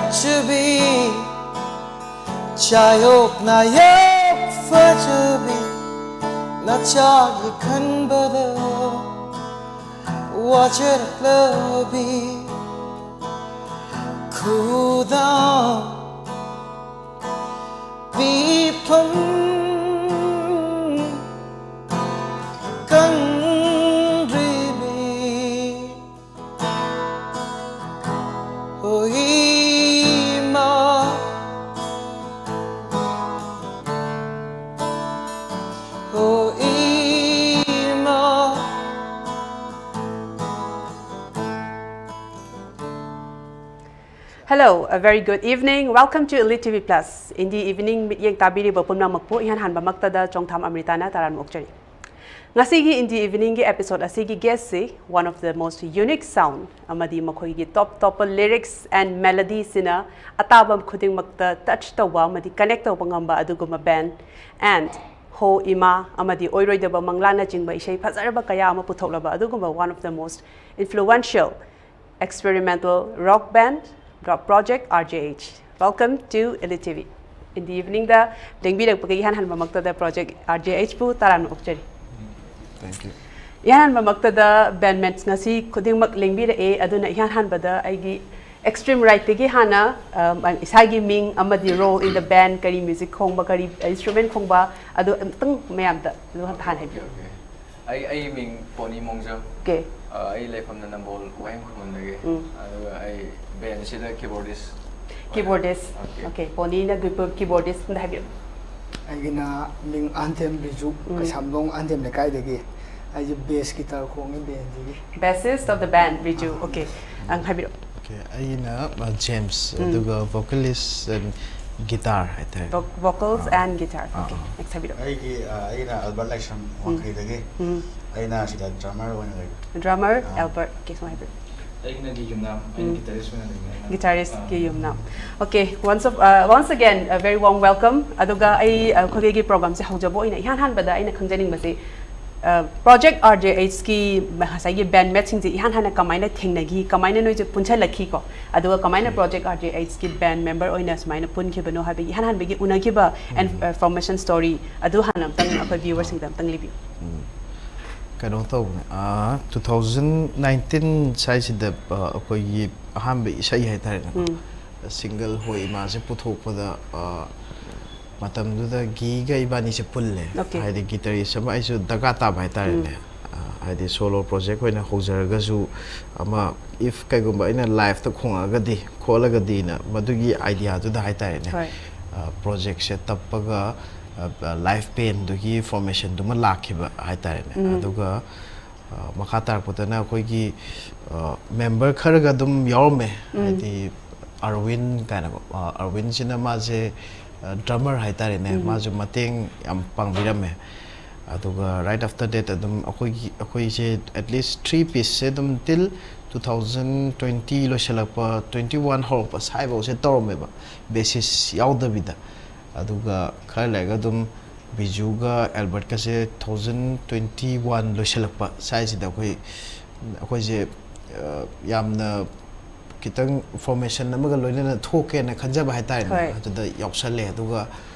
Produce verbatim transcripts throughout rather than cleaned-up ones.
ꯐꯖꯕꯤ, ꯆꯥꯌꯣꯛ ꯅꯥꯌꯣꯛ ꯐꯖꯕꯤ, ꯅꯆꯥꯒꯤ ꯈꯟꯕꯗ ꯋꯥꯖꯔꯛꯂꯕꯤ, ꯈꯨꯗꯝ ꯄꯤꯐꯝ ꯈꯪꯗ꯭ꯔꯤꯕꯤ꯫ ꯍꯣ ꯏꯃꯥ, ꯍꯣ ꯏꯃꯥ꯫ Hello, a very good evening. Welcome to Elite T V Plus. Indie Evening ꯃꯤꯠꯌꯦꯡ ꯇꯥꯕꯤꯔꯤꯕ ꯄꯨꯝꯅꯃꯛꯄꯨ ꯏꯍꯥꯟ ꯍꯥꯟꯕꯃꯛꯇꯗ ꯆꯣꯡꯊꯥꯝ ꯑꯃ꯭ꯔꯤꯇꯥꯅ ꯇꯔꯥꯝꯅ ꯑꯣꯛꯆꯔꯤ꯫ ꯉꯁꯤꯒꯤ Indie Evening ꯒꯤ episode ꯑꯁꯤꯒꯤ guest ꯁꯤ one of the most unique sound ꯑꯃꯗꯤ ꯃꯈꯣꯏꯒꯤ top ꯇꯣꯞꯄ lyrics and melody ꯁꯤꯅ ꯑꯇꯥꯕ ꯈꯨꯗꯤꯡꯃꯛꯇ touch ꯇꯧꯕ ꯑꯃꯗꯤ connect ꯇꯧꯕ ꯉꯝꯕ ꯑꯗꯨꯒꯨꯝꯕ band, and ꯍꯣ ꯏꯃꯥ ꯑꯃꯗꯤ ꯑꯣꯏꯔꯣꯏꯗꯕ ꯃꯪꯂꯥꯅꯆꯤꯡꯕ ꯏꯁꯩ ꯐꯖꯔꯕ ꯀꯌꯥ ꯑꯃ ꯄꯨꯊꯣꯛꯂꯕ ꯑꯗꯨꯒꯨꯝꯕ one of the most influential experimental rock band, rock project R J H. Welcome to Elite T V. Indie Evening ꯗ ꯂꯦꯡꯕꯤꯔꯛꯄꯒꯤ ꯏꯍꯥꯟ ꯍꯥꯟꯕꯃꯛꯇꯗ Project R J H ꯄꯨ ꯇꯔꯥꯝꯅ ꯑꯣꯛꯆꯔꯤ꯫ Thank you. ꯏꯍꯥꯟ ꯍꯥꯟꯕꯃꯛꯇꯗ bandmates ꯉꯁꯤ ꯈꯨꯗꯤꯡꯃꯛ ꯂꯦꯡꯕꯤꯔꯛꯑꯦ꯫ ꯑꯗꯨꯅ ꯏꯍꯥꯟ ꯍꯥꯟꯕꯗ ꯑꯩꯒꯤ extreme right ꯇꯒꯤ ꯍꯥꯟꯅ, ꯑꯝ, ꯏꯁꯥꯒꯤ ꯃꯤꯡ ꯑꯃꯗꯤ role in the band, ꯀꯔꯤ music ꯈꯣꯡꯕ, ꯀꯔꯤ instrument ꯈꯣꯡꯕ, ꯑꯗꯨ ꯑꯃꯨꯛꯇꯪ ꯃꯌꯥꯝꯗ ꯑꯗꯨ ꯍꯥꯟꯅ ꯍꯥꯏꯕꯤꯌꯨ꯫ Okay, okay. ꯑꯩ ꯑꯩꯒꯤ ꯃꯤꯡ ꯄꯣꯅꯤ ꯃꯣꯡꯖꯝ꯫ Okay. ꯑ, ꯑꯩ ꯂꯩꯐꯝꯅ ꯅꯝꯕꯣꯜ ꯋꯥꯍꯦꯡ ꯈꯨꯃꯟꯗꯒꯤ꯫ ꯎꯝ꯫ ꯑꯗꯨꯒ ꯑꯩ band ꯁꯤꯗ keyboardist ꯑꯣꯏꯅ꯫ Keyboardist꯫ Okay. Okay, ꯄꯣꯅꯤꯅ keyboard-, keyboardist ꯑꯝꯇ ꯍꯥꯏꯕꯤꯌꯨ꯫ ꯑꯩꯒꯤꯅ ꯃꯤꯡ ꯑꯍꯟꯊꯦꯝ ꯕꯤꯖꯨ, ꯎꯝ꯫ ꯀꯩꯁꯥꯝꯊꯣꯡ ꯑꯍꯟꯊꯦꯝ ꯂꯩꯀꯥꯏꯗꯒꯤ꯫ ꯑꯩꯁꯦ bass guitar ꯈꯣꯡꯉꯤ band ꯁꯤꯒꯤ꯫ Bassist of the band, Biju. Okay, ꯑꯪ ꯍꯥꯏꯕꯤꯔꯛꯑꯣ꯫ Okay, ꯑꯩꯅ ꯑ, James, ꯎꯝ꯫ ꯑꯗꯨꯒ vocalist and guitar ꯍꯥꯏꯇꯥꯔꯦ꯫ Voc-, vocals ah. and guitar꯫ Ah, Okay, ah. next ꯍꯥꯏꯕꯤꯔꯛꯑꯣ꯫ ꯑꯩꯒꯤ ꯑ, ꯑꯩꯅ ꯑꯜꯕꯔꯠ ꯂꯥꯏꯁ꯭ꯔꯝ ꯎꯝ꯫ ꯋꯥꯡꯈꯩꯗꯒꯤ꯫ ꯎꯝ꯫ ꯑꯩꯅ ꯁꯤꯗ drummer ꯑꯣꯏꯅ ꯂꯩ꯫ Drummer ꯑꯥ꯫ ꯑꯦꯜꯕꯔꯠ꯫ Okay, ꯁꯨꯃꯥꯏꯅ ꯍꯥꯏꯕꯤꯔꯛꯑꯣ꯫ ꯑꯩꯅ ꯒꯤ ꯌꯨꯝꯅꯥꯝ, ꯑꯩꯅ ꯎꯝ꯫ guitarist ꯑꯣꯏꯅ ꯂꯩꯕꯅꯦ꯫ ꯑꯩꯅ, Guitarist ꯀꯤ ꯑꯥ, ꯌꯨꯝꯅꯥꯝ꯫ Okay, once of, uh, once again, a very warm welcome. ꯑꯗꯨꯒ ꯑꯩ, ꯑ, ꯑꯩꯈꯣꯏꯒꯤ program ꯁꯦ ꯍꯧꯖꯕ ꯑꯣꯏꯅ ꯏꯍꯥꯟ ꯍꯥꯟꯕꯗ ꯑꯩꯅ ꯈꯪꯖꯅꯤꯡꯕꯁꯤ, Project R J H ꯀꯤ ꯉꯁꯥꯏꯒꯤ bandmateꯁꯤꯡꯁꯦ ꯏꯍꯥꯟ ꯍꯥꯟꯅ ꯀꯃꯥꯏꯅ ꯊꯦꯡꯅꯈꯤ, ꯀꯃꯥꯏꯅ ꯅꯣꯏꯁꯦ ꯄꯨꯟꯁꯤꯜꯂꯛꯈꯤꯀꯣ, ꯑꯗꯨꯒ ꯀꯃꯥꯏꯅ Project R J H ꯀꯤ band member ꯑꯣꯏꯅ ꯁꯨꯃꯥꯏꯅ ꯄꯨꯟꯈꯤꯕꯅꯣ ꯍꯥꯏꯕꯒꯤ ꯏꯍꯥꯟ ꯍꯥꯟꯕꯒꯤ ꯎꯅꯈꯤꯕ and formation story ꯑꯗꯨ ꯍꯥꯟꯅ ꯑꯝꯇꯪ ꯑꯩꯈꯣꯏ viewerꯁꯤꯡꯗ ꯑꯝꯇꯪ ꯂꯤꯕꯤꯌꯨ꯫ ꯀꯩꯅꯣ ꯇꯧꯕꯅꯦ, two thousand nineteen ꯁ꯭ꯋꯥꯏꯁꯤꯗ ꯑꯩꯈꯣꯏꯒꯤ ꯑꯍꯥꯟꯕ ꯏꯁꯩ ꯍꯥꯏꯇꯥꯔꯦꯅꯦꯀꯣ, single ꯍꯣꯏ ꯏꯃꯥꯁꯦ ꯄꯨꯊꯣꯛꯄꯗ ꯃꯇꯝꯗꯨꯗ ꯒꯤꯒ ꯏꯕꯥꯅꯤꯁꯦ ꯄꯨꯜꯂꯦ꯫ Okay. ꯍꯥꯏꯗꯤ guitarist ꯑꯃ ꯑꯩꯁꯨ ꯗꯔꯀꯥꯔ ꯇꯥꯕ ꯍꯥꯏꯇꯥꯔꯦꯅꯦ꯫ ꯍꯥꯏꯗꯤ solo project ꯑꯣꯏꯅ ꯍꯧꯖꯔꯒꯁꯨ ꯑꯃ if ꯀꯩꯒꯨꯝꯕ ꯑꯩꯅ liveꯇ ꯈꯣꯡꯉꯛꯑꯒꯗꯤ ꯈꯣꯠꯂꯒꯗꯤꯅ ꯃꯗꯨꯒꯤ ideaꯗꯨꯗ ꯍꯥꯏꯇꯥꯔꯦꯅꯦ꯫ ꯍꯣꯏ꯫ Projectꯁꯦ ꯇꯞꯄꯒ live bandꯗꯨꯒꯤ formationꯗꯨꯃ ꯂꯥꯛꯈꯤꯕ ꯍꯥꯏꯇꯥꯔꯦꯅꯦ꯫ ꯑꯗꯨꯒ ꯃꯈꯥ ꯇꯥꯔꯛꯄꯗꯅ ꯑꯩꯈꯣꯏꯒꯤ member ꯈꯔꯒ ꯑꯗꯨꯝ ꯌꯥꯎꯔꯝꯃꯦ꯫ ꯍꯥꯏꯗꯤ ꯑꯔꯋꯤꯟ ꯀꯥꯏꯅꯀꯣ, ꯑꯔꯋꯤꯟꯁꯤꯅ ꯃꯥꯁꯦ drummer ꯍꯥꯏꯇꯥꯔꯦꯅꯦ, ꯃꯥꯁꯨ ꯃꯇꯦꯡ ꯌꯥꯝ ꯄꯥꯡꯕꯤꯔꯝꯃꯦ꯫ ꯑꯗꯨꯒ right after that ꯑꯗꯨꯝ ꯑꯩꯈꯣꯏꯒꯤ ꯑꯩꯈꯣꯏꯁꯦ at least three pieceꯁꯦ ꯑꯗꯨꯝ till two thousand twenty ꯂꯣꯏꯁꯤꯜꯂꯛꯄ, twenty one ꯍꯧꯔꯛꯄ ꯁ꯭ꯋꯥꯏꯐꯥꯎꯁꯦ ꯇꯧꯔꯝꯃꯦꯕ, bassist ꯌꯥꯎꯗꯕꯤꯗ꯫ ꯑꯗꯨꯒ ꯈꯔ ꯂꯩꯔꯒ ꯑꯗꯨꯝ ꯕꯤꯖꯨꯒ ꯑꯦꯜꯕꯔꯠꯀꯁꯦ two thousand twenty one ꯂꯣꯏꯁꯤꯜꯂꯛꯄ ꯁ꯭ꯋꯥꯏꯁꯤꯗ ꯑꯩꯈꯣꯏ ꯑꯩꯈꯣꯏꯁꯦ ꯌꯥꯝꯅ ꯈꯤꯇꯪ formation ꯑꯃꯒ ꯂꯣꯏꯅꯅ ꯊꯣꯛꯀꯦꯅ ꯈꯟꯖꯕ ꯍꯥꯏꯇꯥꯔꯦꯅꯦ꯫ ꯍꯣꯏ꯫ ꯑꯗꯨꯗ ꯌꯥꯎꯁꯜꯂꯦ꯫ ꯑꯗꯨꯒ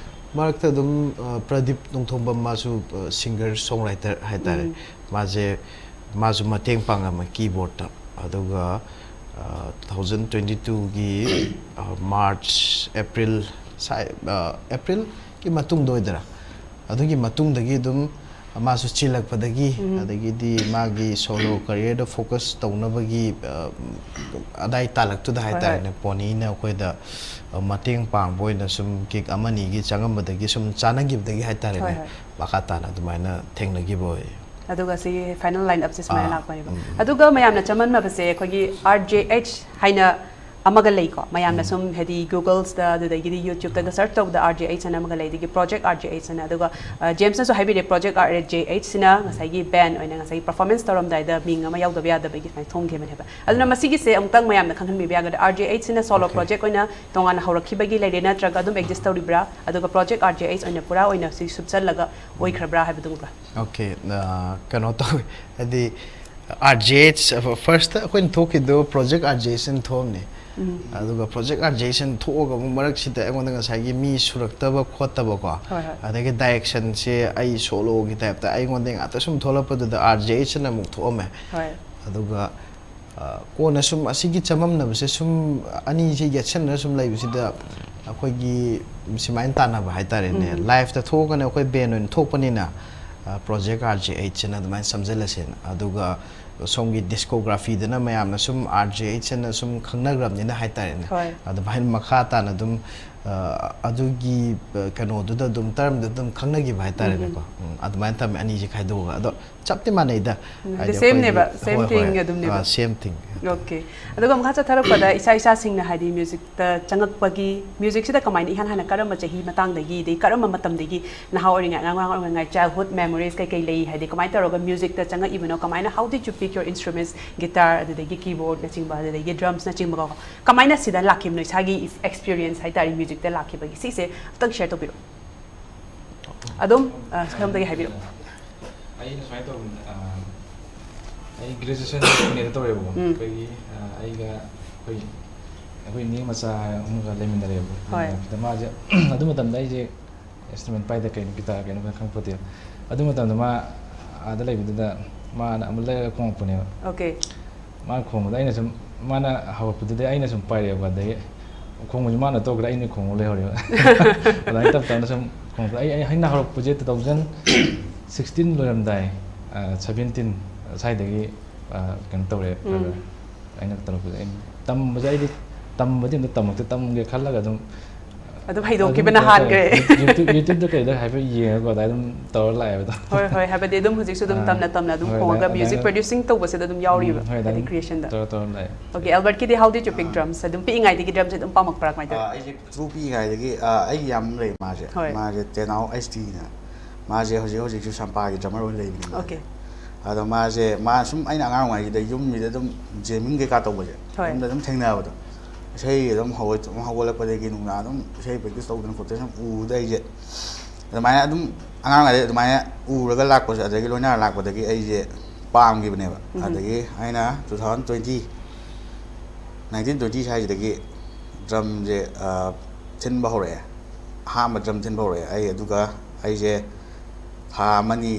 ꯃꯔꯛꯇ ꯑꯗꯨꯝ ꯄ꯭ꯔꯗꯤꯞ ꯅꯣꯡꯊꯣꯝꯕꯝ ꯃꯥꯁꯨ singer songwriter ꯍꯥꯏꯇꯥꯔꯦ꯫ ꯃꯥꯁꯦ ꯃꯥꯁꯨ ꯃꯇꯦꯡ ꯄꯥꯡꯉꯝꯃꯦ keyboardꯇ꯫ ꯑꯗꯨꯒ two thousand twenty twoꯒꯤ March April Aprilꯒꯤ ꯃꯇꯨꯡꯗ ꯑꯣꯏꯗꯣꯏꯔꯥ, ꯑꯗꯨꯒꯤ ꯃꯇꯨꯡꯗꯒꯤ ꯑꯗꯨꯝ ꯃꯥꯁꯨ ꯆꯤꯜꯂꯛꯄꯗꯒꯤ ꯑꯗꯒꯤꯗꯤ ꯃꯥꯒꯤ solo careerꯗ focus ꯇꯧꯅꯕꯒꯤ ꯑꯗꯥꯏ ꯇꯥꯂꯛꯇꯨꯗ ꯍꯣꯏ, ꯍꯣꯏ꯫ ꯍꯥꯏꯇꯥꯔꯦꯅꯦ, ꯄꯣꯅꯤꯅ ꯑꯩꯈꯣꯏꯗ ꯃꯇꯦꯡ ꯄꯥꯡꯕ ꯑꯣꯏꯅ ꯁꯨꯝ gig ꯑꯃꯅꯤꯒꯤ ꯆꯪꯉꯝꯕꯗꯒꯤ ꯁꯨꯝ ꯆꯥꯟꯅꯈꯤꯕꯗꯒꯤ ꯍꯥꯏꯇꯥꯔꯦꯅꯦ, ꯍꯣꯏ, ꯍꯣꯏ꯫ ꯃꯈꯥ ꯇꯥꯅ ꯑꯗꯨꯃꯥꯏꯅ ꯊꯦꯡꯅꯈꯤꯕ ꯑꯣꯏ꯫ ꯑꯗꯨꯒ ꯁꯤꯒꯤ final line upꯁꯦ ꯁꯨꯃꯥꯏꯅ ꯑꯥ, ꯂꯥꯛꯄꯅꯦꯕ꯫ ꯑꯗꯨꯒ ꯃꯌꯥꯝꯅ ꯆꯃꯝꯅꯕꯁꯦ ꯑꯩꯈꯣꯏꯒꯤ R J H ꯍꯥꯏꯅ ꯑꯃꯒ ꯂꯩꯀꯣ, ꯃꯌꯥꯝꯅ ꯁꯨꯝ ꯍꯥꯏꯗꯤ Googleꯁꯇ ꯑꯗꯨꯗꯒꯤꯗꯤ YouTubeꯇꯒ search ꯇꯧꯕꯗ R J H ꯑꯅ ꯑꯃꯒ ꯂꯩ, ꯑꯗꯒꯤ Project R J H ꯑꯅ, ꯑꯗꯨꯒ ꯑ, Jamesꯅꯁꯨ ꯍꯥꯏꯕꯤꯔꯦ, Project R J H ꯁꯤꯅ ꯉꯁꯥꯏꯒꯤ band ꯑꯣꯏꯅ ꯉꯁꯥꯏꯒꯤ performance ꯇꯧꯔꯝꯗꯥꯏꯗ ꯃꯤꯡ ꯑꯃ ꯌꯥꯎꯗꯕ ꯌꯥꯗꯕꯒꯤ ꯁꯨꯃꯥꯏꯅ ꯊꯣꯡꯈꯤꯕꯅꯦꯕ꯫ ꯑꯗꯨꯅ ꯃꯁꯤꯒꯤꯁꯦ ꯑꯃꯨꯛꯇꯪ ꯃꯌꯥꯝꯅ ꯈꯪꯍꯟꯕꯤꯕ ꯌꯥꯒꯗ꯭ꯔꯥ? R J H ꯁꯤꯅ solo Okay. project ꯑꯣꯏꯅ ꯇꯣꯉꯥꯟꯅ ꯍꯧꯔꯛꯈꯤꯕꯒꯤ ꯂꯩꯔꯦ, ꯅꯠꯇ꯭ꯔꯒ ꯑꯗꯨꯝ exist ꯇꯧꯔꯤꯕ꯭ꯔꯥ? ꯑꯗꯨꯒ Project R J H ꯑꯣꯏꯅ ꯄꯨꯔꯥ ꯑꯣꯏꯅ ꯁꯤ ꯁꯨꯞꯆꯜꯂꯒ ꯑꯣꯏꯈ꯭ꯔꯕ꯭ꯔꯥ ꯍꯥꯏꯕꯗꯨꯃꯒ꯫ Okay, ꯑ, ꯀꯩꯅꯣ ꯇꯧꯋꯤ, ꯍꯥꯏꯗꯤ R J H first ꯑꯩꯈꯣꯏꯅ ꯊꯣꯛꯈꯤꯗꯣ Project R J H ꯅ ꯊꯣꯛꯑꯝꯅꯤ꯫ ꯑꯗꯨꯒ Project R J H ꯅ ꯊꯣꯛꯑꯒ ꯑꯃꯨꯛ ꯃꯔꯛꯁꯤꯗ ꯑꯩꯉꯣꯟꯗ ꯉꯁꯥꯏꯒꯤ ꯃꯤ ꯁꯨꯔꯛꯇꯕ ꯈꯣꯠꯇꯕꯀꯣ, ꯍꯣꯏ, ꯍꯣꯏ꯫ ꯑꯗꯒꯤ directionꯁꯦ ꯑꯩ soloꯒꯤ typeꯇ ꯑꯩꯉꯣꯟꯗ ꯉꯥꯛꯇ ꯁꯨꯝ ꯊꯣꯛꯂꯛꯄꯗꯨꯗ R J H ꯅ ꯑꯃꯨꯛ ꯊꯣꯛꯑꯝꯃꯦ꯫ ꯍꯣꯏ꯫ ꯑꯗꯨꯒ ꯑ, ꯀꯣꯟꯅ ꯁꯨꯝ ꯑꯁꯤꯒꯤ ꯆꯃꯝꯅꯕꯁꯦ ꯁꯨꯝ ꯑꯅꯤꯁꯦ ꯌꯦꯠꯁꯟꯅꯔ ꯁꯨꯝ ꯂꯩꯕꯁꯤꯗ ꯑꯩꯈꯣꯏꯒꯤ ꯁꯨꯃꯥꯏꯅ ꯇꯥꯟꯅꯕ ꯍꯥꯏꯇꯥꯔꯦꯅꯦ꯫ ꯎꯝ꯫ Liveꯇ ꯊꯣꯛꯑꯒꯅ ꯑꯩꯈꯣꯏ band ꯑꯣꯏꯅ ꯊꯣꯛꯄꯅꯤꯅ, ꯑ, Project R J H ꯁꯤꯅ ꯑꯗꯨꯃꯥꯏꯅ ꯁꯝꯖꯜꯂꯁꯦꯅ꯫ ꯑꯗꯨꯒ ꯁꯣꯝꯒꯤ discographyꯗꯅ ꯃꯌꯥꯝꯅ ꯁꯨꯝ R J H ꯁꯤꯅ ꯁꯨꯝ ꯈꯪꯅꯈ꯭ꯔꯕꯅꯤꯅ ꯍꯥꯏꯇꯥꯔꯦꯅꯦ꯫ ꯍꯣꯏ꯫ ꯑꯗꯨꯃꯥꯏꯅ ꯃꯈꯥ ꯇꯥꯅ ꯑꯗꯨꯝ, ꯑ, ꯑꯗꯨꯒꯤ, ꯑ, ꯀꯩꯅꯣꯗꯨꯗ ꯑꯗꯨꯝ termꯗ ꯑꯗꯨꯝ ꯈꯪꯅꯈꯤꯕ ꯍꯥꯏꯇꯥꯔꯦꯅꯦꯀꯣ꯫ ꯎꯝ, ꯑꯗꯨꯃꯥꯏꯅ ꯇꯝꯃꯦ ꯑꯅꯤꯁꯦ ꯈꯥꯏꯗꯣꯛꯑꯒ꯫ ꯑꯗꯣ ꯆꯞꯇꯤ ꯃꯥꯟꯅꯩꯗ꯫ ꯎꯝ, ꯍꯥꯏꯗꯤ the sameꯅꯦꯕ, ꯑꯩꯈꯣꯏꯒꯤ-, same ꯍꯣꯏ, thing ꯍꯣꯏ꯫ ꯑꯗꯨꯝꯅꯦꯕ꯫ ꯑꯥ, same thing꯫ Okay꯫ ꯑꯗꯨꯒ ꯃꯈꯥ ꯆꯠꯊꯔꯛꯄꯗ ꯏꯁꯥ ꯏꯁꯥꯁꯤꯡꯅ ꯍꯥꯏꯗꯤ musicꯇ ꯆꯪꯉꯛꯄꯒꯤ, musicꯁꯤꯗ ꯀꯃꯥꯏꯅ ꯏꯍꯥꯟ ꯍꯥꯟꯅ ꯀꯔꯝꯕ ꯆꯍꯤ ꯃꯇꯥꯡꯗꯒꯤ, ꯑꯗꯩ ꯀꯔꯝꯕ ꯃꯇꯝꯗꯒꯤ, ꯅꯍꯥ ꯑꯣꯏꯔꯤꯉꯩ, ꯑꯉꯥꯡ ꯑꯣꯏꯔꯤꯉꯩ, childhood memoriesꯀꯩ ꯀꯩ ꯂꯩ, ꯍꯥꯏꯗꯤ ꯀꯃꯥꯏꯅ ꯇꯧꯔꯒ musicꯇ ꯆꯪꯉꯛꯏꯕꯅꯣ, ꯀꯃꯥꯏꯅ, how did you pick your instruments, guitar, ꯑꯗꯨꯗꯒꯤ keyboardꯅꯆꯤꯡꯕ, ꯑꯗꯨꯗꯒꯤ drumsꯅꯆꯤꯡꯕꯀꯣ, ꯀꯃꯥꯏꯅ ꯁꯤꯗ ꯂꯥꯛꯈꯤꯕꯅꯣ, ꯏꯁꯥꯒꯤ experience ꯍꯥꯏꯇꯥꯔꯦ musicꯇ ꯂꯥꯛꯈꯤꯕꯒꯤ, ꯁꯤꯁꯦ ꯑꯝꯇꯪ share ꯇꯧꯕꯤꯔꯛꯑꯣ꯫ ꯑꯗꯨꯝ, ꯑ, ꯁꯣꯝꯗꯒꯤ ꯍꯥꯏꯕꯤꯔꯛꯑꯣ꯫ ꯑꯩꯅ ꯁꯨꯃꯥꯏꯅ ꯇꯧꯕꯅꯦ, ꯑ, ꯑꯩ graduation ꯃꯦꯗ ꯇꯧꯔꯦꯕꯀꯣ꯫ ꯎꯝ꯫ ꯑꯩꯈꯣꯏꯒꯤ, ꯑ, ꯑꯩꯒ ꯑꯩꯈꯣꯏ, ꯑꯩꯈꯣꯏ ꯏꯅꯦ ꯃꯆꯥ ꯑꯃꯒ ꯂꯩꯃꯤꯟꯅꯔꯦꯕ꯫ ꯍꯣꯏ꯫ ꯁꯤꯗ ꯃꯥꯁꯦ ꯑꯗꯨ ꯃꯇꯝꯗ ꯑꯩꯁꯦ instrument ꯄꯥꯏꯗ ꯀꯩꯅꯣ, guitar ꯀꯩꯅꯣ ꯈꯪꯄꯣꯠꯇꯦꯕ꯫ ꯑꯗꯨ ꯃꯇꯝꯗ ꯃꯥ ꯑꯥꯗ ꯂꯩꯕꯗꯨꯗ ꯃꯥꯅ ꯑꯃ ꯂꯩꯔꯒ ꯈꯣꯡꯉꯛꯄꯅꯦꯕ꯫ Okay꯫ ꯃꯥꯅ ꯈꯣꯡꯕꯗ ꯑꯩꯅ ꯁꯨꯝ, ꯃꯥꯅ ꯍꯧꯔꯛꯄꯗꯨꯗꯤ ꯑꯩꯅ ꯁꯨꯝ ꯄꯥꯏꯔꯛꯑꯦꯕ, ꯑꯗꯒꯤ ꯈꯣꯡꯕꯁꯨ ꯃꯥꯅ ꯇꯣꯛꯈ꯭ꯔꯦ, ꯑꯩꯅ ꯈꯣꯡꯕ ꯂꯩꯍꯧꯔꯦꯕ꯫ ꯑꯗꯨꯃꯥꯏꯅ ꯇꯞ ꯇꯞꯅ ꯁꯨꯝ ꯈꯣꯡꯉꯛꯄ꯫ ꯑꯩ, ꯑꯩ, ꯑꯩꯅ ꯍꯧꯔꯛꯄꯁꯦ two thousand sixteen ꯂꯣꯏꯔꯝꯗꯥꯏ, ꯑ, seventeen ꯁ꯭ꯋꯥꯏꯗꯒꯤ, ꯑ, ꯀꯩꯅꯣ ꯇꯧꯔꯦ꯫ ꯎꯝ꯫ ꯑꯩꯅ ꯇꯧꯔꯛꯄꯁꯦ, ꯑꯩꯅ ꯇꯝꯕꯁꯦ, ꯑꯩꯗꯤ ꯇꯝꯕꯗꯤ ꯑꯝꯇ ꯇꯝꯃꯛꯇꯦ, ꯇꯝꯒꯦ ꯈꯜꯂꯒ ꯑꯗꯨꯝ, ꯑ, ꯑꯗꯨꯝ ꯍꯩꯗꯣꯛꯈꯤꯕꯅ ꯍꯥꯟꯈ꯭ꯔꯦ꯫ YouTube, YouTubeꯗ ꯀꯩꯗ ꯍꯥꯏꯐꯦꯠ ꯌꯦꯡꯉꯒ ꯑꯗꯥꯏ ꯑꯗꯨꯝ ꯇꯧꯔ ꯂꯥꯛꯑꯦꯕꯗꯣ꯫ ꯍꯣꯏ, ꯍꯣꯏ, ꯍꯥꯏꯕꯗꯤ ꯑꯗꯨꯝ ꯍꯧꯖꯤꯛꯁꯨ ꯑꯗꯨꯝ ꯑꯥ, ꯇꯝꯅ ꯇꯝꯅ ꯑꯗꯨꯝ ꯍꯣꯏ, ꯈꯣꯡꯉꯒ ꯑꯗꯥꯏ, music ꯑꯗꯥꯏꯅ producing ꯇꯧꯕꯁꯤꯗ ꯑꯗꯨꯝ ꯌꯥꯎꯔꯤꯕ, ꯎꯝ, ꯍꯣꯏ, ꯍꯥꯏꯗꯤ ꯑꯗꯥꯏꯅ creationꯗ꯫ ꯇꯧꯔ ꯇꯧꯔ ꯂꯥꯛꯑꯦ꯫ Okay, Albertꯀꯤꯗꯤ how did you pick drums? ꯑꯗꯨꯝ ꯄꯤꯛꯏꯉꯩꯗꯒꯤ drumꯁꯦ ꯑꯗꯨꯝ ꯄꯥꯝꯃꯛꯄ꯭ꯔꯥ, ꯀꯃꯥꯏꯅ ꯇꯧꯋꯤ? ꯑꯥ, ꯑꯩꯁꯦ ꯄꯤꯛꯇ꯭ꯔꯨ ꯄꯤꯛꯏꯉꯩꯗꯒꯤ, ꯑꯥ, ꯑꯩꯒꯤ ꯏꯌꯥꯝꯕ ꯑꯃ ꯂꯩ, ꯃꯥꯁꯦ꯫ ꯍꯣꯏ꯫ ꯃꯥꯁꯦ ꯇꯦꯅꯥꯎ ꯑꯩꯁ ꯇꯤꯅ꯫ ꯃꯥꯁꯦ ꯍꯧꯖꯤꯛ ꯍꯧꯖꯤꯛꯁꯨ ꯁꯝꯄꯥꯒꯤ drummer ꯑꯣꯏꯅ ꯂꯩꯕꯅꯦ ꯃꯥꯁꯦ꯫ Okay꯫ ꯑꯗꯣ ꯃꯥꯁꯦ, ꯃꯥ ꯁꯨꯝ ꯑꯩꯅ ꯑꯉꯥꯡ ꯑꯣꯏꯔꯤꯉꯩꯗ ꯌꯨꯝꯁꯤꯗ ꯑꯗꯨꯝ jamming ꯀꯩꯀꯥ ꯇꯧꯕꯁꯦ, ꯍꯣꯏ꯫ ꯌꯨꯝꯗ ꯑꯗꯨꯝ ꯊꯦꯡꯅꯕꯗꯣ꯫ ꯏꯁꯩ ꯑꯗꯨꯝ ꯍꯧꯒꯠ-, ꯑꯗꯨꯝ ꯍꯧꯒꯠꯂꯛꯄꯗꯒꯤ ꯅꯨꯡꯗꯥꯡ ꯑꯗꯨꯝ ꯏꯁꯩ practice ꯇꯧꯗꯅ ꯈꯣꯠꯇꯅ ꯁꯨꯝ ꯎꯕꯗ ꯑꯩꯁꯦ ꯑꯗꯨꯃꯥꯏꯅ ꯑꯗꯨꯝ ꯑꯉꯥꯡ ꯑꯣꯏꯔꯤꯉꯩꯗ ꯑꯗꯨꯃꯥꯏꯅ ꯎꯔꯒ ꯂꯥꯛꯄꯁꯦ, ꯑꯗꯒꯤ ꯂꯣꯏꯅꯔ ꯂꯥꯛꯄꯗꯒꯤ ꯑꯩꯁꯦ ꯄꯥꯝꯈꯤꯕꯅꯦꯕ꯫ ꯎꯝ꯫ ꯑꯗꯒꯤ ꯑꯩꯅ two thousand twenty, nineteen twenty ꯁ꯭ꯋꯥꯏꯁꯤꯗꯒꯤ drumꯁꯦ, ꯑ, ꯊꯤꯟꯕ ꯍꯧꯔꯛꯑꯦ꯫ ꯑꯍꯥꯟꯕ drum ꯊꯤꯟꯕ ꯍꯧꯔꯛꯑꯦ ꯑꯩ꯫ ꯑꯗꯨꯒ ꯑꯩꯁꯦ ꯊꯥ ꯑꯃꯅꯤ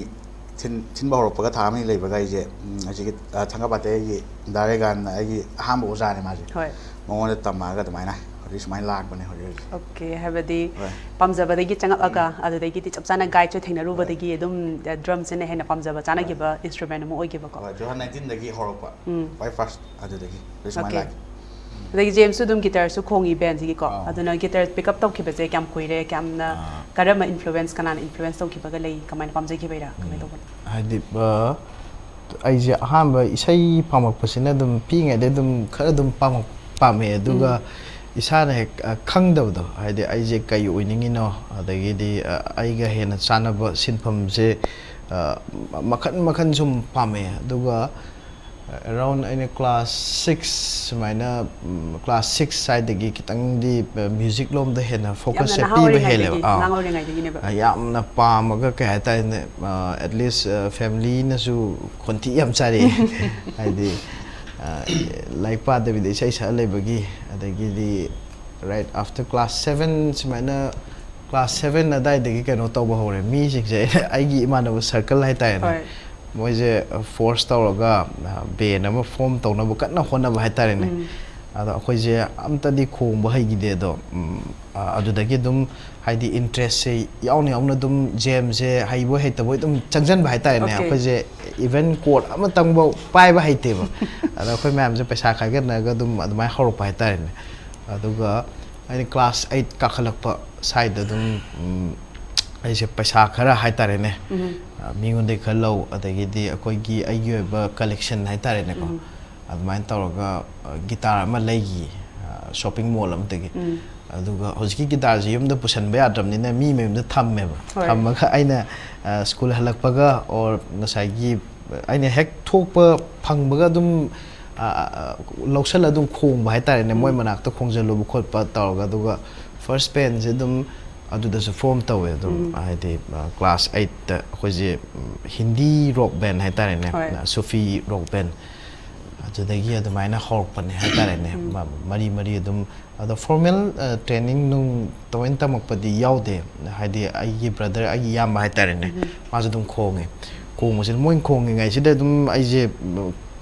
ꯊꯤꯟ-, ꯊꯤꯟꯕ ꯍꯧꯔꯛꯄꯒ ꯊꯥ ꯑꯃꯅꯤ ꯂꯩꯕꯒ ꯑꯩꯁꯦ, ꯎꯝ, ꯍꯧꯖꯤꯛꯀꯤ, ꯑ, ꯊꯥꯡꯒꯄꯥꯠꯇ ꯑꯩꯒꯤ ꯗꯥ ꯔꯦꯒꯥꯟꯅ ꯑꯩꯒꯤ ꯑꯍꯥꯟꯕ ꯑꯣꯖꯥꯅꯦ ꯃꯥꯁꯦ꯫ ꯍꯣꯏ꯫ ꯃꯉꯣꯟꯗ ꯇꯝꯃꯛꯑꯒ ꯑꯗꯨꯃꯥꯏꯅ ꯍꯧꯖꯤꯛ ꯁꯨꯃꯥꯏꯅ ꯂꯥꯛꯄꯅꯦ ꯍꯧꯖꯤꯛ ꯍꯧꯖꯤꯛ꯫ Okay, ꯍꯥꯏꯕꯗꯤ ꯍꯣꯏ꯫ ꯄꯥꯝꯖꯕꯗꯒꯤ ꯆꯪꯉꯛꯑꯒ, ꯎꯝ꯫ ꯑꯗꯨꯗꯒꯤꯗꯤ ꯆꯞ ꯆꯥꯅ guideꯁꯨ ꯊꯦꯡꯅꯔꯨꯕꯗꯒꯤ ꯍꯣꯏ꯫ ꯑꯗꯨꯝ, ꯑ, drumꯁꯤꯅ ꯍꯦꯟꯅ ꯄꯥꯝꯖꯕ ꯆꯥꯅꯈꯤꯕ ꯍꯣꯏ꯫ Instrument ꯑꯃ ꯑꯣꯏꯈꯤꯕꯀꯣ꯫ ꯍꯣꯏ, two thousand nineteenꯗꯒꯤ ꯍꯧꯔꯛꯄ꯫ ꯎꯝ꯫ ꯈ꯭ꯋꯥꯏ first ꯑꯗꯨꯗꯒꯤ꯫ ꯑꯗꯨ ꯁꯨꯃꯥꯏꯅ Okay꯫ ꯂꯥꯛꯑꯦ꯫ ꯑꯗꯒꯤ ꯖꯦꯝꯁꯁꯨ ꯑꯗꯨꯝ guitarꯁꯨ ꯈꯣꯡꯉꯤ bandꯁꯤꯒꯤꯀꯣ꯫ ꯑꯥ꯫ ꯑꯗꯨꯅ guitar pick up ꯇꯧꯈꯤꯕꯁꯦ ꯀꯌꯥꯝ ꯀꯨꯏꯔꯦ? ꯀꯌꯥꯝꯅ, ꯑꯥ꯫ ꯀꯔꯝꯕ influence, ꯀꯅꯥꯅ influence ꯇꯧꯈꯤꯕꯒ ꯂꯩ? ꯀꯃꯥꯏꯅ ꯄꯥꯝꯖꯈꯤꯕꯩꯔꯥ? ꯀꯃꯥꯏꯅ ꯎꯝ꯫ ꯇꯧꯕꯅꯣ? ꯍꯥꯏꯗꯤ, ꯑ, ꯑꯩꯁꯦ ꯑꯍꯥꯟꯕ ꯏꯁꯩ ꯄꯥꯝꯃꯛꯄꯁꯤꯅ ꯑꯗꯨꯝ ꯄꯤꯛꯏꯉꯩꯗꯩ ꯑꯗꯨꯝ ꯈꯔ ꯑꯗꯨꯝ ꯄꯥꯝꯃꯛ-, ꯄꯥꯝꯃꯛꯑꯦ꯫ ꯑꯗꯨꯒ ꯎꯝ꯫ ꯏꯁꯥꯅ ꯍꯦꯛ, ꯑ, ꯈꯪꯗꯕꯗꯣ, ꯍꯥꯏꯗꯤ ꯑꯩꯁꯦ ꯀꯩ ꯑꯣꯏꯅꯤꯡꯉꯤꯅꯣ, ꯑꯗꯒꯤꯗꯤ, ꯑ, ꯑꯩꯒ ꯍꯦꯟꯅ ꯆꯥꯟꯅꯕ ꯁꯤꯟꯐꯝꯁꯦ, ꯑ, ꯃꯈꯟ ꯃꯈꯟ ꯁꯨꯝ ꯄꯥꯝꯃꯛꯑꯦ꯫ ꯑꯗꯨꯒ Around ꯑꯩꯅ class six ꯁꯨꯃꯥꯏꯅ, ꯎꯝ, class six ꯁ꯭ꯋꯥꯏꯗꯒꯤ ꯈꯤꯇꯪꯗꯤ, ꯑ, music ꯂꯣꯝꯗ ꯍꯦꯟꯅ focus ꯌꯥꯝꯅ ꯁꯦ ꯅꯍꯥ ꯄꯤꯕ ꯑꯣꯏꯔꯤꯉꯩꯗꯒꯤ, ꯍꯦꯜꯂꯦꯕ꯫ ꯑꯥ꯫ ꯑꯉꯥꯡ ꯑꯣꯏꯔꯤꯉꯩꯗꯒꯤꯅꯦꯕ꯫ ꯑ, ꯌꯥꯝꯅ ꯄꯥꯝꯃꯒ, ꯀꯩ ꯍꯥꯏꯇꯥꯔꯦꯅꯦ, ꯑ, at least, ꯑ, family ꯅꯁꯨ ꯈꯣꯟꯊꯤ ꯌꯥꯝ ꯆꯥꯔꯛꯑꯦ꯫ ꯍꯥꯏꯗꯤ, ꯑ, ꯂꯥꯏꯔꯤꯛ ꯄꯥꯗꯕꯤꯗ ꯏꯁꯩ ꯁꯛꯑ ꯂꯩꯕꯒꯤ, ꯑꯗꯒꯤꯗꯤ right after class seven ꯁꯨꯃꯥꯏꯅ, class seven ꯑꯗꯥꯏꯗꯒꯤ ꯀꯩꯅꯣ ꯇꯧꯕ ꯍꯧꯔꯦ꯫ ꯃꯤꯁꯤꯡꯁꯦ ꯑꯩꯒꯤ ꯏꯃꯥꯟꯅꯕ circle ꯍꯥꯏꯇꯥꯔꯦꯅꯦ꯫ ꯍꯣꯏ꯫ ꯃꯣꯏꯁꯦ force ꯇꯧꯔꯒ, ꯑ, band ꯑꯃ form ꯇꯧꯅꯕ ꯀꯟꯅ ꯍꯣꯠꯅꯕ ꯍꯥꯏꯇꯥꯔꯦꯅꯦ꯫ ꯎꯝ꯫ ꯑꯗꯣ ꯑꯩꯈꯣꯏꯁꯦ ꯑꯝꯇꯗꯤ ꯈꯣꯡꯕ ꯍꯩꯈꯤꯗꯦ꯫ ꯑꯗꯣ, ꯎꯝ, ꯑ, ꯑꯗꯨꯗꯒꯤ ꯑꯗꯨꯝ, ꯍꯥꯏꯗꯤ, interest ꯁꯦ ꯌꯥꯎꯅ ꯌꯥꯎꯅ ꯑꯗꯨꯝ jamꯁꯦ ꯍꯩꯕꯣꯏ ꯍꯩꯇꯕꯣꯏ ꯑꯗꯨꯝ ꯆꯪꯁꯟꯕ ꯍꯥꯏꯇꯥꯔꯦꯅꯦ꯫ Okay꯫ ꯑꯩꯈꯣꯏꯁꯦ even chord ꯑꯃꯇꯪꯐꯥꯎ ꯄꯥꯏꯕ ꯍꯩꯇꯦꯕ꯫ ꯑꯗ ꯑꯩꯈꯣꯏ ꯃꯌꯥꯝꯁꯦ ꯄꯩꯁꯥ ꯈꯥꯏꯒꯠꯅꯔꯒ ꯑꯗꯨꯝ ꯑꯗꯨꯃꯥꯏꯅ ꯍꯧꯔꯛꯄ ꯍꯥꯏꯇꯥꯔꯦꯅꯦ꯫ ꯑꯗꯨꯒ ꯑꯩꯅ ꯀ꯭ꯂꯥꯁ ꯑꯩꯠ ꯀꯥꯈꯠꯂꯛꯄ ꯁ꯭ꯋꯥꯏꯗ ꯑꯗꯨꯝ, ꯎꯝ, ꯑꯩꯁꯦ ꯄꯩꯁꯥ ꯈꯔ ꯍꯥꯏꯇꯥꯔꯦꯅꯦ, ꯎꯝ꯫ ꯑ, ꯃꯤꯉꯣꯟꯗꯒꯤ ꯈꯔ ꯂꯧ, ꯑꯗꯒꯤꯗꯤ ꯑꯩꯈꯣꯏꯒꯤ, ꯑꯩꯒꯤ ꯑꯣꯏꯕ ꯀꯂꯦꯛꯁꯟ ꯍꯥꯏꯇꯥꯔꯦꯅꯦꯀꯣ, ꯎꯝ꯫ ꯑꯗꯨꯃꯥꯏꯅ ꯇꯧꯔꯒ, ꯑ, ꯒꯤꯇꯥꯔ ꯑꯃ ꯂꯩꯈꯤ, ꯑ, ꯁꯣꯞꯄꯤꯡ ꯃꯣꯜ ꯑꯃꯗꯒꯤ꯫ ꯎꯝ꯫ ꯑꯗꯨꯒ ꯍꯧꯖꯤꯛꯀꯤ ꯒꯤꯇꯥꯔꯁꯦ ꯌꯨꯝꯗ ꯄꯨꯁꯟꯕ ꯌꯥꯗ꯭ꯔꯕꯅꯤꯅ ꯃꯤ ꯃꯌꯨꯝꯗ ꯊꯝꯃꯦꯕ꯫ ꯍꯣꯏ꯫ ꯊꯝꯃꯒ ꯑꯩꯅ, ꯑ, ꯁ꯭ꯀꯨꯜ ꯍꯜꯂꯛꯄꯒ or ꯉꯁꯥꯏꯒꯤ ꯑꯩꯅ ꯍꯦꯛ ꯊꯣꯛꯄ ꯐꯪꯕꯒ ꯑꯗꯨꯝ, ꯑ, ꯑ, ꯂꯧꯁꯜꯂ ꯑꯗꯨꯝ ꯈꯣꯡꯕ ꯍꯥꯏꯇꯥꯔꯦꯅꯦ, ꯃꯣꯏ ꯎꯝ꯫ ꯃꯅꯥꯛꯇ ꯈꯣꯡꯖꯜꯂꯨꯕ ꯈꯣꯠꯄ ꯇꯧꯔꯒ꯫ ꯑꯗꯨꯒ ꯐꯥꯔꯁ ꯕꯦꯟꯁꯦ ꯑꯗꯨꯝ ꯑꯗꯨꯗꯁꯨ ꯐꯣꯔꯝ ꯇꯧꯋꯦ ꯑꯗꯨꯝ, ꯎꯝ꯫ ꯍꯥꯏꯗꯤ, ꯑ, ꯀ꯭ꯂꯥꯁ ꯑꯩꯠꯇ ꯑꯩꯈꯣꯏꯁꯦ, ꯎꯝ, ꯍꯤꯟꯗꯤ ꯔꯣꯛ ꯕꯦꯟ ꯍꯥꯏꯇꯥꯔꯦꯅꯦ, ꯍꯣꯏ꯫ ꯁꯨꯐꯤ ꯔꯣꯛ ꯕꯦꯟ, ꯑꯗꯨꯗꯒꯤ ꯑꯗꯨꯃꯥꯏꯅ ꯍꯧꯔꯛꯄꯅꯦ ꯍꯥꯏꯇꯥꯔꯦꯅꯦ꯫ ꯎꯝ꯫ ꯃ-, ꯃꯔꯤ ꯃꯔꯤ ꯑꯗꯨꯝ꯫ ꯑꯗꯣ ꯐꯣꯔꯃꯦꯜ, ꯑ, ꯇ꯭ꯔꯦꯅꯤꯡ ꯅꯨꯡ ꯇꯣꯏꯅ ꯇꯝꯃꯛꯄꯗꯤ ꯌꯥꯎꯗꯦ, ꯍꯥꯏꯗꯤ ꯑꯩꯒꯤ ꯕ꯭ꯔꯗꯔ, ꯑꯩꯒꯤ ꯏꯌꯥꯝꯕ ꯍꯥꯏꯇꯥꯔꯦꯅꯦ, ꯎꯝ꯫ ꯃꯥꯁꯨ ꯑꯗꯨꯝ ꯈꯣꯡꯉꯦ꯫ ꯈꯣꯡꯕꯁꯤꯗ, ꯃꯣꯏꯅ ꯈꯣꯡꯉꯤꯉꯩꯁꯤꯗ ꯑꯗꯨꯝ ꯑꯩꯁꯦ, ꯎꯝ,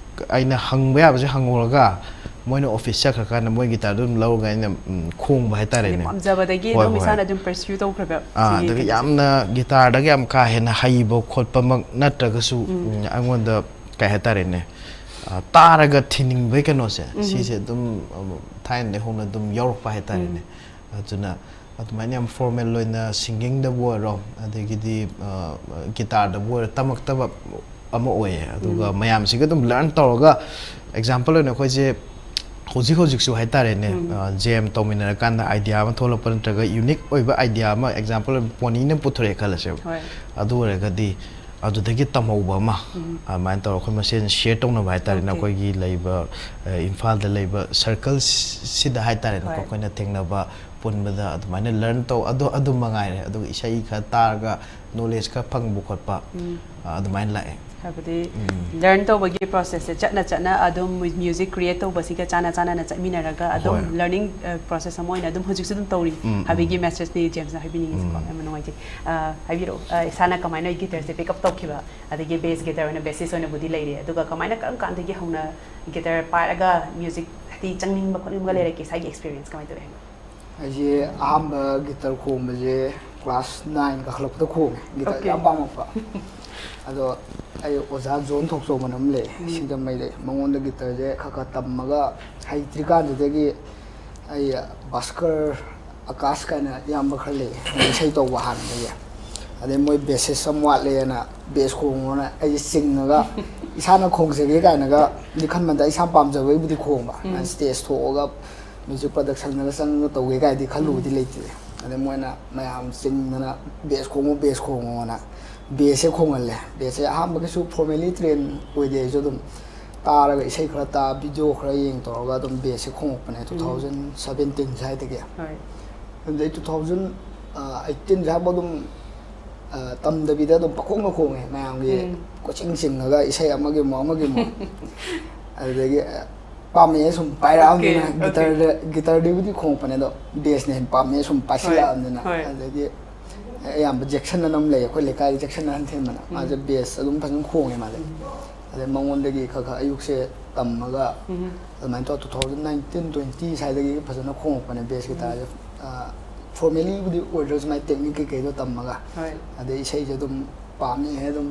ꯑꯩꯅ ꯍꯪꯕ ꯌꯥꯕꯁꯦ ꯍꯪꯍꯧꯔꯒ, ꯃꯣꯏꯅ ꯑꯣꯐꯤꯁ ꯆꯠꯈ꯭ꯔꯀꯥꯟꯗ ꯃꯣꯏ ꯒꯤꯇꯥꯔꯗꯨ ꯑꯗꯨꯝ ꯂꯧꯔꯒ ꯑꯩꯅ, ꯎꯝ, ꯈꯣꯡꯕ ꯍꯥꯏꯇꯥꯔꯦꯅꯦ꯫ ꯄꯥꯝꯖꯕꯗꯒꯤ ꯍꯣꯏ, ꯑꯗꯨꯝ ꯍꯣꯏ꯫ ꯏꯁꯥꯅ ꯑꯗꯨꯝ pursue ꯇꯧꯈ꯭ꯔꯕ ꯑꯥ, ꯁꯤꯒꯤ ꯑꯗꯒꯤ ꯀꯩꯅꯣꯁꯦ? ꯌꯥꯝꯅ ꯒꯤꯇꯥꯔꯗꯒ ꯌꯥꯝ ꯀꯥ ꯍꯦꯟꯅ ꯍꯩꯕ ꯈꯣꯠꯄꯃꯛ ꯅꯠꯇ꯭ꯔꯒꯁꯨ, ꯎꯝ꯫ ꯎꯝ, ꯑꯩꯉꯣꯟꯗ ꯀꯩ ꯍꯥꯏꯇꯥꯔꯦꯅꯦ, ꯑ, ꯇꯥꯔꯒ ꯊꯤꯅꯤꯡꯕꯒꯤ ꯀꯩꯅꯣꯁꯦ, ꯎꯝ꯫ ꯁꯤꯁꯦ ꯑꯗꯨꯝ, ꯑ, ꯊꯥꯏꯅꯗꯒꯤ ꯍꯧꯅ ꯑꯗꯨꯝ ꯌꯥꯎꯔꯛꯄ ꯍꯥꯏꯇꯥꯔꯦꯅꯦ꯫ ꯎꯝ꯫ ꯑꯗꯨꯅ ꯑꯗꯨꯃꯥꯏꯅ ꯌꯥꯝ ꯐꯣꯔꯃꯦꯜ ꯑꯣꯏꯅ ꯁꯤꯡꯒꯤꯡꯗꯕꯨ ꯑꯣꯏꯔꯣ, ꯑꯗꯒꯤꯗꯤ, ꯑ, ꯒꯤꯇꯥꯔꯗꯕꯨ ꯑꯣꯏꯔꯣ, ꯇꯝꯃꯛꯇꯕ ꯑꯃ ꯑꯣꯏꯌꯦ꯫ ꯑꯗꯨꯒ ꯎꯝ꯫ ꯃꯌꯥꯝꯁꯤꯒ ꯑꯗꯨꯝ ꯂꯔꯟ ꯇꯧꯔꯒ, ꯑꯦꯛꯖꯥꯝꯄꯜ ꯑꯣꯏꯅ ꯑꯩꯈꯣꯏꯁꯦ ꯍꯧꯖꯤꯛ ꯍꯧꯖꯤꯛꯁꯨ ꯍꯥꯏꯇꯥꯔꯦꯅꯦ, ꯎꯝ꯫ ꯑ, ꯖꯦꯝ ꯇꯧꯃꯤꯟꯅꯔꯀꯥꯟꯗ ꯑꯥꯏꯗꯤꯌꯥ ꯑꯃ ꯊꯣꯛꯂꯛꯄ ꯅꯠꯇ꯭ꯔꯒ ꯌꯨꯅꯤꯛ ꯑꯣꯏꯕ ꯑꯥꯏꯗꯤꯌꯥ ꯑꯃ, ꯑꯦꯛꯖꯥꯝꯄꯜ ꯑꯣꯏꯅ ꯄꯣꯅꯤꯅ ꯄꯨꯊꯣꯔꯛꯑꯦ ꯈꯜꯂꯁꯦꯕ꯫ ꯍꯣꯏ꯫ ꯑꯗꯨ ꯑꯣꯏꯔꯒꯗꯤ ꯑꯗꯨꯗꯒꯤ ꯇꯝꯍꯧꯕ ꯑꯃ, ꯎꯝ꯫ ꯑꯗꯨꯃꯥꯏꯅ ꯇꯧꯔꯒ ꯑꯩꯈꯣꯏ ꯃꯁꯦꯟ ꯁꯤꯌꯔ ꯇꯧꯅꯕ ꯍꯥꯏꯇꯥꯔꯦꯅꯦ, ꯑꯣꯀꯦ꯫ ꯑꯩꯈꯣꯏꯒꯤ ꯂꯩꯕ, ꯑ, ꯏꯝꯐꯥꯜꯗ ꯂꯩꯕ ꯁꯔꯀꯜꯁꯤꯗ ꯍꯥꯏꯇꯥꯔꯦꯅꯦꯀꯣ, ꯍꯣꯏ꯫ ꯑꯩꯈꯣꯏꯅ ꯊꯦꯡꯅꯕ ꯄꯨꯟꯕꯗ ꯑꯗꯨꯃꯥꯏꯅ ꯂꯔꯟ ꯇꯧ, ꯑꯗꯨ, ꯑꯗꯨ ꯃꯉꯥꯏꯔꯦ꯫ ꯑꯗꯨꯒ ꯏꯁꯩ ꯈꯔ ꯇꯥꯔꯒ ꯅꯣꯂꯦꯖ ꯈꯔ ꯐꯪꯕ ꯈꯣꯠꯄ, ꯎꯝ꯫ ꯑ, ꯑꯗꯨꯃꯥꯏꯅ ꯂꯥꯛꯑꯦ꯫ ꯍꯥꯏꯕꯗꯤ ꯎꯝ꯫ ꯂꯔꯟ ꯇꯧꯕꯒꯤ ꯄ꯭ꯔꯣꯁꯦꯁꯁꯦ ꯆꯠꯅ ꯆꯠꯅ ꯑꯗꯨꯝ ꯃ꯭ꯌꯨ-, ꯃ꯭ꯌꯨꯖꯤꯛ ꯀ꯭ꯔꯤꯌꯦꯠ ꯇꯧꯕꯁꯤꯒ ꯆꯥꯅ ꯆꯥꯅꯅ ꯆꯠꯃꯤꯟꯅꯔꯒ ꯑꯗꯨꯝ ꯍꯣꯏ꯫ ꯂꯔꯅꯤꯡ, ꯑ, ꯄ꯭ꯔꯣꯁꯦꯁ ꯑꯃ ꯑꯣꯏꯅ ꯑꯗꯨꯝ ꯍꯧꯖꯤꯛꯁꯨ ꯑꯗꯨꯝ ꯇꯧꯔꯤ ꯎꯝ, ꯎꯝ꯫ ꯍꯥꯏꯕꯒꯤ ꯃꯦꯁꯦꯖꯅꯤ ꯖꯦꯝꯁꯅ ꯍꯥꯏꯕꯤꯅꯤꯡꯉꯤꯁꯤꯀꯣ꯫ ꯎꯝ꯫ ꯌꯥꯝꯅ ꯅꯨꯡꯉꯥꯏꯖꯩ꯫ ꯑ, ꯍꯥꯏꯕꯤꯔꯛꯑꯣ꯫ ꯑ, ꯏꯁꯥꯅ ꯀꯃꯥꯏꯅ ꯒꯤꯇꯔꯁꯦ ꯄꯤꯛ ꯑꯞ ꯇꯧꯈꯤꯕ, ꯑꯗꯒꯤ ꯕꯦꯁ ꯒꯤꯇꯔ ꯑꯣꯏꯅ ꯕꯦꯁꯤꯁ ꯑꯣꯏꯅꯕꯨꯗꯤ ꯂꯩꯔꯦ, ꯑꯗꯨꯒ ꯀꯃꯥꯏꯅ ꯀꯔꯝ ꯀꯥꯟꯗꯒꯤ ꯍꯧꯅ ꯒꯤꯇꯔ ꯄꯥꯏꯔꯒ ꯃ꯭ꯌꯨꯖꯤꯛ ꯍꯥꯏꯗꯤ ꯆꯪꯅꯤꯡꯕ ꯈꯣꯠꯅꯤꯡꯕ ꯎꯝ꯫ ꯂꯩꯔꯛꯀꯦ, ꯏꯁꯥꯒꯤ ꯑꯦꯛꯁꯄꯤꯔꯤꯌꯦꯟꯁ ꯀꯃꯥꯏꯅ ꯇꯧꯋꯤ ꯍꯥꯏꯅꯣ? ꯑꯩꯁꯦ ꯑꯍꯥꯟꯕ ꯒꯤꯇꯔ ꯈꯣꯡꯕꯁꯦ ꯀ꯭ꯂꯥꯁ ꯅꯥꯏꯟ ꯀꯥꯈꯠꯂꯛꯄꯗ ꯈꯣꯡꯉꯦ, ꯒꯤꯇꯔꯁꯦ ꯑꯣꯀꯦ꯫ ꯌꯥꯝ ꯄꯥꯝꯃꯛꯄ꯫ ꯑꯗꯣ ꯑꯩ ꯑꯣꯖꯥ ꯖꯣꯟ ꯊꯣꯛꯆꯣꯝꯑꯅ ꯑꯃ ꯂꯩ, ꯎꯝ꯫ ꯁꯤꯡꯖꯃꯩꯗꯩ, ꯃꯉꯣꯟꯗ ꯒꯤꯇꯔꯁꯦ ꯈꯔ ꯈꯔ ꯇꯝꯃꯒ ꯍꯩꯇ꯭ꯔꯤꯀꯥꯟꯗꯨꯗꯒꯤ ꯑꯩ ꯚꯥꯁꯀꯔ, ꯑꯀꯥꯁ ꯀꯥꯏꯅ ꯏꯌꯥꯝꯕ ꯈꯔ ꯂꯩ, ꯃꯣꯏ ꯏꯁꯩ ꯇꯧꯕ ꯍꯥꯟꯅꯗꯒꯤ꯫ ꯑꯗꯩ ꯃꯣꯏ ꯕꯦꯁꯤꯁ ꯑꯃ ꯋꯥꯠꯂꯦꯅ ꯕꯦꯁ ꯈꯣꯡꯉꯣꯅ ꯑꯩꯁꯦ ꯆꯤꯡꯉꯒ, ꯏꯁꯥꯅ ꯈꯣꯡꯖꯒꯦ ꯀꯥꯏꯅꯒꯗꯤ ꯈꯟꯕꯗ, ꯏꯁꯥ ꯄꯥꯝꯖꯕꯒꯤꯕꯨꯗꯤ ꯈꯣꯡꯕ꯫ ꯎꯝ꯫ ꯁ꯭ꯇꯦꯖ ꯊꯣꯛꯑꯒ ꯃ꯭ꯌꯨꯖꯤꯛ ꯄ꯭ꯔꯗꯛꯁꯟꯗꯒ ꯆꯪꯉꯒ ꯇꯧꯒꯦ ꯀꯥꯏꯗꯤ ꯈꯜꯂꯨꯕꯗꯤ ꯎꯝ꯫ ꯂꯩꯇꯦ꯫ ꯑꯗꯩ ꯃꯣꯏꯅ ꯃꯌꯥꯝ ꯆꯤꯡꯗꯅ ꯕꯦꯁ ꯈꯣꯡꯉꯣ, ꯕꯦꯁ ꯈꯣꯡꯉꯣꯅ ꯕꯦꯁꯁꯦ ꯈꯣꯡꯍꯜꯂꯦ꯫ ꯕꯦꯁꯁꯦ ꯑꯍꯥꯟꯕꯒꯤꯁꯨ ꯐꯣꯔꯃꯦꯂꯤ ꯇ꯭ꯔꯦꯟ ꯑꯣꯏꯗꯦ, ꯑꯩꯁꯨ ꯑꯗꯨꯝ ꯇꯥꯔꯒ, ꯏꯁꯩ ꯈꯔ ꯇꯥ, ꯚꯤꯗꯤꯑꯣ ꯈꯔ ꯌꯦꯡ ꯇꯧꯔꯒ ꯑꯗꯨꯝ ꯕꯦꯁꯁꯦ ꯈꯣꯡꯉꯛꯄꯅꯦ꯫ ꯎꯝ꯫ ꯇꯨ ꯊꯥꯎꯖꯟ ꯁꯕꯦꯟꯇꯤꯟ ꯁ꯭ꯋꯥꯏꯗꯒꯤ꯫ ꯍꯣꯏ꯫ ꯑꯗꯨꯗꯩ ꯇꯨ ꯊꯥꯎꯖꯟ ꯑꯩꯠꯇꯤꯟ ꯁ꯭ꯋꯥꯏꯐꯥꯎ ꯑꯗꯨꯝ, ꯑ, ꯇꯝꯗꯕꯤꯗ ꯑꯗꯨꯝ ꯄꯈꯣꯡꯗ ꯈꯣꯡꯉꯦ꯫ ꯃꯌꯥꯝꯒꯤ ꯎꯝ꯫ ꯀꯣꯆꯤꯡ ꯆꯤꯡꯉꯒ ꯏꯁꯩ ꯑꯃꯒꯤ ꯑꯃꯨꯛ, ꯑꯃꯒꯤ ꯑꯃꯨꯛ꯫ ꯑꯗꯨꯗꯒꯤ, ꯑ, ꯄꯥꯝꯃꯛꯑꯦ ꯁꯨꯝ ꯄꯥꯏꯔꯛꯑꯕꯅꯤꯅ꯫ Okay, okay. ꯒꯤꯇꯔꯗ, ꯒꯤꯇꯔꯗꯨꯕꯨꯗꯤ ꯈꯣꯡꯉꯛꯄꯅꯦ, ꯑꯗꯣ ꯕꯦꯁꯅ ꯍꯦꯟꯅ ꯄꯥꯝꯃꯛꯑꯦ ꯁꯨꯝ ꯄꯥꯏꯁꯤꯜꯂꯛꯑꯕꯅꯤꯅ꯫ ꯍꯣꯏ, ꯍꯣꯏ꯫ ꯑꯗꯒꯤ ꯑꯌꯥꯝꯕ ꯖꯦꯛꯁꯟ ꯑꯅ ꯑꯃ ꯂꯩ, ꯑꯩꯈꯣꯏ ꯂꯩꯀꯥꯏꯒꯤ ꯖꯦꯛꯁꯟ ꯑꯍꯟ ꯊꯦꯡꯕꯅ꯫ ꯎꯝ꯫ ꯃꯥꯁꯦ ꯕꯦꯁ ꯑꯗꯨꯝ ꯐꯖꯅ ꯈꯣꯡꯉꯦ ꯃꯥꯁꯦ꯫ ꯎꯝ꯫ ꯑꯗꯩ ꯃꯉꯣꯟꯗꯒꯤ ꯈꯔ ꯈꯔ ꯑꯌꯨꯛꯁꯦ ꯇꯝꯃꯒ ꯎꯝ꯫ ꯑꯗꯨꯃꯥꯏꯅ ꯇꯧꯔ ꯇꯨ ꯊꯥꯎꯖꯟ ꯅꯥꯏꯟꯇꯤꯟ ꯇ꯭ꯋꯦꯟꯇꯤ ꯁ꯭ꯋꯥꯏꯗꯒꯤ ꯐꯖꯅ ꯈꯣꯡꯉꯛꯄꯅꯦ ꯕꯦꯁ ꯎꯝ꯫ ꯒꯤꯇꯥꯔꯁꯦ꯫ ꯑ, ꯐꯣꯔꯃꯦꯂꯤꯕꯨꯗꯤ ꯑꯣꯏꯗ꯭ꯔꯁꯨ ꯃꯥꯏ ꯇꯦꯛꯅꯤꯛ ꯀꯩꯀꯩꯗꯣ ꯇꯝꯃꯒ꯫ ꯍꯣꯏ꯫ ꯑꯗꯩ ꯏꯁꯩꯁꯦ ꯑꯗꯨꯝ ꯄꯥꯝꯃꯦ, ꯑꯗꯨꯝ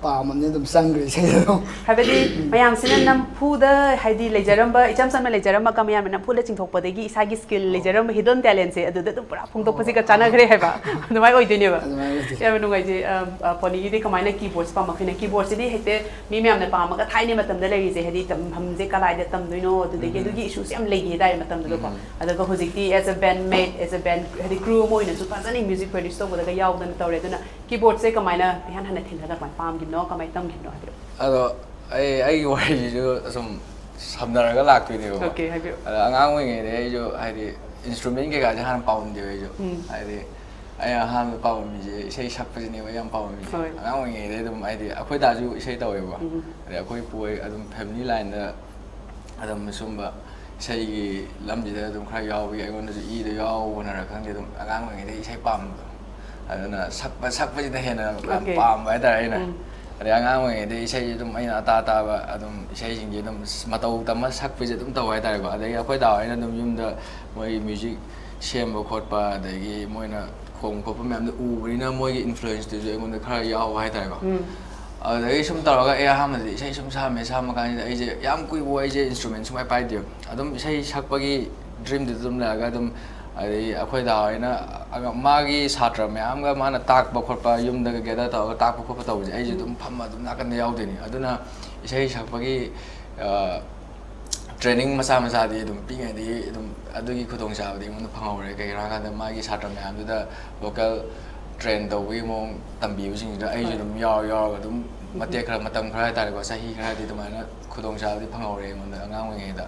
ꯄꯥꯝꯃꯕꯅꯤꯅ ꯑꯗꯨꯝ ꯆꯪꯈ꯭ꯔꯦ ꯏꯁꯩꯗ ꯑꯗꯨꯝ꯫ ꯍꯥꯏꯕꯗꯤ ꯃꯌꯥꯝꯁꯤꯅ ꯅꯝꯐꯨꯗ, ꯍꯥꯏꯗꯤ ꯂꯩꯖꯔꯝꯕ, ꯏꯆꯝ ꯆꯝꯅ ꯂꯩꯖꯔꯝꯕꯒ ꯃꯌꯥꯝꯅ ꯅꯝꯐꯨꯗ ꯆꯤꯡꯊꯣꯛꯄꯗꯒꯤ ꯏꯁꯥꯒꯤ ꯁ꯭ꯀꯤꯜ ꯑꯣ꯫ ꯂꯩꯖꯔꯝꯕ ꯍꯤꯗꯟ ꯇꯦꯂꯦꯟꯁꯦ ꯑꯗꯨꯗ ꯑꯗꯨꯝ ꯄꯨꯔꯥ ꯐꯣꯡꯗꯣꯛꯄꯁꯤꯒ ꯑꯣ꯫ ꯆꯥꯟꯅꯈ꯭ꯔꯦ ꯍꯥꯏꯕ꯫ ꯑꯗꯨꯃꯥꯏꯅ ꯑꯣꯏꯗꯣꯏꯅꯦꯕ꯫ ꯑꯗꯨꯃꯥꯏꯅ ꯑꯣꯏꯗꯣꯏꯅꯦ꯫ ꯌꯥꯝꯅ ꯅꯨꯡꯉꯥꯏꯖꯩ꯫ ꯑ, ꯑ, ꯄꯣꯅꯤꯒꯤꯗꯤ ꯀꯃꯥꯏꯅ ꯀꯤꯕꯣꯔꯗꯁꯦ ꯄꯥꯝꯃꯛꯈꯤꯅꯣ? ꯀꯤꯕꯣꯔꯗꯁꯤꯗꯤ ꯍꯦꯛꯇ ꯃꯤ ꯃꯌꯥꯝꯅ ꯄꯥꯝꯃꯒ ꯊꯥꯏꯅ ꯃꯇꯝꯗ ꯂꯩꯔꯤꯁꯦ, ꯍꯥꯏꯗꯤ ꯇꯝꯐꯝꯁꯦ ꯀꯗꯥꯏꯗ ꯇꯝꯗꯣꯏꯅꯣ, ꯑꯗꯨꯗꯒꯤ ꯎꯝ꯫ ꯑꯗꯨꯒꯤ ꯏꯁꯨꯁꯦ ꯌꯥꯝ ꯂꯩꯈꯤ ꯍꯥꯏꯇꯥꯔꯦ ꯃꯇꯝꯗꯨꯗꯀꯣ꯫ ꯎꯝ꯫ ꯑꯗꯨꯒ ꯍꯧꯖꯤꯛꯇꯤ as a band mate, as a band, ꯍꯥꯏꯗꯤ crew ꯑꯃ ꯑꯣꯏꯅꯁꯨ ꯐꯖꯅ music produce ꯇꯧꯕꯗꯒ ꯌꯥꯎꯗꯅ ꯇꯧꯔꯦ꯫ ꯑꯗꯨꯅ ꯀꯤꯕꯣꯔꯗꯁꯦ ꯀꯃꯥꯏꯅ ꯏꯍꯥꯟ ꯍꯥꯟꯅ ꯊꯦꯡꯅꯔꯒ ꯀꯃꯥꯏꯅ ꯄꯥꯝꯈꯤꯕꯅꯣ, ꯀꯃꯥꯏꯅ ꯇꯝꯈꯤꯕꯅꯣ ꯍꯥꯏꯕꯤꯔꯛꯑꯣ꯫ ꯑꯗꯣ ꯑꯩ, ꯑꯩꯒꯤ ꯋꯥꯔꯤꯁꯤꯁꯨ ꯑꯁꯨꯝ ꯁꯝꯅꯔꯒ ꯂꯥꯛꯇꯣꯏꯅꯦꯕꯀꯣ꯫ ꯑꯣꯀꯦ, ꯍꯥꯏꯕꯤꯌꯨ꯫ ꯑꯗꯣ ꯑꯉꯥꯡ ꯑꯣꯏꯔꯤꯉꯩꯗꯩ ꯑꯩꯁꯨ, ꯍꯥꯏꯗꯤ, instrument ꯀꯩꯀꯥꯁꯦ ꯍꯥꯟꯅ ꯄꯥꯝꯃꯝꯗꯦꯕ ꯑꯩꯁꯨ꯫ ꯎꯝ꯫ ꯍꯥꯏꯗꯤ, ꯑꯩ ꯑꯍꯥꯟꯕ ꯄꯥꯝꯃꯝꯃꯤꯁꯦ ꯏꯁꯩ ꯁꯛꯄꯁꯤꯅꯦꯕ ꯑꯩ ꯌꯥꯝ ꯄꯥꯝꯃꯝꯃꯤꯁꯦ꯫ ꯍꯣꯏ꯫ ꯑꯉꯥꯡ ꯑꯣꯏꯔꯤꯉꯩꯗꯩ ꯑꯗꯨꯝ, ꯍꯥꯏꯗꯤ, ꯑꯩꯈꯣꯏ ꯗꯥꯁꯨ ꯏꯁꯩ ꯇꯧꯋꯦꯕꯀꯣ꯫ ꯎꯝ꯫ ꯑꯗꯩ ꯑꯩꯈꯣꯏ ꯄꯨ ꯍꯣꯏ ꯑꯗꯨꯝ family line ꯗ ꯑꯗꯨꯝ ꯁꯨꯝꯕ ꯏꯁꯩꯒꯤ ꯂꯝꯁꯤꯗ ꯑꯗꯨꯝ ꯈꯔ ꯌꯥꯎꯕꯒꯤ ꯑꯩꯉꯣꯟꯗꯁꯨ ꯏꯗ ꯌꯥꯎꯕꯅꯔ ꯈꯪꯗꯦ, ꯑꯗꯨꯝ ꯑꯉꯥꯡ ꯑꯣꯏꯔꯤꯉꯩꯗꯩ ꯏꯁꯩ ꯄꯥꯝꯕꯗꯣ꯫ ꯑꯗꯨꯅ ꯁꯛꯄ, ꯁꯛꯄꯁꯤꯅ ꯍꯦꯟꯅ ꯌꯥꯝ ꯑꯣꯀꯦ꯫ ꯄꯥꯝꯕ ꯍꯥꯏꯇꯥꯔꯦ ꯑꯩꯅ꯫ ꯎꯝ꯫ ꯑꯗꯩ ꯑꯉꯥꯡ ꯑꯣꯏꯔꯤꯉꯩꯗꯩ ꯏꯁꯩꯁꯦ ꯑꯗꯨꯝ ꯑꯩꯅ ꯑꯇꯥ ꯑꯇꯥꯕ ꯑꯗꯨꯝ ꯏꯁꯩꯁꯤꯡꯁꯦ ꯑꯗꯨꯝ ꯃꯇꯧ ꯇꯝꯃ ꯁꯛꯄꯁꯦ ꯑꯗꯨꯝ ꯇꯧꯕ ꯍꯥꯏꯇꯥꯔꯦꯀꯣ꯫ ꯑꯗꯒꯤ ꯑꯩꯈꯣꯏ ꯗꯥ ꯍꯣꯏꯅ ꯑꯗꯨꯝ ꯌꯨꯝꯗ ꯃꯣꯏ music ꯁꯦꯝꯕ ꯈꯣꯠꯄ, ꯑꯗꯒꯤ ꯃꯣꯏꯅ ꯈꯣꯡꯕ ꯈꯣꯠꯄ ꯃꯌꯥꯝꯗꯣ ꯎꯕꯅꯤꯅ ꯃꯣꯏꯒꯤ influence ꯇꯨꯁꯨ ꯑꯩꯉꯣꯟꯗ ꯈꯔ ꯌꯥꯎꯕ ꯍꯥꯏꯇꯥꯔꯦꯀꯣ꯫ ꯎꯝ꯫ ꯑꯗꯨꯗꯒꯤ ꯁꯨꯝ ꯇꯧꯔꯒ ꯑꯩ ꯑꯍꯥꯟꯕꯗꯗꯤ ꯏꯁꯩ ꯁꯨꯝ ꯁꯥꯝꯃꯦ, ꯁꯥꯝꯃ ꯀꯥꯟꯁꯤꯗ ꯑꯩꯁꯦ ꯌꯥꯝ ꯀꯨꯏꯕ ꯑꯩꯁꯦ instrument ꯁꯨꯡꯄꯥꯏ ꯄꯥꯏꯗꯦꯕ꯫ ꯑꯗꯨꯝ ꯏꯁꯩ ꯁꯛꯄꯒꯤ ꯗ꯭ꯔꯤꯝꯗꯨꯗ ꯑꯗꯨꯝ ꯂꯩꯔꯒ ꯑꯗꯨꯝ, ꯑꯗꯩ ꯑꯩꯈꯣꯏ ꯗꯥ ꯍꯣꯏꯅ ꯑꯉ-, ꯃꯥꯒꯤ ꯁꯥꯇ꯭ꯔ ꯃꯌꯥꯝꯒ ꯃꯥꯅ ꯇꯥꯛꯄ ꯈꯣꯠꯄ, ꯌꯨꯝꯗꯒ ꯒꯦꯗꯔ ꯇꯧꯔꯒ ꯇꯥꯛꯄ ꯈꯣꯠꯄ ꯇꯧꯕꯁꯦ ꯑꯩꯁꯦ ꯑꯗꯨꯝ ꯐꯝꯃ ꯑꯗꯨꯝ ꯅꯥꯀꯟꯗ ꯌꯥꯎꯗꯣꯏꯅꯤ꯫ ꯑꯗꯨꯅ ꯏꯁꯩ ꯁꯛꯄꯒꯤ, ꯑ, ꯇ꯭ꯔꯦꯅꯤꯡ ꯃꯆꯥ ꯃꯆꯥꯗꯤ ꯑꯗꯨꯝ ꯄꯤꯛꯏꯉꯩꯗꯒꯤ ꯑꯗꯨꯝ ꯑꯗꯨꯒꯤ ꯈꯨꯗꯣꯡꯆꯥꯕꯗꯤ ꯑꯩꯉꯣꯟꯗ ꯐꯪꯍꯧꯔꯦ꯫ ꯀꯩꯒꯤꯅꯣ ꯍꯥꯏꯀꯥꯟꯗ ꯃꯥꯒꯤ ꯁꯥꯇ꯭ꯔ ꯃꯌꯥꯝꯗꯨꯗ ꯚꯣꯀꯦꯜ ꯇ꯭ꯔꯦꯟ ꯇꯧꯕꯒꯤ ꯃꯑꯣꯡ ꯇꯝꯕꯤꯕꯁꯤꯡꯗꯨꯗ ꯑꯩꯁꯨ ꯍꯣꯏ꯫ ꯑꯗꯨꯝ ꯌꯥꯎꯔ ꯌꯥꯎꯔꯒ ꯑꯗꯨꯝ ꯃꯇꯦꯛ ꯈꯔ, ꯃꯇꯝ ꯈꯔ ꯍꯥꯏꯇꯥꯔꯦꯀꯣ, ꯆꯍꯤ ꯈꯔꯗꯤ ꯑꯗꯨꯃꯥꯏꯅ ꯈꯨꯗꯣꯡꯆꯥꯕꯗꯤ ꯐꯪꯍꯧꯔꯦ ꯑꯩꯉꯣꯟꯗ ꯑꯉꯥꯡ ꯑꯣꯏꯔꯤꯉꯩꯗ꯫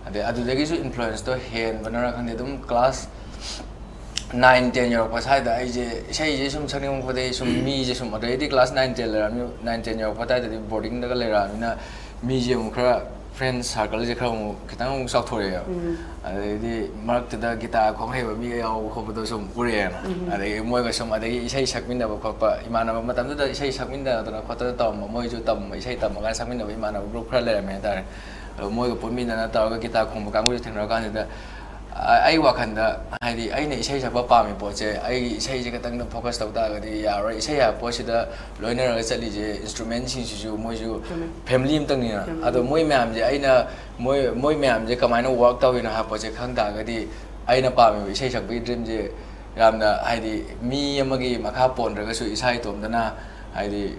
ꯑꯗꯩ ꯑꯗꯨꯗꯒꯤꯁꯨ ꯏꯟꯐ꯭ꯂꯨꯌꯦꯟꯁꯇꯣ ꯍꯦꯟꯕꯅꯔ ꯈꯪꯗꯦ, ꯑꯗꯨꯝ ꯀ꯭ꯂꯥꯁ ꯅꯥꯏꯟ ꯇꯦꯟ ꯌꯧꯔꯛꯄ ꯁ꯭ꯋꯥꯏꯗ ꯑꯩꯁꯦ ꯏꯁꯩꯁꯦ ꯁꯨꯝ ꯁꯛꯅꯤꯡꯉꯛꯄꯗꯒꯤ ꯁꯨꯝ ꯃꯤꯁꯦ ꯁꯨꯝ, ꯑꯗꯩꯗꯤ ꯀ꯭ꯂꯥꯁ ꯅꯥꯏꯟ ꯇꯦꯟ ꯂꯩꯔꯛꯑꯃꯤ-, ꯅꯥꯏꯟ ꯇꯦꯟ ꯌꯧꯔꯛꯄ ꯑꯗꯨꯋꯥꯏꯗꯗꯤ ꯕꯣꯔꯗꯤꯡꯗꯒ ꯂꯩꯔꯛꯑꯃꯤꯅ ꯃꯤꯁꯦ ꯑꯃꯨꯛ ꯈꯔ, ꯐ꯭ꯔꯦꯟ ꯁꯥꯔꯀꯜꯁꯦ ꯈꯔ ꯑꯃꯨꯛ ꯈꯤꯇꯪ ꯑꯃꯨꯛ ꯆꯥꯎꯊꯣꯔꯛꯑꯦꯕ꯫ ꯎꯝ꯫ ꯑꯗꯩꯗꯤ ꯃꯔꯛꯇꯨꯗ ꯒꯤꯇꯥꯔ ꯈꯣꯡ ꯍꯩꯕ ꯃꯤꯒ ꯌꯥꯎꯕ ꯈꯣꯠꯄꯗꯣ ꯁꯨꯝ ꯎꯔꯛꯑꯦꯅ꯫ ꯎꯝ꯫ ꯑꯗꯒꯤ ꯃꯣꯏꯒ ꯁꯨꯝ, ꯑꯗꯒꯤ ꯏꯁꯩ ꯁꯛꯃꯤꯟꯅꯕ ꯈꯣꯠꯄ, ꯏꯃꯥꯟꯅꯕ ꯃꯇꯝꯗꯨꯗ ꯏꯁꯩ ꯁꯛꯃꯤꯟꯅꯗꯅ ꯈꯣꯠꯇꯅ ꯇꯧꯔꯝꯕ, ꯃꯣꯏꯁꯨ ꯇꯝꯕ, ꯏꯁꯩ ꯇꯝꯃꯒ ꯁꯛꯃꯤꯟꯅꯕ ꯏꯃꯥꯟꯅꯕ ꯒ꯭ꯔꯨꯞ ꯈꯔ ꯂꯩꯔꯝꯃꯦ ꯍꯥꯏꯇꯥꯔꯦ꯫ ꯑꯗꯣ ꯃꯣꯏꯒ ꯄꯨꯟꯃꯤꯟꯅꯅ ꯇꯧꯔꯒ ꯒꯤꯇꯥꯔ ꯈꯣꯡꯕ ꯀꯥꯡꯕꯨꯁꯦ ꯊꯦꯡꯅꯔꯀꯥꯟꯁꯤꯗ, ꯑ-, ꯑꯩ ꯋꯥꯈꯜꯗ, ꯍꯥꯏꯗꯤ, ꯑꯩꯅ ꯏꯁꯩ ꯁꯛꯄ ꯄꯥꯝꯃꯤ ꯄꯣꯠꯁꯦ, ꯑꯩꯒꯤ ꯏꯁꯩꯁꯦ ꯈꯛꯇꯪꯗ ꯐꯣꯀꯁ ꯇꯧ ꯇꯥꯔꯒꯗꯤ ꯌꯥꯔꯔꯣꯏ꯫ ꯏꯁꯩ ꯍꯥꯏꯕ ꯄꯣꯠꯁꯤꯗ ꯂꯣꯏꯅꯔꯒ ꯆꯠꯂꯤꯁꯦ ꯏꯟꯁꯇ꯭ꯔꯨꯃꯦꯟꯁꯤꯡꯁꯤꯁꯨ ꯃꯣꯏꯁꯨ ꯆꯨꯝꯃꯦ꯫ ꯐꯦꯃꯤꯂꯤ ꯑꯃꯇꯪꯅꯤꯅ꯫ ꯐꯦꯃꯤꯂꯤ꯫ ꯑꯗꯣ ꯃꯣꯏ ꯃꯌꯥꯝꯁꯦ ꯑꯩꯅ, ꯃꯣꯏ, ꯃꯣꯏ ꯃꯌꯥꯝꯁꯦ ꯀꯃꯥꯏꯅ ꯋꯥꯔꯛ ꯇꯧꯔꯤꯅꯣ ꯍꯥꯏꯕ ꯄꯣꯠꯁꯦ ꯈꯪ ꯇꯥꯔꯒꯗꯤ, ꯑꯩꯅ ꯄꯥꯝꯃꯤꯕ ꯏꯁꯩ ꯁꯛꯄꯒꯤ ꯗ꯭ꯔꯤꯝꯁꯦ ꯌꯥꯝꯅ, ꯍꯥꯏꯗꯤ, ꯃꯤ ꯑꯃꯒꯤ ꯃꯈꯥ ꯄꯣꯟꯗ꯭ꯔꯒꯁꯨ ꯏꯁꯥ ꯏꯇꯣꯝꯇꯅ, ꯍꯥꯏꯗꯤ,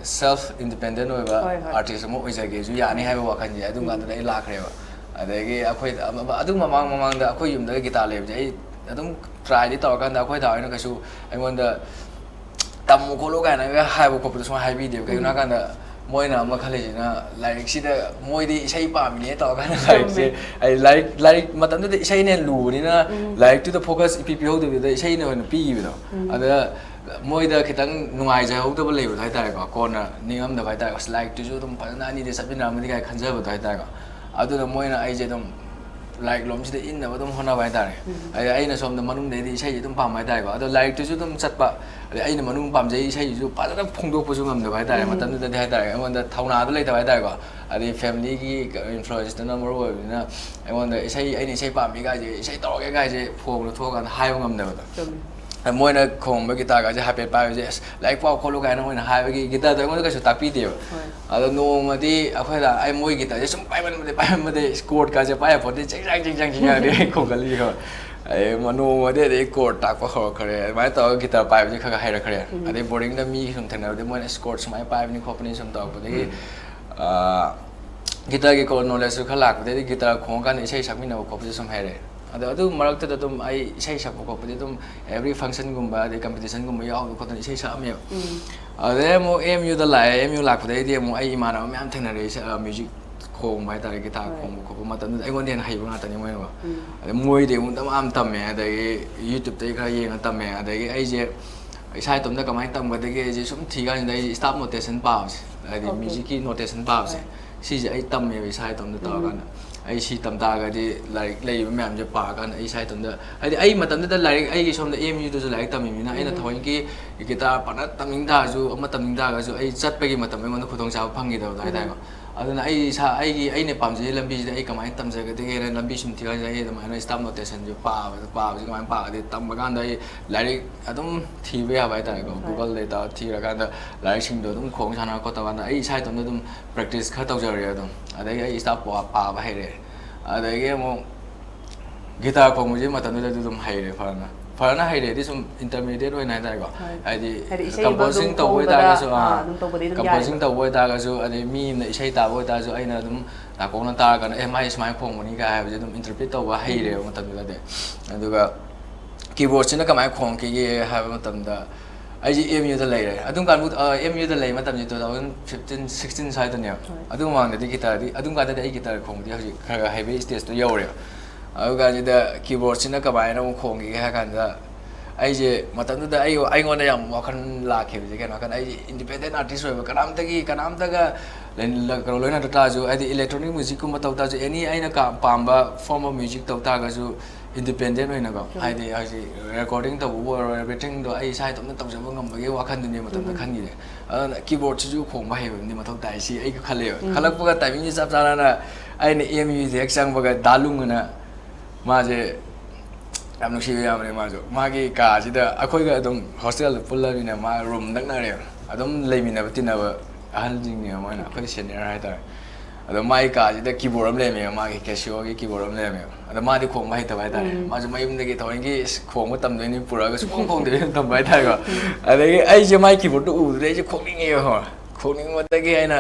ꯁꯦꯜꯐ ꯏꯟꯗꯤꯄꯦꯟꯗꯦꯟ ꯑꯣꯏꯕ ꯍꯣꯏ, ꯍꯣꯏ꯫ ꯑꯥꯔꯇꯤꯁ ꯑꯃ ꯑꯣꯏꯖꯒꯦꯁꯨ ꯌꯥꯅꯤ ꯍꯥꯏꯕ ꯋꯥꯈꯜꯁꯦ ꯑꯗꯨꯝ ꯎꯝ꯫ ꯀꯥꯟꯗꯨꯗ ꯑꯩ ꯂꯥꯛꯈ꯭ꯔꯦꯕ꯫ ꯑꯗꯒꯤ ꯑꯩꯈꯣꯏ ꯑꯃ-, ꯑꯗꯨ ꯃꯃꯥꯡ ꯃꯃꯥꯡꯗ ꯑꯩꯈꯣꯏ ꯌꯨꯝꯗꯒ ꯒꯤꯇꯥꯔ ꯂꯩꯕꯁꯦ ꯑꯩ ꯑꯗꯨꯝ ꯇ꯭ꯔꯥꯏꯗꯤ ꯇꯧꯔꯀꯥꯟꯗ ꯑꯩꯈꯣꯏ ꯗꯥ ꯍꯣꯏꯅ ꯀꯩꯁꯨ ꯑꯩꯉꯣꯟꯗ "ꯇꯝꯃꯨ ꯈꯣꯠꯂꯨ" ꯀꯥꯏꯅꯒ ꯍꯥꯏꯕ ꯈꯣꯠꯄꯗꯣ ꯁꯨꯡꯍꯥꯏ ꯍꯥꯏꯕꯤꯗꯦꯕ꯫ ꯀꯩꯒꯤꯅꯣ ꯎꯝ꯫ ꯍꯥꯏꯀꯥꯟꯗ ꯃꯣꯏꯅ ꯑꯃ ꯈꯜꯂꯤꯁꯤꯅ ꯂꯥꯏꯔꯤꯛꯁꯤꯗ, ꯃꯣꯏꯗꯤ ꯏꯁꯩ ꯄꯥꯝꯃꯤꯅꯦ ꯇꯧꯔꯀꯥꯟꯗ ꯂꯥꯏꯔꯤꯛꯁꯦ, ꯆꯨꯝꯃꯦ꯫ ꯑꯩ ꯂꯥꯏꯔꯤꯛ, ꯂꯥꯏꯔꯤꯛ ꯃꯇꯝꯗꯨꯗ ꯏꯁꯩꯅ ꯍꯦꯟꯅ ꯂꯨꯕꯅꯤꯅ ꯎꯝ꯫ ꯂꯥꯏꯔꯤꯛꯇꯨꯗ ꯐꯣꯀꯁ ꯏꯄꯤ ꯄꯤꯍꯧꯗꯕꯤꯗ ꯏꯁꯩꯅ ꯑꯣꯏꯅ ꯄꯤꯈꯤꯕꯗꯣ꯫ ꯎꯝ꯫ ꯑꯗꯨꯗ ꯃꯣꯏꯗ ꯈꯤꯇꯪ ꯅꯨꯡꯉꯥꯏꯖꯍꯧꯗꯕ ꯂꯩꯕꯗꯣ ꯍꯥꯏꯇꯥꯔꯦꯀꯣ, ꯀꯣꯟꯅ ꯅꯤꯡꯉꯝꯗꯕ ꯍꯥꯏꯇꯥꯔꯦꯀꯣ, "ꯑꯁ, ꯂꯥꯏꯔꯤꯛꯇꯨꯁꯨ ꯑꯗꯨꯝ ꯐꯖꯅ ꯑꯅꯤꯗꯤ ꯆꯠꯃꯤꯟꯅꯔꯝꯃꯗꯤ" ꯀꯥꯏ ꯈꯟꯖꯕꯗꯣ ꯍꯥꯏꯇꯥꯔꯦꯀꯣ꯫ ꯑꯗꯨꯅ ꯃꯣꯏꯅ ꯑꯩꯁꯦ ꯑꯗꯨꯝ ꯂꯥꯏꯔꯤꯛ ꯂꯣꯝꯁꯤꯗ ꯏꯟꯅꯕ ꯑꯗꯨꯝ ꯍꯣꯠꯅꯕ ꯍꯥꯏꯇꯥꯔꯦ꯫ ꯎꯝ꯫ ꯑꯗꯩ ꯑꯩꯅ ꯁꯣꯝꯗ ꯃꯅꯨꯡꯗꯩꯗꯤ ꯏꯁꯩꯁꯦ ꯑꯗꯨꯝ ꯄꯥꯝꯕ ꯍꯥꯏꯇꯥꯔꯦꯀꯣ꯫ ꯑꯗꯣ ꯂꯥꯏꯔꯤꯛꯇꯨꯁꯨ ꯑꯗꯨꯝ ꯆꯠꯄ, ꯑꯗꯩ ꯑꯩꯅ ꯃꯅꯨꯡ ꯄꯥꯝꯖꯩ ꯏꯁꯩꯁꯤꯁꯨ ꯐꯖꯅ ꯐꯣꯡꯗꯣꯛꯄꯁꯨ ꯉꯝꯗꯕ ꯍꯥꯏꯇꯥꯔꯦ꯫ ꯎꯝ꯫ ꯃꯇꯝꯗꯨꯗꯗꯤ ꯍꯥꯏꯇꯥꯔꯦ, ꯑꯩꯉꯣꯟꯗ ꯊꯧꯅꯥꯗꯣ ꯂꯩꯇꯕ ꯍꯥꯏꯇꯥꯔꯦꯀꯣ꯫ ꯑꯗꯩ ꯐꯦꯃꯤꯂꯤꯒꯤ ꯏꯟꯐ꯭ꯂꯨꯌꯦꯟꯁꯇꯨꯅ ꯃꯔꯨ ꯑꯣꯏꯕꯅꯤꯅ ꯑꯩꯉꯣꯟꯗ ꯏꯁꯩ, ꯑꯩꯅ ꯏꯁꯩ ꯄꯥꯝꯃꯤ ꯀꯥꯏꯁꯦ, ꯏꯁꯩ ꯇꯧꯔꯒꯦ ꯀꯥꯏꯁꯦ ꯐꯣꯟꯗ ꯊꯣꯛꯑꯀꯥꯟꯗ ꯍꯥꯏꯕ ꯉꯝꯗꯕꯗꯣ꯫ ꯆꯨꯝꯃꯤ꯫ ꯃꯣꯏꯅ ꯈꯣꯡꯕ ꯒꯤꯇꯥꯔꯒꯁꯦ ꯍꯥꯏꯐꯦꯠ ꯄꯥꯏꯕꯁꯦ, "ꯑꯁ, ꯂꯥꯏꯔꯤꯛ ꯄꯥꯎ ꯈꯣꯠꯂꯨ" ꯀꯥꯏꯅ ꯃꯣꯏꯅ ꯍꯥꯏꯕꯒꯤ ꯒꯤꯇꯥꯔꯗꯣ ꯑꯩꯉꯣꯟꯗ ꯀꯩꯁꯨ ꯇꯥꯛꯄꯤꯗꯦꯕ꯫ ꯍꯣꯏ꯫ ꯑꯗꯣ ꯅꯣꯡꯃꯗꯤ ꯑꯩꯈꯣꯏꯅ, ꯑꯩ ꯃꯣꯏ ꯒꯤꯇꯥꯔꯁꯦ ꯁꯨꯝ ꯄꯥꯏꯃꯟꯕꯗꯤ ꯄꯥꯏꯃꯟꯕꯗꯤ ꯀꯣꯔꯠꯀꯥꯁꯦ ꯄꯥꯏ ꯌꯥꯄꯣꯠꯇꯦ, ꯆꯤꯡꯖꯥꯡ ꯆꯤꯡꯖꯥꯡ ꯆꯤꯡꯖꯥꯡꯗꯤ ꯑꯩ ꯈꯣꯡꯒꯠꯂꯤꯀꯣ꯫ ꯑꯗꯩ ꯃ-, ꯅꯣꯡꯃꯗꯤ ꯑꯗꯩ ꯀꯣꯔꯠ ꯇꯥꯛꯄ ꯍꯧꯔꯛꯈ꯭ꯔꯦ꯫ ꯑꯗꯨꯃꯥꯏꯅ ꯇꯧꯔꯒ ꯒꯤꯇꯥꯔ ꯄꯥꯏꯕꯁꯦ ꯈꯔ ꯈꯔ ꯍꯩꯔꯛꯈ꯭ꯔꯦ꯫ ꯑꯗꯩ ꯕꯣꯔꯗꯤꯡꯗ ꯃꯤ ꯁꯨꯝ ꯊꯦꯡꯅꯕꯗꯤ ꯃꯣꯏꯅ "ꯀꯣꯔꯠ ꯁꯨꯃꯥꯏꯅ ꯄꯥꯏꯕꯅꯤ ꯈꯣꯠꯄꯅꯤ" ꯁꯨꯝ ꯇꯧꯔꯛꯄꯗꯒꯤ, ꯑꯥ, ꯒꯤꯇꯥꯔꯒꯤ ꯀꯣꯔꯠ ꯅꯣꯂꯦꯖꯁꯨ ꯈꯔ ꯂꯥꯛꯄꯗꯒꯤ ꯒꯤꯇꯥꯔ ꯈꯣꯡꯉꯀꯥꯟꯗ ꯏꯁꯩ ꯁꯛꯃꯤꯟꯅꯕ ꯈꯣꯠꯄꯁꯦ ꯁꯨꯝ ꯍꯩꯔꯛꯑꯦ꯫ ꯑꯗꯣ ꯑꯗꯨ ꯃꯔꯛꯇꯨꯗ ꯑꯗꯨꯝ ꯑꯩ ꯏꯁꯩ ꯁꯛꯄ ꯈꯣꯠꯄꯗꯤ ꯑꯗꯨꯝ every functionꯒꯨꯝꯕ ꯑꯗꯩ competitionꯒꯨꯝꯕ ꯌꯥꯎꯗꯅ ꯈꯣꯠꯇꯅ ꯏꯁꯩ ꯁꯛꯑꯝꯃꯦꯕ꯫ ꯎꯝ꯫ ꯑꯗꯩ ꯑꯃꯨꯛ ꯑꯦꯝ ꯌꯨꯗ ꯂꯥꯛꯑꯦ꯫ ꯑꯦꯝ ꯌꯨ ꯂꯥꯛꯄꯗꯩꯗꯤ ꯑꯃꯨꯛ ꯑꯩ ꯏꯃꯥꯟꯅꯕ ꯃꯌꯥꯝ ꯊꯦꯡꯅꯔꯛꯑꯦ, ꯏꯁꯩ, ꯑ, ꯃ꯭ꯌꯨꯖꯤꯛ ꯈꯣꯡꯕ ꯍꯥꯏꯇꯥꯔꯦ, ꯒꯤꯇꯥꯔ ꯍꯣꯏ꯫ ꯈꯣꯡꯕ ꯈꯣꯠꯄ ꯃꯇꯝꯗꯨꯗ ꯑꯩꯉꯣꯟꯗ ꯍꯦꯟꯅ ꯍꯩꯕ ꯉꯥꯛꯇꯅꯤ ꯃꯣꯏꯅ꯫ ꯎꯝ꯫ ꯑꯗꯩ ꯃꯣꯏꯗꯤ ꯑꯃꯨꯛ ꯌꯥꯝ ꯇꯝꯃꯦ, ꯑꯗꯒꯤ YouTubeꯇꯒꯤ ꯈꯔ ꯌꯦꯡꯉ ꯇꯝꯃꯦ꯫ ꯑꯗꯒꯤ ꯑꯩꯁꯦ ꯏꯁꯥ ꯏꯇꯣꯝꯇ ꯀꯃꯥꯏꯅ ꯇꯝꯒꯗꯒꯦ ꯍꯥꯏꯁꯦ ꯁꯨꯝ ꯊꯤ ꯀꯥꯟꯁꯤꯗ ꯑꯩꯁꯦ staff notation ꯄꯥꯕꯁꯦ, ꯍꯥꯏꯗꯤ Okay. ꯃ꯭ꯌꯨꯖꯤꯛꯀꯤ notation ꯄꯥꯕꯁꯦ, ꯍꯣꯏ꯫ ꯁꯤꯁꯦ ꯑꯩ ꯇꯝꯃꯦꯕ ꯏꯁꯥ ꯏꯇꯣꯝꯇ ꯎꯝ꯫ ꯇꯧꯔꯀꯥꯟꯗ꯫ ꯑꯩ ꯁꯤ ꯇꯝ ꯇꯥꯔꯒꯗꯤ ꯂꯥꯏꯔꯤꯛ ꯂꯩꯔꯤꯕ ꯃꯌꯥꯝꯁꯦ ꯄꯥꯔꯀꯥꯟꯗ ꯑꯩ ꯏꯁꯥ ꯏꯇꯣꯝꯇ, ꯍꯥꯏꯗꯤ ꯑꯩ ꯃꯇꯝꯗꯨꯗ ꯂꯥꯏꯔꯤꯛ, ꯑꯩꯒꯤ ꯁꯣꯝꯗ ꯑꯦꯝ ꯌꯨꯗꯁꯨ ꯂꯥꯏꯔꯤꯛ ꯇꯝꯃꯤꯕꯅꯤꯅ ꯑꯩꯅ ꯎꯝ꯫ ꯊꯑꯣꯏꯀꯤ ꯒꯤꯇꯥꯔ ꯄꯥꯅ ꯇꯝꯅꯤꯡ ꯇꯥꯔꯁꯨ, ꯑꯃ ꯇꯝꯅꯤꯡ ꯇꯥꯔꯒꯁꯨ ꯑꯩ ꯆꯠꯄꯒꯤ ꯃꯇꯝ ꯑꯩꯉꯣꯟꯗ ꯈꯨꯗꯣꯡꯆꯥꯕ ꯐꯪꯈꯤꯗꯕꯗꯣ ꯎꯝ꯫ ꯍꯥꯏꯇꯥꯔꯦꯀꯣ꯫ ꯑꯗꯨꯅ ꯑꯩ ꯏꯁꯥ, ꯑꯩꯒꯤ, ꯑꯩꯅ ꯄꯥꯝꯖꯔꯤꯕ ꯂꯝꯕꯤꯁꯤꯗ ꯑꯩ ꯀꯃꯥꯏꯅ ꯇꯝꯖꯒꯗꯒꯦꯅ ꯂꯝꯕꯤ ꯁꯨꯝ ꯊꯤꯀꯥꯟꯁꯤꯗ ꯑꯩ ꯑꯗꯨꯃꯥꯏꯅ staff notationꯁꯨ ꯄꯥꯕꯗ, ꯄꯥꯕꯁꯤ ꯀꯃꯥꯏꯅ ꯄꯥꯒꯗꯤ ꯇꯝꯕ ꯀꯥꯟꯗ ꯑꯩ ꯂꯥꯏꯔꯤꯛ ꯑꯗꯨꯝ ꯊꯤꯕ ꯌꯥꯕ ꯍꯥꯏꯇꯥꯔꯦꯀꯣ꯫ ꯍꯣꯏ꯫ Googleꯗ ꯇꯧꯔ ꯊꯤꯔꯀꯥꯟꯗ ꯂꯥꯏꯔꯤꯛꯁꯤꯡꯗꯣ ꯑꯗꯨꯝ ꯈꯣꯡ ꯁꯥꯟꯅ ꯈꯣꯠꯇ ꯀꯥꯟꯗ ꯑꯩ ꯏꯁꯥ ꯏꯇꯣꯝꯇ ꯑꯗꯨꯝ practice ꯈꯔ ꯇꯧꯖꯔꯦ ꯑꯗꯨꯝ꯫ ꯑꯗꯒꯤ ꯑꯩ staff ꯄꯥ-, ꯄꯥꯕ ꯍꯩꯔꯦ꯫ ꯑꯗꯒꯤ ꯑꯃꯨꯛ ꯒꯤꯇꯥꯔ ꯈꯣꯡꯕꯁꯤ ꯃꯇꯝꯗꯨꯗꯗꯤ ꯑꯗꯨꯝ ꯍꯩꯔꯦ ꯐꯖꯅ꯫ ꯐꯖꯅ ꯍꯩꯔꯦꯗꯤ ꯁꯨꯝ intermediate ꯑꯣꯏꯅ ꯍꯥꯏꯇꯥꯔꯦꯀꯣ꯫ ꯍꯣꯏ꯫ ꯍꯥꯏꯗꯤ ꯍꯥꯏꯗꯤ ꯏꯁꯩ ꯑꯃ composing ꯑꯗꯨꯝ ꯇꯧꯕ ꯈꯣꯡꯕꯗ, ꯑꯣꯏꯇꯥꯔꯒꯁꯨ, ꯑꯥ, ꯑꯥ, ꯑꯗꯨꯝ ꯇꯧꯕꯗꯤ ꯑꯗꯨꯝ composing ꯌꯥꯏꯌꯦꯕ꯫ ꯇꯧꯕ ꯑꯣꯏꯇꯥꯔꯒꯁꯨ, ꯑꯗꯩ ꯃꯤ ꯑꯃꯅ ꯏꯁꯩ ꯇꯥꯕ ꯑꯣꯏꯇꯥꯔꯁꯨ ꯑꯩꯅ ꯑꯗꯨꯝ ꯅꯥꯀꯣꯡꯅ ꯇꯥꯔꯒꯅ, "ꯑꯦ, ꯃꯥꯏ ꯁꯨꯃꯥꯏꯅ ꯈꯣꯡꯕꯅꯤ" ꯀꯥꯏ ꯍꯥꯏꯕꯁꯦ ꯑꯗꯨꯝ interpret ꯇꯧꯕ ꯍꯩꯔꯦꯕ ꯃꯇꯝꯗꯨꯗꯗꯤ꯫ ꯑꯗꯨꯒ keyboardꯁꯤꯅ ꯀꯃꯥꯏꯅ ꯈꯣꯡꯉꯛꯈꯤꯒꯦ ꯍꯥꯏꯕ ꯃꯇꯝꯗ, ꯑꯩꯁꯦ ꯑꯦꯝ ꯌꯨꯗ ꯂꯩꯔꯦ꯫ ꯑꯗꯨꯝ ꯀꯥꯟꯕꯨ-, ꯑ, ꯑꯦꯝ ꯌꯨꯗ ꯂꯩ ꯃꯇꯝꯁꯦ two thousand fifteen sixteen ꯁ꯭ꯋꯥꯏꯗꯅꯦꯕ꯫ ꯍꯣꯏ꯫ ꯑꯗꯨ ꯃꯃꯥꯡꯗꯗꯤ ꯒꯤꯇꯥꯔꯗꯤ, ꯑꯗꯨꯝ ꯀꯥꯟꯗꯗꯤ ꯑꯩ ꯒꯤꯇꯥꯔ ꯈꯣꯡꯕꯗꯤ ꯍꯧꯖꯤꯛ ꯈꯔ ꯈꯔ ꯍꯩꯕꯒꯤ stageꯇꯣ ꯌꯧꯔꯦꯕ꯫ ꯑꯗꯨ ꯀꯥꯟꯁꯤꯗ keyboardꯁꯤꯅ ꯀꯃꯥꯏꯅ ꯑꯃꯨꯛ ꯈꯣꯡꯈꯤꯒꯦ ꯍꯥꯏ ꯀꯥꯟꯗ, ꯑꯩꯁꯦ ꯃꯇꯝꯗꯨꯗ ꯑꯩ, ꯑꯩꯉꯣꯟꯗ ꯌꯥꯝ ꯋꯥꯈꯜ ꯂꯥꯛꯈꯤꯕꯁꯦ ꯀꯩꯅꯣ ꯍꯥꯏ ꯀꯥꯟꯗ, ꯑꯩꯁꯦ independent artist ꯑꯣꯏꯕ, ꯀꯅꯥꯝꯇꯒꯤ, ꯀꯅꯥꯝꯇꯒ ꯂꯣꯏꯅ-, ꯀꯩꯅꯣ, ꯂꯣꯏꯅꯗ ꯇꯥꯔꯁꯨ, ꯍꯥꯏꯗꯤ electronic musicꯀꯨꯝꯕ ꯇꯧ ꯇꯥꯔꯁꯨ, any ꯑꯩꯅ ꯀ-, ꯄꯥꯝꯕ form of music ꯇꯧ ꯇꯥꯔꯒꯁꯨ, independent ꯑꯣꯏꯅꯀꯣ, ꯎꯝ꯫ ꯍꯥꯏꯗꯤ ꯍꯧꯖꯤꯛ recording ꯇꯧꯕꯕꯨ ꯑꯣꯏꯔꯣ, everythingꯗꯣ ꯑꯩ ꯏꯁꯥ ꯏꯇꯣꯝꯇ ꯇꯧꯖꯕ ꯉꯝꯕꯒꯤ ꯋꯥꯈꯜꯗꯨꯅꯦ ꯃꯇꯝꯗ ꯎꯝ꯫ ꯈꯟꯈꯤꯁꯦ꯫ ꯑꯗꯨꯅ keyboardꯁꯤꯁꯨ ꯈꯣꯡꯕ ꯍꯩꯕ ꯑꯃꯗꯤ ꯃꯊꯧ ꯇꯥꯏ, ꯁꯤ ꯑꯩ ꯈꯜꯂꯦꯕ꯫ ꯎꯝ꯫ ꯈꯜꯂꯛꯄꯒ timingꯁꯦ ꯆꯞ ꯆꯥꯅꯅ ꯑꯩꯅ ꯑꯦꯝ ꯌꯨꯁꯦ ꯍꯦꯛ ꯆꯪꯕꯒ ꯗꯥ ꯂꯨꯡ ꯑꯅ ꯃꯥꯁꯦ ꯌꯥꯝ ꯅꯨꯡꯁꯤꯕ ꯌꯥꯕꯅꯦ ꯃꯥꯁꯨ꯫ ꯃꯥꯒꯤ ꯀꯥꯁꯤꯗ ꯑꯩꯈꯣꯏꯒ ꯑꯗꯨꯝ ꯍꯣꯁꯇꯦꯜꯗ ꯄꯨꯜꯂꯕꯅꯤꯅ ꯃꯥ ꯔꯨꯝ ꯅꯛꯅꯔꯦꯕ꯫ ꯑꯗꯨꯝ ꯂꯩꯃꯤꯟꯅꯕ ꯇꯤꯟꯅꯕ ꯑꯍꯜꯁꯤꯡꯅꯦꯕ ꯃꯣꯏꯅ, ꯑꯩꯈꯣꯏ ꯁꯦꯅꯤꯌꯔ ꯍꯥꯏꯇꯥꯔꯦ꯫ ꯑꯗꯣ ꯃꯥꯒꯤ ꯀꯥꯁꯤꯗ ꯀꯤꯕꯣꯔꯗ ꯑꯃ ꯂꯩꯔꯝꯃꯦꯕ, ꯃꯥꯒꯤ ꯀꯦꯁꯤꯑꯣꯒꯤ ꯀꯤꯕꯣꯔꯗ ꯑꯃ ꯂꯩꯔꯝꯃꯦꯕ꯫ ꯑꯗꯣ ꯃꯥꯗꯤ ꯈꯣꯡꯕ ꯍꯩꯇꯕ ꯍꯥꯏꯇꯥꯔꯦ꯫ ꯎꯝ꯫ ꯃꯥꯁꯨ ꯃꯌꯨꯝꯗꯒꯤ ꯊꯑꯣꯏꯒꯤ "ꯏꯁ, ꯈꯣꯡꯕ ꯇꯝꯗꯣꯏꯅꯤ" ꯄꯨꯔꯛꯑꯒ ꯁꯨꯡꯈꯣꯡ ꯈꯣꯡꯗꯕꯤ ꯑꯗꯨꯝ ꯊꯝꯕ ꯍꯥꯏꯇꯥꯔꯦꯀꯣ꯫ ꯑꯗꯒꯤ ꯑꯩꯁꯦ ꯃꯥꯒꯤ ꯀꯤꯕꯣꯔꯗꯇꯣ ꯎꯕꯗꯨꯗ ꯑꯩꯁꯦ ꯈꯣꯡꯅꯤꯡꯉꯦꯕ, ꯈꯣꯡꯅꯤꯡꯕꯗꯒꯤ ꯑꯩꯅ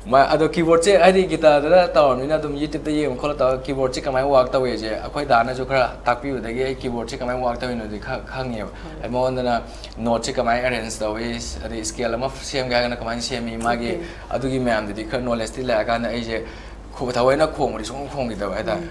ꯃꯥ-, ꯑꯗꯣ ꯀꯤꯕꯣꯔꯗꯁꯦ ꯍꯥꯏꯗꯤ ꯒꯤꯇꯥꯔꯗ ꯇꯧꯔꯕꯅꯤꯅ ꯑꯗꯨꯝ YouTube-ꯇ ꯌꯦꯡꯉ ꯈꯣꯠꯂ ꯇꯧꯔꯒ ꯀꯤꯕꯣꯔꯗꯁꯦ ꯀꯃꯥꯏꯅ ꯋꯥꯔꯛ ꯇꯧꯋꯦꯁꯦ ꯑꯩꯈꯣꯏ ꯗꯥꯅꯁꯨ ꯈꯔ ꯇꯥꯛꯄꯤꯕꯗꯒꯤ ꯑꯩ ꯀꯤꯕꯣꯔꯗꯁꯦ ꯀꯃꯥꯏꯅ ꯋꯥꯔꯛ ꯇꯧꯔꯤꯅꯣꯗꯤ ꯈꯔ ꯈꯪꯉꯦꯕ꯫ ꯍꯣꯏ꯫ ꯑꯩ ꯃꯉꯣꯟꯗꯅ ꯅꯣꯠꯁꯦ ꯀꯃꯥꯏꯅ ꯑꯦꯔꯦꯟꯖ ꯇꯧꯋꯤ, ꯑꯗꯩ ꯁ꯭ꯀꯦꯜ ꯑꯃ ꯁꯦꯝꯒꯦ ꯍꯥꯏꯔꯒꯅ ꯀꯃꯥꯏꯅ ꯁꯦꯝꯃꯤ, ꯃꯥꯒꯤ ꯑꯣꯀꯦ꯫ ꯑꯗꯨꯒꯤ ꯃꯌꯥꯝꯗꯨꯗꯤ ꯈꯔ ꯅꯣꯂꯦꯖꯇꯤ ꯂꯩꯔꯀꯥꯟꯗ ꯑꯩꯁꯦ ꯈꯣ-, ꯊꯑꯣꯏꯅ ꯈꯣꯡꯕꯗꯤ ꯁꯨꯡꯈꯣꯡ ꯈꯣꯡꯈꯤꯗꯕ ꯍꯥꯏꯇꯥꯔꯦ꯫ ꯎꯝ꯫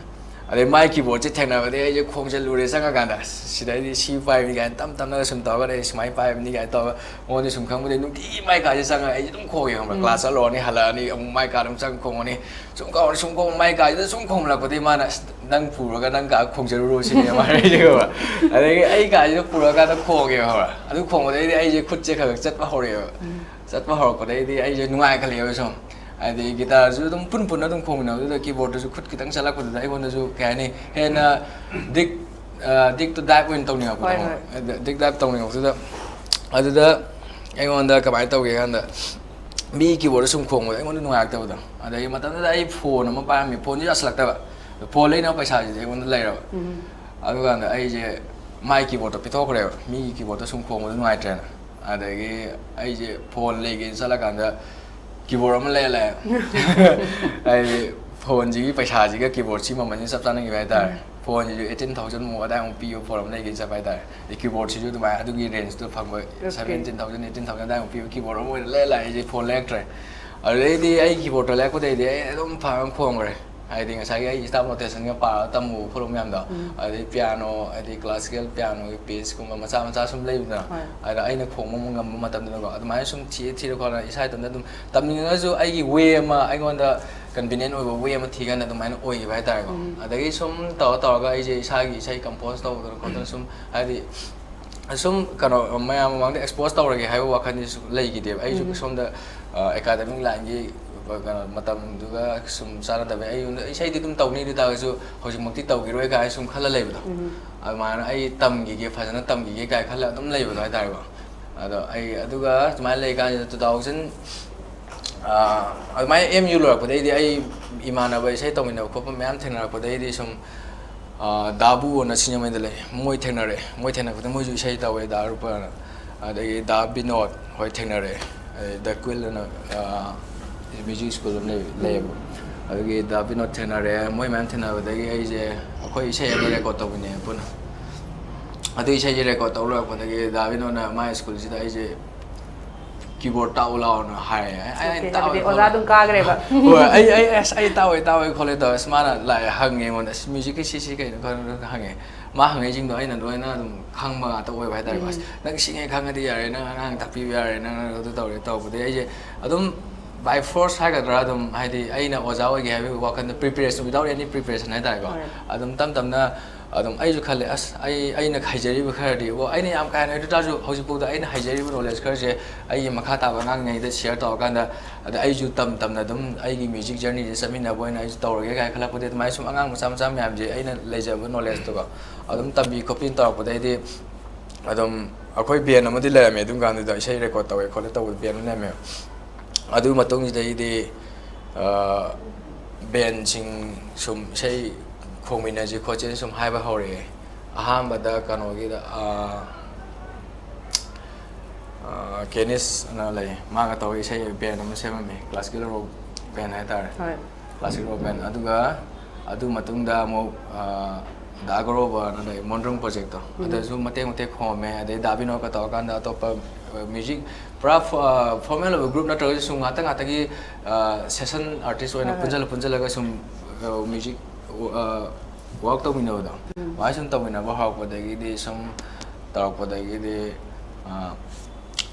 ꯑꯗꯩ ꯃꯥꯏ ꯀꯤꯕꯣꯔꯗꯁꯦ ꯊꯦꯡꯅꯕꯗꯒꯤ ꯑꯩꯁꯦ ꯈꯣꯡꯖꯜꯂꯨꯔꯦ ꯆꯪꯉꯀꯥꯟꯗ꯫ ꯑꯁ, ꯁꯤꯗꯩꯗꯤ ꯁꯤ ꯄꯥꯏꯕꯅꯤ ꯀꯥꯏꯅ ꯇꯞ ꯇꯞꯅꯒ ꯁꯨꯝ ꯇꯧꯔꯒ ꯑꯩ ꯁꯨꯃꯥꯏꯅ ꯄꯥꯏꯕꯅꯤ ꯀꯥꯏꯅ ꯇꯧꯔꯒ ꯃꯉꯣꯟꯗ ꯁꯨꯝ ꯈꯪꯕꯗꯩ ꯅꯨꯡꯇꯤꯒꯤ ꯃꯥꯏ ꯀꯥꯁꯦ ꯆꯪꯉꯒ ꯑꯩꯁꯦ ꯑꯗꯨꯝ ꯈꯣꯡꯉꯦ, ꯈꯪꯕ꯭ꯔꯥ? ꯎꯝ꯫ ꯀ꯭ꯂꯥꯁ ꯆꯠꯂꯨꯔꯅꯤ, ꯍꯜꯂꯛꯑꯅꯤ, ꯑꯃꯨꯛ ꯃꯥꯏ ꯀꯥꯗ ꯑꯃꯨꯛ ꯆꯪ ꯈꯣꯡꯉꯅꯤ꯫ ꯁꯨꯝ ꯈꯣꯡꯉꯅꯤ, ꯁꯨꯝ ꯈꯣꯡꯉ ꯃꯥꯏ ꯀꯥꯁꯤꯗ ꯁꯨꯝ ꯈꯣꯡꯂꯛꯄꯗꯒꯤ ꯃꯥꯅ, "ꯑꯁ, ꯅꯪ ꯄꯨꯔꯒ ꯅꯪ ꯀꯥ ꯈꯣꯡꯖꯔꯨꯔꯣ" ꯁꯤꯅꯦ ꯃꯥꯅ ꯍꯥꯏꯔꯤꯁꯦ, ꯈꯪꯕ꯭ꯔꯥ? ꯑꯗꯒꯤ ꯑꯩ ꯀꯥꯁꯤꯗ ꯄꯨꯔꯀꯥꯟꯗ ꯈꯣꯡꯉꯦꯕ, ꯈꯪꯕ꯭ꯔꯥ? ꯑꯗꯨ ꯈꯣꯡꯕꯗꯩꯗꯤ ꯑꯩꯁꯦ ꯈꯨꯠꯁꯦ ꯈꯔ ꯈꯔ ꯆꯠꯄ ꯍꯧꯔꯛꯑꯦꯕ꯫ ꯎꯝ꯫ ꯆꯠꯄ ꯍꯧꯔꯛꯄꯗꯩꯗꯤ ꯑꯩꯁꯦ ꯅꯨꯡꯉꯥꯏꯈꯠꯂꯛꯑꯦꯕ ꯁꯨꯝ꯫ ꯍꯥꯏꯗꯤ ꯒꯤꯇꯥꯔꯁꯨ ꯑꯗꯨꯝ ꯄꯨꯟ ꯄꯨꯟꯅ ꯑꯗꯨꯝ ꯈꯣꯡꯃꯤꯟꯅꯕꯗꯨꯗ ꯀꯤꯕꯣꯔꯗꯇꯁꯨ ꯈꯨꯠ ꯈꯤꯇꯪ ꯆꯠꯂꯛꯄꯗꯨꯗ ꯑꯩꯉꯣꯟꯗꯁꯨ ꯀꯩ ꯍꯥꯏꯅꯤ, ꯍꯦꯟꯅ ꯗꯤꯛ, ꯑ, ꯗꯤꯛꯇꯣ ꯗꯥꯏꯞ ꯑꯣꯏꯅ ꯇꯧꯅꯤꯡꯉꯛꯄꯗꯣ, ꯍꯣꯏ, ꯍꯣꯏ꯫ ꯑꯗ ꯗꯤꯛ ꯗꯥꯏꯞ ꯇꯧꯅꯤꯡꯉꯛꯄꯗꯨꯗ ꯑꯗꯨꯗ ꯑꯩꯉꯣꯟꯗ ꯀꯃꯥꯏꯅ ꯇꯧꯒꯦ ꯀꯥꯟꯗ ꯃꯤ ꯀꯤꯕꯣꯔꯗ ꯁꯨꯝ ꯈꯣꯡꯕꯗ ꯑꯩꯉꯣꯟꯗ ꯅꯨꯡꯉꯥꯏꯔꯛꯇꯕꯗꯣ꯫ ꯑꯗꯒꯤ ꯃꯇꯝꯗꯨꯗ ꯑꯩ ꯐꯣꯟ ꯑꯃ ꯄꯥꯏꯔꯝꯃꯤ, ꯐꯣꯟꯁꯨ ꯌꯥꯁꯤꯜꯂꯛꯇꯕ, ꯐꯣꯟ ꯂꯩꯅꯕ ꯄꯩꯁꯥꯁꯤꯗꯤ ꯑꯩꯉꯣꯟꯗ ꯂꯩꯔꯕ꯫ ꯎꯝ꯫ ꯑꯗꯨꯀꯥꯟꯗ ꯑꯩꯁꯦ ꯃꯥꯏ ꯀꯤꯕꯣꯔꯗꯇꯣ ꯄꯤꯊꯣꯛꯈ꯭ꯔꯦꯕ, ꯃꯤꯒꯤ ꯀꯤꯕꯣꯔꯗꯇ ꯁꯨꯝ ꯈꯣꯡꯕꯗꯣ ꯅꯨꯡꯉꯥꯏꯇ꯭ꯔꯦꯅ꯫ ꯑꯗꯒꯤ ꯑꯩꯁꯦ ꯐꯣꯟ ꯂꯩꯒꯦꯅ ꯆꯠꯂꯀꯥꯟꯗ ꯀꯤꯕꯣꯔꯗ ꯑꯃ ꯂꯩꯔ ꯂꯥꯛꯑꯦ꯫ ꯍꯥꯏꯗꯤ ꯐꯣꯟꯁꯤꯒꯤ ꯄꯩꯁꯥꯁꯤꯒ ꯀꯤꯕꯣꯔꯗꯁꯤ ꯃꯃꯜꯁꯤ ꯆꯞ ꯆꯥꯟꯅꯈꯤꯕ ꯍꯥꯏꯇꯥꯔꯦ꯫ ꯎꯝ꯫ ꯐꯣꯟꯁꯤꯁꯨ eighteen thousand ꯃꯨꯛ ꯑꯗꯥꯏꯃꯨꯛ ꯄꯤꯕ ꯐꯣꯟ ꯑꯃ ꯂꯩꯒꯦꯅ ꯆꯠꯄ ꯍꯥꯏꯇꯥꯔꯦ꯫ ꯑꯗꯩ ꯀꯤꯕꯣꯔꯗꯁꯤꯁꯨ ꯑꯗꯨꯃꯥꯏꯅ ꯑꯗꯨꯒꯤ ꯔꯦꯟꯖꯇꯣ ꯐꯪꯕ, okay. Seventeen thousand, eighteen thousand ꯑꯗꯥꯏꯃꯨꯛ ꯄꯤꯕ ꯀꯤꯕꯣꯔꯗ ꯑꯃ ꯑꯣꯏꯅ ꯂꯩꯔ ꯂꯥꯛꯑꯦ ꯑꯩꯁꯦ, ꯐꯣꯟ ꯂꯩꯔꯛꯇ꯭ꯔꯦ꯫ ꯑꯗꯨꯗꯩꯗꯤ ꯑꯩ ꯀꯤꯕꯣꯔꯗꯇꯣ ꯂꯩꯔꯛꯄꯗꯩꯗꯤ ꯑꯩ ꯑꯗꯨꯝ ꯐꯖꯅ ꯈꯣꯡꯈ꯭ꯔꯦ꯫ ꯍꯥꯏꯗꯤ ꯉꯁꯥꯏꯒꯤ ꯑꯩ staff rotation-ꯒ ꯄꯥꯔꯒ ꯇꯝꯃꯨꯕ ꯈꯣꯠꯂꯨꯕ ꯃꯌꯥꯝꯗꯣ, ꯎꯝ꯫ ꯑꯗꯩ ꯄꯤꯌꯥꯅꯣ, ꯍꯥꯏꯗꯤ classical ꯄꯤꯌꯥꯅꯣꯒꯤ pieces-ꯀꯨꯝꯕ ꯃꯆꯥ ꯃꯆꯥ ꯁꯨꯝ ꯂꯩꯕꯗꯅ, ꯍꯣꯏ꯫ ꯑꯗ ꯑꯩꯅ ꯈꯣꯡꯕ ꯉꯝꯕ ꯃꯇꯝꯗꯨꯗꯀꯣ, ꯑꯗꯨꯃꯥꯏꯅ ꯁꯨꯝ ꯊꯤꯔ ꯊꯤꯔ ꯈꯣꯠꯂꯒ ꯏꯁꯥ ꯏꯊꯟꯇ ꯑꯗꯨꯝ ꯇꯝꯅꯤꯡꯉꯒꯁꯨ ꯑꯩꯒꯤ way ꯑꯃ, ꯑꯩꯉꯣꯟꯗ convenient ꯑꯣꯏꯕ way ꯑꯃ ꯊꯤꯀꯥꯟꯗ ꯑꯗꯨꯃꯥꯏꯅ ꯑꯣꯏꯈꯤꯕ ꯍꯥꯏꯇꯥꯔꯦꯀꯣ꯫ ꯎꯝ꯫ ꯑꯗꯒꯤ ꯁꯨꯝ ꯇꯧꯔ ꯇꯧꯔꯒ ꯑꯩꯁꯦ ꯏꯁꯥꯒꯤ ꯏꯁꯩ compose ꯇꯧꯗꯅ ꯈꯣꯠꯇꯅ ꯁꯨꯝ, ꯍꯥꯏꯗꯤ ꯁꯨꯝ ꯀꯩꯅꯣ, ꯃꯌꯥꯝ ꯃꯃꯥꯡꯗ expose ꯇꯧꯔꯒꯦ ꯍꯥꯏꯕ ꯋꯥꯈꯜꯗꯤ ꯁꯨꯝ ꯂꯩꯈꯤꯗꯦꯕ꯫ ꯑꯩꯁꯨ ꯎꯝ꯫ ꯁꯣꯝꯗ, ꯑ, academic line-ꯒꯤ ꯀꯩꯅꯣ ꯃꯇꯝꯗꯨꯒ ꯁꯨꯝ ꯆꯥꯟꯅꯗꯕ, ꯑꯩ ꯏꯁꯩꯗꯤ ꯑꯗꯨꯝ ꯇꯧꯅꯤ, ꯑꯗꯨ ꯇꯥꯔꯒꯁꯨ ꯍꯧꯖꯤꯛꯃꯛꯇꯤ ꯇꯧꯈꯤꯔꯣꯏ ꯀꯥꯏ ꯁꯨꯝ ꯈꯜꯂ ꯂꯩꯕꯗꯣ꯫ ꯑꯗꯨꯃꯥꯏꯅ ꯑꯩ ꯇꯝꯈꯤꯒꯦ, ꯐꯖꯅ ꯇꯝꯈꯤꯒꯦ ꯀꯥꯏ ꯈꯜꯂ ꯑꯗꯨꯝ ꯂꯩꯕꯗꯣ ꯍꯥꯏꯇꯥꯔꯦꯀꯣ꯫ ꯑꯗꯣ ꯑꯩ ꯑꯗꯨꯒ ꯑꯗꯨꯃꯥꯏꯅ ꯂꯩꯀꯥꯟꯁꯤꯗ two thousand, ꯑꯗꯨꯃꯥꯏꯅ M U ꯂꯣꯏꯔꯛꯄꯗꯩꯗꯤ ꯑꯩ ꯏꯃꯥꯟꯅꯕ ꯏꯁꯩ ꯇꯧꯃꯤꯟꯅꯕ ꯈꯣꯠꯄ ꯃꯌꯥꯝ ꯊꯦꯡꯅꯔꯛꯄꯗꯩꯗꯤ ꯁꯨꯝ ꯗꯥꯕꯨ ꯑꯅ ꯁꯤꯡꯖꯃꯩꯗ ꯂꯩ, ꯃꯣꯏ ꯊꯦꯡꯅꯔꯛꯑꯦ꯫ ꯃꯣꯏ ꯊꯦꯡꯅꯔꯛꯄꯗ ꯃꯣꯏꯁꯨ ꯏꯁꯩ ꯇꯧꯋꯦ, ꯗꯥ ꯔꯨꯄꯥꯅ꯫ ꯑꯗꯒꯤ ꯗꯥ ꯕꯤꯅꯣꯗ ꯍꯣꯏ ꯊꯦꯡꯅꯔꯛꯑꯦ꯫ ꯑꯗꯩ ꯗ ꯀ꯭ꯋꯤꯜ ꯑꯅ ꯃ꯭ꯌꯨꯖꯤꯛ ꯁ꯭ꯀꯨꯜ ꯑꯃ ꯂꯩ, ꯂꯩꯌꯦꯕ꯫ ꯑꯗꯨꯒꯤ ꯗꯥ ꯕꯤꯅꯣꯗ ꯊꯦꯡꯅꯔꯦ꯫ ꯃꯣꯏ ꯃꯌꯥꯝ ꯊꯦꯡꯅꯕꯗꯒꯤ ꯑꯩꯁꯦ, ꯑꯩꯈꯣꯏ ꯏꯁꯩ ꯑꯃ ꯔꯦꯀꯣꯔꯗ ꯇꯧꯕꯅꯦ ꯄꯨꯟꯅ꯫ ꯑꯗꯨ ꯏꯁꯩꯁꯦ ꯔꯦꯀꯣꯔꯗ ꯇꯧ ꯂꯣꯏꯔꯛꯄꯗꯒꯤ ꯗꯥ ꯕꯤꯅꯣꯗꯅ ꯃꯥꯏ ꯁ꯭ꯀꯨꯜꯁꯤꯗ ꯑꯩꯁꯦ ꯀꯤꯕꯣꯔꯗ ꯇꯥꯛꯎ ꯂꯥꯛꯑꯣꯅ ꯍꯥꯏꯔꯦ꯫ ꯑꯩ, ꯑꯩ, okay, ꯇꯥꯛꯑꯣꯏ, ꯍꯥꯏꯕꯗꯤ ꯑꯣꯖꯥ ꯈꯣꯠꯂꯣꯏ꯫ ꯑꯗꯨꯝ ꯀꯥꯈ꯭ꯔꯦꯕ꯫ ꯍꯣꯏ, ꯑꯩ, ꯑꯩ, ꯑꯁ, ꯑꯩ ꯇꯥꯛꯑꯣꯏ, ꯇꯥꯛꯑꯣꯏ ꯈꯣꯠꯂꯦ ꯇꯧꯔꯦ꯫ ꯑꯁ, ꯃꯥꯅ ꯂꯥꯛꯑꯦ, ꯍꯪꯉꯦ ꯑꯩꯉꯣꯟꯗ, "ꯑꯁ, ꯃ꯭ꯌꯨꯖꯤꯛꯀꯤ ꯁꯤ, ꯁꯤ ꯀꯩꯅꯣ?" ꯈꯣꯠꯅꯣ ꯍꯪꯉꯦ꯫ ꯃꯥ ꯍꯪꯉꯛꯏꯁꯤꯡꯗꯣ ꯑꯩꯅ ꯂꯣꯏꯅ ꯑꯗꯨꯝ ꯈꯪꯕ ꯉꯥꯛꯇ ꯑꯣꯏꯕ ꯍꯥꯏꯇꯥꯔꯦꯀꯣ꯫ "ꯑꯁ, ꯅꯪ ꯁꯤꯡꯉꯦ ꯈꯪꯉꯗꯤ ꯌꯥꯔꯦ, ꯅꯪ ꯑꯉꯥꯡ ꯇꯥꯛꯄꯤꯕ ꯌꯥꯔꯦ, ꯅꯪ ꯑꯗꯨ ꯇꯧꯔꯦ" ꯇꯧꯕꯗꯒꯤ ꯑꯩꯁꯦ ꯑꯗꯨꯝ by force ꯍꯥꯏꯒꯗ꯭ꯔꯥ, ꯑꯗꯨꯝ ꯍꯥꯏꯗꯤ ꯑꯩꯅ ꯑꯣꯖꯥ ꯑꯣꯏꯒꯦ ꯍꯥꯏꯕꯒꯤ ꯋꯥꯈꯜꯗ, preparation, without any preparation ꯍꯥꯏꯇꯥꯔꯦꯀꯣ꯫ ꯍꯣꯏ꯫ ꯑꯗꯨꯝ ꯇꯞ ꯇꯞꯅ ꯑꯗꯨꯝ ꯑꯩꯁꯨ ꯈꯜꯂꯦ, "ꯑꯁ, ꯑꯩ, ꯑꯩꯅ ꯍꯩꯖꯔꯤꯕ ꯈꯔꯗꯤ, ꯑꯣ, ꯑꯩꯅ ꯌꯥꯝ ꯀꯥ ꯍꯦꯟꯅ ꯍꯩꯇ ꯇꯥꯔꯁꯨ ꯍꯧꯖꯤꯛꯐꯥꯎꯗ ꯑꯩꯅ ꯍꯩꯖꯔꯤꯕ knowledge ꯈꯔꯁꯦ ꯑꯩꯒꯤ ꯃꯈꯥ ꯇꯥꯕ ꯑꯉꯥꯡꯉꯩꯗ share ꯇꯧꯔꯀꯥꯟꯗ, ꯑꯗ ꯑꯩꯁꯨ ꯇꯝ ꯇꯝꯅ ꯑꯗꯨꯝ ꯑꯩꯒꯤ music journeyꯁꯦ ꯆꯠꯃꯤꯟꯅꯕ ꯑꯣꯏꯅ ꯑꯩꯁꯨ ꯇꯧꯔꯒꯦ" ꯀꯥꯏꯅ ꯈꯜꯂꯛꯄꯗꯒꯤ ꯑꯗꯨꯃꯥꯏꯅ ꯁꯨꯝ ꯑꯉꯥꯡ ꯃꯆꯥ ꯃꯆꯥ ꯃꯌꯥꯝꯁꯦ ꯑꯩꯅ ꯂꯩꯖꯕ knowledgeꯇꯨꯀꯣ ꯑꯗꯨꯝ ꯇꯝꯕꯤ ꯈꯣꯠꯄꯤ ꯇꯧꯔꯛꯄꯗꯩꯗꯤ ꯑꯗꯨꯝ ꯑꯩꯈꯣꯏ band ꯑꯃꯗꯤ ꯂꯩꯔꯝꯃꯦ꯫ ꯑꯗꯨꯝ ꯀꯥꯟꯗꯨꯗ ꯏꯁꯩ record ꯇꯧꯋꯦ ꯈꯣꯠꯂꯦ ꯇꯧꯕ band ꯑꯃ ꯂꯩꯔꯝꯃꯦ꯫ ꯑꯗꯨ ꯃꯇꯨꯡꯁꯤꯗꯩꯗꯤ, ꯑ, bandꯁꯤꯡ ꯁꯨꯝ ꯏꯁꯩ ꯈꯣꯡꯃꯤꯟꯅꯁꯤ ꯈꯣꯠꯁꯤ ꯁꯨꯝ ꯍꯥꯏꯕ ꯍꯧꯔꯛꯑꯦ꯫ ꯑꯍꯥꯟꯕꯗ ꯀꯩꯅꯣꯒꯤꯗ, ꯑ, ꯑ, ꯀꯦꯅꯤꯁ ꯑꯅ ꯂꯩ, ꯃꯥꯒ ꯇꯧꯔꯒ ꯏꯁꯩ band ꯑꯃ ꯁꯦꯝꯃꯝꯃꯦ, classical rock band ꯍꯥꯏꯇꯥꯔꯦ꯫ ꯍꯣꯏ꯫ Classical rock band꯫ ꯑꯗꯨꯒ ꯑꯗꯨ ꯃꯇꯨꯡꯗ ꯑꯃꯨꯛ, ꯑ, ꯗꯥ ꯒꯣꯔꯣꯕꯅ ꯂꯩ, ꯃꯣꯟꯗ꯭ꯔꯪ projectꯇꯣ꯫ ꯎꯝ꯫ ꯑꯗꯨꯗꯁꯨ ꯃꯇꯦꯛ ꯃꯇꯦꯛ ꯈꯣꯡꯉꯝꯃꯦ꯫ ꯑꯗꯩ ꯗꯥ ꯕꯤꯅꯣꯗꯀ ꯇꯧꯔꯀꯥꯟꯗ ꯑꯇꯣꯞꯄ, ꯑ, music ꯄꯨꯔꯥ ꯐ-, ꯑ, formal ꯑꯣꯏꯕ group ꯅꯠꯇ꯭ꯔꯒꯁꯨ ꯁꯨꯝ ꯉꯥꯛꯇ ꯉꯥꯛꯇꯒꯤ, ꯑ, session artist ꯑꯣꯏꯅ ꯍꯣꯏ, ꯍꯣꯏ꯫ ꯄꯨꯟꯁꯤꯜꯂ ꯄꯨꯟꯁꯤꯜꯂꯒ ꯁꯨꯝ, ꯑ, music, ꯑ, work ꯇꯧꯃꯤꯟꯅꯕꯗꯣ꯫ ꯎꯝ꯫ ꯑꯗꯨꯃꯥꯏꯅ ꯁꯨꯝ ꯇꯧꯃꯤꯟꯅꯕ ꯍꯧꯔꯛꯄꯗꯒꯤꯗꯤ ꯁꯨꯝ ꯇꯧꯔꯛꯄꯗꯒꯤꯗꯤ, ꯑ,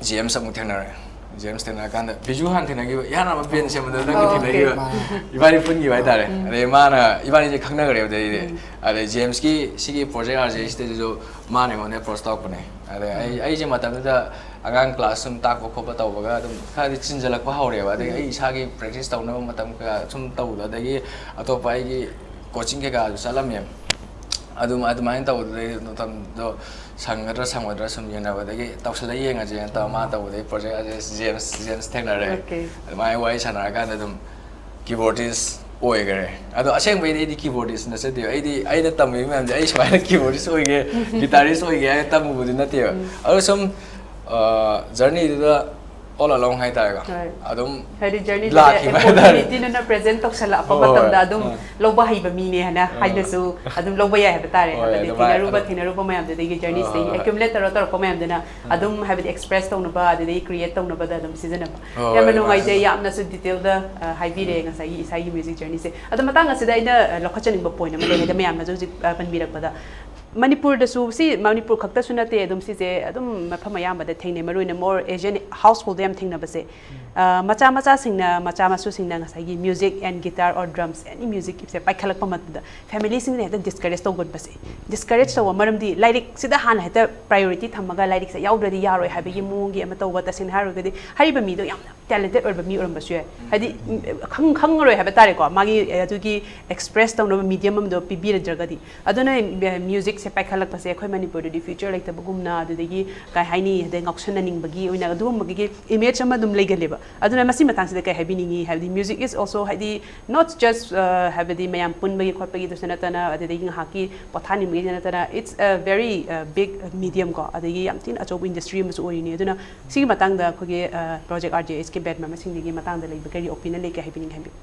ꯖꯦꯝꯁ ꯑꯃꯨꯛ ꯊꯦꯡꯅꯔꯦ꯫ ꯖꯦꯝꯁ ꯊꯦꯡꯅꯔꯀꯥꯟꯗ ꯕꯤꯖꯨ ꯍꯥꯟꯅ ꯊꯦꯡꯅꯈꯤꯕ, ꯏꯍꯥꯟ ꯍꯥꯟꯕ ꯕꯦꯟ ꯁꯦꯝꯕꯗ ꯅꯪꯒ ꯑꯣ, ꯊꯦꯡꯅꯈꯤꯕ꯫ ꯑꯣꯀꯦ꯫ ꯏꯕꯥꯅꯤ ꯄꯨꯟꯈꯤꯕ ꯍꯥꯏꯇꯥꯔꯦ꯫ ꯑꯗꯩ ꯃꯥꯅ, ꯏꯕꯥꯅꯤꯁꯦ ꯈꯪꯅꯈ꯭ꯔꯦꯕ ꯑꯗꯩꯗꯤ꯫ ꯑꯗꯩ ꯖꯦꯝꯁꯀꯤ ꯁꯤꯒꯤ ꯄ꯭ꯔꯣꯖꯦꯛ ꯑꯥꯔ ꯖꯦ ꯁꯤꯗꯁꯨ ꯃꯥꯅ ꯑꯩꯉꯣꯟꯗ ꯑꯦꯄ꯭ꯔꯣꯁ ꯇꯧꯔꯛꯄꯅꯦ꯫ ꯑꯗꯩ ꯑꯩ, ꯑꯩꯁꯦ ꯃꯇꯝꯗꯨꯗ ꯑꯉꯥꯡ ꯀ꯭ꯂꯥꯁ ꯁꯨꯝ ꯇꯥꯛꯄ ꯈꯣꯠꯄ ꯇꯧꯕꯒ ꯑꯗꯨꯝ ꯈꯔꯗꯤ ꯆꯤꯟꯖꯜꯂꯛꯄ ꯍꯧꯔꯦꯕ꯫ ꯑꯗꯒꯤ ꯑꯩ ꯏꯁꯥꯒꯤ ꯄ꯭ꯔꯦꯛꯇꯤꯁ ꯇꯧꯅꯕ ꯃꯇꯝ ꯀꯌꯥ ꯁꯨꯝ ꯇꯧꯕꯗꯣ, ꯑꯗꯒꯤ ꯑꯇꯣꯞꯄ ꯑꯩꯒꯤ ꯀꯣꯆꯤꯡ ꯀꯩꯀꯥꯁꯨ ꯆꯠꯂꯝꯃꯦꯕ꯫ ꯑꯗꯨꯝ, ꯑꯗꯨꯃꯥꯏꯅ ꯇꯧꯕꯗꯨꯗꯩ ꯃꯇꯝꯗꯣ ꯁꯪꯒꯗ꯭ꯔꯥ ꯁꯪꯉꯣꯏꯗ꯭ꯔꯥ ꯁꯨꯝ ꯌꯦꯡꯅꯕꯗꯒꯤ ꯇꯧꯁꯜꯂꯛꯑ ꯌꯦꯡꯉꯁꯦꯅ ꯇꯧꯔ ꯃꯥ ꯇꯧꯕꯗꯒꯤ ꯄ꯭ꯔꯣꯖꯦꯛ ꯑꯁꯦ ꯖꯦꯝꯁ, ꯖꯦꯝꯁ ꯊꯦꯡꯅꯔꯦ꯫ ꯑꯣꯀꯦ꯫ ꯑꯗꯨꯃꯥꯏꯅ ꯋꯥꯔꯤ ꯁꯥꯟꯅꯔꯀꯥꯟꯗ ꯑꯗꯨꯝ ꯀꯤꯕꯣꯔꯗꯤꯁ ꯑꯣꯏꯈꯔꯦ꯫ ꯑꯗꯣ ꯑꯁꯦꯡꯕꯩꯗꯤ ꯑꯩꯗꯤ ꯀꯤꯕꯣꯔꯗꯤꯁ ꯅꯠꯆꯗꯦꯕ꯫ ꯑꯩꯗꯤ, ꯑꯩꯅ ꯇꯝꯃꯤꯕ ꯃꯌꯥꯝꯁꯦ ꯑꯩ ꯁꯨꯃꯥꯏꯅ ꯀꯤꯕꯣꯔꯗꯤꯁ ꯑꯣꯏꯒꯦ, ꯒꯤꯇꯥꯔꯤꯁ ꯑꯣꯏꯒꯦ ꯍꯥꯏꯅ ꯇꯝꯃꯨꯕꯗꯤ ꯅꯠꯇꯦꯕ꯫ ꯑꯗꯣ ꯁꯨꯝ ꯖꯔꯅꯤꯗꯨꯗ all along ꯍꯥꯏꯇꯥꯔꯦꯀꯣ꯫ ꯍꯣꯏ꯫ ꯑꯗꯨꯝ ꯍꯥꯏꯗꯤ ꯖꯔꯅꯤꯗꯨꯗ ꯂꯥꯛꯈꯤꯕ ꯍꯥꯏꯇꯥꯔꯦ꯫ ꯑꯣꯄꯣꯔꯆꯨꯅꯤꯇꯤꯗꯨꯅ ꯄ꯭ꯔꯦꯖꯦꯟ ꯇꯧꯁꯜꯂꯛꯄ ꯍꯣꯏ, ꯍꯣꯏ꯫ ꯃꯇꯝꯗ ꯑꯗꯨꯝ ꯑꯥ꯫ ꯂꯧꯕ ꯍꯩꯕ ꯃꯤꯅꯦ ꯍꯥꯏꯅ ꯑꯥ꯫ ꯍꯥꯏꯅꯁꯨ ꯑꯗꯨꯝ ꯂꯧꯕ ꯌꯥꯏ ꯍꯥꯏꯕ ꯇꯥꯔꯦ꯫ ꯍꯣꯏ, ꯍꯥꯏꯕꯗꯤ ꯑꯗꯨꯃꯥꯏꯅ ꯊꯦꯡꯅꯔꯨꯕ, ꯑꯗꯨꯝ ꯊꯦꯡꯅꯔꯨꯕ ꯃꯌꯥꯝꯗꯨꯗꯒꯤ ꯍꯣꯏ, ꯖꯔꯅꯤꯁꯤꯗꯒꯤ ꯍꯣꯏ, ꯍꯣꯏ꯫ ꯑꯦꯀ꯭ꯌꯨꯃꯨꯂꯦꯠ ꯇꯧꯔ ꯇꯧꯔꯛꯄ ꯃꯌꯥꯝꯗꯨꯅ ꯑꯥ꯫ ꯑꯗꯨꯝ ꯍꯥꯏꯕꯗꯤ ꯑꯦꯛꯁꯄ꯭ꯔꯦꯁ ꯇꯧꯅꯕ, ꯑꯗꯨꯗꯒꯤ ꯀ꯭ꯔꯤꯌꯦꯠ ꯇꯧꯅꯕꯗ ꯑꯗꯨꯝ ꯁꯤꯖꯤꯟꯅꯕ꯫ ꯍꯣꯏ, ꯌꯥꯝꯅ ꯍꯣꯏ, ꯅꯨꯡꯉꯥꯏꯖꯩ, ꯑꯗꯨꯃꯥꯏꯅ꯫ ꯌꯥꯝꯅꯁꯨ ꯗꯤꯇꯦꯜꯗ, ꯑ, ꯍꯥꯏꯕꯤꯔꯦ ꯎꯝ꯫ ꯉꯁꯥꯏꯒꯤ ꯏꯁꯥꯒꯤ ꯃ꯭ꯌꯨꯖꯤꯛ ꯖꯔꯅꯤꯁꯦ꯫ ꯑꯗꯣ ꯃꯇꯥꯡ ꯑꯁꯤꯗ ꯑꯩꯅ, ꯑ, ꯂꯧꯈꯠꯆꯅꯤꯡꯕ ꯄꯣꯏꯟ ꯑꯃ ꯂꯩ, ꯍꯥꯏꯗꯤ ꯃꯌꯥꯝꯅꯁꯨ ꯍꯧꯖꯤꯛ, ꯑ, ꯄꯟꯕꯤꯔꯛꯄꯗ ꯃꯅꯤꯄꯨꯔꯗꯁꯨ, ꯁꯤ ꯃꯅꯤꯄꯨꯔ ꯈꯛꯇꯁꯨ ꯅꯠꯇꯦ, ꯑꯗꯨꯝ ꯁꯤꯁꯦ ꯑꯗꯨꯝ ꯃꯐꯝ ꯑꯌꯥꯝꯕꯗ ꯊꯦꯡꯅꯩ, ꯃꯔꯨꯑꯣꯏꯅ more Asian household ꯗ ꯌꯥꯝ ꯊꯦꯡꯅꯕꯁꯦ꯫ ꯑ, ꯃꯆꯥ ꯃꯆꯥꯁꯤꯡꯅ, ꯃꯆꯥ ꯃꯁꯨꯁꯤꯡꯅ ꯉꯁꯥꯏꯒꯤ music and guitar or drums, any music ꯁꯦ ꯄꯥꯏꯈꯠꯂꯛꯄ ꯃꯇꯝꯗ ꯐꯦꯃꯤꯂꯤꯁꯤꯡꯅ ꯍꯦꯛꯇ ꯗꯤꯁꯀꯔꯦꯖ ꯇꯧꯒꯟꯕꯁꯦ꯫ ꯗꯤꯁꯀꯔꯦꯖ ꯇꯧꯕ ꯃꯔꯝꯗꯤ ꯂꯥꯏꯔꯤꯛꯁꯤꯗ ꯍꯥꯟꯅ ꯍꯦꯛꯇ ꯄ꯭ꯔꯥꯏꯌꯣꯔꯤꯇꯤ ꯊꯝꯃꯒ ꯂꯥꯏꯔꯤꯛꯁꯦ ꯌꯥꯎꯗ꯭ꯔꯗꯤ ꯌꯥꯔꯣꯏ ꯍꯥꯏꯕꯒꯤ ꯃꯑꯣꯡꯒꯤ ꯑꯃ ꯇꯧꯕ, ꯇꯁꯦꯡꯅ ꯍꯥꯏꯔꯨꯔꯒꯗꯤ ꯍꯥꯏꯔꯤꯕ ꯃꯤꯗꯣ ꯌꯥꯝꯅ ꯇꯦꯂꯦꯟꯇꯦꯠ ꯑꯣꯏꯕ ꯃꯤ ꯑꯣꯏꯔꯝꯕꯁꯨ ꯌꯥꯏ꯫ ꯍꯥꯏꯗꯤ, ꯎꯝ, ꯈꯪ-, ꯈꯪꯉꯔꯣꯏ ꯍꯥꯏꯕ ꯇꯥꯔꯦꯀꯣ, ꯃꯥꯒꯤ, ꯑꯦ, ꯑꯗꯨꯒꯤ ꯑꯦꯛꯁꯄ꯭ꯔꯦꯁ ꯇꯧꯅꯕ ꯃꯤꯗꯤꯌꯝ ꯑꯃꯗꯣ ꯄꯤꯕꯤꯔꯗ꯭ꯔꯒꯗꯤ꯫ ꯑꯗꯨꯅ, ꯑꯦ, ꯃ꯭ꯌꯨꯖꯤꯛꯁꯦ ꯄꯥꯏꯈꯠꯂꯛꯄꯁꯦ ꯑꯩꯈꯣꯏ ꯃꯅꯤꯄꯨꯔꯗꯗꯤ ꯐ꯭ꯌꯨꯆꯔ ꯂꯩꯇꯕꯒꯨꯝꯅ, ꯑꯗꯨꯗꯒꯤ ꯀꯩ ꯍꯥꯏꯅꯤ, ꯑꯗꯩ ꯉꯥꯎꯁꯟꯅꯅꯤꯡꯕꯒꯤ ꯑꯣꯏꯅ ꯑꯗꯨꯒꯨꯝꯕꯒꯤ ꯏꯃꯦꯖ ꯑꯃ ꯑꯗꯨꯝ ꯂꯩꯒꯜꯂꯦꯕ꯫ ꯑꯗꯨꯅ ꯃꯁꯤ ꯃꯇꯥꯡꯁꯤꯗ ꯀꯩ ꯍꯥꯏꯕꯤꯅꯤꯡꯉꯤ? ꯍꯥꯏꯕꯗꯤ music is also, ꯍꯥꯏꯗꯤ, not just, ꯑ, ꯍꯥꯏꯕꯗꯤ ꯃꯌꯥꯝ ꯄꯨꯟꯕꯒꯤ ꯈꯣꯠꯄꯒꯤꯗꯁꯨ ꯅꯠꯇꯅ, ꯑꯗꯨꯗꯒꯤ ꯉꯥꯏꯍꯥꯛꯀꯤ ꯄꯣꯊꯥꯅꯤꯡꯕꯒꯤꯗ ꯅꯠꯇꯅ, it's a very, ꯑ, big medium ꯀꯣ, ꯑꯗꯒꯤ ꯌꯥꯝ ꯊꯤꯅ ꯑꯆꯧꯕ ꯏꯟꯗꯁꯇ꯭ꯔꯤ ꯑꯃꯁꯨ ꯑꯣꯏꯔꯤꯅꯤ꯫ ꯑꯗꯨꯅ ꯁꯤꯒꯤ ꯃꯇꯥꯡꯗ ꯑꯩꯈꯣꯏꯒꯤ, ꯑ, ꯄ꯭ꯔꯣꯖꯦꯛ ꯑꯥꯔ ꯖꯦ ꯑꯦꯁ ꯀꯦ ꯕꯦꯟ ꯃꯦꯝꯕꯔꯁꯤꯡꯗꯒꯤ ꯃꯇꯥꯡꯗ ꯂꯩꯕ ꯀꯔꯤ ꯑꯣꯄꯤꯅꯤꯌꯟ ꯂꯩꯒꯦ ꯍꯥꯏꯕꯤꯅꯤꯡꯉꯤ? ꯍꯥꯏꯕꯤꯌꯨ꯫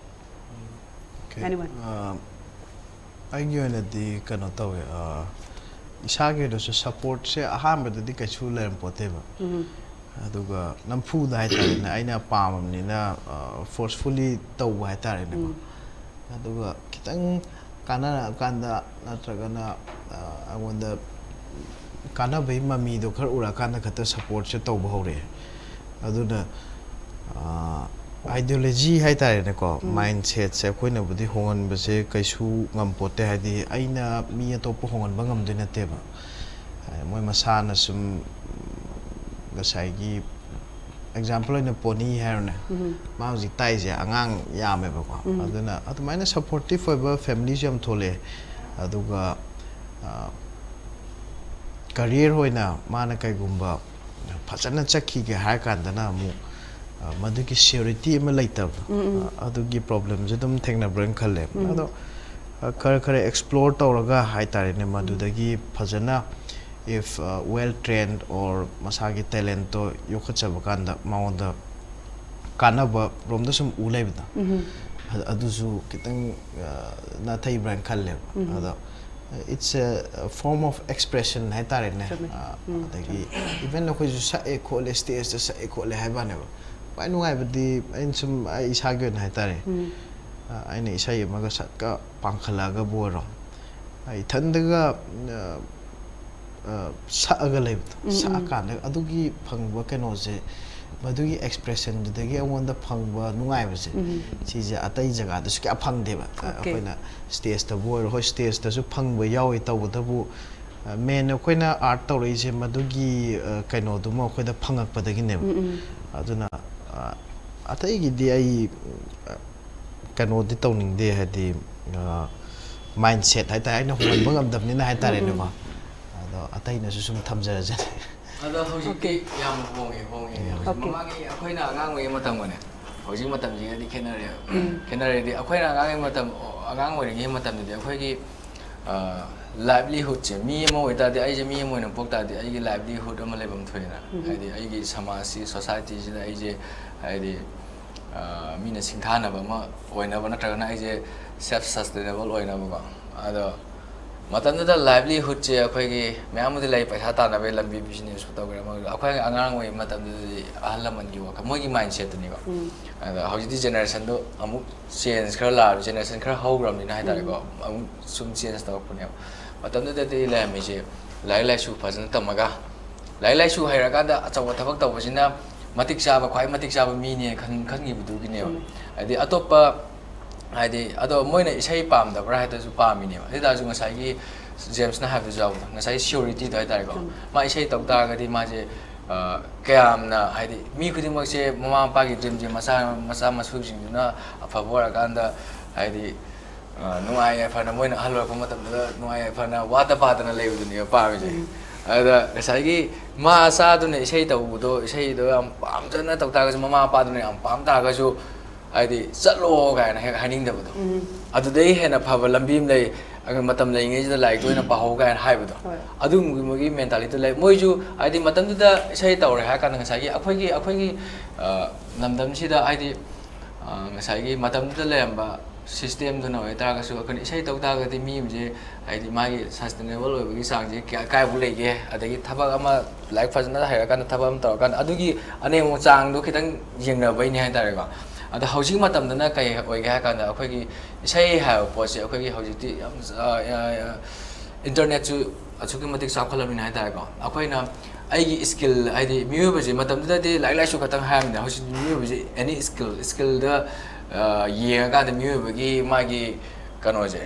ꯑꯣꯀꯦ꯫ Anyone? ꯑ, ꯑꯩꯒꯤ ꯑꯣꯏꯅꯗꯤ ꯀꯩꯅꯣ ꯇꯧꯋꯦ, ꯑ, ꯏꯁꯥꯒꯤ ꯑꯣꯏꯅꯁꯨ ꯁꯞꯄꯣꯔꯠꯁꯦ ꯑꯍꯥꯟꯕꯗꯗꯤ ꯀꯩꯁꯨ ꯂꯩꯔꯝꯄꯣꯠꯇꯦꯕ꯫ ꯎꯝ꯫ ꯑꯗꯨꯒ ꯅꯝꯐꯨꯗ ꯍꯥꯏꯇꯥꯔꯦꯅꯦ, ꯑꯩꯅ ꯄꯥꯝꯃꯕꯅꯤꯅ, ꯑ, ꯐꯣꯔꯁꯐꯨꯜꯂꯤ ꯇꯧꯕ ꯍꯥꯏꯇꯥꯔꯦꯅꯦꯀꯣ꯫ ꯎꯝ꯫ ꯑꯗꯨꯒ ꯈꯤꯇꯪ ꯀꯥꯟꯅꯔꯛꯑꯀꯥꯟꯗ ꯅꯠꯇ꯭ꯔꯒꯅ, ꯑ, ꯑꯩꯉꯣꯟꯗ ꯀꯥꯟꯅꯕꯒꯤ ꯃꯃꯤꯗꯣ ꯈꯔ ꯎꯔꯛꯑꯀꯥꯟꯗ ꯈꯛꯇ ꯁꯞꯄꯣꯔꯠꯁꯦ ꯇꯧꯕ ꯍꯧꯔꯛꯑꯦ꯫ ꯑꯗꯨꯅ ideology ꯍꯥꯏꯇꯥꯔꯦꯅꯦꯀꯣ, mindsetꯁꯦ ꯑꯩꯈꯣꯏꯅꯕꯨꯗꯤ ꯍꯣꯡꯍꯟꯕꯁꯦ ꯀꯩꯁꯨ ꯉꯝꯄꯣꯠꯇꯦ꯫ ꯍꯥꯏꯗꯤ ꯑꯩꯅ ꯃꯤ ꯑꯇꯣꯞꯄ ꯍꯣꯡꯍꯟꯕ ꯉꯝꯗꯣꯏ ꯅꯠꯇꯦꯕ꯫ ꯃꯣꯏ ꯃꯁꯥꯅ ꯁꯨꯝ, ꯉꯁꯥꯏꯒꯤ example ꯑꯣꯏꯅ ꯄꯣꯅꯤ ꯍꯥꯏꯔꯣꯅꯦ, ꯃꯥ ꯍꯧꯖꯤꯛ ꯇꯥꯛꯏꯁꯦ ꯑꯉꯥꯡ ꯌꯥꯝꯃꯦꯕꯀꯣ꯫ ꯑꯗꯨꯅ ꯑꯗꯨꯃꯥꯏꯅ supportive ꯑꯣꯏꯕ familyꯁꯨ ꯌꯥꯝ ꯊꯣꯛꯂꯛꯑꯦ꯫ ꯑꯗꯨꯒ career ꯑꯣꯏꯅ ꯃꯥꯅ ꯀꯩꯒꯨꯝꯕ ꯐꯖꯅ ꯆꯠꯈꯤꯒꯦ ꯍꯥꯏꯔ ꯀꯥꯟꯗꯅ ꯑꯃꯨꯛ ꯃꯗꯨꯒꯤ surety ꯑꯃ ꯂꯩꯇꯕ, ꯑꯗꯨꯒꯤ problemꯁꯦ ꯑꯗꯨꯝ ꯊꯦꯡꯅꯕ꯭ꯔꯅ ꯈꯜꯂꯦ꯫ ꯑꯗꯣ ꯈꯔ ꯈꯔ explore ꯇꯧꯔꯒ ꯍꯥꯏꯇꯥꯔꯦꯅꯦ, ꯃꯗꯨꯗꯒꯤ ꯐꯖꯅ if well trained or ꯃꯁꯥꯒꯤ talentꯇꯣ ꯌꯣꯛꯈꯠꯆꯕ ꯀꯥꯟꯗ ꯃꯉꯣꯟꯗ ꯀꯥꯟꯅꯕ ꯔꯣꯝꯗ ꯁꯨꯝ ꯎ ꯂꯩꯕꯗꯣ, ꯑꯗꯨꯁꯨ ꯈꯤꯇꯪ ꯅꯥꯊꯩꯕ꯭ꯔꯅ ꯈꯜꯂꯦꯕ꯫ ꯑꯗꯣ it's a form of expression ꯍꯥꯏꯇꯥꯔꯦꯅꯦ꯫ ꯑꯗꯒꯤ even ꯑꯩꯈꯣꯏꯁꯨ ꯁꯛꯑꯦ ꯈꯣꯠꯂꯦ, stageꯇ ꯁꯛꯑꯦ ꯈꯣꯠꯂꯦ ꯍꯥꯏꯕꯅꯦꯕ꯫ ꯈ꯭ꯋꯥꯏ ꯅꯨꯡꯉꯥꯏꯕꯗꯤ ꯑꯩꯅ ꯁꯨꯝ ꯑꯩ ꯏꯁꯥꯒꯤ ꯑꯣꯏꯅ ꯍꯥꯏꯇꯥꯔꯦ, ꯑꯩꯅ ꯏꯁꯩ ꯑꯃꯒ ꯁꯛꯀ ꯄꯥꯡꯈꯠꯂꯛꯑꯒꯕꯨ ꯑꯣꯏꯔꯣ, ꯏꯊꯟꯗꯒ ꯁꯛꯑꯒ ꯂꯩꯕꯗꯣ, ꯁꯛꯑꯀꯥꯟꯗ ꯑꯗꯨꯒꯤ ꯐꯪꯕ ꯀꯩꯅꯣꯁꯦ, ꯃꯗꯨꯒꯤ expressionꯗꯨꯗꯒꯤ ꯑꯩꯉꯣꯟꯗ ꯐꯪꯕ ꯅꯨꯡꯉꯥꯏꯕꯁꯦ, ꯁꯤꯁꯦ ꯑꯇꯩ ꯖꯒꯥꯗꯁꯨ ꯀꯌꯥ ꯐꯪꯗꯦꯕ꯫ ꯑꯩꯈꯣꯏꯅ stageꯇꯕꯨ ꯑꯣꯏꯔꯣ, ꯍꯣꯏ, stageꯇꯁꯨ ꯐꯪꯕ ꯌꯥꯎꯋꯤ꯫ ꯇꯧꯕꯇꯕꯨ main ꯑꯩꯈꯣꯏꯅ art ꯇꯧꯔꯛꯏꯁꯦ ꯃꯗꯨꯒꯤ ꯀꯩꯅꯣꯗꯨꯃ ꯑꯩꯈꯣꯏꯗ ꯐꯪꯉꯛꯄꯗꯒꯤꯅꯦꯕ꯫ ꯑꯗꯨꯅ ꯑꯇꯩꯒꯤꯗꯤ ꯑꯩ ꯀꯩꯅꯣꯗꯤ ꯇꯧꯅꯤꯡꯗꯦ, ꯍꯥꯏꯗꯤ mindset ꯍꯥꯏꯇꯥꯔꯦ, ꯑꯩꯅ ꯍꯣꯡꯍꯟꯕ ꯉꯝꯗꯕꯅꯤꯅ ꯍꯥꯏꯇꯥꯔꯦꯅꯦꯀꯣ꯫ ꯑꯗꯣ ꯑꯇꯩꯅꯁꯨ ꯁꯨꯝ ꯊꯝꯖꯔꯖꯅꯤ꯫ ꯑꯗꯣ ꯍꯧꯖꯤꯛꯇꯤ ꯌꯥꯝ ꯍꯣꯡꯉꯦ, ꯍꯣꯡꯉꯦ꯫ ꯍꯧꯖꯤꯛ ꯃꯃꯥꯡꯒꯤ ꯑꯩꯈꯣꯏꯅ ꯑꯉꯥꯡ ꯑꯣꯏꯔꯤꯉꯩ ꯃꯇꯝꯒꯅꯦ, ꯍꯧꯖꯤꯛ ꯃꯇꯝꯁꯤꯒꯗꯤ ꯈꯦꯠꯅꯔꯦꯕ꯫ ꯈꯦꯠꯅꯔꯦꯗꯤ ꯑꯩꯈꯣꯏꯅ ꯑꯉꯥꯡ ꯑꯣꯏꯔꯤꯉꯩ ꯃꯇꯝ, ꯑꯉꯥꯡ ꯑꯣꯏꯔꯤꯉꯩ ꯃꯇꯝꯗꯗꯤ ꯑꯩꯈꯣꯏꯒꯤ livelihoodꯁꯦ, ꯃꯤ ꯑꯃ ꯑꯣꯏꯇꯥꯔꯗꯤ, ꯑꯩꯁꯦ ꯃꯤ ꯑꯃ ꯑꯣꯏꯅ ꯄꯣꯛ ꯇꯥꯔꯗꯤ ꯑꯩꯒꯤ livelihood ꯑꯃ ꯂꯩꯐꯝ ꯊꯣꯛꯑꯦꯅ꯫ ꯍꯥꯏꯗꯤ ꯑꯩꯒꯤ ꯁꯃꯥꯖꯁꯤ, societyꯁꯤꯗ ꯑꯩꯁꯦ ꯍꯥꯏꯗꯤ ꯃꯤꯅ ꯁꯤꯡꯊꯥꯅꯕ ꯑꯃ ꯑꯣꯏꯅꯕ, ꯅꯠꯇ꯭ꯔꯒꯅ ꯑꯩꯁꯦ self sustainable ꯑꯣꯏꯅꯕꯀꯣ꯫ ꯑꯗꯣ ꯃꯇꯝꯗꯨꯗ livelihoodꯁꯦ ꯑꯩꯈꯣꯏꯒꯤ ꯃꯌꯥꯝ ꯑꯃꯗꯤ ꯂꯩ, ꯄꯩꯁꯥ ꯇꯥꯟꯅꯕꯒꯤ ꯂꯝꯕꯤ, businessꯄꯨ ꯇꯧꯒꯦꯔꯥ ꯑꯃ ꯑꯣꯏꯒꯦꯔꯥ꯫ ꯑꯩꯈꯣꯏ ꯑꯉꯥꯡ ꯑꯣꯏꯔꯤꯉꯩ ꯃꯇꯝꯗꯨꯗꯗꯤ ꯑꯍꯜ ꯂꯃꯟꯒꯤ ꯋꯥꯈꯜ, ꯃꯣꯏꯒꯤ mindsetꯇꯨꯅꯦꯕ꯫ ꯑꯗꯣ ꯍꯧꯖꯤꯛꯇꯤ generationꯗꯣ ꯑꯃꯨꯛ change ꯈꯔ ꯂꯥꯛꯑꯕ, generation ꯈꯔ ꯍꯧꯈ꯭ꯔꯕꯅꯤꯅ ꯍꯥꯏꯇꯥꯔꯦꯀꯣ, ꯑꯃꯨꯛ ꯁꯨꯝ change ꯇꯧꯔꯛꯄꯅꯦꯕ꯫ ꯃꯇꯝꯗꯨꯗꯗꯤ ꯂꯩꯔꯝꯃꯤꯁꯦ ꯂꯥꯏꯔꯤꯛ ꯂꯥꯏꯁꯨ ꯐꯖꯅ ꯇꯝꯃꯒ, ꯂꯥꯏꯔꯤꯛ ꯂꯥꯏꯁꯨ ꯍꯩꯔꯀꯥꯟꯗ ꯑꯆꯧꯕ ꯊꯕꯛ ꯇꯧꯕꯁꯤꯅ ꯃꯇꯤꯛ ꯆꯥꯕ, ꯈ꯭ꯋꯥꯏ ꯃꯇꯤꯛ ꯆꯥꯕ ꯃꯤꯅꯦ ꯈꯟ- ꯈꯟꯈꯤꯕꯗꯨꯒꯤꯅꯦꯕ꯫ ꯍꯥꯏꯗꯤ ꯑꯇꯣꯞꯄ, ꯍꯥꯏꯗꯤ ꯑꯗꯣ ꯃꯣꯏꯅ ꯏꯁꯩ ꯄꯥꯝꯗꯕ꯭ꯔꯥ ꯍꯥꯏꯗꯨꯁꯨ ꯄꯥꯝꯃꯤꯅꯦꯕ꯫ ꯑꯗꯨ ꯑꯣꯏꯇꯥꯔꯁꯨ ꯉꯁꯥꯏꯒꯤ ꯖꯦꯝꯁꯅ ꯍꯥꯏꯕꯗꯨꯁꯨ ꯌꯥꯎꯕꯗꯣ, ꯉꯁꯥꯏ surety ꯗꯣ ꯍꯥꯏꯇꯥꯔꯦꯀꯣ꯫ ꯃꯥ ꯏꯁꯩ ꯇꯧ ꯇꯥꯔꯒꯗꯤ ꯃꯥꯁꯦ, ꯑ, ꯀꯌꯥꯝꯅ, ꯍꯥꯏꯗꯤ ꯃꯤ ꯈꯨꯗꯤꯡꯃꯛꯁꯦ ꯃꯃꯥ ꯃꯄꯥꯒꯤ dream ꯁꯦ ꯃꯆꯥ, ꯃꯆꯥ ꯃꯁꯨꯁꯤꯡꯗꯨꯅ ꯑꯐꯕ ꯑꯣꯏꯔꯀꯥꯟꯗ, ꯍꯥꯏꯗꯤ, ꯑ, ꯅꯨꯡꯉꯥꯏ ꯌꯥꯏꯐꯅ ꯃꯣꯏꯅ ꯑꯍꯜ ꯑꯣꯏꯔꯛꯄ ꯃꯇꯝꯗꯨꯗ ꯅꯨꯡꯉꯥꯏ ꯌꯥꯏꯐꯅ ꯋꯥꯠꯇ ꯄꯥꯗꯅ ꯂꯩꯕꯗꯨꯅꯦꯕ ꯄꯥꯝꯃꯤꯁꯦ꯫ ꯑꯗ ꯉꯁꯥꯏꯒꯤ ꯃꯥ ꯑꯆꯥꯗꯨꯅ ꯏꯁꯩ ꯇꯧꯕꯗꯣ, ꯏꯁꯩꯗꯣ ꯌꯥꯝ ꯄꯥꯝꯖꯅ ꯇꯧ ꯇꯥꯔꯒꯁꯨ, ꯃꯃꯥ ꯃꯄꯥꯗꯨꯅ ꯌꯥꯝ ꯄꯥꯝ ꯇꯥꯔꯒꯁꯨ, ꯍꯥꯏꯗꯤ, "ꯆꯠꯂꯣ" ꯀꯥꯏꯅ ꯍꯦꯛ ꯍꯥꯏꯅꯤꯡꯗꯕꯗꯣ꯫ ꯑꯗꯨꯗꯩ ꯍꯦꯟꯅ ꯐꯕ ꯂꯝꯕꯤ ꯑꯃ ꯂꯩ, ꯑꯗꯨ ꯃꯇꯝ ꯂꯩꯔꯤꯉꯩꯁꯤꯗ ꯂꯥꯏꯔꯤꯛꯇ ꯑꯣꯏꯅ ꯄꯥꯍꯧ ꯀꯥꯏꯅ ꯍꯥꯏꯕꯗꯣ꯫ ꯑꯗꯨꯒꯨꯝꯕꯒꯤ mentality ꯗꯣ ꯂꯩ꯫ ꯃꯣꯏꯁꯨ, ꯍꯥꯏꯗꯤ, ꯃꯇꯝꯗꯨꯗ ꯏꯁꯩ ꯇꯧꯔꯦ ꯍꯥꯏꯔ ꯀꯥꯟꯗ ꯉꯁꯥꯏꯒꯤ ꯑꯩꯈꯣꯏꯒꯤ, ꯑꯩꯈꯣꯏꯒꯤ, ꯑ, ꯂꯝꯗꯝꯁꯤꯗ, ꯍꯥꯏꯗꯤ, ꯑ, ꯉꯁꯥꯏꯒꯤ ꯃꯇꯝꯗꯨꯗ ꯂꯩꯔꯝꯕ system ꯗꯨꯅ ꯑꯣꯏꯇꯥꯔꯒꯁꯨ, ꯑꯩꯈꯣꯏꯅ ꯏꯁꯩ ꯇꯧ ꯇꯥꯔꯒꯗꯤ ꯃꯤ ꯑꯃꯁꯦ, ꯍꯥꯏꯗꯤ, ꯃꯥꯒꯤ sustainable ꯑꯣꯏꯕꯒꯤ ꯆꯥꯡꯁꯦ ꯀꯌꯥ, ꯀꯥꯏꯕꯨ ꯂꯩꯒꯦ, ꯑꯗꯒꯤ ꯊꯕꯛ ꯑꯃ, ꯂꯥꯏꯔꯤꯛ ꯐꯖꯅ ꯍꯩꯔꯀꯥꯟꯗ ꯊꯕꯛ ꯑꯃ ꯇꯧꯔꯀꯥꯟꯗ ꯑꯗꯨꯒꯤ ꯑꯅꯦꯝꯕ ꯆꯥꯡꯗꯣ ꯈꯤꯇꯪ ꯌꯦꯡꯅꯕꯩꯅꯦ ꯍꯥꯏꯇꯥꯔꯦꯀꯣ꯫ ꯑꯗꯣ ꯍꯧꯖꯤꯛ ꯃꯇꯝꯗꯅ ꯀꯩ ꯑꯣꯏꯒꯦ ꯍꯥꯏ ꯀꯥꯟꯗ, ꯑꯩꯈꯣꯏꯒꯤ ꯏꯁꯩ ꯍꯥꯏꯕ ꯄꯣꯠꯁꯦ ꯑꯩꯈꯣꯏꯒꯤ ꯍꯧꯖꯤꯛꯇꯤ ꯌꯥꯝ, ꯑ, ꯑ, ꯑ, internet ꯁꯨ ꯑꯁꯨꯛꯀꯤ ꯃꯇꯤꯛ ꯆꯥꯎꯈꯠꯂꯕꯅꯤꯅ ꯍꯥꯏꯇꯥꯔꯦꯀꯣ꯫ ꯑꯩꯈꯣꯏꯅ ꯑꯩꯒꯤ skill, ꯍꯥꯏꯗꯤ ꯃꯤꯑꯣꯏꯕꯁꯦ ꯃꯇꯝꯗꯨꯗꯗꯤ ꯂꯥꯏꯔꯤꯛ ꯂꯥꯏꯁꯨ ꯈꯛꯇꯪ ꯍꯥꯏꯔꯝꯃꯤꯅ, ꯍꯧꯖꯤꯛꯇꯤ ꯃꯤꯑꯣꯏꯕꯁꯦ any skill, skill ꯗ, ꯑ, ꯌꯦꯡꯉꯀꯥꯟꯗ ꯃꯤꯑꯣꯏꯕꯒꯤ ꯃꯥꯒꯤ ꯀꯩꯅꯣꯁꯦ,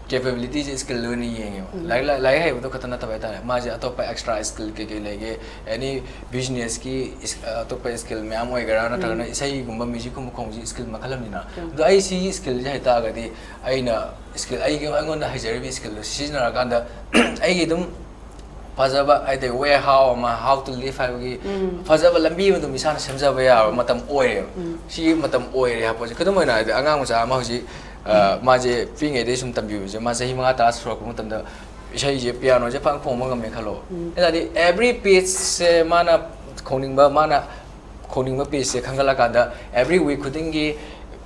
capability ꯁꯦ skill ꯗ ꯑꯣꯏꯅ ꯌꯦꯡꯉꯦꯕ꯫ ꯂꯥꯏꯔꯤꯛ, ꯂꯥꯏꯔꯤꯛ ꯍꯩꯕꯗꯣ ꯈꯛꯇ ꯅꯠꯇꯕ ꯍꯥꯏꯇꯥꯔꯦ, ꯃꯥꯁꯦ ꯑꯇꯣꯞꯄ extra skill ꯀꯩꯀꯩ ꯂꯩꯒꯦ, any business ꯀꯤ is-, ꯑꯇꯣꯞꯄ skill ꯃꯌꯥꯝ ꯑꯣꯏꯒꯦꯔꯥ, ꯅꯠꯇ꯭ꯔꯒꯅ ꯏꯁꯩꯒꯨꯝꯕ, music ꯀꯨꯝꯕ ꯈꯣꯡꯕꯁꯤ skill ꯃꯈꯜ ꯑꯃꯅꯤꯅ꯫ ꯑꯗꯣ ꯑꯩ ꯁꯤꯒꯤ skill ꯁꯦ ꯍꯩꯇꯥꯔꯒꯗꯤ ꯑꯩꯅ skill, ꯑꯩꯒꯤ, ꯑꯩꯉꯣꯟꯗ ꯍꯩꯖꯔꯤꯕ skill ꯗꯣ ꯁꯤꯖꯤꯟꯅꯔꯀꯥꯟꯗ ꯑꯩꯒꯤ ꯑꯗꯨꯝ ꯐꯖꯕ, ꯍꯥꯏꯗꯤ, way how ꯑꯃ, how to live ꯍꯥꯏꯕꯒꯤ ꯐꯖꯕ ꯂꯝꯕꯤ ꯑꯃ ꯑꯗꯨꯝ ꯏꯁꯥꯅ ꯁꯦꯝꯖꯕ ꯌꯥꯕ ꯃꯇꯝ ꯑꯣꯏꯔꯦꯕ꯫ ꯁꯤꯒꯤ ꯃꯇꯝ ꯑꯣꯏꯔꯦ ꯍꯥꯏꯕ ꯄꯣꯠꯁꯦ꯫ ꯈꯨꯗꯝ ꯑꯣꯏꯅ, ꯍꯥꯏꯗꯤ, ꯑꯉꯥꯡ ꯃꯆꯥ ꯑꯃ ꯍꯧꯖꯤꯛ, ꯑ, ꯃꯥꯁꯦ ꯄꯤꯛꯏꯉꯩꯗꯒꯤ ꯁꯨꯝ ꯇꯝꯕꯤꯕꯁꯦ, ꯃꯥ ꯆꯍꯤ ꯃꯉꯥ ꯇꯔꯥ ꯁꯨꯔꯛꯄ ꯃꯇꯝꯗ ꯏꯁꯩꯁꯦ, ꯄꯤꯌꯥꯅꯣꯁꯦ ꯐꯖꯅ ꯈꯣꯡꯕ ꯉꯝꯃꯦ ꯈꯜꯂꯣ꯫ ꯑꯗꯨ ꯇꯥꯔꯗꯤ every page ꯁꯦ ꯃꯥꯅ ꯈꯣꯡꯅꯤꯡꯕ, ꯃꯥꯅ ꯈꯣꯡꯅꯤꯡꯕ page ꯁꯦ ꯈꯟꯒꯠꯂꯀꯥꯟꯗ, every week ꯈꯨꯗꯤꯡꯒꯤ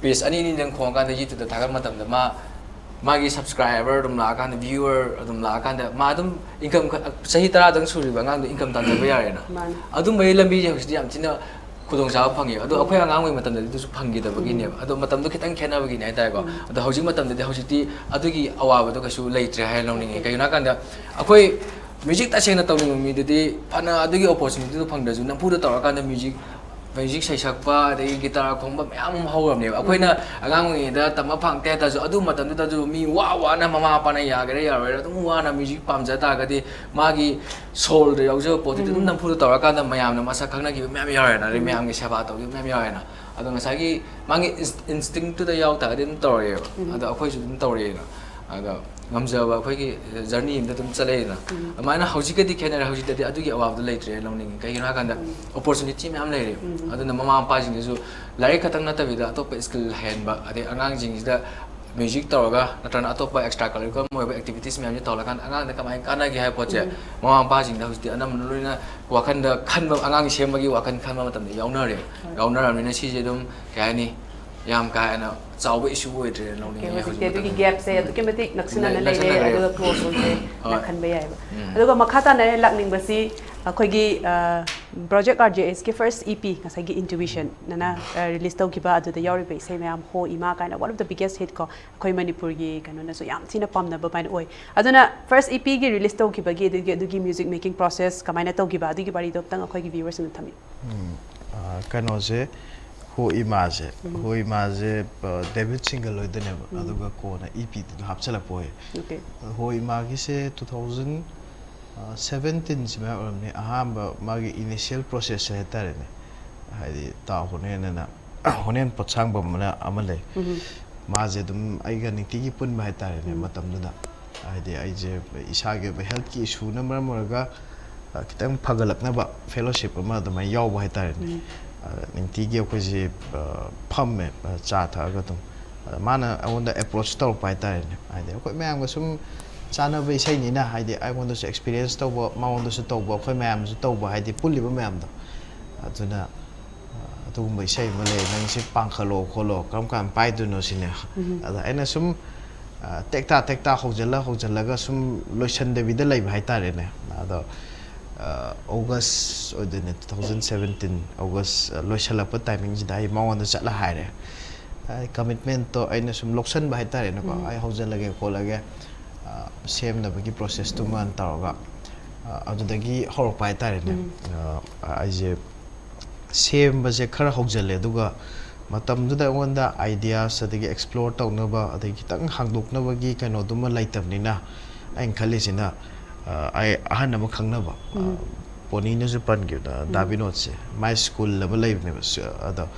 page ꯑꯅꯤ ꯑꯅꯤꯗꯪ ꯈꯣꯡꯉꯀꯥꯟꯗ YouTube ꯇ ꯊꯥꯒꯠꯄ ꯃꯇꯝꯗ, ꯃꯥ, ꯃꯥꯒꯤ subscriber ꯑꯗꯨꯝ ꯂꯥꯛꯑꯀꯥꯟꯗ, viewer ꯑꯗꯨꯝ ꯂꯥꯛꯑꯀꯥꯟꯗ, ꯃꯥ ꯑꯗꯨꯝ income ꯈ-, ꯆꯍꯤ ꯇꯔꯥꯗꯪ ꯁꯨꯔꯤꯕ ꯑꯉꯥꯡꯗꯣ income ꯇꯥꯟꯖꯕ ꯌꯥꯔꯦꯅ꯫ ꯑꯗꯨꯝꯕꯒꯤ ꯂꯝꯕꯤꯁꯦ ꯍꯧꯖꯤꯛꯇꯤ ꯌꯥꯝ ꯊꯤꯅ ꯈꯨꯗꯣꯡꯆꯥꯕ ꯐꯪꯉꯦꯕ꯫ ꯑꯗꯣ ꯑꯩꯈꯣꯏ ꯑꯉꯥꯡ ꯑꯣꯏꯔꯤ ꯃꯇꯝꯗꯗꯤ ꯑꯗꯨꯁꯨ ꯐꯪꯈꯤꯗꯕꯒꯤꯅꯦꯕ꯫ ꯑꯗꯣ ꯃꯇꯝꯗꯣ ꯈꯤꯇꯪ ꯈꯦꯠꯅꯕꯒꯤꯅꯦ ꯍꯥꯏꯇꯥꯔꯦꯀꯣ꯫ ꯑꯗꯣ ꯍꯧꯖꯤꯛ ꯃꯇꯝꯗꯗꯤ, ꯍꯧꯖꯤꯛꯇꯤ ꯑꯗꯨꯒꯤ ꯑꯋꯥꯕꯗꯣ ꯀꯩꯁꯨ ꯂꯩꯇ꯭ꯔꯦ ꯍꯥꯏ ꯂꯧꯅꯤꯡꯉꯦ꯫ ꯀꯩꯒꯤꯅꯣ ꯍꯥꯏꯀꯥꯟꯗ, ꯑꯩꯈꯣꯏ music ꯇꯁꯦꯡꯅ ꯇꯧꯅꯤꯡꯕ ꯃꯤꯗꯨꯗꯤ ꯐꯅ ꯑꯗꯨꯒꯤ opportunity ꯗꯣ ꯐꯪꯗ꯭ꯔꯁꯨ, ꯅꯝꯐꯨꯗ ꯇꯧꯔꯀꯥꯟꯗ music ꯃ꯭ꯌꯨꯖꯤꯛ ꯁꯩꯁꯛꯄ, ꯑꯗꯒꯤ ꯒꯤꯇꯥꯔ ꯈꯣꯡꯕ ꯃꯌꯥꯝ ꯑꯃ ꯍꯧꯔꯕꯅꯦꯕ꯫ ꯑꯩꯈꯣꯏꯅ ꯑꯉꯥꯡ ꯑꯣꯏꯔꯤꯉꯩꯗ ꯇꯝꯕ ꯐꯪꯉꯛꯇꯦ ꯍꯥꯏ ꯇꯥꯔꯁꯨ, ꯑꯗꯨ ꯃꯇꯝꯗꯨꯗꯁꯨ ꯃꯤ ꯋꯥ ꯋꯥꯅ, ꯃꯃꯥ ꯃꯄꯥꯅ ꯌꯥꯒꯦꯔꯥ ꯌꯥꯔꯣꯏꯔꯥ, ꯑꯗꯨꯝ ꯋꯥꯅ ꯃ꯭ꯌꯨꯖꯤꯛ ꯄꯥꯝꯖ ꯇꯥꯔꯒꯗꯤ, ꯃꯥꯒꯤ ꯁꯣꯜꯗ ꯌꯥꯎꯖꯕ ꯄꯣꯠꯇꯨꯗꯤ ꯑꯗꯨꯝ ꯅꯝꯐꯨꯗ ꯇꯧꯔꯀꯥꯟꯗ ꯃꯌꯥꯝꯅ ꯃꯁꯛ ꯈꯪꯅꯈꯤꯕ ꯃꯌꯥꯝ ꯌꯥꯎꯔꯦꯅ, ꯑꯗꯩ ꯃꯌꯥꯝꯒꯤ ꯁꯦꯕꯥ ꯇꯧꯈꯤꯕ ꯃꯌꯥꯝ ꯌꯥꯎꯔꯦꯅ꯫ ꯑꯗꯣ ꯉꯁꯥꯏꯒꯤ ꯃꯥꯒꯤ ꯏꯟꯁ-, ꯏꯟꯁꯇꯤꯡꯛꯇꯨꯗ ꯌꯥꯎ ꯇꯥꯔꯒꯗꯤ ꯑꯗꯨꯝ ꯇꯧꯔꯛꯑꯦꯕ꯫ ꯑꯗꯣ ꯑꯩꯈꯣꯏꯁꯨ ꯑꯗꯨꯝ ꯇꯧꯔꯛꯑꯦꯅ꯫ ꯑꯗꯣ ꯉꯝꯖꯕ ꯑꯩꯈꯣꯏꯒꯤ ꯖꯔꯅꯤ ꯑꯃꯗ ꯑꯗꯨꯝ ꯆꯠꯂꯛꯑꯦꯅ꯫ ꯑꯗꯨꯃꯥꯏꯅ ꯍꯧꯖꯤꯛꯀꯗꯤ ꯈꯦꯠꯅꯔꯦ꯫ ꯍꯧꯖꯤꯛꯇꯗꯤ ꯑꯗꯨꯒꯤ ꯑꯋꯥꯕꯗꯣ ꯂꯩꯇ꯭ꯔꯦ, ꯂꯧꯅꯤꯡꯉꯤ꯫ ꯀꯩꯒꯤꯅꯣ ꯍꯥꯏꯀꯥꯟꯗ ꯑꯣꯄꯣꯔꯆꯨꯅꯤꯇꯤ ꯃꯌꯥꯝ ꯂꯩꯔꯦ꯫ ꯑꯗꯨꯅ ꯃꯃꯥ ꯃꯄꯥꯁꯤꯡꯗꯁꯨ ꯂꯥꯏꯔꯤꯛ ꯈꯛꯇꯪ ꯅꯠꯇꯕꯤꯗ ꯑꯇꯣꯞꯄ ꯁ꯭ꯀꯤꯜ ꯍꯩꯍꯟꯕ, ꯑꯗꯩ ꯑꯉꯥꯡꯁꯤꯡꯁꯤꯗ ꯃ꯭ꯌꯨꯖꯤꯛ ꯇꯧꯔꯒ ꯅꯠꯇ꯭ꯔꯒꯅ ꯑꯇꯣꯞꯄ ꯑꯦꯛꯁꯇ꯭ꯔꯥ ꯀꯔꯤꯀꯨꯂꯝ ꯑꯣꯏꯕ ꯑꯦꯛꯇꯤꯚꯤꯇꯤꯁ ꯃꯌꯥꯝꯁꯦ ꯇꯧꯍꯜꯂꯀꯥꯟꯗ ꯑꯉꯥꯡꯗ ꯀꯃꯥꯏꯅ ꯀꯥꯟꯅꯒꯦ ꯍꯥꯏꯕ ꯄꯣꯠꯁꯦ ꯃꯃꯥ ꯃꯄꯥꯁꯤꯡꯗ ꯍꯧꯖꯤꯛꯇꯤ ꯑꯅꯝꯕꯅ ꯂꯣꯏꯅ ꯋꯥꯈꯜꯗ ꯈꯟꯕ, ꯑꯉꯥꯡ ꯁꯦꯝꯕꯒꯤ ꯋꯥꯈꯜ ꯈꯟꯕ ꯃꯇꯝꯗ ꯌꯥꯎꯅꯔꯦ꯫ ꯌꯥꯎꯅꯔꯕꯅꯤꯅ ꯁꯤꯁꯦ ꯑꯗꯨꯝ, ꯀꯩ ꯍꯥꯏꯅꯤ, ꯌꯥꯝ ꯀꯥ ꯍꯦꯟꯅ ꯆꯥꯎꯕ ꯏꯁꯨ ꯑꯣꯏꯗ꯭ꯔꯦꯅ ꯂꯧꯅꯤꯡꯉꯦ꯫ ꯍꯧꯖꯤꯛ ꯍꯧꯖꯤꯛꯇꯤ ꯑꯗꯨꯒꯤ ꯃꯇꯝꯗ ꯒꯦꯞꯁꯦ ꯑꯗꯨꯛꯀꯤ ꯃꯇꯤꯛ ꯅꯛꯁꯤꯟꯅꯅ ꯂꯩꯔꯦ, ꯅꯛꯁꯤꯟꯅꯈ꯭ꯔꯦ꯫ ꯑꯗꯨꯒ ꯀ꯭ꯂꯣꯖ ꯑꯣꯏꯗ꯭ꯔꯦꯅ ꯈꯟꯕ ꯌꯥꯏꯑꯕ꯫ ꯑꯗꯨꯒ ꯃꯈꯥ ꯇꯥꯅ ꯑꯩꯅ ꯂꯥꯛꯅꯤꯡꯕꯁꯤ ꯑꯩꯈꯣꯏꯒꯤ project R J ꯑꯦꯁꯀꯤ first E ꯄꯤ, ꯉꯁꯥꯏꯒꯤ ꯏꯟꯇ꯭ꯌꯨꯏꯁꯟ ꯅꯅ ꯔꯤꯂꯤꯁ ꯇꯧꯈꯤꯕ, ꯑꯗꯨꯗ ꯌꯥꯎꯔꯤꯕ ꯏꯁꯩ ꯃꯌꯥꯝ, ꯍꯣ ꯏꯃꯥ ꯀꯥꯏꯅ, one of the biggest hit ꯀꯣ, ꯑꯩꯈꯣꯏ ꯃꯅꯤꯄꯨꯔꯒꯤ ꯀꯩꯅꯣꯅꯁꯨ ꯌꯥꯝ ꯊꯤꯅ ꯄꯥꯝꯅꯕ ꯑꯗꯨꯃꯥꯏꯅ ꯑꯣꯏ꯫ ꯑꯗꯨꯅ ꯐꯥꯔꯁ ꯏ ꯄꯤꯒꯤ ꯔꯤꯂꯤꯁ ꯇꯧꯈꯤꯕꯒꯤ ꯑꯗꯨꯒꯤ, ꯑꯗꯨꯒꯤ ꯃ꯭ꯌꯨꯖꯤꯛ ꯃꯦꯀꯤꯡ ꯄ꯭ꯔꯣꯁꯦꯁ ꯀꯃꯥꯏꯅ ꯇꯧꯈꯤꯕ, ꯑꯗꯨꯒꯤ ꯋꯥꯔꯤꯗꯣ ꯑꯝꯇꯪ ꯑꯩꯈꯣꯏꯒꯤ ꯚ꯭ꯌꯨꯋꯔꯁꯤꯡꯗ ꯊꯝꯕꯤꯌꯨ꯫ ꯎꯝ, ꯑ, ꯀꯩꯅꯣꯁꯦ, ꯍꯣ ꯏꯃꯥꯁꯦ, ꯍꯣ ꯏꯃꯥꯁꯦ, ꯑ, ꯗꯦꯕꯤꯠ ꯁꯤꯡꯒꯜ ꯑꯣꯏꯗꯣꯏꯅꯦꯕ꯫ ꯑꯗꯨꯒ ꯀꯣꯟꯅ ꯏ ꯄꯤꯗꯨꯗ ꯍꯥꯞꯆꯤꯜꯂꯛꯄ ꯑꯣꯏꯌꯦ꯫ ꯑ, ꯍꯣ ꯏꯃꯥꯒꯤꯁꯦ two thousand seventeen ꯁꯤ ꯃꯌꯥ ꯑꯣꯏꯔꯝꯅꯤ, ꯑꯍꯥꯟꯕ ꯃꯥꯒꯤ ꯏꯅꯤꯁꯤꯌꯦꯜ ꯄ꯭ꯔꯣꯁꯦꯁꯁꯦ ꯍꯥꯏꯇꯥꯔꯦꯅꯦ꯫ ꯍꯥꯏꯗꯤ ꯇꯥ ꯍꯣꯅꯦꯟ ꯑꯅ, ꯍꯣꯅꯦꯟ ꯄꯣꯠꯁꯥꯡꯕꯝ ꯑꯅ ꯑꯃ ꯂꯩ꯫ ꯃꯥꯁꯦ ꯑꯗꯨꯝ ꯑꯩꯒ ꯅꯨꯡꯇꯤꯒꯤ ꯄꯨꯟꯕ ꯍꯥꯏꯇꯥꯔꯦꯅꯦ ꯃꯇꯝꯗꯨꯗ꯫ ꯍꯥꯏꯗꯤ ꯑꯩꯁꯦ ꯏꯁꯥꯒꯤ ꯑꯣꯏꯕ ꯍꯦꯜꯠꯀꯤ ꯏꯁꯨꯅ ꯃꯔꯝ ꯑꯣꯏꯔꯒ, ꯑ, ꯈꯤꯇꯪ ꯐꯒꯠꯂꯛꯅꯕ ꯐꯦꯂꯣꯁꯤꯞ ꯑꯃ ꯑꯗꯨꯃꯥꯏꯅ ꯌꯥꯎꯕ ꯍꯥꯏꯇꯥꯔꯦꯅꯦ꯫ ꯑꯗ ꯅꯨꯡꯇꯤꯒꯤ ꯑꯩꯈꯣꯏꯁꯦ, ꯑ, ꯐꯝꯃꯦ, ꯑ, ꯆꯥ ꯊꯛꯑꯒ ꯑꯗꯨꯝ꯫ ꯑꯗ ꯃꯥꯅ ꯑꯩꯉꯣꯟꯗ ꯑꯦꯄ꯭ꯔꯣꯆ ꯇꯧꯔꯛꯄ ꯍꯥꯏꯇꯥꯔꯦꯅꯦ꯫ ꯍꯥꯏꯗꯤ ꯑꯩꯈꯣꯏ ꯃꯌꯥꯝꯒ ꯁꯨꯝ ꯆꯥꯟꯅꯕ ꯏꯁꯩꯅꯤꯅ, ꯍꯥꯏꯗꯤ ꯑꯩꯉꯣꯟꯗꯁꯨ ꯑꯦꯛꯁꯄꯤꯔꯤꯌꯦꯟꯁ ꯇꯧꯕ, ꯃꯉꯣꯟꯗꯁꯨ ꯇꯧꯕ, ꯑꯩꯈꯣꯏ ꯃꯌꯥꯝꯁꯨ ꯇꯧꯕ, ꯍꯥꯏꯗꯤ ꯄꯨꯜꯂꯤꯕ ꯃꯌꯥꯝꯗꯣ꯫ ꯑꯗꯨꯅ, ꯑ, "ꯑꯗꯨꯒꯨꯝꯕ ꯏꯁꯩ ꯑꯃ ꯂꯩ, ꯅꯪ ꯁꯤ ꯄꯥꯡꯈꯠꯂꯣ ꯈꯣꯠꯂꯣ, ꯀꯔꯝ ꯀꯥꯟꯗ ꯄꯥꯏꯗꯣꯏꯅꯣ?" ꯁꯤꯅꯦ꯫ ꯑꯗ ꯑꯩꯅ ꯁꯨꯝ, ꯑ, ꯇꯦꯛꯇꯥ ꯇꯦꯛꯇꯥ ꯍꯧꯖꯤꯜꯂ ꯍꯧꯖꯤꯜꯂꯒ ꯁꯨꯝ ꯂꯣꯏꯁꯟꯗꯕꯤꯗ ꯂꯩꯕ ꯍꯥꯏꯇꯥꯔꯦꯅꯦ꯫ ꯑꯗꯣ, ꯑ, ꯑꯣꯒꯁ ꯑꯣꯏꯗꯣꯏꯅꯦ, two thousand seventeen ꯑꯣꯒꯁ, ꯑ, ꯂꯣꯏꯁꯜꯂꯛꯄ ꯇꯥꯏꯃꯤꯡꯁꯤꯗ ꯑꯩ ꯃꯉꯣꯟꯗ ꯆꯠꯂ ꯍꯥꯏꯔꯦ꯫ ꯑꯩ ꯀꯃꯤꯠꯃꯦꯟꯠꯇꯣ ꯑꯩꯅ ꯁꯨꯝ ꯂꯧꯁꯟꯕ ꯍꯥꯏꯇꯥꯔꯦꯅꯦꯀꯣ꯫ "ꯑꯩ ꯍꯧꯖꯤꯜꯂꯒꯦ ꯈꯣꯠꯂꯒꯦ", ꯑ, ꯁꯦꯝꯅꯕꯒꯤ ꯄ꯭ꯔꯣꯁꯦꯁꯇꯨꯃ ꯇꯧꯔꯒ, ꯑ, ꯑꯗꯨꯗꯒꯤ ꯍꯧꯔꯛꯄ ꯍꯥꯏꯇꯥꯔꯦꯅꯦ꯫ ꯑ, ꯑꯩꯁꯦ ꯁꯦꯝꯕꯁꯦ ꯈꯔ ꯍꯧꯖꯤꯜꯂꯦ꯫ ꯑꯗꯨꯒ ꯃꯇꯝꯗꯨꯗ ꯑꯩꯉꯣꯟꯗ ideas, ꯑꯗꯒꯤ explore ꯇꯧꯅꯕ, ꯑꯗꯒꯤ ꯈꯤꯇꯪ ꯍꯥꯡꯗꯣꯛꯅꯕꯒꯤ ꯀꯩꯅꯣꯗꯨꯃ ꯂꯩꯇꯕꯅꯤꯅ, ꯑꯩꯅ ꯈꯜꯂꯤꯁꯤꯅ, ꯑ, ꯑꯩ ꯑꯍꯟ ꯑꯃ ꯈꯪꯅꯕ, ꯑ, ꯎꯝ꯫ ꯄꯣꯅꯤꯅꯁꯨ ꯄꯟꯈꯤꯕꯗ, ꯎꯝ꯫ ꯗꯥ ꯕꯤꯅꯣꯗꯁꯦ, ꯃꯥꯏ ꯁ꯭ꯀꯨꯜ ꯑꯃ ꯂꯩꯕꯅꯦꯕ꯫ ꯁ-, ꯑꯗꯣ,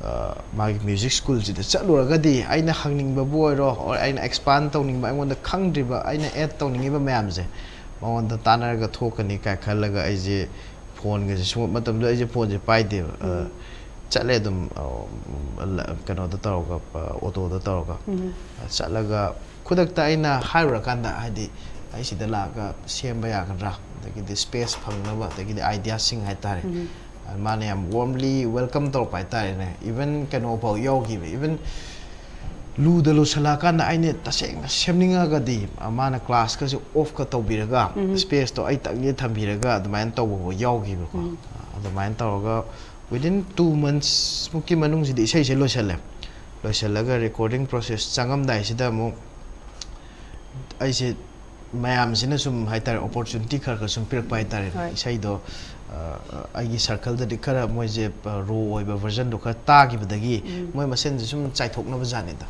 ꯑ, ꯃꯥꯒꯤ ꯃ꯭ꯌꯨꯖꯤꯛ ꯁ꯭ꯀꯨꯜꯁꯤꯗ ꯆꯠꯂꯨꯔꯒꯗꯤ ꯑꯩꯅ ꯍꯪꯅꯤꯡꯕꯕꯨ ꯑꯣꯏꯔꯣ, or ꯑꯩꯅ expand ꯇꯧꯅꯤꯡꯕ, ꯑꯩꯉꯣꯟꯗ ꯈꯪꯗ꯭ꯔꯤꯕ, ꯑꯩꯅ add ꯇꯧꯅꯤꯡꯉꯤꯕ ꯃꯌꯥꯝꯁꯦ ꯃꯉꯣꯟꯗ ꯇꯥꯟꯅꯔꯒ ꯊꯣꯛꯀꯅꯤ ꯀꯥꯏ ꯈꯜꯂꯒ, ꯑꯩꯁꯦ ꯐꯣꯟꯒꯁꯦ, ꯁꯨꯝ ꯃꯇꯝꯗꯨꯗ ꯑꯩꯁꯦ ꯐꯣꯟꯁꯦ ꯄꯥꯏꯗꯦꯕ꯫ ꯑ, ꯎꯝ꯫ ꯆꯠꯂꯦ ꯑꯗꯨꯝ, ꯑ, ꯂ-, ꯀꯩꯅꯣꯗ ꯇꯧꯔꯒ, ꯑ, ꯑꯣꯇꯣꯗ ꯇꯧꯔꯒ꯫ ꯎꯝ꯫ ꯑ, ꯆꯠꯂꯒ ꯈꯨꯗꯛꯇ ꯑꯩꯅ ꯍꯥꯏꯔꯨꯔꯀꯥꯟꯗ, ꯍꯥꯏꯗꯤ, "ꯑꯩ ꯁꯤꯗ ꯂꯥꯛꯑꯒ ꯁꯦꯝꯕ ꯌꯥꯒꯗ꯭ꯔꯥ?" ꯑꯗꯒꯤꯗꯤ space ꯐꯪꯅꯕ, ꯑꯗꯒꯤꯗꯤ ideaꯁꯤꯡ ꯍꯥꯏꯇꯥꯔꯦ꯫ ꯎꯝ꯫ ꯑ, ꯃꯥꯅ ꯌꯥꯝ warmly welcome ꯇꯧꯔꯛꯄ ꯍꯥꯏꯇꯥꯔꯦꯅꯦ꯫ Even ꯀꯩꯅꯣ ꯐꯥꯎ ꯌꯥꯎꯈꯤꯕ, even ꯂꯨꯗ ꯂꯨꯁꯜꯂꯛꯑꯀꯥꯟꯗ ꯑꯩꯅ ꯇꯁꯦꯡꯅ ꯁꯦꯝꯅꯤꯡꯉꯒꯗꯤ, ꯑ, ꯃꯥꯅ classꯀꯁꯦ offꯀ ꯇꯧꯕꯤꯔꯒ, ꯎꯝ꯫ Spaceꯇꯣ ꯑꯩꯇꯪꯒꯤ ꯊꯝꯕꯤꯔꯒ ꯑꯗꯨꯃꯥꯏꯅ ꯇꯧꯕ ꯐꯥꯎ ꯌꯥꯎꯈꯤꯕꯀꯣ꯫ ꯎꯝ꯫ ꯑ, ꯑꯗꯨꯃꯥꯏꯅ ꯇꯧꯔꯒ within two months ꯃꯨꯛꯀꯤ ꯃꯅꯨꯡꯁꯤꯗ ꯏꯁꯩꯁꯦ ꯂꯣꯏꯁꯜꯂꯦ꯫ ꯂꯣꯏꯁꯜꯂꯒ recording process ꯆꯪꯉꯝꯗꯥꯏꯁꯤꯗ ꯑꯃꯨꯛ ꯑꯩꯁꯦ ꯃꯌꯥꯝꯁꯤꯅ ꯁꯨꯝ ꯍꯥꯏꯇꯥꯔꯦ, opportunity ꯈꯔ ꯈꯔ ꯁꯨꯝ ꯄꯤꯔꯛꯄ ꯍꯥꯏꯇꯥꯔꯦ꯫ ꯍꯣꯏ꯫ ꯏꯁꯩꯗꯣ, ꯑ, ꯑꯩꯒꯤ circleꯗꯗꯤ ꯈꯔ ꯃꯣꯏꯁꯦ, ꯑ, raw ꯑꯣꯏꯕ versionꯗꯣ ꯈꯔ ꯇꯥꯈꯤꯕꯗꯒꯤ ꯎꯝ꯫ ꯃꯣꯏ ꯃꯁꯦꯟꯁꯦ ꯁꯨꯝ ꯆꯥꯏꯊꯣꯛꯅꯕ ꯖꯥꯠꯅꯤꯗ꯫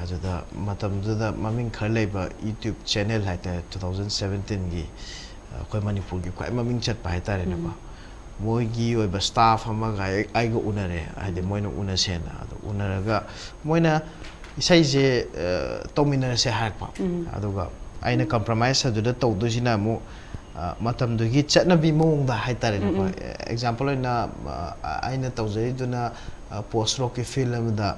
ꯑꯗꯨꯗ ꯃꯇꯝꯗꯨꯗ ꯃꯃꯤꯡ ꯈꯔ ꯂꯩꯕ YouTube channel ꯍꯥꯏꯇꯥꯔꯦ, two thousand seventeenꯒꯤ, ꯑ, ꯑꯩꯈꯣꯏ ꯃꯅꯤꯄꯨꯔꯒꯤ ꯈ꯭ꯋꯥꯏ ꯃꯃꯤꯡ ꯆꯠꯄ ꯍꯥꯏꯇꯥꯔꯦꯅꯦꯀꯣ꯫ ꯎꯝ꯫ ꯃꯣꯏꯒꯤ ꯑꯣꯏꯕ staff ꯑꯃꯒ ꯑꯩ-, ꯑꯩꯒ ꯎꯅꯔꯦ, ꯍꯥꯏꯗꯤ ꯎꯝ꯫ ꯃꯣꯏꯅ ꯎꯅꯁꯦꯅ꯫ ꯑꯗꯣ ꯎꯅꯔꯒ ꯃꯣꯏꯅ ꯏꯁꯩꯁꯦ, ꯑ, ꯇꯧꯃꯤꯟꯅꯔꯁꯦ ꯍꯥꯏꯔꯛꯄ꯫ ꯎꯝ꯫ ꯑꯗꯨꯒ ꯑꯩꯅ compromise ꯑꯗꯨꯗ ꯇꯧꯗꯣꯏꯁꯤꯅ ꯑꯃꯨꯛ, ꯑ, ꯃꯇꯝꯗꯨꯒꯤ ꯆꯠꯅꯕꯤ ꯃꯑꯣꯡꯗ ꯍꯥꯏꯇꯥꯔꯦꯅꯦꯀꯣ꯫ ꯎꯝ, ꯎꯝ꯫ ꯑꯦ, example ꯑꯣꯏꯅ, ꯑ, ꯑꯩꯅ ꯇꯧꯖꯔꯤꯗꯨꯅ, ꯑ, post rockꯀꯤ field ꯑꯃꯗ,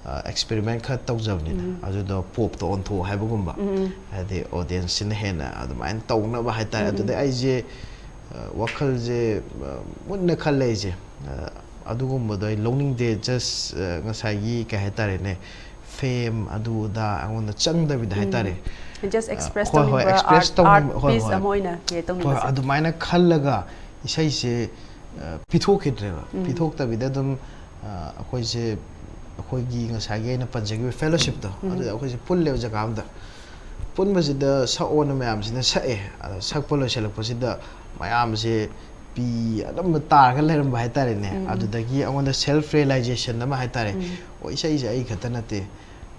ꯑ, experiment ꯈꯔ ꯇꯧꯖꯕꯅꯤꯗ꯫ ꯎꯝ꯫ ꯑꯗꯨꯗꯣ popꯇ ꯑꯣꯟꯊꯣꯛꯑꯣ ꯍꯥꯏꯕꯒꯨꯝꯕ꯫ ꯎꯝ, ꯎꯝ꯫ ꯍꯥꯏꯗꯤ audienceꯁꯤꯅ ꯍꯦꯟꯅ ꯑꯗꯨꯃꯥꯏꯅ ꯇꯧꯅꯕ ꯍꯥꯏꯇꯥꯔꯦ꯫ ꯎꯝ, ꯎꯝ꯫ ꯑꯗꯨꯗ ꯑꯩꯁꯦ, ꯑ, ꯋꯥꯈꯜꯁꯦ, ꯑ, ꯃꯨꯟꯅ ꯈꯜꯂꯦ ꯑꯩꯁꯦ꯫ ꯑ, ꯑꯗꯨꯒꯨꯝꯕꯗꯣ ꯑꯩ ꯂꯧꯅꯤꯡꯗꯦ꯫ Just, ꯑ, ꯉꯁꯥꯏꯒꯤ ꯀꯩ ꯍꯥꯏꯇꯥꯔꯦꯅꯦ, fame ꯑꯗꯨ ꯑꯗꯥ ꯑꯩꯉꯣꯟꯗ ꯆꯪꯗꯕꯤꯗ ꯎꯝ꯫ ꯍꯥꯏꯇꯥꯔꯦ꯫ Just ꯑ, express ꯍꯣꯏ, ꯍꯣꯏ, ꯇꯧꯅꯤꯡꯕ, express art, ꯇꯧꯅꯤꯡꯕ, art ꯍꯣꯏ, piece ꯍꯣꯏ꯫ ꯑꯃ ꯑꯣꯏꯅ create ꯍꯣꯏ, ꯇꯧꯅꯤꯡꯕꯁꯦ꯫ ꯑꯗꯨꯃꯥꯏꯅ ꯈꯜꯂꯒ ꯏꯁꯩꯁꯦ, ꯑ, ꯄꯤꯊꯣꯛꯈꯤꯗ꯭ꯔꯦꯕ꯫ ꯎꯝ꯫ ꯄꯤꯊꯣꯛꯇꯕꯤꯗ ꯑꯗꯨꯝ, ꯑ, ꯑꯩꯈꯣꯏꯁꯦ, ꯑꯩꯈꯣꯏꯒꯤ ꯉꯁꯥꯏꯒꯤ ꯑꯩꯅ ꯄꯟꯖꯈꯤꯕ fellowshipꯇꯣ, ꯎꯝ꯫ ꯑꯗꯨꯗ ꯑꯩꯈꯣꯏꯁꯦ ꯄꯨꯜꯂꯦꯕ ꯖꯒꯥ ꯑꯃꯗ꯫ ꯄꯨꯟꯕꯁꯤꯗ ꯁꯛꯑꯣꯅ ꯃꯌꯥꯝꯁꯤꯅ ꯁꯛꯑꯦ꯫ ꯑꯗ ꯁꯛꯄ ꯂꯣꯏꯁꯤꯜꯂꯛꯄꯁꯤꯗ ꯃꯌꯥꯝꯁꯦ ꯄꯤ ꯑꯗꯨꯝꯕ ꯇꯥꯔꯒ ꯂꯩꯔꯝꯕ ꯍꯥꯏꯇꯥꯔꯦꯅꯦ꯫ ꯎꯝ꯫ ꯑꯗꯨꯗꯒꯤ ꯑꯩꯉꯣꯟꯗ self realization ꯑꯃ ꯍꯥꯏꯇꯥꯔꯦ꯫ ꯎꯝ꯫ "ꯑꯣ, ꯏꯁꯩꯁꯦ ꯑꯩ ꯈꯛꯇ ꯅꯠꯇꯦ,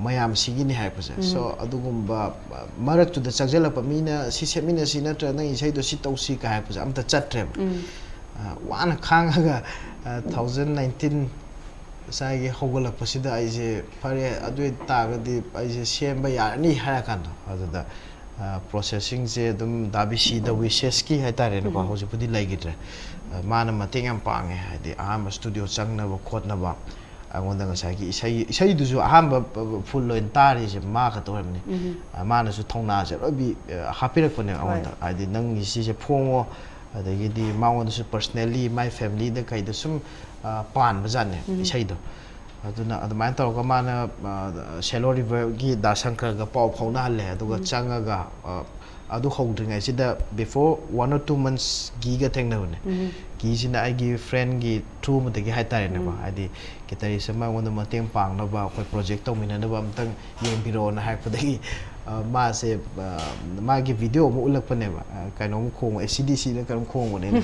ꯃꯌꯥꯝ ꯁꯤꯒꯤꯅꯤ" ꯍꯥꯏꯔꯛꯄꯁꯦ꯫ ꯎꯝ꯫ So, ꯑꯗꯨꯒꯨꯝꯕ, ꯑ, ꯃꯔꯛꯇꯨꯗ ꯆꯪꯁꯤꯜꯂꯛꯄ ꯃꯤꯅ "ꯁꯤ ꯁꯦꯝꯃꯤꯟꯅꯁꯤ" ꯅꯠꯇ꯭ꯔꯒ "ꯅꯪ ꯏꯁꯩꯗꯣ ꯁꯤ ꯇꯧꯁꯤ" ꯀꯥꯏ ꯍꯥꯏꯔꯛꯄꯁꯦ ꯑꯝꯇ ꯆꯠꯇ꯭ꯔꯦꯕ꯫ ꯎꯝ꯫ ꯑ, ꯋꯥꯅ ꯈꯥꯡꯉꯒ, ꯑ, two thousand nineteen ꯉꯁꯥꯏꯒꯤ ꯍꯧꯒꯠꯂꯛꯄꯁꯤꯗ ꯑꯩꯁꯦ, "ꯐꯔꯦ, ꯑꯗꯨ ꯑꯣꯏ ꯇꯥꯔꯒꯗꯤ ꯑꯩꯁꯦ ꯁꯦꯝꯕ ꯌꯥꯔꯅꯤ" ꯍꯥꯏꯔ ꯀꯥꯟꯗꯣ, ꯑꯗꯨꯗ, ꯑ, processing ꯁꯦ ꯑꯗꯨꯝ ꯗꯥ ꯕꯤ ꯁꯤ, The Wishes ꯀꯤ ꯍꯥꯏꯇꯥꯔꯦꯅꯦꯀꯣ, ꯎꯝ꯫ ꯍꯧꯖꯤꯛꯄꯨꯗꯤ ꯂꯩꯈꯤꯗ꯭ꯔꯦ꯫ ꯑ, ꯃꯥꯅ ꯃꯇꯦꯡ ꯌꯥꯝ ꯄꯥꯡꯉꯦ, ꯍꯥꯏꯗꯤ ꯑꯍꯥꯟꯕ studio ꯆꯪꯅꯕ ꯈꯣꯠꯅꯕ, ꯑꯩꯉꯣꯟꯗ ꯉꯁꯥꯏꯒꯤ ꯏꯁꯩ, ꯏꯁꯩꯗꯨꯁꯨ ꯑꯍꯥꯟꯕ full ꯑꯣꯏꯅ ꯇꯥꯔꯤꯁꯦ ꯃꯥ ꯈꯛꯇ ꯑꯣꯏꯔꯝꯅꯤ꯫ ꯎꯝ꯫ ꯑ, ꯃꯥꯅꯁꯨ ꯊꯧꯅꯥꯁꯦ ꯂꯣꯏ ꯄꯤ-, ꯑ, ꯍꯥꯞꯄꯤꯔꯛꯄꯅꯦ ꯍꯣꯏ꯫ ꯑꯩꯉꯣꯟꯗ, ꯍꯥꯏꯗꯤ, "ꯅꯪꯒꯤ ꯁꯤꯁꯦ ꯐꯣꯡꯉꯣ", ꯑꯗꯒꯤꯗꯤ ꯃꯉꯣꯟꯗꯁꯨ personally, ꯃꯥꯏ family ꯗ ꯀꯩꯗ ꯁꯨꯝ, ꯑ, ꯄꯥꯟꯕꯖꯥꯠꯅꯦ ꯎꯝ꯫ ꯏꯁꯩꯗꯣ꯫ ꯑꯗꯨꯅ ꯑꯗꯨꯃꯥꯏꯅ ꯇꯧꯔꯒ ꯃꯥꯅ, ꯑ, Shallow River ꯒꯤ ꯗꯥ ꯁꯪꯀꯔꯒ ꯄꯥꯎ ꯐꯥꯎꯅꯍꯜꯂꯦ, ꯑꯗꯨꯒ ꯎꯝ꯫ ꯆꯪꯉꯒ, ꯑ, ꯑꯗꯨ ꯍꯧꯗ꯭ꯔꯤꯉꯩꯁꯤꯗ, before one or two months ꯒꯤꯒ ꯊꯦꯡꯅꯕꯅꯦ꯫ ꯎꯝ꯫ ꯒꯤꯁꯤꯅ ꯑꯩꯒꯤ friend ꯒꯤ through ꯑꯃꯗꯒꯤ ꯍꯥꯏꯇꯥꯔꯦꯅꯦꯀꯣ, ꯎꯝ꯫ ꯍꯥꯏꯗꯤ guitarist ꯑꯃ ꯑꯩꯉꯣꯟꯗ ꯃꯇꯦꯡ ꯄꯥꯡꯅꯕ, ꯑꯩꯈꯣꯏ project ꯇꯧꯃꯤꯟꯅꯅꯕ ꯑꯝꯇꯪ ꯌꯦꯡꯕꯤꯔꯛꯑꯣꯅ ꯍꯥꯏꯔꯛꯄꯗꯒꯤ, ꯑ, ꯃꯥꯁꯦ, ꯑ, ꯃꯥꯒꯤ video ꯑꯃ ꯎꯠꯂꯛꯄꯅꯦꯕ, ꯑ, ꯀꯩꯅꯣꯝ ꯈꯣꯡꯕ, A C D C ꯅ ꯀꯩꯅꯣꯝ ꯈꯣꯡꯕꯅꯤꯅ꯫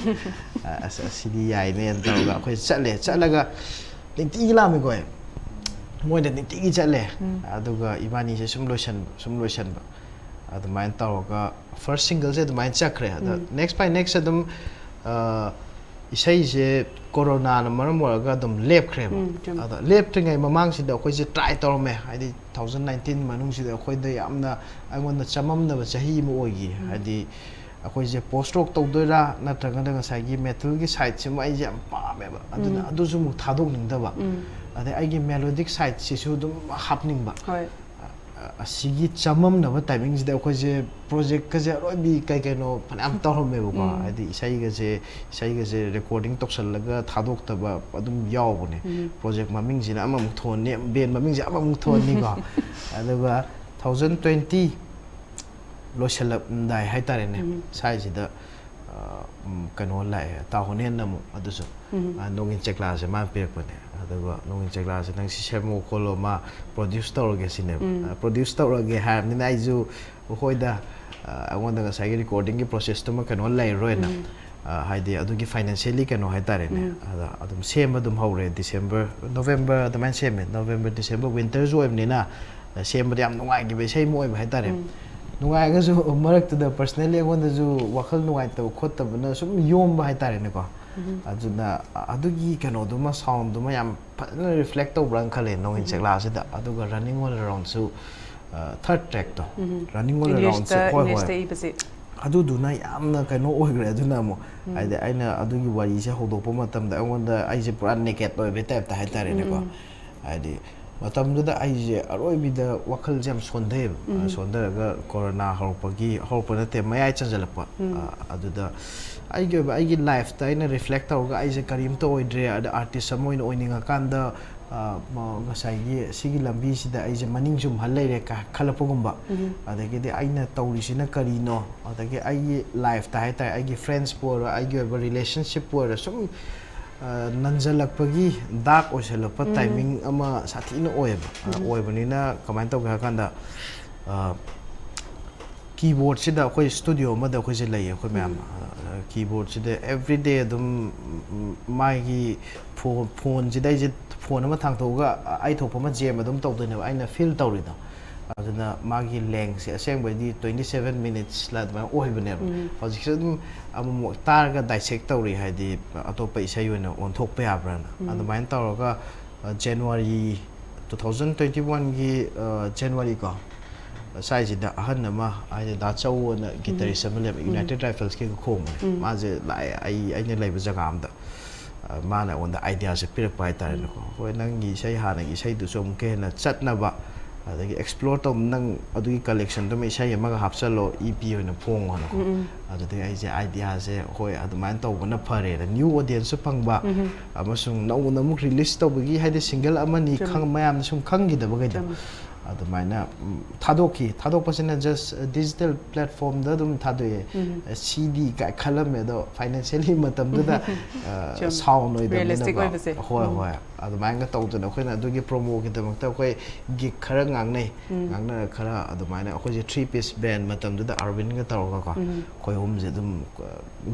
ꯑ, ꯑꯁ, ꯑꯁꯤꯗꯤ ꯌꯥꯏꯅꯦꯅ ꯇꯧꯔꯒ ꯑꯩꯈꯣꯏ ꯆꯠꯂꯦ, ꯆꯠꯂꯒ ꯅꯨꯡꯇꯤꯒꯤ ꯂꯥꯛꯑꯝꯃꯤꯀꯣ ꯑꯩ꯫ ꯃꯣꯏꯗ ꯅꯨꯡꯇꯤꯒꯤ ꯆꯠꯂꯦ꯫ ꯎꯝ꯫ ꯑꯗꯨꯒ ꯏꯕꯥꯅꯤꯁꯦ ꯁꯨꯝ ꯂꯣꯏꯁꯟꯕ, ꯁꯨꯝ ꯂꯣꯏꯁꯟꯕ꯫ ꯑꯗꯨꯃꯥꯏꯅ ꯇꯧꯔꯒ first single ꯁꯦ ꯑꯗꯨꯃꯥꯏꯅ ꯆꯠꯈ꯭ꯔꯦ꯫ ꯑꯗ ꯎꯝ꯫ Next by next ꯑꯗꯨꯝ, ꯑ, ꯏꯁꯩꯁꯦ ꯀꯣꯔꯣꯅꯥꯅ ꯃꯔꯝ ꯑꯣꯏꯔꯒ ꯑꯗꯨꯝ ꯂꯦꯞꯈ꯭ꯔꯦꯕ꯫ ꯎꯝ, ꯆꯨꯝꯃꯦ꯫ ꯑꯗ ꯂꯦꯞꯇ꯭ꯔꯤꯉꯩ ꯃꯃꯥꯡꯁꯤꯗ ꯑꯩꯈꯣꯏꯁꯦ try ꯇꯧꯔꯝꯃꯦ꯫ ꯍꯥꯏꯗꯤ two thousand nineteen ꯃꯅꯨꯡꯁꯤꯗ ꯑꯩꯈꯣꯏꯗ ꯌꯥꯝꯅ ꯑꯩꯉꯣꯟꯗ ꯆꯃꯝꯅꯕ ꯆꯍꯤ ꯑꯃ ꯑꯣꯏꯈꯤ꯫ ꯎꯝ꯫ ꯍꯥꯏꯗꯤ ꯑꯩꯈꯣꯏꯁꯦ post rock ꯇꯧꯗꯣꯏꯔꯥ ꯅꯠꯇ꯭ꯔꯒꯅ ꯉꯁꯥꯏꯒꯤ metal ꯒꯤ side ꯁꯤꯃ ꯑꯩꯁꯦ ꯌꯥꯝ ꯄꯥꯝꯃꯦꯕ꯫ ꯑꯗꯨꯅ ꯎꯝ꯫ ꯑꯗꯨꯁꯨ ꯑꯃꯨꯛ ꯊꯥꯗꯣꯛꯅꯤꯡꯗꯕ꯫ ꯎꯝ꯫ ꯑꯗꯩ ꯑꯩꯒꯤ melodic side ꯁꯤꯁꯨ ꯑꯗꯨꯝ ꯍꯥꯞꯅꯤꯡꯕ꯫ ꯍꯣꯏ꯫ ꯑ-, ꯑꯁꯤꯒꯤ ꯆꯃꯝꯅꯕ timing ꯁꯤꯗ ꯑꯩꯈꯣꯏꯁꯦ project ꯀꯁꯦ ꯑꯔꯣꯏꯕꯤ ꯀꯩ ꯀꯩꯅꯣ ꯐꯅꯌꯥꯝ ꯇꯧꯔꯝꯃꯦꯕꯀꯣ꯫ ꯎꯝ꯫ ꯍꯥꯏꯗꯤ ꯏꯁꯩꯒꯁꯦ, ꯏꯁꯩꯒꯁꯦ recording ꯇꯧꯁꯜꯂꯒ ꯊꯥꯗꯣꯛꯇꯕ ꯑꯗꯨꯝ ꯌꯥꯎꯕꯅꯦ꯫ ꯎꯝ꯫ Project ꯃꯃꯤꯡꯁꯤꯅ ꯑꯃꯃꯨꯛ ꯊꯣꯟꯅꯤ, band ꯃꯃꯤꯡꯁꯦ ꯑꯃꯃꯨꯛ ꯊꯣꯟꯅꯤꯀꯣ꯫ ꯑꯗꯨꯒ two thousand twenty ꯂꯣꯏꯁꯤꯜꯂꯝꯗꯥꯏ ꯍꯥꯏꯇꯥꯔꯦꯅꯦ, ꯎꯝ꯫ ꯁ꯭ꯋꯥꯏꯁꯤꯗ, ꯑ, ꯎꯝ, ꯀꯩꯅꯣ ꯂꯥꯛꯑꯦ, ꯇꯥ ꯍꯣꯅꯦꯟꯅ ꯑꯃꯨꯛ ꯑꯗꯨꯁꯨ, ꯎꯝ꯫ ꯑ, ꯅꯣꯡꯏꯟ ꯆꯦꯛꯂꯥꯁꯦ ꯃꯥꯅ ꯄꯤꯔꯛꯄꯅꯦ꯫ ꯑꯗꯨꯒ ꯅꯣꯡꯏꯟ ꯆꯦꯛꯂꯥꯁꯦ "ꯅꯪ ꯁꯤ ꯁꯦꯝꯃꯣ ꯈꯣꯠꯂꯣ", ꯃꯥ produce ꯇꯧꯔꯒꯦ ꯁꯤꯅꯦꯕ꯫ ꯎꯝ꯫ ꯑ, produce ꯇꯧꯔꯒꯦ ꯍꯥꯏꯔꯕꯅꯤꯅ ꯑꯩꯁꯨ ꯍꯣꯏꯗ, ꯑ, ꯑꯩꯉꯣꯟꯗ ꯉꯁꯥꯏꯒꯤ recording ꯒꯤ process ꯇꯨꯃ ꯀꯩꯅꯣ ꯂꯩꯔꯔꯣꯏꯅ꯫ ꯎꯝ꯫ ꯑ, ꯍꯥꯏꯗꯤ ꯑꯗꯨꯒꯤ ꯐꯥꯏꯅꯥꯟꯁꯤꯌꯦꯜꯂꯤ ꯀꯩꯅꯣ ꯍꯥꯏꯇꯥꯔꯦꯅꯦ, ꯑꯗ ꯑꯗꯨꯝ ꯁꯦꯝꯕ ꯑꯗꯨꯝ ꯍꯧꯔꯦ꯫ ꯗꯤꯁꯦꯝꯕꯔ, ꯅꯣꯕꯦꯝꯕꯔ ꯑꯗꯨꯃꯥꯏꯅ ꯁꯦꯝꯃꯦ꯫ ꯅꯣꯕꯦꯝꯕꯔ, ꯗꯤꯁꯦꯝꯕꯔ, ꯋꯤꯟꯇꯔꯁꯨ ꯑꯣꯏꯕꯅꯤꯅ, ꯑ, ꯁꯦꯝꯕꯗ ꯌꯥꯝ ꯅꯨꯡꯉꯥꯏꯈꯤꯕ ꯏꯁꯩ ꯑꯃ ꯑꯣꯏꯕ ꯍꯥꯏꯇꯥꯔꯦ꯫ ꯅꯨꯡꯉꯥꯏꯔꯒꯁꯨ ꯃꯔꯛꯇꯨꯗ ꯄꯔꯁꯅꯦꯜꯂꯤ ꯑꯩꯉꯣꯟꯗꯁꯨ ꯋꯥꯈꯜ ꯅꯨꯡꯉꯥꯏꯇꯕ ꯈꯣꯠꯇꯕꯅ ꯁꯨꯝ ꯌꯣꯝꯕ ꯍꯥꯏꯇꯥꯔꯦꯅꯦꯀꯣ꯫ ꯑꯗꯨꯅ ꯑ-, ꯑꯗꯨꯒꯤ ꯀꯩꯅꯣꯗꯨꯃ, ꯁꯥꯎꯟꯗꯨꯃ ꯌꯥꯝ ꯐꯖꯅ ꯔꯤꯐ꯭ꯂꯦꯛ ꯇꯧꯕ꯭ꯔꯥꯅ ꯈꯜꯂꯦ ꯅꯣꯡꯏꯟ ꯁꯦꯛꯂꯥꯁꯤꯗ꯫ ꯑꯗꯨꯒ Running All Aroundꯁꯨ, ꯑ, ꯊꯥꯔꯠ ꯇ꯭ꯔꯦꯛꯇꯣ, Running All Aroundꯁꯦ, ꯏꯪꯂꯤꯁꯇ, ꯍꯣꯏ, ꯍꯣꯏ, ꯏꯪꯂꯤꯁꯇ ꯏꯕꯁꯦ꯫ ꯑꯗꯨꯗꯨꯅ ꯌꯥꯝꯅ ꯀꯩꯅꯣ ꯑꯣꯏꯈ꯭ꯔꯦ꯫ ꯑꯗꯨꯅ ꯑꯃꯨꯛ ꯍꯥꯏꯗꯤ ꯑꯩꯅ ꯑꯗꯨꯒꯤ ꯋꯥꯔꯤꯁꯦ ꯍꯧꯗꯣꯛꯄ ꯃꯇꯝꯗ ꯑꯩꯉꯣꯟꯗ ꯑꯩꯁꯦ ꯄꯨꯔꯥ ꯅꯦꯀꯦꯠ ꯑꯣꯏꯕꯩ ꯇꯥꯏꯞꯇ ꯍꯥꯏꯇꯥꯔꯦꯅꯦꯀꯣ꯫ ꯍꯥꯏꯗꯤ ꯃꯇꯝꯗꯨꯗ ꯑꯩꯁꯦ ꯑꯔꯣꯏꯕꯤꯗ ꯋꯥꯈꯜꯁꯦ ꯌꯥꯝ ꯁꯣꯟꯊꯩꯌꯦꯕ꯫ ꯑ, ꯁꯣꯟꯊꯔꯒ ꯀꯣꯔꯣꯅꯥ ꯍꯧꯔꯛꯄꯒꯤ, ꯍꯧꯔꯛꯄ ꯅꯠꯇꯦ, ꯃꯌꯥꯏ ꯆꯟꯁꯤꯜꯂꯛꯄ꯫ ꯑ, ꯑꯗꯨꯗ ꯑꯩꯒꯤ ꯑꯣꯏꯕ, ꯑꯩꯒꯤ ꯂꯥꯏꯐꯇ ꯑꯩꯅ ꯔꯤꯐ꯭ꯂꯦꯛ ꯇꯧꯔꯒ ꯑꯩꯁꯦ ꯀꯔꯤꯝꯇ ꯑꯣꯏꯗ꯭ꯔꯦ, ꯑꯗ ꯑꯥꯔꯇꯤꯁ ꯑꯃ ꯑꯣꯏꯅ ꯑꯣꯏꯅꯤꯡꯉꯀꯥꯟꯗ, ꯑ, ꯃ-, ꯉꯁꯥꯏꯒꯤ ꯁꯤꯒꯤ ꯂꯝꯕꯤꯁꯤꯗ ꯑꯩꯁꯦ ꯃꯅꯤꯡ ꯁꯨꯝ ꯍꯜ ꯂꯩꯔꯦ ꯀ-, ꯈꯜꯂꯛꯄꯒꯨꯝꯕ꯫ ꯑꯗꯒꯤꯗꯤ ꯑꯩꯅ ꯇꯧꯔꯤꯁꯤꯅ ꯀꯔꯤꯅꯣ? ꯑꯗꯒꯤ ꯑꯩꯒꯤ ꯂꯥꯏꯐꯇ ꯍꯥꯏꯇꯥꯔꯦ, ꯑꯩꯒꯤ ꯐ꯭ꯔꯦꯟꯁꯄꯨ ꯑꯣꯏꯔꯣ, ꯑꯩꯒꯤ ꯑꯣꯏꯕ ꯔꯤꯂꯦꯁꯟꯁꯤꯞꯄꯨ ꯑꯣꯏꯔꯣ, ꯁꯨꯝ, ꯑ, ꯅꯟꯖꯜꯂꯛꯄꯒꯤ, ꯗꯥꯔꯛ ꯑꯣꯏꯁꯜꯂꯛꯄ ꯇꯥꯏꯃꯤꯡ ꯑꯃ ꯁꯥꯊꯤꯅ ꯑꯣꯏꯌꯦꯕ꯫ ꯑ, ꯑꯣꯏꯕꯅꯤꯅ ꯀꯃꯥꯏꯅ ꯇꯧꯒꯦ ꯍꯥꯏ ꯀꯥꯟꯗ, ꯑ, ꯀꯤꯕꯣꯔꯗꯁꯤꯗ ꯑꯩꯈꯣꯏ ꯁ꯭ꯇꯨꯗꯤꯑꯣ ꯑꯃꯗ ꯑꯩꯈꯣꯏꯁꯦ ꯂꯩꯌꯦ, ꯑꯩꯈꯣꯏ ꯃꯌꯥꯝ꯫ ꯑ, ꯀꯤꯕꯣꯔꯗꯁꯤꯗ ꯑꯦꯕ꯭ꯔꯤꯗꯦ ꯑꯗꯨꯝ, ꯎꯝ, ꯃꯥꯒꯤ ꯐꯣ-, ꯐꯣꯟꯁꯤꯗ ꯑꯩꯁꯦ ꯐꯣꯟ ꯑꯃ ꯊꯥꯡꯗꯣꯛꯑꯒ ꯑꯩ ꯊꯣꯛꯄ ꯑꯃ ꯖꯦꯝ ꯑꯗꯨꯝ ꯇꯧꯗꯣꯏꯅꯦꯕ, ꯑꯩꯅ ꯐꯤꯜ ꯇꯧꯔꯤꯗꯣ꯫ ꯑꯗꯨꯅ ꯃꯥꯒꯤ ꯂꯦꯡꯁꯦ ꯑꯁꯦꯡꯕꯩꯗꯤ twenty seven minutesꯂ ꯑꯗꯨꯃꯥꯏꯅ ꯑꯣꯏꯕꯅꯦꯕ꯫ ꯍꯧꯖꯤꯛꯁꯦ ꯑꯗꯨꯝ ꯑꯃꯨꯛꯃꯨꯛ ꯇꯥꯔꯒ ꯗꯥꯏꯁꯦꯛ ꯇꯧꯔꯤ, ꯍꯥꯏꯗꯤ ꯑꯇꯣꯞꯄ ꯏꯁꯩ ꯑꯣꯏꯅ ꯑꯣꯟꯊꯣꯛꯄ ꯌꯥꯕ꯭ꯔꯥꯅ꯫ ꯑꯗꯨꯃꯥꯏꯅ ꯇꯧꯔꯒ, ꯑ, ꯖꯅꯋꯥꯔꯤ, two thousand twenty oneꯒꯤ, ꯑ, ꯖꯅꯋꯥꯔꯤ ꯀꯣ, ꯁ꯭ꯋꯥꯏꯁꯤꯗ ꯑꯍꯟ ꯑꯃ, ꯍꯥꯏꯗꯤ ꯗꯥ ꯆꯧ ꯑꯅ ꯒꯤꯇꯔꯤꯁ ꯑꯃ ꯂꯩꯕ, ꯌꯨꯅꯥꯏꯇꯦꯗ ꯔꯥꯏꯐꯜꯁꯀꯤꯒ ꯈꯣꯡꯕꯅꯦ꯫ ꯃꯥꯁꯦ ꯂꯥꯛꯑꯦ, ꯑꯩ, ꯑꯩꯅ ꯂꯩꯕ ꯖꯒꯥ ꯑꯝꯗ꯫ ꯑ, ꯃꯥꯅ ꯑꯩꯉꯣꯟꯗ ꯑꯥꯏꯗꯤꯌꯥꯁꯦ ꯄꯤꯔꯛꯄ ꯍꯥꯏꯇꯥꯔꯦꯅꯦꯀꯣ꯫ "ꯍꯣꯏ, ꯅꯪꯒꯤ ꯏꯁꯩ, ꯍꯥꯟꯅꯒꯤ ꯏꯁꯩꯗꯨꯁꯨ ꯑꯃꯨꯛꯀ ꯍꯦꯟꯅ ꯆꯠꯅꯕ, ꯑꯗꯒꯤ ꯑꯦꯛꯁꯄ꯭ꯂꯣꯔ ꯇꯧ, ꯅꯪ ꯑꯗꯨꯒꯤ ꯀꯂꯦꯛꯁꯟꯗꯨꯃ ꯏꯁꯩ ꯑꯃꯒ ꯍꯥꯞꯆꯜꯂꯣ, ꯏ ꯄꯤ ꯑꯣꯏꯅ ꯐꯣꯡꯉꯣꯅꯀꯣ"꯫ ꯑꯗꯨꯗꯒꯤ ꯑꯩꯁꯦ ꯑꯥꯏꯗꯤꯌꯥꯁꯦ, ꯍꯣꯏ, ꯑꯗꯨꯃꯥꯏꯅ ꯇꯧꯕꯅ ꯐꯔꯦꯅ, ꯅ꯭ꯌꯨ ꯑꯣꯗꯤꯌꯦꯟꯁꯁꯨ ꯐꯪꯕ, ꯑꯃꯁꯨꯡ ꯅꯧꯅ ꯑꯃꯨꯛ ꯔꯤꯂꯤꯁ ꯇꯧꯕꯒꯤ, ꯍꯥꯏꯗꯤ, ꯁꯤꯡꯒꯜ ꯑꯃꯅꯤ ꯈꯪ-, ꯃꯌꯥꯝꯅ ꯁꯨꯝ ꯈꯪꯈꯤꯗꯕꯈꯩꯗꯣ꯫ ꯑꯗꯨꯃꯥꯏꯅ ꯎꯝ, ꯊꯥꯗꯣꯛꯈꯤ꯫ ꯊꯥꯗꯣꯛꯄꯁꯤꯅ just digital platformꯗ ꯑꯗꯨꯝ ꯊꯥꯗꯣꯛꯑꯦ꯫ ꯁꯤ ꯗꯤ ꯀꯥꯏ ꯈꯜꯂꯝꯃꯦ, ꯑꯗꯣ financially ꯃꯇꯝꯗꯨꯗ ꯑ, ꯆꯨꯝ꯫ sound ꯑꯣꯏꯗꯕꯅꯤꯅ Realistic ꯀꯣ꯫ ꯑꯣꯏꯕꯁꯦ꯫ ꯍꯣꯏ ꯎꯝ꯫ ꯍꯣꯏ, ꯑꯗꯨꯃꯥꯏꯅꯒ ꯇꯧꯗꯅ ꯑꯩꯈꯣꯏꯅ ꯑꯗꯨꯒꯤ promoꯒꯤꯗꯃꯛꯇ ꯑꯩꯈꯣꯏ gig ꯈꯔ ꯉꯥꯡꯅꯩ꯫ ꯎꯝ꯫ ꯉꯥꯡꯅꯔ ꯈꯔ ꯑꯗꯨꯃꯥꯏꯅ ꯑꯩꯈꯣꯏꯁꯦ three piece band ꯃꯇꯝꯗꯨꯗ ꯑꯔꯕꯤꯟꯒ ꯇꯧꯔꯒꯀꯣ, ꯎꯝ꯫ ꯑꯩꯈꯣꯏ ꯑꯍꯨꯝꯁꯦ ꯑꯗꯨꯝ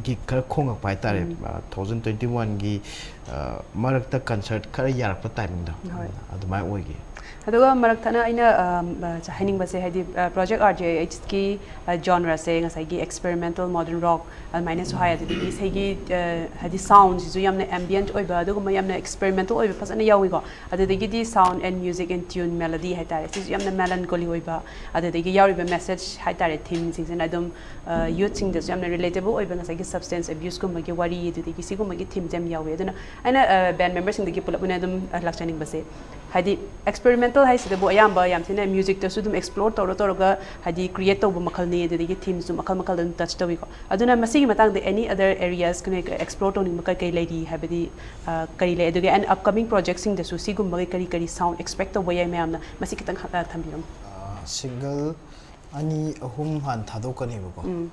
gig ꯈꯔ ꯈꯣꯡꯉꯛꯄ ꯍꯥꯏꯇꯥꯔꯦ꯫ ꯎꯝ꯫ ꯑ, two thousand twenty-oneꯒꯤ ꯑ, ꯃꯔꯛꯇ concert ꯈꯔ ꯌꯥꯔꯛꯄ timingꯗꯣ ꯍꯣꯏ꯫ ꯑꯗꯨꯃꯥꯏꯅ ꯑꯣꯏꯈꯤ꯫ ꯑꯗꯨꯒ ꯃꯔꯛ ꯊꯠꯅ ꯑꯩꯅ ꯑ, ꯑ, ꯍꯥꯏꯅꯤꯡꯕꯁꯦ, ꯍꯥꯏꯗꯤ ꯑ, Project R J Hꯀꯤ ꯑ, genreꯁꯦ ꯉꯁꯥꯏꯒꯤ experimental modern rock ꯑꯗꯨꯃꯥꯏꯅꯁꯨ ꯍꯥꯏ, ꯑꯗꯨꯗꯒꯤ ꯏꯁꯩꯒꯤ ꯑ, ꯍꯥꯏꯗꯤ soundꯁꯤꯁꯨ ꯌꯥꯝꯅ ambient ꯑꯣꯏꯕ, ꯑꯗꯨꯒꯨꯝꯕ ꯌꯥꯝꯅ experimental ꯑꯣꯏꯕ ꯐꯖꯅ ꯌꯥꯎꯏꯀꯣ꯫ ꯑꯗꯨꯗꯒꯤꯗꯤ sound and music and tune, melody ꯍꯥꯏꯇꯥꯔꯦ, ꯁꯤꯁꯨ ꯌꯥꯝꯅ melancholy ꯑꯣꯏꯕ, ꯑꯗꯨꯗꯒꯤ ꯌꯥꯎꯔꯤꯕ message ꯍꯥꯏꯇꯥꯔꯦ, themeꯁꯤꯡꯁꯤꯅ ꯑꯗꯨꯝ ꯑ, youthꯁꯤꯡꯗꯁꯨ ꯌꯥꯝꯅ relatable ꯑꯣꯏꯕ, ꯉꯁꯥꯏꯒꯤ substance abuseꯀꯨꯝꯕꯒꯤ ꯋꯥꯔꯤ, ꯑꯗꯨꯗꯒꯤ ꯁꯤꯒꯨꯝꯕꯒꯤ themeꯁꯦ ꯌꯥꯝ ꯌꯥꯎꯋꯦ꯫ ꯑꯗꯨꯅ ꯑꯩꯅ ꯑ, band memberꯁꯤꯡꯗꯒꯤ ꯄꯨꯂꯞ ꯑꯣꯏꯅ ꯑꯗꯨꯝ ꯑ, ꯂꯥꯛꯆꯅꯤꯡꯕꯁꯦ, ꯍꯥꯏꯗꯤ experimental ꯍꯥꯏꯁꯤꯗꯕꯨ ꯑꯌꯥꯝꯕ ꯌꯥꯝ ꯊꯤꯅ musicꯇꯁꯨ ꯑꯗꯨꯝ explore ꯇꯧꯔ ꯇꯧꯔꯒ ꯍꯥꯏꯗꯤ create ꯇꯧꯕ ꯃꯈꯜꯅꯤ, ꯑꯗꯨꯗꯒꯤ themeꯁꯨ ꯃꯈꯜ ꯃꯈꯜ ꯑꯗꯨꯝ touch ꯇꯧꯏꯀꯣ꯫ ꯑꯗꯨꯅ ꯃꯁꯤꯒꯤ ꯃꯇꯥꯡꯗ any other areas ꯅꯣꯏ explore ꯇꯧꯅꯤꯡꯕ ꯀꯩ ꯀꯩ ꯂꯩꯔꯤ ꯍꯥꯏꯕꯗꯤ ꯑ, ꯀꯔꯤ ꯂꯩ? ꯑꯗꯨꯒ and upcoming projectꯁꯤꯡꯗꯁꯨ ꯁꯤꯒꯨꯝꯕꯒꯤ ꯀꯔꯤ ꯀꯔꯤ sound expect ꯇꯧꯕ ꯌꯥꯏ ꯃꯌꯥꯝꯅ? ꯃꯁꯤ ꯈꯤꯇꯪ ꯑ, ꯊꯝꯕꯤꯔꯝꯃꯨ꯫ ꯑ, single ꯑꯅꯤ ꯑꯍꯨꯝ ꯍꯥꯟꯅ ꯊꯥꯗꯣꯛꯀꯅꯦꯕꯀꯣ꯫ ꯎꯝ꯫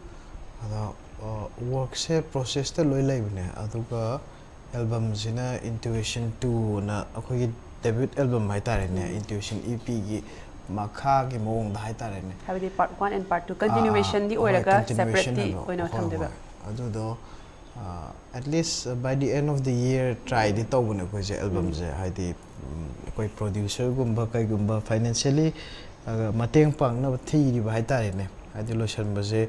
ꯑꯗꯣ ꯑ, workꯁꯦ processꯇ ꯂꯣꯏ ꯂꯩꯕꯅꯦ꯫ ꯑꯗꯨꯒ albumꯁꯤꯅ Intuition twoꯅ ꯑꯩꯈꯣꯏꯒꯤ debut album ꯍꯥꯏꯇꯥꯔꯦꯅꯦ, ꯎꯝ꯫ Intuition EPꯒꯤ ꯃꯈꯥꯒꯤ ꯃꯑꯣꯡꯗ ꯍꯥꯏꯇꯥꯔꯦꯅꯦ꯫ ꯍꯥꯏꯕꯗꯤ part one and part two ꯑꯥ, ꯑꯥ, continuationꯗꯤ ꯍꯣꯏ, ꯑꯣꯏꯔꯒ continuation separately ꯑꯣꯏꯕ꯫ ꯑꯣꯏꯅ ꯍꯣꯏ, ꯊꯝꯗꯣꯏꯕ? ꯍꯣꯏ꯫ ꯑꯗꯨꯗꯣ ꯑ, at least by the end of the year tryꯗꯤ ꯇꯧꯕꯅꯦ ꯑꯩꯈꯣꯏꯁꯦ albumꯁꯦ꯫ ꯍꯥꯏꯗꯤ ꯎꯝ, ꯑꯩꯈꯣꯏ producerꯒꯨꯝꯕ ꯀꯩꯒꯨꯝꯕ financially ꯑ, ꯃꯇꯦꯡ ꯄꯥꯡꯅꯕ ꯊꯤꯔꯤꯕ ꯍꯥꯏꯇꯥꯔꯦꯅꯦ꯫ ꯍꯥꯏꯗꯤ ꯂꯣꯏꯁꯟꯕꯁꯦ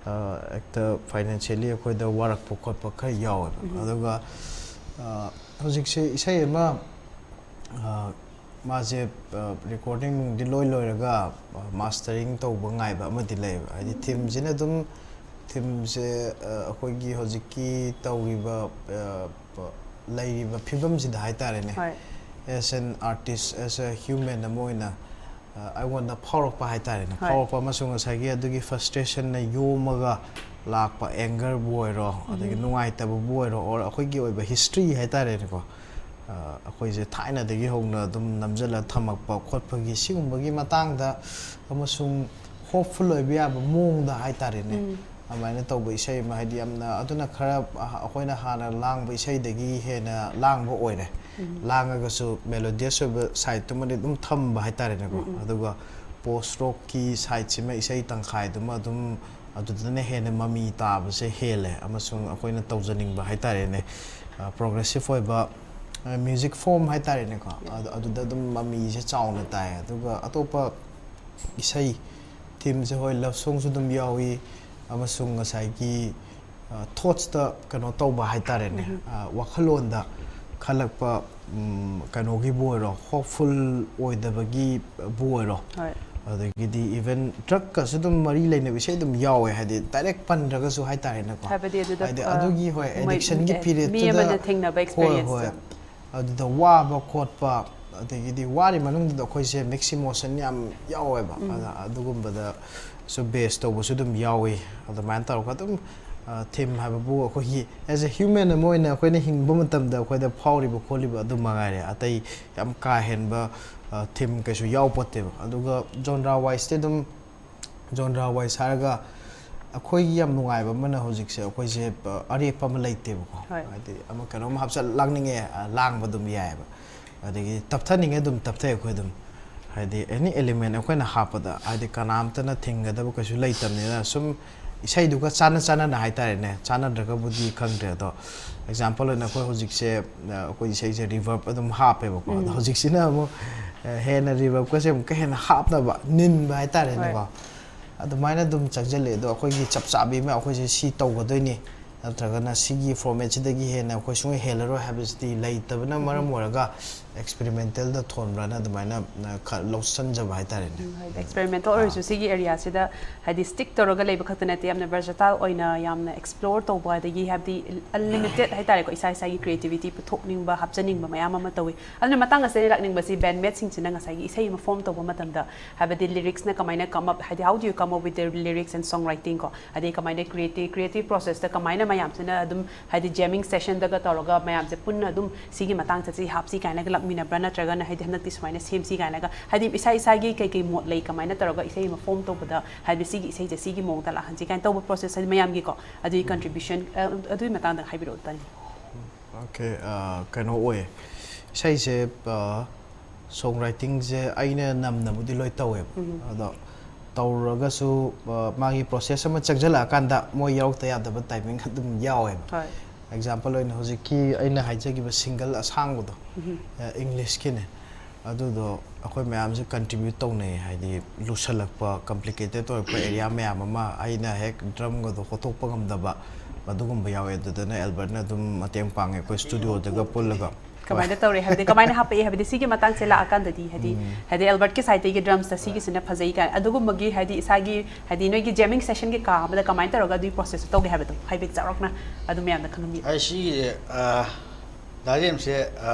ꯑ, ꯍꯦꯛꯇ financially ꯑꯩꯈꯣꯏꯗ ꯋꯥꯔꯛꯄ ꯈꯣꯠꯄ ꯈꯔ ꯌꯥꯎꯋꯦꯕ꯫ ꯑꯗꯨꯒ ꯑ, ꯍꯧꯖꯤꯛꯁꯦ ꯏꯁꯩ ꯑꯃ ꯑ, ꯃꯥꯁꯦ ꯑ, recording ꯅꯨꯡꯗꯤ ꯂꯣꯏ ꯂꯣꯏꯔꯒ ꯑ, mastering ꯇꯧꯕ ꯉꯥꯏꯕ ꯑꯃꯗꯤ ꯂꯩꯌꯦꯕ꯫ ꯍꯥꯏꯗꯤ themeꯁꯤꯅ ꯑꯗꯨꯝ themeꯁꯦ ꯑ, ꯑꯩꯈꯣꯏꯒꯤ ꯍꯧꯖꯤꯛꯀꯤ ꯇꯧꯔꯤꯕ ꯑ, ꯄ-, ꯂꯩꯔꯤꯕ ꯐꯤꯕꯝꯁꯤꯗ ꯍꯥꯏꯇꯥꯔꯦꯅꯦ, ꯍꯣꯏ꯫ as an artist, as a human ꯑꯃ ꯑꯣꯏꯅ ꯑ, ꯑꯩꯉꯣꯟꯗ ꯐꯥꯎꯔꯛꯄ ꯍꯥꯏꯇꯥꯔꯦꯅꯦ꯫ ꯍꯣꯏ꯫ ꯐꯥꯎꯔꯛꯄ ꯑꯃꯁꯨꯡ ꯉꯁꯥꯏꯒꯤ ꯑꯗꯨꯒꯤ frustrationꯅ ꯌꯣꯝꯃꯒ ꯂꯥꯛꯄ angerꯕꯨ ꯑꯣꯏꯔꯣ, ꯑꯗꯒꯤ ꯅꯨꯡꯉꯥꯏꯇꯕꯕꯨ ꯑꯣꯏꯔꯣ, or ꯑꯩꯈꯣꯏꯒꯤ ꯑꯣꯏꯕ history ꯍꯥꯏꯇꯥꯔꯦꯅꯦꯀꯣ, ꯑ, ꯑꯩꯈꯣꯏꯁꯦ ꯊꯥꯏꯅꯗꯒꯤ ꯍꯧꯅ ꯑꯗꯨꯝ ꯅꯝꯁꯤꯜꯂ ꯊꯝꯃꯛꯄ ꯈꯣꯠꯄꯒꯤ ꯁꯤꯒꯨꯝꯕꯒꯤ ꯃꯇꯥꯡꯗ ꯑꯃꯁꯨꯡ ꯍꯣꯞꯐꯨꯜ ꯑꯣꯏꯕ ꯌꯥꯕ ꯃꯑꯣꯡꯗ ꯍꯥꯏꯇꯥꯔꯦꯅꯦ, ꯑꯗꯨꯃꯥꯏꯅ ꯇꯧꯕ ꯏꯁꯩ ꯑꯃ, ꯍꯥꯏꯗꯤ ꯌꯥꯝꯅ ꯑꯗꯨꯅ ꯈꯔ ꯑ-, ꯑꯩꯈꯣꯏꯅ ꯍꯥꯟꯅ ꯂꯥꯡꯕ ꯏꯁꯩꯗꯒꯤ ꯍꯦꯟꯅ ꯂꯥꯡꯕ ꯑꯣꯏꯔꯦ꯫ ꯂꯥꯡꯉꯒꯁꯨ ꯃꯦꯂꯣꯗꯤꯌꯁ ꯑꯣꯏꯕ ꯁꯥꯏꯠꯇꯨꯃꯗꯤ ꯑꯗꯨꯝ ꯊꯝꯕ ꯍꯥꯏꯇꯥꯔꯦꯅꯦꯀꯣ꯫ ꯑꯗꯨꯒ ꯄꯣꯁ ꯔꯣꯛꯀꯤ ꯁꯥꯏꯠꯁꯤꯃ, ꯏꯁꯩ ꯇꯪꯈꯥꯏꯗꯨꯃ ꯑꯗꯨꯝ ꯑꯗꯨꯗꯅ ꯍꯦꯟꯅ ꯃꯃꯤ ꯇꯥꯕꯁꯦ ꯍꯦꯜꯂꯦ, ꯑꯃꯁꯨꯡ ꯑꯩꯈꯣꯏꯅ ꯇꯧꯖꯅꯤꯡꯕ ꯍꯥꯏꯇꯥꯔꯦꯅꯦ, ꯄ꯭ꯔꯣꯒ꯭ꯔꯦꯁꯤꯞ ꯑꯣꯏꯕ ꯃ꯭ꯌꯨꯖꯤꯛ ꯐꯣꯝ ꯍꯥꯏꯇꯥꯔꯦꯅꯦꯀꯣ꯫ ꯑꯗꯨ-, ꯑꯗꯨꯗ ꯑꯗꯨꯝ ꯃꯃꯤꯁꯦ ꯆꯥꯎꯅ ꯇꯥꯏ꯫ ꯑꯗꯨꯒ ꯑꯇꯣꯞꯄ ꯏꯁꯩ ꯊꯤꯝꯁꯦ, ꯍꯣꯏ, ꯂꯞ ꯁꯣꯡꯁꯨ ꯑꯗꯨꯝ ꯌꯥꯎꯏ, ꯑꯃꯁꯨꯡ ꯉꯁꯥꯏꯒꯤ ꯊꯣꯠꯁꯇ ꯀꯩꯅꯣ ꯇꯧꯕ ꯍꯥꯏꯇꯥꯔꯦꯅꯦ, ꯑ, ꯋꯥꯈꯜꯂꯣꯟꯗ ꯈꯜꯂꯛꯄ, ꯎꯝ, ꯀꯩꯅꯣꯒꯤꯕꯨ ꯑꯣꯏꯔꯣ, ꯍꯣꯞꯐꯨꯜ ꯑꯣꯏꯗꯕꯒꯤꯕꯨ ꯑꯣꯏꯔꯣ, ꯍꯣꯏ꯫ ꯑꯗꯒꯤꯗꯤ ꯏꯚꯟ ꯗ꯭ꯔꯛꯀꯁꯨ ꯑꯗꯨꯝ ꯃꯔꯤ ꯂꯩꯅꯕ ꯏꯁꯩ ꯑꯗꯨꯝ ꯌꯥꯎꯋꯦ, ꯍꯥꯏꯗꯤ ꯗꯥꯏꯔꯦꯛ ꯄꯟꯗ꯭ꯔꯒꯁꯨ ꯍꯥꯏꯇꯥꯔꯦꯅꯦꯀꯣ꯫ ꯍꯥꯏꯕꯗꯤ ꯑꯗꯨꯗ, ꯍꯥꯏꯗꯤ ꯑ, ꯑꯗꯨꯒꯤ, ꯍꯣꯏ, ꯃꯣꯏ-, ꯑꯦꯗꯤꯛꯁꯟꯒꯤ ꯑꯦ, ꯃꯤ ꯄꯤꯔꯤꯌꯠꯇꯨꯗ, ꯑꯃꯅ ꯊꯦꯡꯅꯕ ꯍꯣꯏ, ꯍꯣꯏ, ꯑꯦꯛꯁꯄꯤꯔꯤꯌꯦꯟꯁꯇꯣ꯫ ꯑꯗꯨꯗ ꯋꯥꯕ ꯈꯣꯠꯄ, ꯑꯗꯒꯤꯗꯤ ꯋꯥꯔꯤ ꯃꯅꯨꯡꯗꯨꯗ ꯑꯩꯈꯣꯏꯁꯦ ꯃꯤꯛꯁ ꯏꯃꯣꯁꯟ ꯌꯥꯝ ꯌꯥꯎꯋꯦꯕ꯫ ꯑꯗ ꯑꯗꯨꯒꯨꯝꯕꯗꯁꯨ ꯕꯦꯁ ꯇꯧꯕꯁꯨ ꯑꯗꯨꯝ ꯌꯥꯎꯋꯤ꯫ ꯑꯗꯨꯃꯥꯏꯅ ꯇꯧꯔꯒ ꯑꯗꯨꯝ, ꯑ, ꯊꯤꯝ ꯍꯥꯏꯕꯕꯨ ꯑꯩꯈꯣꯏꯒꯤ as a human ꯑꯃ ꯑꯣꯏꯅ ꯑꯩꯈꯣꯏꯅ ꯍꯤꯡꯕ ꯃꯇꯝꯗ ꯑꯩꯈꯣꯏꯗ ꯐꯥꯎꯔꯤꯕ ꯈꯣꯠꯂꯤꯕ ꯑꯗꯨ ꯃꯉꯥꯏꯔꯦ꯫ ꯑꯇꯩ ꯌꯥꯝ ꯀꯥ ꯍꯦꯟꯕ, ꯑ, ꯊꯤꯝ ꯀꯩꯁꯨ ꯌꯥꯎꯄꯣꯠꯇꯦꯕ꯫ ꯑꯗꯨꯒ ꯖꯣꯟꯔꯥ ꯋꯥꯏꯁꯇꯤ ꯑꯗꯨꯝ, ꯖꯣꯟꯔꯥ ꯋꯥꯏꯁ ꯍꯥꯏꯔꯒ ꯑꯩꯈꯣꯏꯒꯤ ꯌꯥꯝ ꯅꯨꯡꯉꯥꯏꯕ ꯑꯃꯅ ꯍꯧꯖꯤꯛꯁꯦ ꯑꯩꯈꯣꯏꯁꯦ, ꯑ, ꯑꯔꯦꯞꯄ ꯑꯃ ꯂꯩꯇꯦꯕꯀꯣ꯫ ꯍꯣꯏ꯫ ꯍꯥꯏꯗꯤ ꯑꯃ ꯀꯩꯅꯣꯝ ꯍꯥꯞꯆꯜ ꯂꯥꯡꯅꯤꯡꯉꯦ, ꯑ, ꯂꯥꯡꯕ ꯑꯗꯨꯝ ꯌꯥꯏꯑꯕ꯫ ꯑꯗꯒꯤ ꯇꯞꯊꯅꯤꯡꯉꯦ, ꯑꯗꯨꯝ ꯇꯞꯊꯩ ꯑꯩꯈꯣꯏ ꯑꯗꯨꯝ꯫ ꯍꯥꯏꯗꯤ ꯑꯦꯅꯤ ꯑꯦꯂꯤꯃꯦꯟ ꯑꯩꯈꯣꯏꯅ ꯍꯥꯞꯄꯗ, ꯍꯥꯏꯗꯤ ꯀꯅꯥꯝꯇꯅ ꯊꯤꯡꯒꯗꯕ ꯀꯩꯁꯨ ꯂꯩꯇꯕꯅꯤꯅ, ꯁꯨꯝ ꯏꯁꯩꯗꯨꯒ ꯆꯥꯟꯅ ꯆꯥꯟꯅꯅ ꯍꯥꯏꯇꯥꯔꯦꯅꯦ, ꯆꯥꯟꯅꯗ꯭ꯔꯒꯕꯨꯗꯤ ꯈꯪꯗ꯭ꯔꯦ꯫ ꯑꯗꯣ ꯑꯦꯛꯖꯥꯝꯄꯜ ꯑꯣꯏꯅ ꯑꯩꯈꯣꯏ ꯍꯧꯖꯤꯛꯁꯦ, ꯑ, ꯑꯩꯈꯣꯏ ꯏꯁꯩꯁꯦ ꯔꯤꯚꯔꯕ ꯑꯗꯨꯝ ꯍꯥꯞꯄꯦꯕꯀꯣ꯫ ꯑꯗꯣ ꯍꯧꯖꯤꯛꯁꯤꯅ ꯑꯃꯨꯛ, ꯑ, ꯍꯦꯟꯅ ꯔꯤꯚꯔꯕꯀꯁꯦ ꯑꯃꯨꯛꯀ ꯍꯦꯟꯅ ꯍꯥꯞꯅꯕ, ꯅꯤꯟꯕ ꯍꯥꯏꯇꯥꯔꯦꯅꯦꯀꯣ꯫ ꯍꯣꯏ꯫ ꯑꯗꯨꯃꯥꯏꯅ ꯑꯗꯨꯝ ꯆꯪꯁꯤꯜꯂꯦ꯫ ꯑꯗꯣ ꯑꯩꯈꯣꯏꯒꯤ ꯆꯞ ꯆꯥꯕꯤ ꯑꯃ, ꯑꯩꯈꯣꯏꯁꯦ ꯁꯤ ꯇꯧꯒꯗꯣꯏꯅꯤ, ꯅꯠꯇ꯭ꯔꯒꯅ ꯁꯤꯒꯤ ꯐꯣꯔꯃꯦꯠꯁꯤꯗꯒꯤ ꯍꯦꯟꯅ ꯑꯩꯈꯣꯏ ꯁꯨꯡꯍꯦꯜ ꯍꯦꯜꯂꯔꯣꯏ ꯍꯥꯏꯕꯁꯤꯗꯤ ꯂꯩꯇꯕꯅ ꯃꯔꯝ ꯑꯣꯏꯔꯒ ꯑꯦꯛꯁꯄꯦꯔꯤꯃꯦꯟꯇꯦꯜꯗ ꯊꯣꯟꯕ꯭ꯔꯅ ꯑꯗꯨꯃꯥꯏꯅ, ꯑ, ꯈꯔ ꯂꯧꯁꯟꯖꯕ ꯍꯥꯏꯇꯥꯔꯦꯅꯦ꯫ ꯎꯝ, ꯍꯥꯏꯗꯤ ꯑꯦꯛꯁꯄꯦꯔꯤꯃꯦꯟꯇꯦꯜ ꯑꯣꯏꯔꯁꯨ ꯁꯤꯒꯤ ꯑꯦꯔꯤꯌꯥꯁꯤꯗ ꯍꯥꯏꯗꯤ ꯁ꯭ꯇꯤꯛ ꯇꯧꯔꯒ ꯂꯩꯕ ꯈꯛꯇ ꯅꯠꯇꯦ, ꯌꯥꯝꯅ ꯚꯔꯁꯇꯥꯏꯜ ꯑꯣꯏꯅ ꯌꯥꯝꯅ ꯑꯦꯛꯁꯄ꯭ꯂꯣꯔ ꯇꯧꯕ, ꯑꯗꯒꯤ ꯍꯥꯏꯕꯗꯤ ꯑꯟꯂꯤꯃꯤꯇꯦꯠ ꯍꯥꯏꯇꯥꯔꯦꯀꯣ, ꯏꯁꯥ ꯏꯁꯥꯒꯤ ꯀ꯭ꯔꯤꯌꯦꯇꯤꯕꯤꯇꯤ ꯄꯨꯊꯣꯛꯅꯤꯡꯕ, ꯍꯥꯞꯆꯅꯤꯡꯕ ꯃꯌꯥꯝ ꯑꯃ ꯇꯧꯋꯤ꯫ ꯑꯗꯨꯅ ꯃꯇꯥꯡ ꯑꯁꯤꯗ ꯂꯥꯛꯅꯤꯡꯕꯁꯤ ꯕꯦꯟꯃꯦꯠꯁꯤꯡꯁꯤꯅ ꯉꯁꯥꯏꯒꯤ ꯏꯁꯩ ꯑꯃ ꯐꯣꯝ ꯇꯧꯕ ꯃꯇꯝꯗ ꯍꯥꯏꯕꯗꯤ ꯂꯤꯔꯤꯛꯁꯅ ꯀꯃꯥꯏꯅ come up, ꯍꯥꯏꯗꯤ how do you come up with the lyrics and song writing ꯀꯣ, ꯑꯗꯩ ꯀꯃꯥꯏꯅ ꯀ꯭ꯔꯤꯌꯦꯇꯤꯞ, ꯀ꯭ꯔꯤꯌꯦꯇꯤꯞ ꯄ꯭ꯔꯣꯁꯦꯁꯇ ꯀꯃꯥꯏꯅ ꯃꯌꯥꯝꯁꯤꯅ ꯑꯗꯨꯝ ꯍꯥꯏꯗꯤ jamming sessionꯗꯒ ꯇꯧꯔꯒ ꯃꯌꯥꯝꯁꯦ ꯄꯨꯟꯅ ꯑꯗꯨꯝ ꯁꯤꯒꯤ ꯃꯇꯥꯡꯁꯦ ꯁꯤ ꯍꯥꯞꯁꯤ ꯀꯥꯏꯅꯒ ꯂꯥꯛꯃꯤꯟꯅꯕ꯭ꯔꯥ, ꯅꯠꯇ꯭ꯔꯒꯅ ꯍꯥꯏꯗꯤ ꯍꯟꯗꯛꯇꯤ ꯁꯨꯃꯥꯏꯅ ꯁꯦꯝꯁꯤ ꯀꯥꯏꯅꯒ, ꯍꯥꯏꯗꯤ ꯏꯁꯥ ꯏꯁꯥꯒꯤ ꯀꯩ ꯀꯩ ꯃꯣꯠ ꯂꯩ, ꯀꯃꯥꯏꯅ ꯇꯧꯔꯒ ꯏꯁꯩ ꯑꯃ form ꯇꯧꯕꯗ ꯍꯥꯏꯗꯤ ꯁꯤꯒꯤ ꯏꯁꯩꯁꯦ ꯁꯤꯒꯤ ꯃꯑꯣꯡꯗ ꯂꯥꯛꯍꯟꯁꯤ ꯀꯥꯏꯅ ꯇꯧꯕ process ꯍꯥꯏꯗꯤ ꯃꯌꯥꯝꯒꯤꯀꯣ, ꯑꯗꯨꯒꯤ contribution ꯑꯗꯨꯒꯤ ꯃꯇꯥꯡꯗ ꯍꯥꯏꯕꯤꯔꯛꯑꯣ ꯇꯥꯅꯤꯡꯉꯤ꯫ Okay, ꯀꯩꯅꯣ ꯑꯣꯏ, ꯏꯁꯩꯁꯦ song writingꯁꯦ ꯑꯩꯅ ꯅꯝꯅꯕꯨꯗꯤ ꯂꯣꯏ ꯇꯧꯋꯦꯕ꯫ ꯑꯗꯣ ꯇꯧꯔꯒꯁꯨ ꯃꯥꯒꯤ process ꯑꯃ ꯆꯪꯁꯤꯜꯂꯛꯑꯀꯥꯟꯗ ꯃꯣꯏ ꯌꯥꯎꯔꯛꯇ ꯌꯥꯗꯕ timing ꯑꯗꯨꯝ ꯌꯥꯎꯋꯦꯕ꯫ ꯍꯣꯏ꯫ Example ꯑꯣꯏꯅ ꯍꯧꯖꯤꯛꯀꯤ ꯑꯩꯅ ꯍꯥꯏꯖꯈꯤꯕ single ꯑꯁꯥꯡꯕꯗꯣ, Englishꯀꯤꯅꯦ, ꯑꯗꯨꯗꯣ ꯑꯩꯈꯣꯏ ꯃꯌꯥꯝꯁꯦ contribute ꯇꯧꯅꯩ꯫ ꯍꯥꯏꯗꯤ ꯂꯨꯁꯜꯂꯛꯄ, complicated ꯑꯣꯏꯔꯛꯄ area ꯃꯌꯥꯝ ꯑꯃ ꯑꯩꯅ ꯍꯦꯛ drumꯒꯗꯣ ꯍꯣꯠꯇꯣꯛꯄ ꯉꯝꯗꯕ ꯑꯗꯨꯒꯨꯝꯕ ꯌꯥꯎꯋꯦ꯫ ꯑꯗꯨꯗꯅ Albertꯅ ꯑꯗꯨꯝ ꯃꯇꯦꯡ ꯄꯥꯡꯉꯦ ꯑꯩꯈꯣꯏ studioꯗꯒ ꯄꯨꯜꯂꯒ꯫ ꯀꯃꯥꯏꯅ ꯇꯧꯔꯦ ꯍꯥꯏꯕꯗꯤ, ꯀꯃꯥꯏꯅ ꯍꯥꯞꯄꯛꯑꯦ ꯍꯥꯏꯕꯗꯤ, ꯁꯤꯒꯤ ꯃꯇꯥꯡꯁꯦ ꯂꯥꯛꯑꯀꯥꯟꯗꯗꯤ ꯍꯥꯏꯗꯤ ꯍꯥꯏꯗꯤ Albertꯀꯤ sideꯇꯒꯤ drumsꯇ ꯁꯤꯒꯤꯁꯤꯅ ꯐꯖꯩ ꯀꯥꯏ ꯑꯗꯨꯒꯨꯝꯕꯒꯤ ꯍꯥꯏꯗꯤ ꯏꯁꯥꯒꯤ ꯍꯥꯏꯗꯤ ꯅꯣꯏꯒꯤ jamming sessionꯒꯤ ꯀꯥ ꯑꯃꯗ ꯀꯃꯥꯏꯅ ꯇꯧꯔꯒ ꯑꯗꯨꯒꯤ processꯇꯣ ꯇꯧꯒꯦ ꯍꯥꯏꯕꯗꯣ ꯍꯥꯏꯐꯦꯠ ꯆꯥꯎꯔꯥꯛꯅ ꯑꯗꯨ ꯃꯌꯥꯝꯗ ꯈꯪꯍꯟꯕꯤꯌꯨ꯫ ꯑꯩ ꯁꯤꯒꯤꯁꯦ ꯗꯥ ꯖꯦꯝꯁꯁꯦ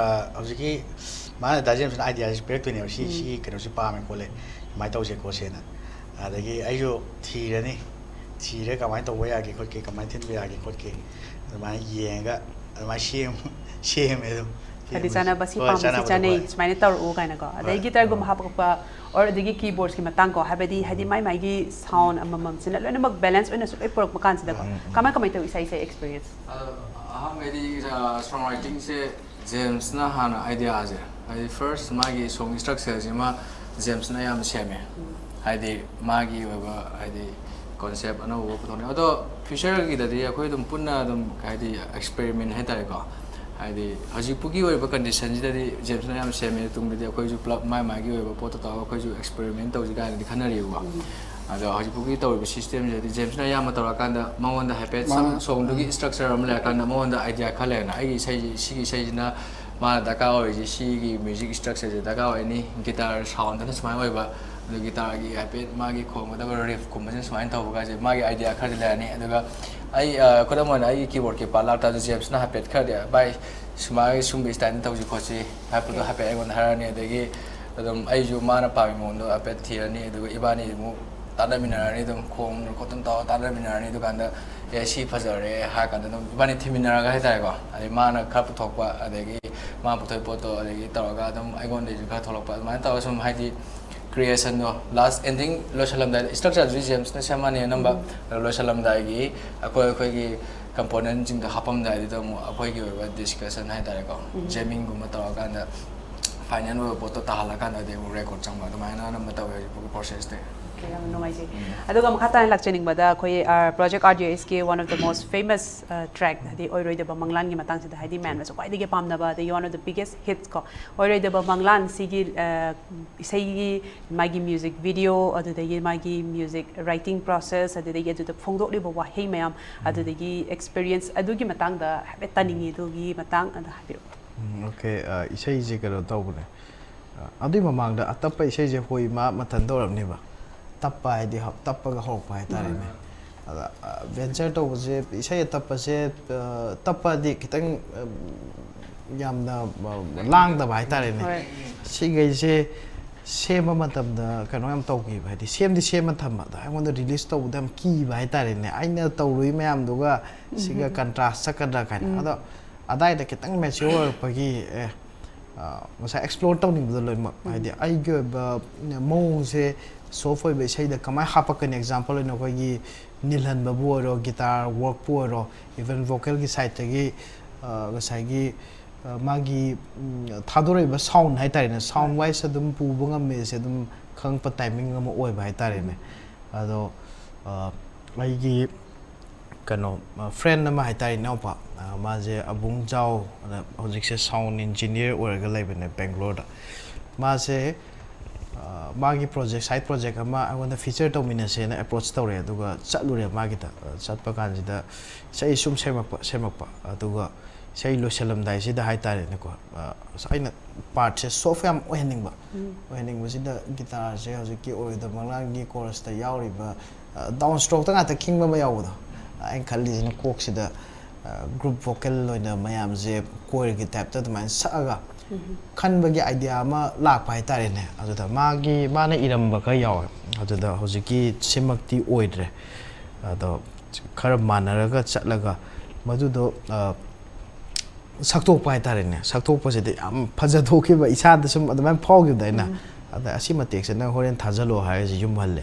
ꯍꯧꯖꯤꯛꯀꯤ ꯃꯥꯅ ꯗꯥ ꯖꯦꯝꯁꯅ ideaꯁꯦ ꯄꯤꯔꯛꯇꯣꯏꯅꯦꯕ, ꯁꯤ ꯁꯤ ꯀꯩꯅꯣꯁꯤ ꯄꯥꯝꯃꯦ ꯈꯣꯠꯂꯦ, ꯁꯨꯃꯥꯏꯅ ꯇꯧꯁꯦ ꯈꯣꯠꯁꯦꯅ꯫ ꯑꯗꯒꯤ ꯑꯩꯁꯨ ꯊꯤꯔꯅꯤ, ꯊꯤꯔꯒ ꯀꯃꯥꯏꯅ ꯇꯧꯕ ꯌꯥꯒꯦ ꯈꯣꯠꯀꯦ, ꯀꯃꯥꯏꯅ ꯊꯤꯟꯕ ꯌꯥꯒꯦ ꯈꯣꯠꯀꯦ, ꯑꯗꯨꯃꯥꯏꯅ ꯌꯦꯡꯉꯒ ꯑꯗꯨꯃꯥꯏꯅ ꯁꯦꯝ ꯁꯦꯝꯃꯦ ꯑꯗꯨꯝ꯫ ꯍꯥꯏꯗꯤ ꯆꯥꯟꯅꯕ ꯁꯤ ꯍꯣꯏ, ꯄꯥꯝꯃꯤ, ꯁꯤ ꯆꯥꯟꯅꯕꯗꯣ, ꯆꯥꯅꯩ ꯍꯣꯏ꯫ ꯁꯨꯃꯥꯏꯅ ꯇꯧꯔꯛꯎ ꯀꯥꯏꯅꯀꯣ, ꯑꯗꯩ ꯍꯣꯏ꯫ guitarꯒꯨꯝꯕ ꯍꯥꯞꯄꯛꯄ or ꯑꯗꯒꯤ keyboardsꯀꯤ ꯃꯇꯥꯡꯀꯣ, ꯍꯥꯏꯕꯗꯤ ꯍꯥꯏꯗꯤ ꯃꯥꯏ ꯃꯥꯏꯒꯤ sound ꯑꯃꯃꯝꯁꯤꯅ ꯂꯣꯏꯅꯃꯛ balance ꯑꯣꯏꯅꯁꯨ ꯂꯣꯏ ꯄꯨꯔꯛꯄ ꯀꯥꯟꯁꯤꯗꯀꯣ꯫ ꯀꯃꯥꯏ ꯀꯃꯥꯏꯅ ꯇꯧꯏ ꯏꯁꯥ ꯏꯁꯥ experience? ꯑꯗꯣ ꯑꯍꯥꯟꯕꯩꯗꯤ song writingꯁꯦ ꯖꯦꯝꯁꯅ ꯍꯥꯟꯅ ideaꯁꯦ, ꯍꯥꯏꯗꯤ first ꯃꯥꯒꯤ song structureꯁꯤꯃ ꯖꯦꯝꯁꯅ ꯑꯌꯥꯝꯕ ꯁꯦꯝꯃꯦ꯫ ꯍꯥꯏꯗꯤ ꯃꯥꯒꯤ ꯑꯣꯏꯕ ꯍꯥꯏꯗꯤ concept ꯑꯅꯧꯕ ꯄꯨꯊꯣꯛꯅꯤ꯫ ꯑꯗꯣ futureꯒꯤꯗꯗꯤ ꯑꯩꯈꯣꯏ ꯑꯗꯨꯝ ꯄꯨꯟꯅ ꯑꯗꯨꯝ ꯍꯥꯏꯗꯤ experiment ꯍꯥꯏꯇꯥꯔꯦꯀꯣ꯫ ꯍꯥꯏꯗꯤ ꯍꯧꯖꯤꯛꯄꯨꯒꯤ ꯑꯣꯏꯕ conditionꯁꯤꯗꯗꯤ ꯖꯦꯝꯁꯅ ꯌꯥꯝ ꯁꯦꯝꯃꯦ, ꯇꯨꯡꯗꯗꯤ ꯑꯩꯈꯣꯏꯁꯨ ꯄꯨꯂꯞ ꯃꯥꯏ ꯃꯥꯏꯒꯤ ꯑꯣꯏꯕ ꯄꯣꯠꯇꯣ ꯇꯧꯔꯒ ꯑꯩꯈꯣꯏꯁꯨ experiment ꯇꯧꯁꯤ ꯀꯥꯏꯅꯗꯤ ꯈꯟꯅꯔꯤꯕꯀꯣ꯫ ꯑꯗꯣ ꯍꯧꯖꯤꯛꯄꯨꯒꯤ ꯇꯧꯔꯤꯕ systemꯁꯤꯗꯗꯤ ꯖꯦꯝꯁꯅ ꯑꯌꯥꯝꯕ ꯇꯧꯔꯀꯥꯟꯗ ꯃꯉꯣꯟꯗ ꯍꯥꯏꯐꯦꯠ ꯁꯝ songꯗꯨꯒꯤ structure ꯑꯃ ꯂꯩꯔꯀꯥꯟꯗ ꯃꯉꯣꯟꯗ idea ꯈꯔ ꯂꯩꯔꯦꯅ, ꯑꯩꯒꯤ ꯏꯁꯩꯁꯤ ꯁꯤꯒꯤ ꯏꯁꯩꯁꯤꯅ ꯃꯥꯅ ꯗꯔꯀꯥꯔ ꯑꯣꯏꯔꯤꯁꯤ ꯁꯤꯒꯤ music structureꯁꯦ ꯗꯔꯀꯥꯔ ꯑꯣꯏꯅꯤ, guitar soundꯅ ꯁꯨꯃꯥꯏꯅ ꯑꯣꯏꯕ, ꯑꯗꯨ guitarꯒꯤ ꯍꯥꯏꯐꯦꯠ ꯃꯥꯒꯤ ꯈꯣꯡꯒꯗꯕ riffꯀꯨꯝꯕꯁꯤꯅ ꯁꯨꯃꯥꯏꯅ ꯇꯧꯕꯒꯁꯦ ꯃꯥꯒꯤ idea ꯈꯔꯗꯤ ꯂꯩꯔꯅꯤ꯫ ꯑꯗꯨꯒ ꯑꯩ ꯈꯨꯗꯝ ꯑꯣꯏꯅ ꯑꯩꯒꯤ keyboardꯀꯤ part ꯂꯥꯛꯇꯥꯔꯁꯨ ꯖꯦꯝꯁꯅ ꯍꯥꯏꯐꯦꯠ ꯈꯔꯗꯤ ꯚꯥꯏ ꯁꯨꯃꯥꯏꯅ ꯁꯨꯝꯕ styleꯗ ꯇꯧꯁꯤ ꯈꯣꯠꯁꯤ ꯍꯥꯏꯕꯗꯣ ꯍꯥꯏꯐꯦꯠ ꯑꯩꯉꯣꯟꯗ ꯍꯥꯏꯔꯛꯑꯅꯤ꯫ ꯑꯗꯒꯤ ꯑꯗꯨꯝ ꯑꯩꯁꯨ ꯃꯥꯅ ꯄꯥꯝꯃꯤ ꯃꯑꯣꯡꯗꯣ ꯍꯥꯏꯐꯦꯠ ꯊꯤꯔꯅꯤ꯫ ꯑꯗꯨꯒ ꯏꯕꯥꯅꯤ ꯑꯃꯨꯛ ꯇꯥꯟꯅꯃꯤꯟꯅꯔꯅꯤ, ꯑꯗꯨꯝ ꯈꯣꯡꯗꯅ ꯈꯣꯠꯇꯅ ꯇꯧꯔꯒ ꯇꯥꯟꯅꯃꯤꯟꯅꯔꯅꯤ꯫ ꯑꯗꯨꯀꯥꯟꯗ ꯑꯦ ꯁꯤ ꯐꯖꯔꯦ ꯍꯥꯏꯔ ꯀꯥꯟꯗ ꯑꯗꯨꯝ ꯏꯕꯥꯅꯤ ꯊꯤꯃꯤꯟꯅꯔꯒ ꯍꯥꯏꯇꯥꯔꯦꯀꯣ, ꯑꯗꯩ ꯃꯥꯅ ꯈꯔ ꯄꯨꯊꯣꯛꯄ, ꯑꯗꯒꯤ ꯃꯥ ꯄꯨꯊꯣꯛꯄ ꯄꯣꯠꯇꯣ ꯑꯗꯒꯤ ꯇꯧꯔꯒ ꯑꯗꯨꯝ ꯑꯩꯉꯣꯟꯗꯩꯁꯨ ꯈꯔ ꯊꯣꯛꯂꯛꯄ, ꯑꯗꯨꯃꯥꯏꯅ ꯇꯧꯔꯒ ꯁꯨꯝ ꯍꯥꯏꯗꯤ ꯀ꯭ꯔꯤꯌꯦꯁꯟꯗꯣ ꯂꯥꯁ ꯑꯦꯟꯗꯤꯡ ꯂꯣꯏꯁꯜꯂꯝꯗꯥꯏꯗ, ꯏꯁꯇ꯭ꯔꯛꯆꯔꯗꯨꯗꯤ ꯖꯦꯝꯁꯅ ꯁꯦꯝꯃꯅꯤ ꯑꯅꯝꯕ꯫ ꯑꯗꯣ ꯂꯣꯏꯁꯜꯂꯝꯗꯥꯏꯒꯤ ꯑꯩꯈꯣꯏ ꯑꯩꯈꯣꯏꯒꯤ ꯀꯝꯄꯣꯅꯦꯟꯁꯤꯡꯗꯣ ꯍꯥꯞꯄꯝꯗꯥꯏꯗꯨꯗ ꯑꯃꯨꯛ ꯑꯩꯈꯣꯏꯒꯤ ꯑꯣꯏꯕ ꯗꯤꯁꯀꯁꯟ ꯍꯥꯏꯇꯥꯔꯦꯀꯣ, ꯖꯦꯃꯤꯡꯒꯨꯝꯕ ꯇꯧꯔꯀꯥꯟꯗ ꯐꯥꯏꯅꯦꯜ ꯑꯣꯏꯕ ꯄꯣꯠꯇꯣ ꯇꯥꯍꯜꯂꯀꯥꯟꯗꯗꯤ ꯑꯃꯨꯛ ꯔꯦꯀꯣꯔꯗ ꯆꯪꯕ, ꯑꯗꯨꯃꯥꯏꯅ ꯑꯅꯝꯕ ꯇꯧꯋꯦ ꯍꯧꯖꯤꯛ ꯐꯥꯎꯒꯤ ꯄ꯭ꯔꯣꯁꯦꯁꯇꯤ꯫ ꯌꯥꯝ ꯅꯨꯡꯉꯥꯏꯖꯩ꯫ ꯑꯗꯨꯒ ꯃꯈꯥ ꯇꯥꯅ ꯂꯥꯛꯆꯅꯤꯡꯕꯗ ꯑꯩꯈꯣꯏ ꯄ꯭ꯔꯣꯖꯦꯛ ꯑꯥꯔ ꯖꯤ ꯑꯦꯁꯀꯤ one of the most famous track, ꯍꯥꯏꯗꯤ ꯑꯣꯏꯔꯣꯏꯗꯕ ꯃꯪꯂꯥꯟꯒꯤ ꯃꯇꯥꯡꯁꯤꯗ, ꯍꯥꯏꯗꯤ ꯃꯌꯥꯝꯅꯁꯨ ꯈ꯭ꯋꯥꯏꯗꯒꯤ ꯄꯥꯝꯅꯕ, ꯑꯗꯒꯤ one of the biggest hits ꯀꯣ, ꯑꯣꯏꯔꯣꯏꯗꯕ ꯃꯪꯂꯥꯟꯁꯤꯒꯤ ꯏꯁꯩꯒꯤ ꯃꯥꯒꯤ ꯃ꯭ꯌꯨꯖꯤꯛ ꯚꯤꯗꯤꯑꯣ, ꯑꯗꯨꯗꯒꯤ ꯃꯥꯒꯤ ꯃ꯭ꯌꯨꯖꯤꯛ ꯔꯥꯏꯇꯤꯡ ꯄ꯭ꯔꯣꯁꯦꯁ, ꯑꯗꯨꯗꯒꯤ ꯑꯗꯨꯗ ꯐꯣꯡꯗꯣꯛꯂꯤꯕ ꯋꯥꯍꯩ ꯃꯌꯥꯝ, ꯑꯗꯨꯗꯒꯤ ꯑꯦꯛꯁꯄꯤꯔꯤꯌꯦꯟꯁ ꯑꯗꯨꯒꯤ ꯃꯇꯥꯡꯗ ꯍꯥꯏꯐꯦꯠ ꯇꯥꯅꯤꯡꯉꯤ, ꯑꯗꯨꯒꯤ ꯃꯇꯥꯡ ꯑꯗꯨ ꯍꯥꯏꯕꯤꯔꯛꯑꯣ꯫ ꯎꯝ, okay. ꯑ, ꯏꯁꯩꯁꯦ ꯀꯩꯅꯣ ꯇꯧꯕꯅꯦ꯫ ꯑ, ꯑꯗꯨꯏ ꯃꯃꯥꯡꯗ ꯑꯇꯞꯄ ꯏꯁꯩꯁꯦ ꯍꯣꯏ ꯃꯥ ꯃꯊꯟꯇ ꯑꯣꯏꯔꯝꯅꯦꯕ꯫ ꯇꯞꯄ ꯍꯥꯏꯗꯤ ꯍ-, ꯇꯞꯄꯒ ꯍꯧꯔꯛꯄ ꯍꯥꯏꯇꯥꯔꯦꯅꯦ꯫ ꯑꯗ, ꯑ, venture ꯇꯧꯕꯁꯦ, ꯏꯁꯩ ꯇꯞꯄꯁꯦ, ꯑ, ꯇꯞꯄꯗꯤ ꯈꯤꯇꯪ, ꯑ, ꯌꯥꯝꯅ, ꯑ, ꯂꯥꯡꯗꯕ ꯍꯥꯏꯇꯥꯔꯦꯅꯦ꯫ ꯍꯣꯏ꯫ ꯁꯤꯈꯩꯁꯦ ꯁꯦꯝꯕ ꯃꯇꯝꯗ ꯀꯩꯅꯣ ꯌꯥꯝ ꯇꯧꯈꯤꯕ, ꯍꯥꯏꯗꯤ ꯁꯦꯝꯗꯤ ꯁꯦꯝꯃ ꯊꯝꯕ, ꯑꯗꯣ ꯑꯩꯉꯣꯟꯗ release ꯇꯧꯕꯗ ꯌꯥꯝ ꯀꯤꯕ ꯍꯥꯏꯇꯥꯔꯦꯅꯦ꯫ ꯑꯩꯅ ꯇꯧꯔꯨꯏ ꯃꯌꯥꯝꯗꯨꯒ ꯁꯤꯒ contrast ꯆꯠꯀꯗ꯭ꯔꯥ ꯀꯥꯏꯅ꯫ ꯑꯗꯣ ꯑꯗꯥꯏꯗ ꯈꯤꯇꯪ mature ꯑꯣꯏꯔꯛꯄꯒꯤ, ꯑꯦ, ꯑ, ꯉꯁꯥꯏ explore ꯇꯧꯅꯤꯡꯕꯗꯣ ꯂꯣꯏꯅꯃꯛ, ꯍꯥꯏꯗꯤ ꯑꯩꯒꯤ ꯑꯣꯏꯕ ꯃꯑꯣꯡꯁꯦ soft ꯑꯣꯏꯕ ꯏꯁꯩꯗ ꯀꯃꯥꯏꯅ ꯍꯥꯞꯄꯛꯀꯅꯤ? Example ꯑꯣꯏꯅ ꯑꯩꯈꯣꯏꯒꯤ ꯅꯤꯜꯍꯟꯕꯕꯨ ꯑꯣꯏꯔꯣ, guitar workꯄꯨ ꯑꯣꯏꯔꯣ, even vocalꯒꯤ sideꯇꯒꯤ, ꯑ, ꯉꯁꯥꯏꯒꯤ, ꯑ, ꯃꯥꯒꯤ, ꯎꯝ, ꯊꯥꯗꯣꯔꯛꯏꯕ sound ꯍꯥꯏꯇꯥꯔꯦꯅꯦ, sound wise ꯑꯗꯨꯝ ꯄꯨꯕ ꯉꯝꯃꯦꯁꯦ ꯑꯗꯨꯝ ꯈꯪꯉꯛꯄ timing ꯑꯃ ꯑꯣꯏꯕ ꯍꯥꯏꯇꯥꯔꯦꯅꯦ꯫ ꯑꯗꯣ, ꯑ, ꯑꯩꯒꯤ ꯀꯩꯅꯣ, ꯑ, friend ꯑꯃ ꯍꯥꯏꯇꯥꯔꯦ, ꯏꯅꯥꯎꯄꯥ, ꯑ, ꯃꯥꯁꯦ ꯑꯕꯨꯡ ꯖꯥꯎ ꯑꯅ ꯍꯧꯖꯤꯛꯁꯦ sound engineer ꯑꯣꯏꯔꯒ ꯂꯩꯕꯅꯦ ꯕꯦꯡꯒ꯭ꯂꯣꯔꯗ꯫ ꯃꯥꯁꯦ, ꯑ, ꯃꯥꯒꯤ project, side project ꯑꯃ ꯑꯩꯉꯣꯟꯗ feature ꯇꯧꯃꯤꯟꯅꯁꯦꯅ approach ꯇꯧꯔꯛꯑꯦ, ꯑꯗꯨꯒ ꯆꯠꯂꯨꯔꯦ ꯃꯥꯒꯤꯗ꯫ ꯑ, ꯆꯠꯄ ꯀꯥꯟꯁꯤꯗ ꯏꯁꯩ ꯁꯨꯝ ꯁꯦꯝꯃꯛꯄ, ꯁꯦꯝꯃꯛꯄ, ꯑꯗꯨꯒ ꯏꯁꯩ ꯂꯣꯏꯁꯤꯜꯂꯝꯗꯥꯏꯁꯤꯗ ꯍꯥꯏꯇꯥꯔꯦꯅꯦꯀꯣ, ꯑ, ꯑꯩꯅ partꯁꯦ soft ꯌꯥꯝ ꯑꯣꯏꯍꯟꯅꯤꯡꯕ꯫ ꯑꯣꯏꯍꯟꯅꯤꯡꯕꯁꯤꯗ guitarꯁꯦ ꯍꯧꯖꯤꯛꯀꯤ ꯑꯣꯏꯔꯣꯏꯗꯕ ꯃꯪꯂꯥꯟꯒꯤ chorusꯇ ꯌꯥꯎꯔꯤꯕ, ꯑ, downstrokeꯇ ꯉꯥꯛꯇ ꯈꯤꯡꯕ ꯑꯃ ꯌꯥꯎꯕꯗꯣ, ꯑꯩꯅ ꯈꯜꯂꯤꯁꯤꯅ ꯀꯣꯛꯁꯤꯗ ꯒ꯭ꯔꯨꯞ ꯚꯣꯀꯦꯜ ꯑꯣꯏꯅ ꯃꯌꯥꯝꯁꯦ ꯀꯣꯏꯔꯒꯤ ꯇꯥꯏꯞꯇ ꯑꯗꯨꯃꯥꯏꯅ ꯁꯛꯑꯒ ꯈꯟꯕꯒꯤ ꯑꯥꯏꯗꯤꯌꯥ ꯑꯃ ꯂꯥꯛꯄ ꯍꯥꯏꯇꯥꯔꯦꯅꯦ꯫ ꯑꯗꯨꯗ ꯃꯥꯒꯤ, ꯃꯥꯅ ꯏꯔꯝꯕ ꯈꯔ ꯌꯥꯎꯋꯦ꯫ ꯑꯗꯨꯗ ꯍꯧꯖꯤꯛꯀꯤ ꯁꯤꯃꯛꯇꯤ ꯑꯣꯏꯗ꯭ꯔꯦ, ꯑꯗꯣ ꯈꯔ ꯃꯥꯟꯅꯔꯒ ꯆꯠꯂꯒ ꯃꯗꯨꯗꯣ, ꯑ, ꯁꯛꯇꯣꯛꯄ ꯍꯥꯏꯇꯥꯔꯦꯅꯦ꯫ ꯁꯛꯇꯣꯛꯄꯁꯤꯗꯤ ꯌꯥꯝ ꯐꯖꯊꯣꯛꯈꯤꯕ, ꯏꯁꯥꯗ ꯁꯨꯝ ꯑꯗꯨꯃꯥꯏꯅ ꯐꯥꯎꯈꯤꯕꯗ ꯑꯩꯅ, "ꯑꯗ ꯑꯁꯤ ꯃꯇꯦꯛꯁꯦ ꯅꯪ ꯍꯣꯔꯦꯟ ꯊꯥꯖꯜꯂꯣ" ꯍꯥꯏꯔꯤꯁꯦ ꯌꯨꯝ ꯍꯜꯂꯦ꯫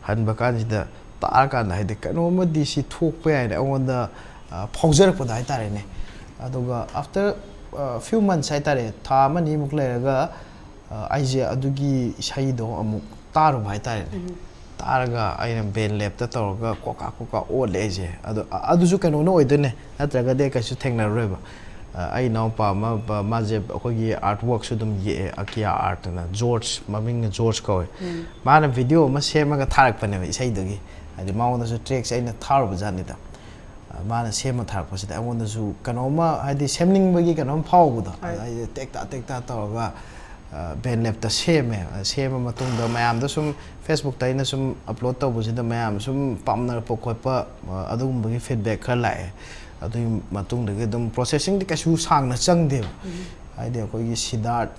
ꯍꯟꯕ ꯀꯥꯟꯁꯤꯗ ꯇꯥꯔꯀꯥꯟꯗ ꯍꯥꯏꯗꯤ ꯀꯩꯅꯣꯝꯃꯗꯤ ꯁꯤ ꯊꯣꯛꯄ ꯌꯥꯏꯅ ꯑꯩꯉꯣꯟꯗ, ꯑ, ꯐꯥꯎꯖꯔꯛꯄꯗꯣ ꯍꯥꯏꯇꯥꯔꯦꯅꯦ꯫ ꯑꯗꯨꯒ after, ꯑ, few months ꯍꯥꯏꯇꯥꯔꯦ, ꯊꯥ ꯑꯃꯅꯤꯃꯨꯛ ꯂꯩꯔꯒ, ꯑ, ꯑꯩꯁꯦ ꯑꯗꯨꯒꯤ ꯏꯁꯩꯗꯣ ꯑꯃꯨꯛ ꯇꯥꯔꯨꯕ ꯍꯥꯏꯇꯥꯔꯦꯅꯦ꯫ ꯇꯥꯔꯒ ꯑꯩꯅ ꯕꯦꯟ ꯂꯦꯞꯇ ꯇꯧꯔꯒ ꯀꯣꯀꯥ ꯀꯣꯀꯥ ꯑꯣꯠꯂꯦ ꯑꯩꯁꯦ꯫ ꯑꯗꯣ, ꯑ-, ꯑꯗꯨꯁꯨ ꯀꯩꯅꯣꯅ ꯑꯣꯏꯗꯣꯏꯅꯦ, ꯅꯠꯇ꯭ꯔꯒꯗꯤ ꯑꯩ ꯀꯩꯁꯨ ꯊꯦꯡꯅꯔꯔꯣꯏꯕ꯫ ꯑ, ꯑꯩ ꯏꯅꯥꯎꯄꯥ ꯑꯃ, ꯕ-, ꯃꯥꯁꯦ ꯑꯩꯈꯣꯏꯒꯤ artworkꯁꯨ ꯑꯗꯨꯝ ꯌꯦꯛꯑꯦ, ꯑꯀꯤꯌꯥ ꯑꯥꯔꯠ ꯑꯅ, ꯖꯣꯔꯖ, ꯃꯃꯤꯡꯅ ꯖꯣꯔꯖ ꯀꯧꯋꯦ꯫ ꯃꯥꯅ ꯚꯤꯗꯤꯑꯣ ꯑꯃ ꯁꯦꯝꯃꯒ ꯊꯥꯔꯛꯄꯅꯦꯕ ꯏꯁꯩꯗꯨꯒꯤ, ꯍꯥꯏꯗꯤ ꯃꯉꯣꯟꯗꯁꯨ ꯇ꯭ꯔꯦꯛꯁꯦ ꯑꯩꯅ ꯊꯥꯔꯨꯕ ꯖꯥꯠꯅꯤꯗ꯫ ꯑ, ꯃꯥꯅ ꯁꯦꯝꯃ ꯊꯥꯔꯛꯄꯁꯤꯗ ꯑꯩꯉꯣꯟꯗꯁꯨ ꯀꯩꯅꯣꯝꯃ, ꯍꯥꯏꯗꯤ ꯁꯦꯝꯅꯤꯡꯕꯒꯤ ꯀꯩꯅꯣꯝ ꯐꯥꯎꯕꯗꯣ꯫ ꯍꯣꯏ꯫ ꯑꯩꯁꯦ ꯇꯦꯛꯇꯥ ꯇꯦꯛꯇꯥ ꯇꯧꯔꯒ, ꯑ, ꯕꯦꯟ ꯂꯦꯞꯇ ꯁꯦꯝꯃꯦ꯫ ꯑ, ꯁꯦꯝꯃ ꯃꯇꯨꯡꯗ ꯃꯌꯥꯝꯗ ꯁꯨꯝ, Facebookꯇ ꯑꯩꯅ ꯁꯨꯝ ꯑꯞꯂꯣꯗ ꯇꯧꯕꯁꯤꯗ ꯃꯌꯥꯝ ꯁꯨꯝ ꯄꯥꯝꯅꯔꯛꯄ ꯈꯣꯠꯄ, ꯑ, ꯑꯗꯨꯒꯨꯝꯕꯒꯤ ꯐꯤꯗꯕꯦꯛ ꯈꯔ ꯂꯥꯛꯑꯦ꯫ ꯑꯗꯨꯒꯤ ꯃꯇꯨꯡꯗꯒꯤ ꯑꯗꯨꯝ ꯄ꯭ꯔꯣꯁꯦꯁꯤꯡꯗꯤ ꯀꯩꯁꯨ ꯁꯥꯡꯅ ꯆꯪꯗꯦꯕ꯫ ꯍꯥꯏꯗꯤ ꯑꯩꯈꯣꯏꯒꯤ ꯁꯤꯗꯥꯔꯠ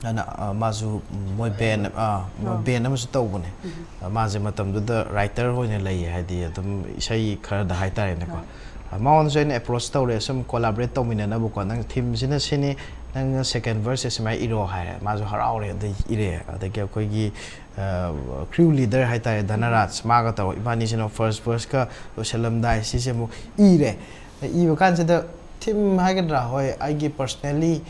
ꯑꯅ, ꯑ, ꯃꯥꯁꯨ ꯃꯣꯏ ꯕꯦꯟ, ꯑ, ꯃꯣꯏ ꯑꯣ꯫ ꯕꯦꯟ ꯑꯃꯁꯨ ꯇꯧꯕꯅꯦ꯫ ꯑ, ꯃꯥꯁꯦ ꯃꯇꯝꯗꯨꯗ ꯔꯥꯏꯇꯔ ꯑꯣꯏꯅ ꯂꯩꯌꯦ, ꯍꯥꯏꯗꯤ ꯑꯗꯨꯝ ꯏꯁꯩ ꯈꯔꯗ ꯍꯥꯏꯇꯥꯔꯦꯅꯦꯀꯣ꯫ ꯍꯣꯏ꯫ ꯑ, ꯃꯉꯣꯟꯗꯁꯨ ꯑꯩꯅ ꯑꯦꯄ꯭ꯔꯣꯆ ꯇꯧꯔꯦ, ꯁꯨꯝ ꯀꯣꯂꯥꯕꯔꯦꯠ ꯇꯧꯃꯤꯟꯅꯅꯕꯀꯣ, "ꯅꯪ ꯊꯤꯝꯁꯤꯅ ꯁꯤꯅꯤ, ꯅꯪꯅ ꯁꯦꯀꯦꯟ ꯚꯔꯁꯁꯦ ꯁꯨꯃꯥꯏꯅ ꯏꯔꯣ" ꯍꯥꯏꯔꯦ꯫ ꯃꯥꯁꯨ ꯍꯔꯥꯎꯔꯦ, ꯑꯗꯩ ꯏꯔꯛꯑꯦ꯫ ꯑꯗꯒꯤ ꯑꯩꯈꯣꯏꯒꯤ, ꯑ, ꯀ꯭ꯔꯤꯌꯨ ꯂꯤꯗꯔ ꯍꯥꯏꯇꯥꯔꯦ, ꯙꯅꯔꯥꯖ, ꯃꯥꯒ ꯇꯧꯔꯒ ꯏꯕꯥꯅꯤꯁꯤꯅ ꯐꯥꯔꯁ ꯚꯔꯁꯀ ꯂꯣꯏꯁꯤꯜꯂꯝꯗꯥꯏ ꯁꯤꯁꯦ ꯑꯃꯨꯛ ꯏꯔꯦ꯫ ꯏꯕ ꯀꯥꯟꯁꯤꯗ ꯊꯤꯝ ꯍꯥꯏꯒꯗ꯭ꯔꯥ, ꯍꯣꯏ, ꯑꯩꯒꯤ ꯄꯔꯁꯅꯦꯜꯂꯤ,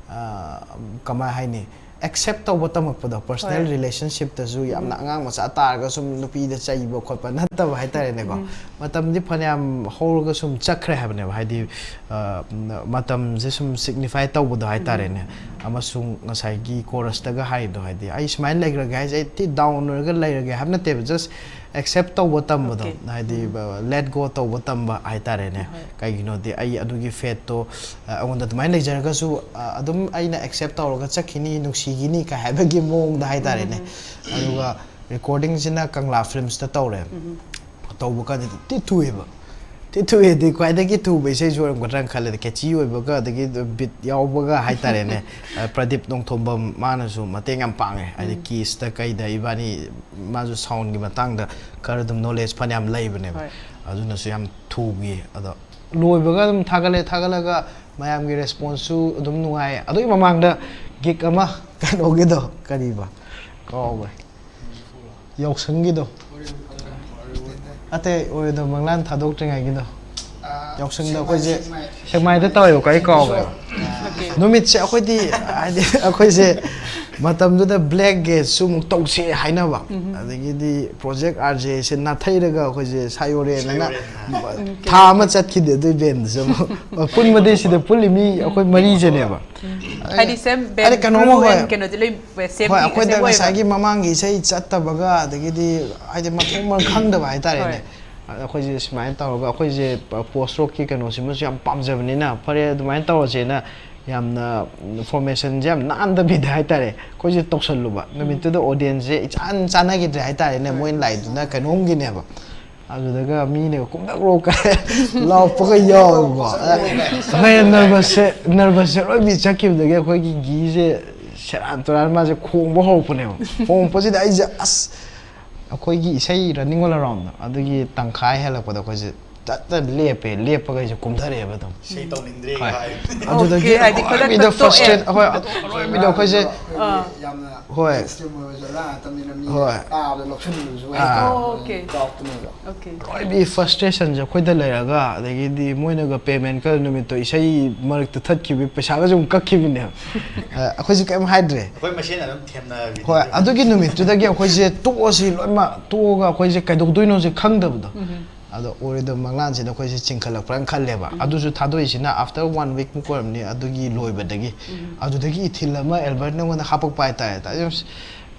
ꯑ, ꯀꯃꯥꯏ ꯍꯥꯏꯅꯤ, ꯑꯦꯛꯁꯦꯞ ꯇꯧꯕ ꯇꯝꯃꯛꯄꯗꯣ, ꯄꯔꯁꯅꯦꯜ ꯍꯣꯏ꯫ ꯔꯤꯂꯦꯁꯟꯁꯤꯞꯇꯁꯨ ꯌꯥꯝꯅ ꯎꯝ꯫ ꯑꯉꯥꯡ ꯃꯆꯥ ꯇꯥꯔꯒ ꯁꯨꯝ ꯅꯨꯄꯤꯗ ꯆꯩꯕ ꯈꯣꯠꯄ ꯅꯠꯇꯕ ꯍꯥꯏꯇꯥꯔꯦꯅꯦꯀꯣ꯫ ꯎꯝ꯫ ꯃꯇꯝꯗꯤ ꯐꯅꯌꯥꯝ ꯍꯧꯔꯒ ꯁꯨꯝ ꯆꯠꯈ꯭ꯔꯦ ꯍꯥꯏꯕꯅꯦꯕ, ꯍꯥꯏꯗꯤ, ꯑ, ꯃꯇꯝꯁꯦ ꯁꯨꯝ ꯁꯤꯒꯅꯤꯐꯥꯏ ꯇꯧꯕꯗꯣ ꯍꯥꯏꯇꯥꯔꯦꯅꯦ꯫ ꯎꯝ꯫ ꯑꯃꯁꯨꯡ ꯉꯁꯥꯏꯒꯤ ꯀꯣꯔꯁꯇꯒ ꯍꯥꯏꯔꯤꯗꯣ, ꯍꯥꯏꯗꯤ ꯑꯩ ꯁꯨꯃꯥꯏꯅ ꯂꯩꯈ꯭ꯔꯒꯦ ꯍꯥꯏꯁꯦ, ꯑꯩ ꯊꯤ ꯗꯥꯎꯟ ꯑꯣꯏꯔꯒ ꯂꯩꯔꯒꯦ ꯍꯥꯏꯕ ꯅꯠꯇꯦꯕ, ꯖꯁ ꯑꯦꯛꯁꯦꯞ ꯇꯧꯕ ꯇꯝꯕꯗꯣ, ꯑꯣꯀꯦ꯫ ꯍꯥꯏꯗꯤ, ꯎꯝ꯫ ꯂꯦꯠ ꯒꯣ ꯇꯧꯕ ꯇꯝꯕ ꯍꯥꯏꯇꯥꯔꯦꯅꯦ꯫ ꯍꯣꯏ꯫ ꯀꯩꯒꯤꯅꯣꯗꯤ ꯑꯩ ꯑꯗꯨꯒꯤ ꯐꯦꯠꯇꯣ, ꯑ, ꯑꯩꯉꯣꯟꯗ ꯑꯗꯨꯃꯥꯏꯅ ꯂꯩꯖꯔꯒꯁꯨ, ꯑ, ꯑꯗꯨꯝ ꯑꯩꯅ ꯑꯦꯛꯁꯦꯞ ꯇꯧꯔꯒ ꯆꯠꯈꯤꯅꯤ, ꯅꯨꯡꯁꯤꯈꯤꯅꯤ ꯀꯥꯏ ꯍꯥꯏꯕꯒꯤ ꯃꯑꯣꯡꯗ ꯍꯥꯏꯇꯥꯔꯦꯅꯦ꯫ ꯎꯝ꯫ ꯑꯗꯨꯒ ꯔꯦꯀꯣꯔꯗꯤꯡꯁꯤꯅ ꯀꯪꯂꯥ ꯐꯤꯂꯝꯁꯇ ꯇꯧꯔꯦ꯫ ꯎꯝ꯫ ꯇꯧꯕ ꯀꯥꯟꯗꯗꯤ ꯊꯤ ꯊꯨꯏꯑꯕ꯫ ꯊꯤ ꯊꯨꯏ, ꯑꯗꯩ ꯈ꯭ꯋꯥꯏꯗꯒꯤ ꯊꯨꯕ ꯏꯁꯩꯁꯨ ꯑꯣꯏꯔꯝꯒꯗ꯭ꯔꯥꯅ ꯈꯜꯂꯦ, catchy ꯑꯣꯏꯕꯒ ꯑꯗꯒꯤ beat ꯌꯥꯎꯕꯒ ꯍꯥꯏꯇꯥꯔꯦꯅꯦ꯫ ꯑ, ꯄ꯭ꯔꯗꯤꯞ ꯅꯣꯡꯊꯣꯝꯕꯝ ꯃꯥꯅꯁꯨ ꯃꯇꯦꯡ ꯌꯥꯝ ꯄꯥꯡꯉꯦ, ꯍꯥꯏꯗꯤ ꯀꯤꯁꯇ ꯀꯩꯗ ꯏꯕꯥꯅꯤ, ꯃꯥꯁꯨ soundꯒꯤ ꯃꯇꯥꯡꯗ ꯈꯔ ꯑꯗꯨꯝ knowledge ꯐꯅꯌꯥꯝ ꯂꯩꯕꯅꯦꯕ꯫ ꯍꯣꯏ꯫ ꯑꯗꯨꯅꯁꯨ ꯌꯥꯝ ꯊꯨꯈꯤ꯫ ꯑꯗꯣ ꯂꯣꯏꯕꯒ ꯑꯗꯨꯝ ꯊꯥꯒꯠꯂꯦ, ꯊꯥꯒꯠꯂꯒ ꯃꯌꯥꯝꯒꯤ responseꯁꯨ ꯑꯗꯨꯝ ꯅꯨꯡꯉꯥꯏ꯫ ꯑꯗꯨꯒꯤ ꯃꯃꯥꯡꯗ gig ꯑꯃ, ꯀꯩꯅꯣꯒꯤꯗꯣ, ꯀꯔꯤꯕ, ꯀꯥꯎꯈ꯭ꯔꯦ, ꯌꯥꯎꯁꯪꯒꯤꯗꯣ, ꯑꯇꯩ ꯑꯣꯏꯔꯣꯏꯗꯕ ꯃꯪꯂꯥꯟ ꯊꯥꯗꯣꯛꯇ꯭ꯔꯤꯉꯩꯒꯤꯗꯣ꯫ ꯌꯥꯎꯁꯪꯗ ꯑꯩꯈꯣꯏꯁꯦ ꯁꯦꯛꯃꯥꯏꯗ ꯇꯧꯋꯦꯕꯀꯣ, ꯑꯩ ꯀꯥꯎꯈ꯭ꯔꯦꯕ꯫ ꯅꯨꯃꯤꯠꯁꯦ ꯑꯩꯈꯣꯏꯗꯤ, ꯍꯥꯏꯗꯤ, ꯑꯩꯈꯣꯏꯁꯦ ꯃꯇꯝꯗꯨꯗ Black Gateꯁꯨ ꯑꯃꯨꯛ ꯇꯧꯁꯦ ꯍꯥꯏꯅꯕ, ꯑꯗꯒꯤꯗꯤ Project RJꯁꯦ ꯅꯥꯊꯩꯔꯒ ꯑꯩꯈꯣꯏꯁꯦ ꯁꯥꯌꯣꯔꯦꯟ ꯍꯥꯏꯅ ꯊꯥ ꯑꯃ ꯆꯠꯈꯤꯗꯦ ꯑꯗꯨꯏ bandꯗꯨꯁꯨ ꯑꯃꯨꯛ꯫ ꯄꯨꯟꯕꯗꯤ ꯁꯤꯗ ꯄꯨꯜꯂꯤ ꯃꯤ ꯑꯩꯈꯣꯏ ꯃꯔꯤꯁꯦꯅꯦꯕ꯫ ꯍꯥꯏꯗꯤ same band ꯑꯗꯩ ꯀꯩꯅꯣꯝꯃ, crew ꯍꯣꯏ꯫ and ꯀꯩꯅꯣꯗꯤ ꯂꯣꯏ same ꯍꯣꯏ, ꯑꯩꯈꯣꯏꯗ same ꯑꯣꯏꯕ꯫ ꯉꯁꯥꯏꯒꯤ ꯃꯃꯥꯡꯒꯤ ꯏꯁꯩ ꯆꯠꯇꯕꯒ ꯑꯗꯒꯤꯗꯤ ꯍꯥꯏꯗꯤ ꯃꯊꯣꯡ ꯃꯔꯝ ꯈꯪꯗꯕ ꯍꯥꯏꯇꯥꯔꯦꯅꯦ꯫ ꯍꯣꯏ꯫ ꯑꯗ ꯑꯩꯈꯣꯏꯁꯦ ꯁꯨꯃꯥꯏꯅ ꯇꯧꯔꯒ ꯑꯩꯈꯣꯏꯁꯦ post rockꯀꯤ ꯀꯩꯅꯣꯁꯤꯃꯁꯨ ꯌꯥꯝ ꯄꯥꯝꯖꯕꯅꯤꯅ ꯐꯔꯦ ꯑꯗꯨꯃꯥꯏꯅ ꯇꯧꯔꯁꯦꯅ ꯌꯥꯝꯅ formationꯁꯦ ꯌꯥꯝ ꯅꯥꯟꯗꯕꯤꯗ ꯍꯥꯏꯇꯥꯔꯦ ꯑꯩꯈꯣꯏꯁꯦ ꯇꯧꯁꯜꯂꯨꯕ꯫ ꯅꯨꯃꯤꯠꯇꯨꯗ audienceꯁꯦ ꯏꯆꯥꯟ ꯆꯥꯟꯅꯈꯤꯗ꯭ꯔꯦ ꯍꯥꯏꯇꯥꯔꯦꯅꯦ꯫ ꯃꯣꯏꯅ ꯂꯥꯛꯏꯗꯨꯅ ꯀꯩꯅꯣꯝꯒꯤꯅꯦꯕ꯫ ꯑꯗꯨꯗꯒ ꯃꯤꯅ "ꯀꯨꯝꯊꯈ꯭ꯔꯣ" ꯀꯥꯏ ꯂꯥꯎꯔꯛꯄꯒ ꯌꯥꯎꯋꯦꯕꯀꯣ꯫ ꯑꯗ ꯉꯩ nervousꯁꯦ, nervousꯁꯦ ꯂꯣꯏ ꯃꯤ ꯆꯠꯈꯤꯕꯗꯒꯤ ꯑꯩꯈꯣꯏꯒꯤ ꯘꯤꯁꯦ ꯁꯦꯔꯥꯟ ꯇꯨꯔꯥꯟ ꯃꯥꯁꯦ ꯈꯣꯡꯕ ꯍꯧꯔꯛꯄꯅꯦꯕ꯫ ꯈꯣꯡꯉꯛꯄꯁꯤꯗ ꯑꯩꯁꯦ, ꯑꯁ, ꯑꯩꯈꯣꯏꯒꯤ ꯏꯁꯩ Running All Aroundꯗꯣ ꯑꯗꯨꯒꯤ ꯇꯪꯈꯥꯏ ꯍꯦꯜꯂꯛꯄꯗ ꯑꯩꯈꯣꯏꯁꯦ ꯇꯠꯇ ꯂꯦꯞꯄꯦ꯫ ꯂꯦꯞꯄꯒ ꯑꯩꯁꯦ ꯀꯨꯝꯊꯔꯛꯑꯦꯕ ꯑꯗꯨꯝ꯫ ꯏꯁꯩ ꯇꯧꯅꯤꯡꯗ꯭ꯔꯦ ꯍꯣꯏ꯫ ꯍꯥꯏ꯫ ꯑꯗꯨꯗꯒꯤ Okay, ꯍꯥꯏꯗꯤ ꯈꯨꯗꯛꯇ ꯑꯔꯣꯏꯕꯤꯗ ꯇꯣꯛꯑꯦ꯫ Frustrate, ꯍꯣꯏ, ꯑꯗꯨ ꯑꯔꯣꯏꯕꯤꯗ ꯑꯩꯈꯣꯏꯁꯦ, ꯑꯥ꯫ ꯌꯥꯝꯅ ꯍꯣꯏ꯫ extreme ꯑꯣꯏꯕ ꯖꯒꯥ ꯅꯠꯇꯕꯅꯤꯅ ꯃꯤ ꯍꯣꯏ꯫ ꯇꯥꯕꯗ ꯂꯧꯁꯤꯟꯕꯁꯨ ꯑꯥ꯫ Okay. ꯆꯥꯎꯔꯛꯄꯅꯦꯕ꯫ Okay. ꯑꯔꯣꯏꯕꯤ frustrationꯁꯦ ꯑꯩꯈꯣꯏꯗ ꯂꯩꯔꯒ, ꯑꯗꯒꯤꯗꯤ ꯃꯣꯏꯅꯒ payment ꯈꯔ ꯅꯨꯃꯤꯠꯇꯣ ꯏꯁꯩ ꯃꯔꯛꯇ ꯊꯠꯈꯤꯕꯒꯤ ꯄꯩꯁꯥꯒꯁꯦ ꯑꯃꯨꯛ ꯀꯛꯈꯤꯕꯅꯦꯕ꯫ ꯑ, ꯑꯩꯈꯣꯏꯁꯨ ꯀꯩꯝ ꯍꯥꯏꯗ꯭ꯔꯦ꯫ ꯑꯩꯈꯣꯏ ꯃꯁꯦꯟ ꯑꯗꯨꯝ ꯊꯦꯝꯅꯕꯤꯗꯨꯅꯦ꯫ ꯍꯣꯏ, ꯑꯗꯨꯒꯤ ꯅꯨꯃꯤꯠꯇꯨꯗꯒꯤ ꯑꯩꯈꯣꯏꯁꯦ ꯇꯣꯛꯑꯁꯤ ꯂꯣꯏꯅꯃꯛ ꯇꯣꯛꯑꯒ ꯑꯩꯈꯣꯏꯁꯦ ꯀꯩꯗꯧꯗꯣꯏꯅꯣꯁꯦ ꯈꯪꯗꯕꯗꯣ꯫ ꯑꯗꯣ ꯑꯣꯏꯔꯣꯏꯗꯕ ꯃꯪꯂꯥꯟꯁꯤꯗ ꯑꯩꯈꯣꯏꯁꯦ ꯆꯤꯡꯈꯠꯂꯛꯄ꯭ꯔꯥꯅ ꯈꯜꯂꯦꯕ꯫ ꯑꯗꯨꯁꯨ ꯊꯥꯗꯣꯛꯏꯁꯤꯅ after one week ꯃꯨꯛ ꯑꯣꯏꯔꯝꯅꯤ ꯑꯗꯨꯒꯤ ꯂꯣꯏꯕꯗꯒꯤ꯫ ꯑꯗꯨꯗꯒꯤ ꯏꯊꯤꯜ ꯑꯃ ꯑꯦꯜꯕꯔꯠꯅ ꯑꯩꯉꯣꯟꯗ ꯍꯥꯄꯛꯄ ꯍꯥꯏꯇꯥꯔꯦ꯫ ꯇꯥ-,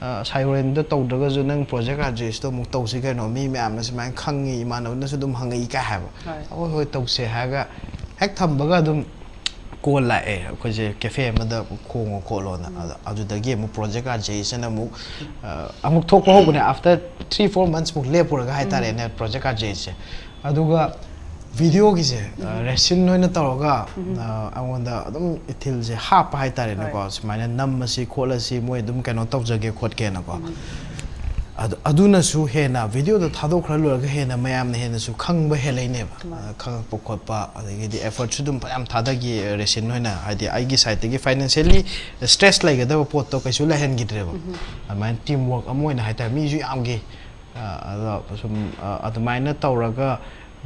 ꯑ, ꯁꯥꯏꯔꯦꯟꯗ ꯇꯧꯗ꯭ꯔꯒꯁꯨ ꯅꯪ Project RJꯁꯇꯣ ꯑꯃꯨꯛ ꯇꯧꯁꯤ ꯀꯩꯅꯣ, ꯃꯤ ꯃꯌꯥꯝꯅ ꯁꯨꯃꯥꯏꯅ ꯈꯪꯉꯤ, ꯏꯃꯥꯟꯅꯕꯅꯁꯨ ꯑꯗꯨꯝ ꯍꯪꯉꯛꯏ ꯀꯥꯏ ꯍꯥꯏꯕ꯫ ꯍꯣꯏ꯫ "ꯍꯣꯏ, ꯍꯣꯏ, ꯇꯧꯁꯦ" ꯍꯥꯏꯔꯒ ꯍꯦꯛ ꯊꯝꯕꯒ ꯑꯗꯨꯝ call ꯂꯥꯛꯑꯦ꯫ ꯑꯩꯈꯣꯏꯁꯦ cafe ꯑꯃꯗ ꯈꯣꯡꯉꯣ ꯈꯣꯠꯂꯣꯅ꯫ ꯑꯗ ꯑꯗꯨꯗꯒꯤ ꯑꯃꯨꯛ Project RJꯁꯤꯅ ꯑꯃꯨꯛ, ꯑ, ꯑꯃꯨꯛ ꯊꯣꯛꯄ ꯍꯧꯕꯅꯦ, after three four months ꯃꯨꯛ ꯂꯦꯞꯄꯨꯔꯒ ꯍꯥꯏꯇꯥꯔꯦꯅꯦ, Project RJꯁꯦ꯫ ꯑꯗꯨꯒ ꯚꯤꯗꯤꯑꯣꯒꯤꯁꯦ ꯔꯦꯁꯤꯟ ꯑꯣꯏꯅ ꯇꯧꯔꯒ ꯑ, ꯑꯩꯉꯣꯟꯗ ꯑꯗꯨꯝ ꯏꯊꯤꯜꯁꯦ ꯍꯥꯞꯄ ꯍꯥꯏꯇꯥꯔꯦꯅꯦꯀꯣ꯫ ꯍꯣꯏ꯫ ꯁꯨꯃꯥꯏꯅ ꯅꯝꯃꯁꯤ ꯈꯣꯠꯂꯁꯤ, ꯃꯣꯏ ꯑꯗꯨꯝ ꯀꯩꯅꯣ ꯇꯧꯖꯒꯦ ꯈꯣꯠꯀꯦꯅꯀꯣ꯫ ꯑꯗꯨ- ꯑꯗꯨꯅꯁꯨ ꯍꯦꯟꯅ ꯚꯤꯗꯤꯑꯣꯗꯣ ꯊꯥꯗꯣꯛꯈ꯭ꯔ ꯂꯣꯏꯔꯒ ꯍꯦꯟꯅ ꯃꯌꯥꯝꯅ ꯍꯦꯟꯅꯁꯨ ꯈꯪꯕ ꯍꯦꯜꯂꯛꯏꯅꯦꯕ꯫ ꯃꯥꯅꯦ꯫ ꯑ, ꯈꯪꯉꯛꯄ ꯈꯣꯠꯄ, ꯑꯗꯒꯤꯗꯤ ꯑꯦꯐꯔꯠꯁꯨ ꯑꯗꯨꯝ ꯐꯅꯌꯥꯝ ꯊꯥꯗꯈꯤ ꯔꯦꯁꯤꯟ ꯍꯣꯏꯅ, ꯍꯥꯏꯗꯤ ꯑꯩꯒꯤ ꯁꯥꯏꯠꯇꯒꯤ ꯐꯥꯏꯅꯥꯟꯁꯤꯌꯦꯜꯂꯤ ꯁ꯭ꯇ꯭ꯔꯦꯁ ꯂꯩꯒꯗꯕ ꯄꯣꯠꯇꯣ ꯀꯩꯁꯨ ꯂꯩꯍꯟꯈꯤꯗ꯭ꯔꯦꯕ꯫ ꯑꯗꯨꯃꯥꯏꯅ ꯇꯤꯝ ꯋꯥꯔꯛ ꯑꯃ ꯑꯣꯏꯅ ꯍꯥꯏꯇꯥꯔꯦ, ꯃꯤꯁꯨ ꯌꯥꯝꯈꯤ꯫ ꯑ, ꯑꯗꯣ ꯁꯨꯝ, ꯑ, ꯑꯗꯨꯃꯥꯏꯅ ꯇꯧꯔꯒ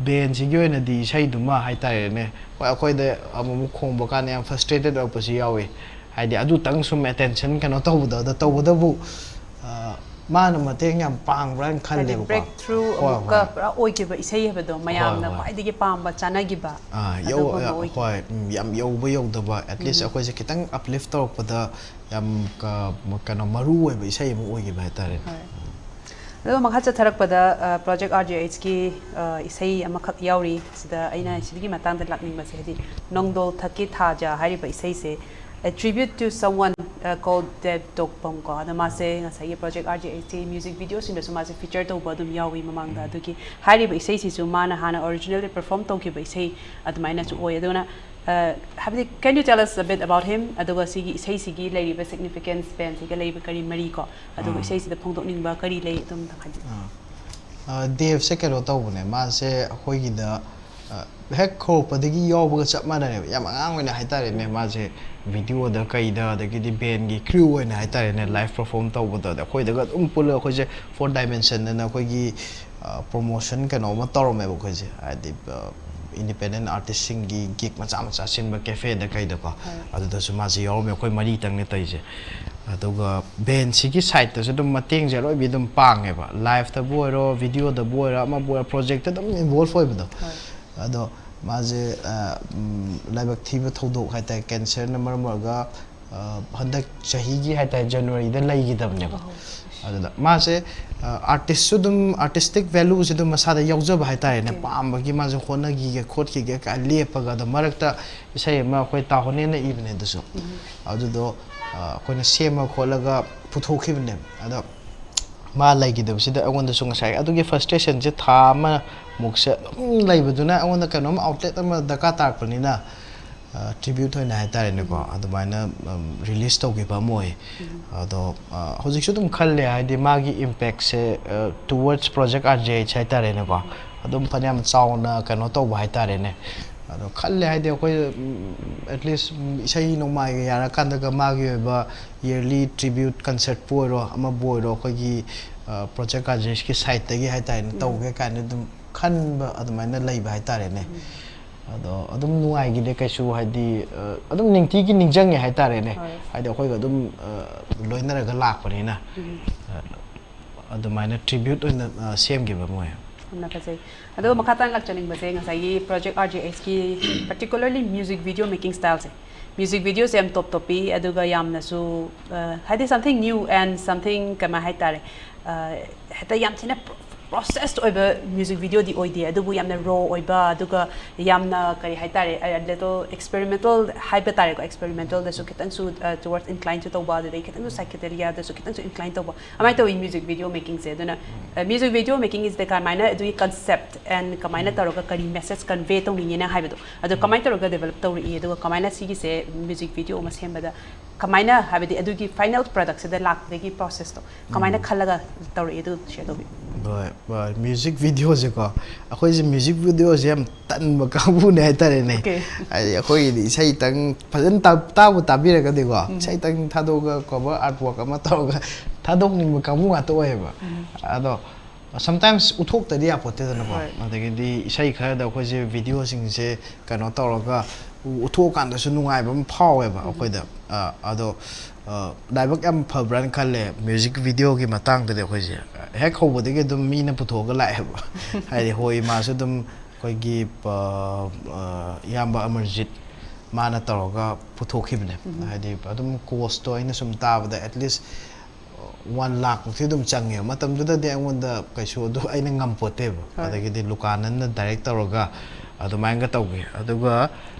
ꯕꯦꯟꯁꯤꯒꯤ ꯑꯣꯏꯅꯗꯤ ꯏꯁꯩꯗꯨꯃ ꯍꯥꯏꯇꯥꯔꯦꯅꯦ, ꯍꯣꯏ, ꯑꯩꯈꯣꯏꯗ ꯑꯃꯨꯛ ꯑꯃꯨꯛ ꯈꯣꯡꯕ ꯀꯥꯟꯗ ꯌꯥꯝ ꯐ꯭ꯔꯁꯇ꯭ꯔꯦꯇꯦꯠ ꯑꯣꯏꯔꯛꯄꯁꯨ ꯌꯥꯎꯏ꯫ ꯍꯥꯏꯗꯤ ꯑꯗꯨꯇꯪ ꯁꯨꯝ ꯑꯦꯇꯦꯟꯁꯟ ꯀꯩꯅꯣ ꯇꯧꯕꯗꯣ, ꯑꯗꯣ ꯇꯧꯕꯗꯕꯨ, ꯑ, ꯃꯥꯅ ꯃꯇꯦꯡ ꯌꯥꯝ ꯄꯥꯡꯕ꯭ꯔꯥ ꯍꯥꯏꯅ ꯍꯥꯏꯗꯤ ꯈꯜꯂꯦꯕꯀꯣ꯫ ꯕ꯭ꯔꯦꯛ ꯊ꯭ꯔꯨ ꯍꯣꯏ, ꯑꯃꯨꯛꯀ ꯍꯣꯏ꯫ ꯄꯨꯔꯥ ꯑꯣꯏꯈꯤꯕ ꯏꯁꯩ ꯍꯥꯏꯕꯗꯣ, ꯃꯌꯥꯝꯅ ꯍꯣꯏ, ꯍꯣꯏ꯫ ꯈ꯭ꯋꯥꯏꯗꯒꯤ ꯄꯥꯝꯕ ꯆꯥꯅꯈꯤꯕ ꯑꯥ, ꯌꯧ-, ꯑꯗꯨꯒꯨꯝꯕ ꯑ, ꯑꯣꯏꯈꯤꯕ꯫ ꯍꯣꯏ, ꯎꯝ, ꯌꯥꯝ ꯌꯧꯕ ꯌꯧꯗꯕ, ꯑꯦꯠꯂꯤꯁ ꯎꯝ꯫ ꯑꯩꯈꯣꯏꯁꯦ ꯈꯤꯇꯪ ꯑꯞꯂꯤꯐ ꯇꯧꯔꯛꯄꯗ ꯌꯥꯝ ꯀ-, ꯀꯩꯅꯣ, ꯃꯔꯨ ꯑꯣꯏꯕ ꯏꯁꯩ ꯑꯃ ꯑꯣꯏꯈꯤꯕ ꯍꯥꯏꯇꯥꯔꯦ꯫ ꯍꯣꯏ꯫ ꯑꯗꯨꯒ ꯃꯈꯥ ꯆꯠꯊꯔꯛꯄꯗ, ꯑ, ꯄ꯭ꯔꯣꯖꯦꯛ ꯑꯥꯔ ꯖꯦ ꯑꯩꯆꯀꯤ, ꯑ, ꯏꯁꯩ ꯑꯃꯈꯛ ꯌꯥꯎꯔꯤ꯫ ꯁꯤꯗ ꯑꯩꯅ ꯁꯤꯒꯤ ꯃꯇꯥꯡꯗ ꯂꯥꯛꯅꯤꯡꯕꯁꯦ, ꯍꯥꯏꯗꯤ ꯅꯣꯡꯗꯣꯜ ꯊꯛꯀꯤ ꯊꯥꯖ ꯍꯥꯏꯔꯤꯕ ꯏꯁꯩꯁꯦ, A Tribute to Someone, ꯑ, Called Dev ꯇꯣꯛꯄꯝ ꯀꯣ꯫ ꯑꯗꯣ ꯃꯥꯁꯦ ꯉꯁꯥꯏꯒꯤ ꯄ꯭ꯔꯣꯖꯦꯛ ꯑꯥꯔ ꯖꯦ ꯑꯩꯆꯀꯤ ꯃ꯭ꯌꯨꯖꯤꯛ ꯚꯤꯗꯤꯑꯣꯁꯤꯡꯗꯁꯨ ꯃꯥꯁꯦ ꯐꯤꯆꯔ ꯇꯧꯕ ꯑꯗꯨꯝ ꯌꯥꯎꯏ ꯃꯃꯥꯡꯗ꯫ ꯎꯝ꯫ ꯑꯗꯨꯒꯤ ꯍꯥꯏꯔꯤꯕ ꯏꯁꯩꯁꯤꯁꯨ ꯃꯥꯅ ꯍꯥꯟꯅ ꯑꯣꯔꯤꯖꯤꯅꯦꯜꯂꯤ ꯄꯔꯐꯣꯔꯝ ꯇꯧꯈꯤꯕ ꯏꯁꯩ ꯑꯗꯨꯃꯥꯏꯅꯁꯨ ꯑꯣꯏ꯫ ꯑꯗꯨꯅ, ꯑ, ꯍꯥꯏꯕꯗꯤ, can you tell us a bit about him? ꯑꯗꯨꯒ ꯁꯤꯒꯤ ꯏꯁꯩꯁꯤꯒꯤ ꯂꯩꯔꯤꯕ ꯁꯤꯒꯅꯤꯐꯤꯀꯦꯟꯁ, ꯕꯦꯟꯁꯤꯒ ꯂꯩꯕ ꯀꯔꯤ ꯃꯔꯤ ꯀꯣ? ꯑꯗꯨꯒ ꯑꯥ꯫ ꯏꯁꯩꯁꯤꯗ ꯐꯣꯡꯗꯣꯛꯅꯤꯡꯕ ꯀꯔꯤ ꯂꯩ? ꯑꯗꯨꯝ ꯍꯥꯏꯕꯤꯌꯨ꯫ ꯑꯥ꯫ ꯑ, ꯗꯦꯕꯁꯦ ꯀꯩꯅꯣ ꯇꯧꯕꯅꯦ, ꯃꯥꯁꯦ ꯑꯩꯈꯣꯏꯒꯤꯗ, ꯑ, ꯍꯦꯛ ꯍꯧꯔꯛꯄꯗꯒꯤ ꯌꯥꯎꯕꯒ ꯆꯞ ꯃꯥꯟꯅꯔꯦꯕ꯫ ꯌꯥꯝ ꯑꯉꯥꯡ ꯑꯣꯏꯅ ꯍꯥꯏꯇꯥꯔꯦꯅꯦ, ꯃꯥꯁꯦ ꯚꯤꯗꯤꯑꯣꯗ ꯀꯩꯗ, ꯑꯗꯒꯤꯗꯤ ꯕꯦꯟꯒꯤ ꯀ꯭ꯔꯤꯎ ꯑꯣꯏꯅ ꯍꯥꯏꯇꯥꯔꯦꯅꯦ, ꯂꯥꯏꯚ ꯄꯔꯐꯣꯔꯝ ꯇꯧꯕꯗ, ꯑꯗ ꯑꯩꯈꯣꯏꯗꯒ ꯑꯗꯨꯝ ꯄꯨꯜꯂꯒ ꯑꯩꯈꯣꯏꯁꯦ ꯐꯣꯔ ꯗꯥꯏꯃꯦꯟꯁꯟ ꯑꯅ ꯑꯩꯈꯣꯏꯒꯤ, ꯑ, ꯄ꯭ꯔꯣꯃꯣꯁꯟ ꯀꯩꯅꯣ ꯑꯃ ꯇꯧꯔꯝꯃꯦꯕ ꯑꯩꯈꯣꯏꯁꯦ, ꯍꯥꯏꯗꯤ, ꯑ, ꯏꯟꯗꯤꯄꯦꯟꯗꯦꯟ ꯑꯥꯔꯇꯤꯁꯁꯤꯡꯒꯤ ꯒꯤꯒ ꯃꯆꯥ ꯃꯆꯥ ꯁꯤꯟꯕ ꯀꯦꯐꯦꯗ ꯀꯩꯗꯀꯣ꯫ ꯍꯣꯏ꯫ ꯑꯗꯨꯗꯁꯨ ꯃꯥꯁꯦ ꯌꯥꯎꯔꯝꯃꯦ, ꯑꯩꯈꯣꯏ ꯃꯔꯤꯇꯪꯅꯦ ꯇꯧꯔꯤꯁꯦ꯫ ꯑꯗꯨꯒ ꯕꯦꯟꯁꯤꯒꯤ ꯁꯥꯏꯠꯇꯁꯨ ꯑꯗꯨꯝ ꯃꯇꯦꯡꯁꯦ ꯑꯔꯣꯏꯕꯤ ꯑꯗꯨꯝ ꯄꯥꯡꯉꯦꯕ, ꯂꯥꯏꯐꯇꯕꯨ ꯑꯣꯏꯔꯣ, ꯚꯤꯗꯤꯑꯣꯗꯕꯨ ꯑꯣꯏꯔꯣ, ꯑꯃꯕꯨ ꯑꯣꯏꯔꯣ, ꯄ꯭ꯔꯣꯖꯦꯛꯇ ꯑꯗꯨꯝ ꯏꯟꯚꯣꯜꯐ ꯑꯣꯏꯕꯗꯣ꯫ ꯍꯣꯏ꯫ ꯑꯗꯣ ꯃꯥꯁꯦ, ꯑ, ꯎꯝ, ꯂꯥꯏꯕꯛ ꯊꯤꯕ ꯊꯧꯗꯣꯛ ꯍꯥꯏꯇꯥꯔꯦ, ꯀꯦꯟꯁꯔꯅ ꯃꯔꯝ ꯑꯣꯏꯔꯒ, ꯑ, ꯍꯟꯗꯛ ꯆꯍꯤꯒꯤ ꯍꯥꯏꯇꯥꯔꯦ, ꯖꯅꯋꯥꯔꯤꯗ ꯂꯩꯈꯤꯗꯕꯅꯦꯕ꯫ ꯑꯣ꯫ ꯑꯗꯨꯗ ꯃꯥꯁꯦ, ꯑ, ꯑꯥꯔꯇꯤꯁꯁꯨ ꯑꯗꯨꯝ, ꯑꯥꯔꯇꯤꯁꯇꯤꯛ ꯚꯦꯂꯨꯁꯦ ꯑꯗꯨꯝ ꯃꯁꯥꯗ ꯌꯥꯎꯖꯕ ꯍꯥꯏꯇꯥꯔꯦꯅꯦ, ꯑꯣꯀꯦ꯫ ꯄꯥꯝꯕꯒꯤ ꯃꯥꯁꯦ ꯍꯣꯠꯅꯈꯤꯒꯦ ꯈꯣꯠꯈꯤꯒꯦ ꯀꯥꯏꯅ ꯂꯦꯞꯄꯒ, ꯑꯗꯣ ꯃꯔꯛꯇ ꯏꯁꯩ ꯑꯃ ꯑꯩꯈꯣꯏ ꯇꯥꯍꯣꯅꯦꯅ ꯏꯕꯅꯦ ꯑꯗꯨꯁꯨ꯫ ꯎꯝ꯫ ꯑꯗꯨꯗꯣ, ꯑ, ꯑꯩꯈꯣꯏꯅ ꯁꯦꯝꯃ ꯈꯣꯠꯂꯒ ꯄꯨꯊꯣꯛꯈꯤꯕꯅꯦꯕ꯫ ꯑꯗꯣ ꯃꯥ ꯂꯩꯈꯤꯗꯕꯁꯤꯗ ꯑꯩꯉꯣꯟꯗꯁꯨ ꯉꯁꯥꯏ ꯑꯗꯨꯒꯤ ꯐ꯭ꯔꯁꯇ꯭ꯔꯦꯁꯟꯁꯦ ꯊꯥ ꯑꯃ ꯃꯨꯛꯁꯦ ꯑꯗꯨꯝ ꯂꯩꯕꯗꯨꯅ ꯑꯩꯉꯣꯟꯗ ꯀꯩꯅꯣꯝ ꯑꯥꯎꯠꯂꯦꯠ ꯑꯃ ꯗꯔꯀꯥꯔ ꯇꯥꯔꯛꯄꯅꯤꯅ, ꯇ꯭ꯔꯤꯕ꯭ꯌꯨꯠ ꯑꯣꯏꯅ ꯍꯥꯏꯇꯥꯔꯦꯅꯦꯀꯣ, ꯑꯗꯨꯃꯥꯏꯅ ꯔꯤꯂꯤꯁ ꯇꯧꯈꯤꯕ ꯑꯃ ꯑꯣꯏ꯫ ꯑꯗꯣ ꯑ, ꯍꯧꯖꯤꯛꯁꯨ ꯑꯗꯨꯝ ꯈꯜꯂꯦ, ꯍꯥꯏꯗꯤ ꯃꯥꯒꯤ ꯏꯝꯄꯦꯛꯁꯦ ꯇꯨꯋꯔꯗꯁ ꯄ꯭ꯔꯣꯖꯦꯛ ꯑꯥꯔ ꯖꯦ ꯑꯩꯠꯁ ꯍꯥꯏꯇꯥꯔꯦꯅꯦꯀꯣ, ꯑꯗꯨꯝ ꯐꯅꯌꯥꯝ ꯆꯥꯎꯅ ꯀꯩꯅꯣ ꯇꯧꯕ ꯍꯥꯏꯇꯥꯔꯦꯅꯦ꯫ ꯑꯗꯣ ꯈꯜꯂꯦ, ꯍꯥꯏꯗꯤ ꯑꯩꯈꯣꯏ ꯑꯦꯠꯂꯤꯁ ꯏꯁꯩ ꯅꯣꯡꯃꯥꯏꯒ ꯌꯥꯔꯀꯥꯟꯗꯒ ꯃꯥꯒꯤ ꯑꯣꯏꯕ ꯌꯔꯂꯤ ꯇ꯭ꯔꯤꯕ꯭ꯌꯨꯠ ꯀꯟꯁꯔꯠꯄꯨ ꯑꯣꯏꯔꯣ, ꯑꯃꯕꯨ ꯑꯣꯏꯔꯣ, ꯑꯩꯈꯣꯏꯒꯤ ꯄ꯭ꯔꯣꯖꯦꯛ ꯑꯥꯔ ꯖꯦ ꯑꯩꯠꯁꯀꯤ ꯁꯥꯏꯠꯇꯒꯤ ꯍꯥꯏꯇꯥꯔꯦꯅꯦ, ꯇꯧꯒꯦ ꯀꯥꯏꯅ ꯑꯗꯨꯝ ꯈꯟꯕ ꯑꯗꯨꯃꯥꯏꯅ ꯂꯩꯕ ꯍꯥꯏꯇꯥꯔꯦꯅꯦ꯫ ꯑꯗꯣ ꯑꯗꯨꯝ ꯅꯨꯡꯉꯥꯏꯈꯤꯗꯦ ꯀꯩꯁꯨ, ꯍꯥꯏꯗꯤ ꯑ, ꯑꯗꯨꯝ ꯅꯤꯡꯇꯤꯒꯤ ꯅꯤꯡꯁꯤꯡꯉꯦ ꯍꯥꯏꯇꯥꯔꯦꯅꯦ꯫ ꯍꯣꯏ꯫ ꯍꯥꯏꯗꯤ ꯑꯩꯈꯣꯏꯒ ꯑꯗꯨꯝ ꯑ, ꯂꯣꯏꯅꯔꯒ ꯂꯥꯛꯄꯅꯤꯅ, ꯑ, ꯑꯗꯨꯃꯥꯏꯅ ꯇ꯭ꯔꯤꯕ꯭ꯌꯨꯠ ꯑꯣꯏꯅ ꯑ, ꯁꯦꯝꯈꯤꯕ ꯃꯣꯏ꯫ ꯌꯥꯝꯅ ꯐꯖꯩ꯫ ꯑꯗꯨꯒ ꯃꯈꯥ ꯇꯥꯅ ꯂꯥꯛꯆꯅꯤꯡꯕꯁꯦ, ꯉꯁꯥꯏꯒꯤ ꯄ꯭ꯔꯣꯖꯦꯛ ꯑꯥꯔ ꯖꯦ ꯑꯩꯠꯁꯀꯤ particularly music video making styleꯁꯦ, ꯃ꯭ꯌꯨꯖꯤꯛ ꯚꯤꯗꯤꯑꯣꯁꯦ ꯌꯥꯝ ꯇꯣꯞ ꯇꯣꯞꯄꯤ, ꯑꯗꯨꯒ ꯌꯥꯝꯅꯁꯨ ꯑ, ꯍꯥꯏꯗꯤ something new and something ꯀꯃꯥꯏ ꯍꯥꯏꯇꯥꯔꯦ, ꯑ, ꯍꯦꯛꯇ ꯌꯥꯝ ꯊꯤꯅ ꯄ꯭ꯔꯣꯁꯦꯁ ꯑꯣꯏꯕ ꯃ꯭ꯌꯨꯖꯤꯛ ꯚꯤꯗꯤꯑꯣꯗꯤ ꯑꯣꯏꯗꯦ, ꯑꯗꯨꯕꯨ ꯌꯥꯝꯅ ꯔꯣ ꯑꯣꯏꯕ, ꯑꯗꯨꯒ ꯌꯥꯝꯅ ꯀꯔꯤ ꯍꯥꯏꯇꯥꯔꯦ, ꯂꯤꯇꯜ ꯑꯦꯛꯁꯄꯦꯔꯤꯃꯦꯟꯇꯦꯜ ꯍꯥꯏꯕ ꯇꯥꯔꯦꯀꯣ, ꯑꯦꯛꯁꯄꯦꯔꯤꯃꯦꯟꯇꯦꯜꯗꯁꯨ ꯈꯤꯇꯪꯁꯨ ꯇꯨꯋꯔꯗꯁ ꯏꯟꯀ꯭ꯂꯥꯏꯟꯁꯨ ꯇꯧꯕ, ꯑꯗꯨꯗꯒꯤ ꯈꯤꯇꯪꯁꯨ ꯁꯥꯏꯀꯦꯗꯦꯂꯤꯌꯥꯗꯁꯨ ꯈꯤꯇꯪꯁꯨ ꯏꯟꯀ꯭ꯂꯥꯏꯟ ꯇꯧꯕ, ꯑꯗꯨꯃꯥꯏꯅ ꯇꯧꯋꯤ ꯃ꯭ꯌꯨꯖꯤꯛ ꯚꯤꯗꯤꯑꯣ ꯃꯦꯀꯤꯡꯁꯦ꯫ ꯑꯗꯨꯅ ꯃ꯭ꯌꯨꯖꯤꯛ ꯚꯤꯗꯤꯑꯣ ꯃꯦꯀꯤꯡ ꯏꯁꯇꯦ ꯀꯃꯥꯏꯅ, ꯑꯗꯨꯒꯤ ꯀꯟꯁꯦꯞ ꯑꯦꯟ ꯀꯃꯥꯏꯅ ꯇꯧꯔꯒ ꯀꯔꯤ ꯃꯦꯁꯦꯖ ꯀꯟꯚꯦ ꯇꯧꯅꯤꯡꯉꯦꯅ ꯍꯥꯏꯕꯗꯣ, ꯑꯗꯣ ꯀꯃꯥꯏꯅ ꯇꯧꯔꯒ ꯗꯦꯕꯂꯞ ꯇꯧꯔꯛꯏ, ꯑꯗꯨꯒ ꯀꯃꯥꯏꯅ ꯁꯤꯒꯤꯁꯦ ꯃ꯭ꯌꯨꯖꯤꯛ ꯚꯤꯗꯤꯑꯣ ꯑꯃ ꯁꯦꯝꯕꯗ ꯀꯃꯥꯏꯅ, ꯍꯥꯏꯕꯗꯤ ꯑꯗꯨꯒꯤ ꯐꯥꯏꯅꯦꯜ ꯄ꯭ꯔꯗꯛꯁꯤꯗ ꯂꯥꯛꯄꯗꯒꯤ ꯄ꯭ꯔꯣꯁꯦꯁꯇꯣ ꯀꯃꯥꯏꯅ ꯈꯜꯂꯒ ꯇꯧꯔꯛꯏ, ꯑꯗꯨ ꯁꯤꯌꯔ ꯇꯧꯕꯤꯌꯨ꯫ ꯍꯣꯏ, ꯃ꯭ꯌꯨꯖꯤꯛ ꯚꯤꯗꯤꯑꯣꯁꯦꯀꯣ, ꯑꯩꯈꯣꯏꯁꯦ ꯃ꯭ꯌꯨꯖꯤꯛ ꯚꯤꯗꯤꯑꯣꯁꯦ ꯌꯥꯝ ꯇꯟꯕ ꯀꯥꯡꯕꯨꯅꯦ ꯍꯥꯏꯇꯥꯔꯦꯅꯦ꯫ Okay. ꯍꯥꯏꯗꯤ ꯑꯩꯈꯣꯏꯒꯤꯗꯤ ꯏꯁꯩꯇꯪ ꯐꯖꯅ ꯇꯥ- ꯇꯥꯕꯨ ꯇꯥꯕꯤꯔꯒꯗꯤꯀꯣ, ꯏꯁꯩꯇꯪ ꯊꯥꯗꯣꯛꯑꯒ ꯀꯣꯚꯔ ꯑꯥꯔꯠ ꯋꯥꯔꯛ ꯑꯃ ꯇꯧꯔꯒ ꯊꯥꯗꯣꯛꯅꯤꯡꯕ ꯀꯥꯡꯕꯨ ꯉꯥꯛꯇ ꯑꯣꯏꯌꯦꯕ꯫ ꯑꯗꯣ ꯁꯝꯇꯥꯏꯝꯁ ꯎꯠꯊꯣꯛꯇꯗꯤ ꯌꯥꯄꯣꯠꯇꯦꯗꯅꯀꯣ꯫ ꯍꯣꯏ꯫ ꯑꯗꯒꯤꯗꯤ ꯏꯁꯩ ꯈꯔꯗ ꯑꯩꯈꯣꯏꯁꯦ ꯚꯤꯗꯤꯑꯣꯁꯤꯡꯁꯦ ꯀꯩꯅꯣ ꯇꯧꯔꯒ ꯎ- ꯎꯠꯊꯣꯛꯑꯀꯥꯟꯗꯁꯨ ꯅꯨꯡꯉꯥꯏꯕ ꯑꯃ ꯐꯥꯎꯋꯦꯕ ꯑꯩꯈꯣꯏꯗ꯫ ꯑ, ꯑꯗꯣ ꯑ, ꯂꯥꯏꯕꯛ ꯌꯥꯝ ꯐꯕ꯭ꯔꯥꯅ ꯈꯜꯂꯦ, ꯃ꯭ꯌꯨꯖꯤꯛ ꯚꯤꯗꯤꯑꯣꯒꯤ ꯃꯇꯥꯡꯗꯗꯤ ꯑꯩꯈꯣꯏꯁꯦ ꯍꯦꯛ ꯍꯧꯕꯗꯒꯤ ꯑꯗꯨꯝ ꯃꯤꯅ ꯄꯨꯊꯣꯛꯑꯒ ꯂꯥꯛꯑꯦꯕ꯫ ꯍꯥꯏꯗꯤ ꯍꯣꯏ, ꯃꯥꯁꯨ ꯑꯗꯨꯝ ꯑꯩꯈꯣꯏꯒꯤ ꯑ, ꯑ, ꯏꯌꯥꯝꯕ ꯑꯃꯔꯖꯤꯠ, ꯃꯥꯅ ꯇꯧꯔꯒ ꯄꯨꯊꯣꯛꯈꯤꯕꯅꯦ꯫ ꯍꯥꯏꯗꯤ ꯑꯗꯨꯝ ꯀꯣꯁꯇꯣ ꯑꯩꯅ ꯁꯨꯝ ꯇꯥꯕꯗ ꯑꯦꯠꯂꯤꯁ ꯋꯥꯟ ꯂꯥꯛꯃꯨꯛꯇꯤ ꯑꯗꯨꯝ ꯆꯪꯉꯦ꯫ ꯃꯇꯝꯗꯨꯗꯗꯤ ꯑꯩꯉꯣꯟꯗ ꯀꯩꯁꯨ ꯑꯗꯨ ꯑꯩꯅ ꯉꯝꯄꯣꯠꯇꯦꯕ꯫ ꯍꯣꯏ꯫ ꯑꯗꯒꯤꯗꯤ ꯂꯨꯀꯥꯅꯟꯅ ꯗꯥꯏꯔꯦꯛ ꯇꯧꯔꯒ ꯑꯗꯨꯃꯥꯏꯅꯒ ꯇꯧꯈꯤ꯫ ꯑꯗꯨꯒ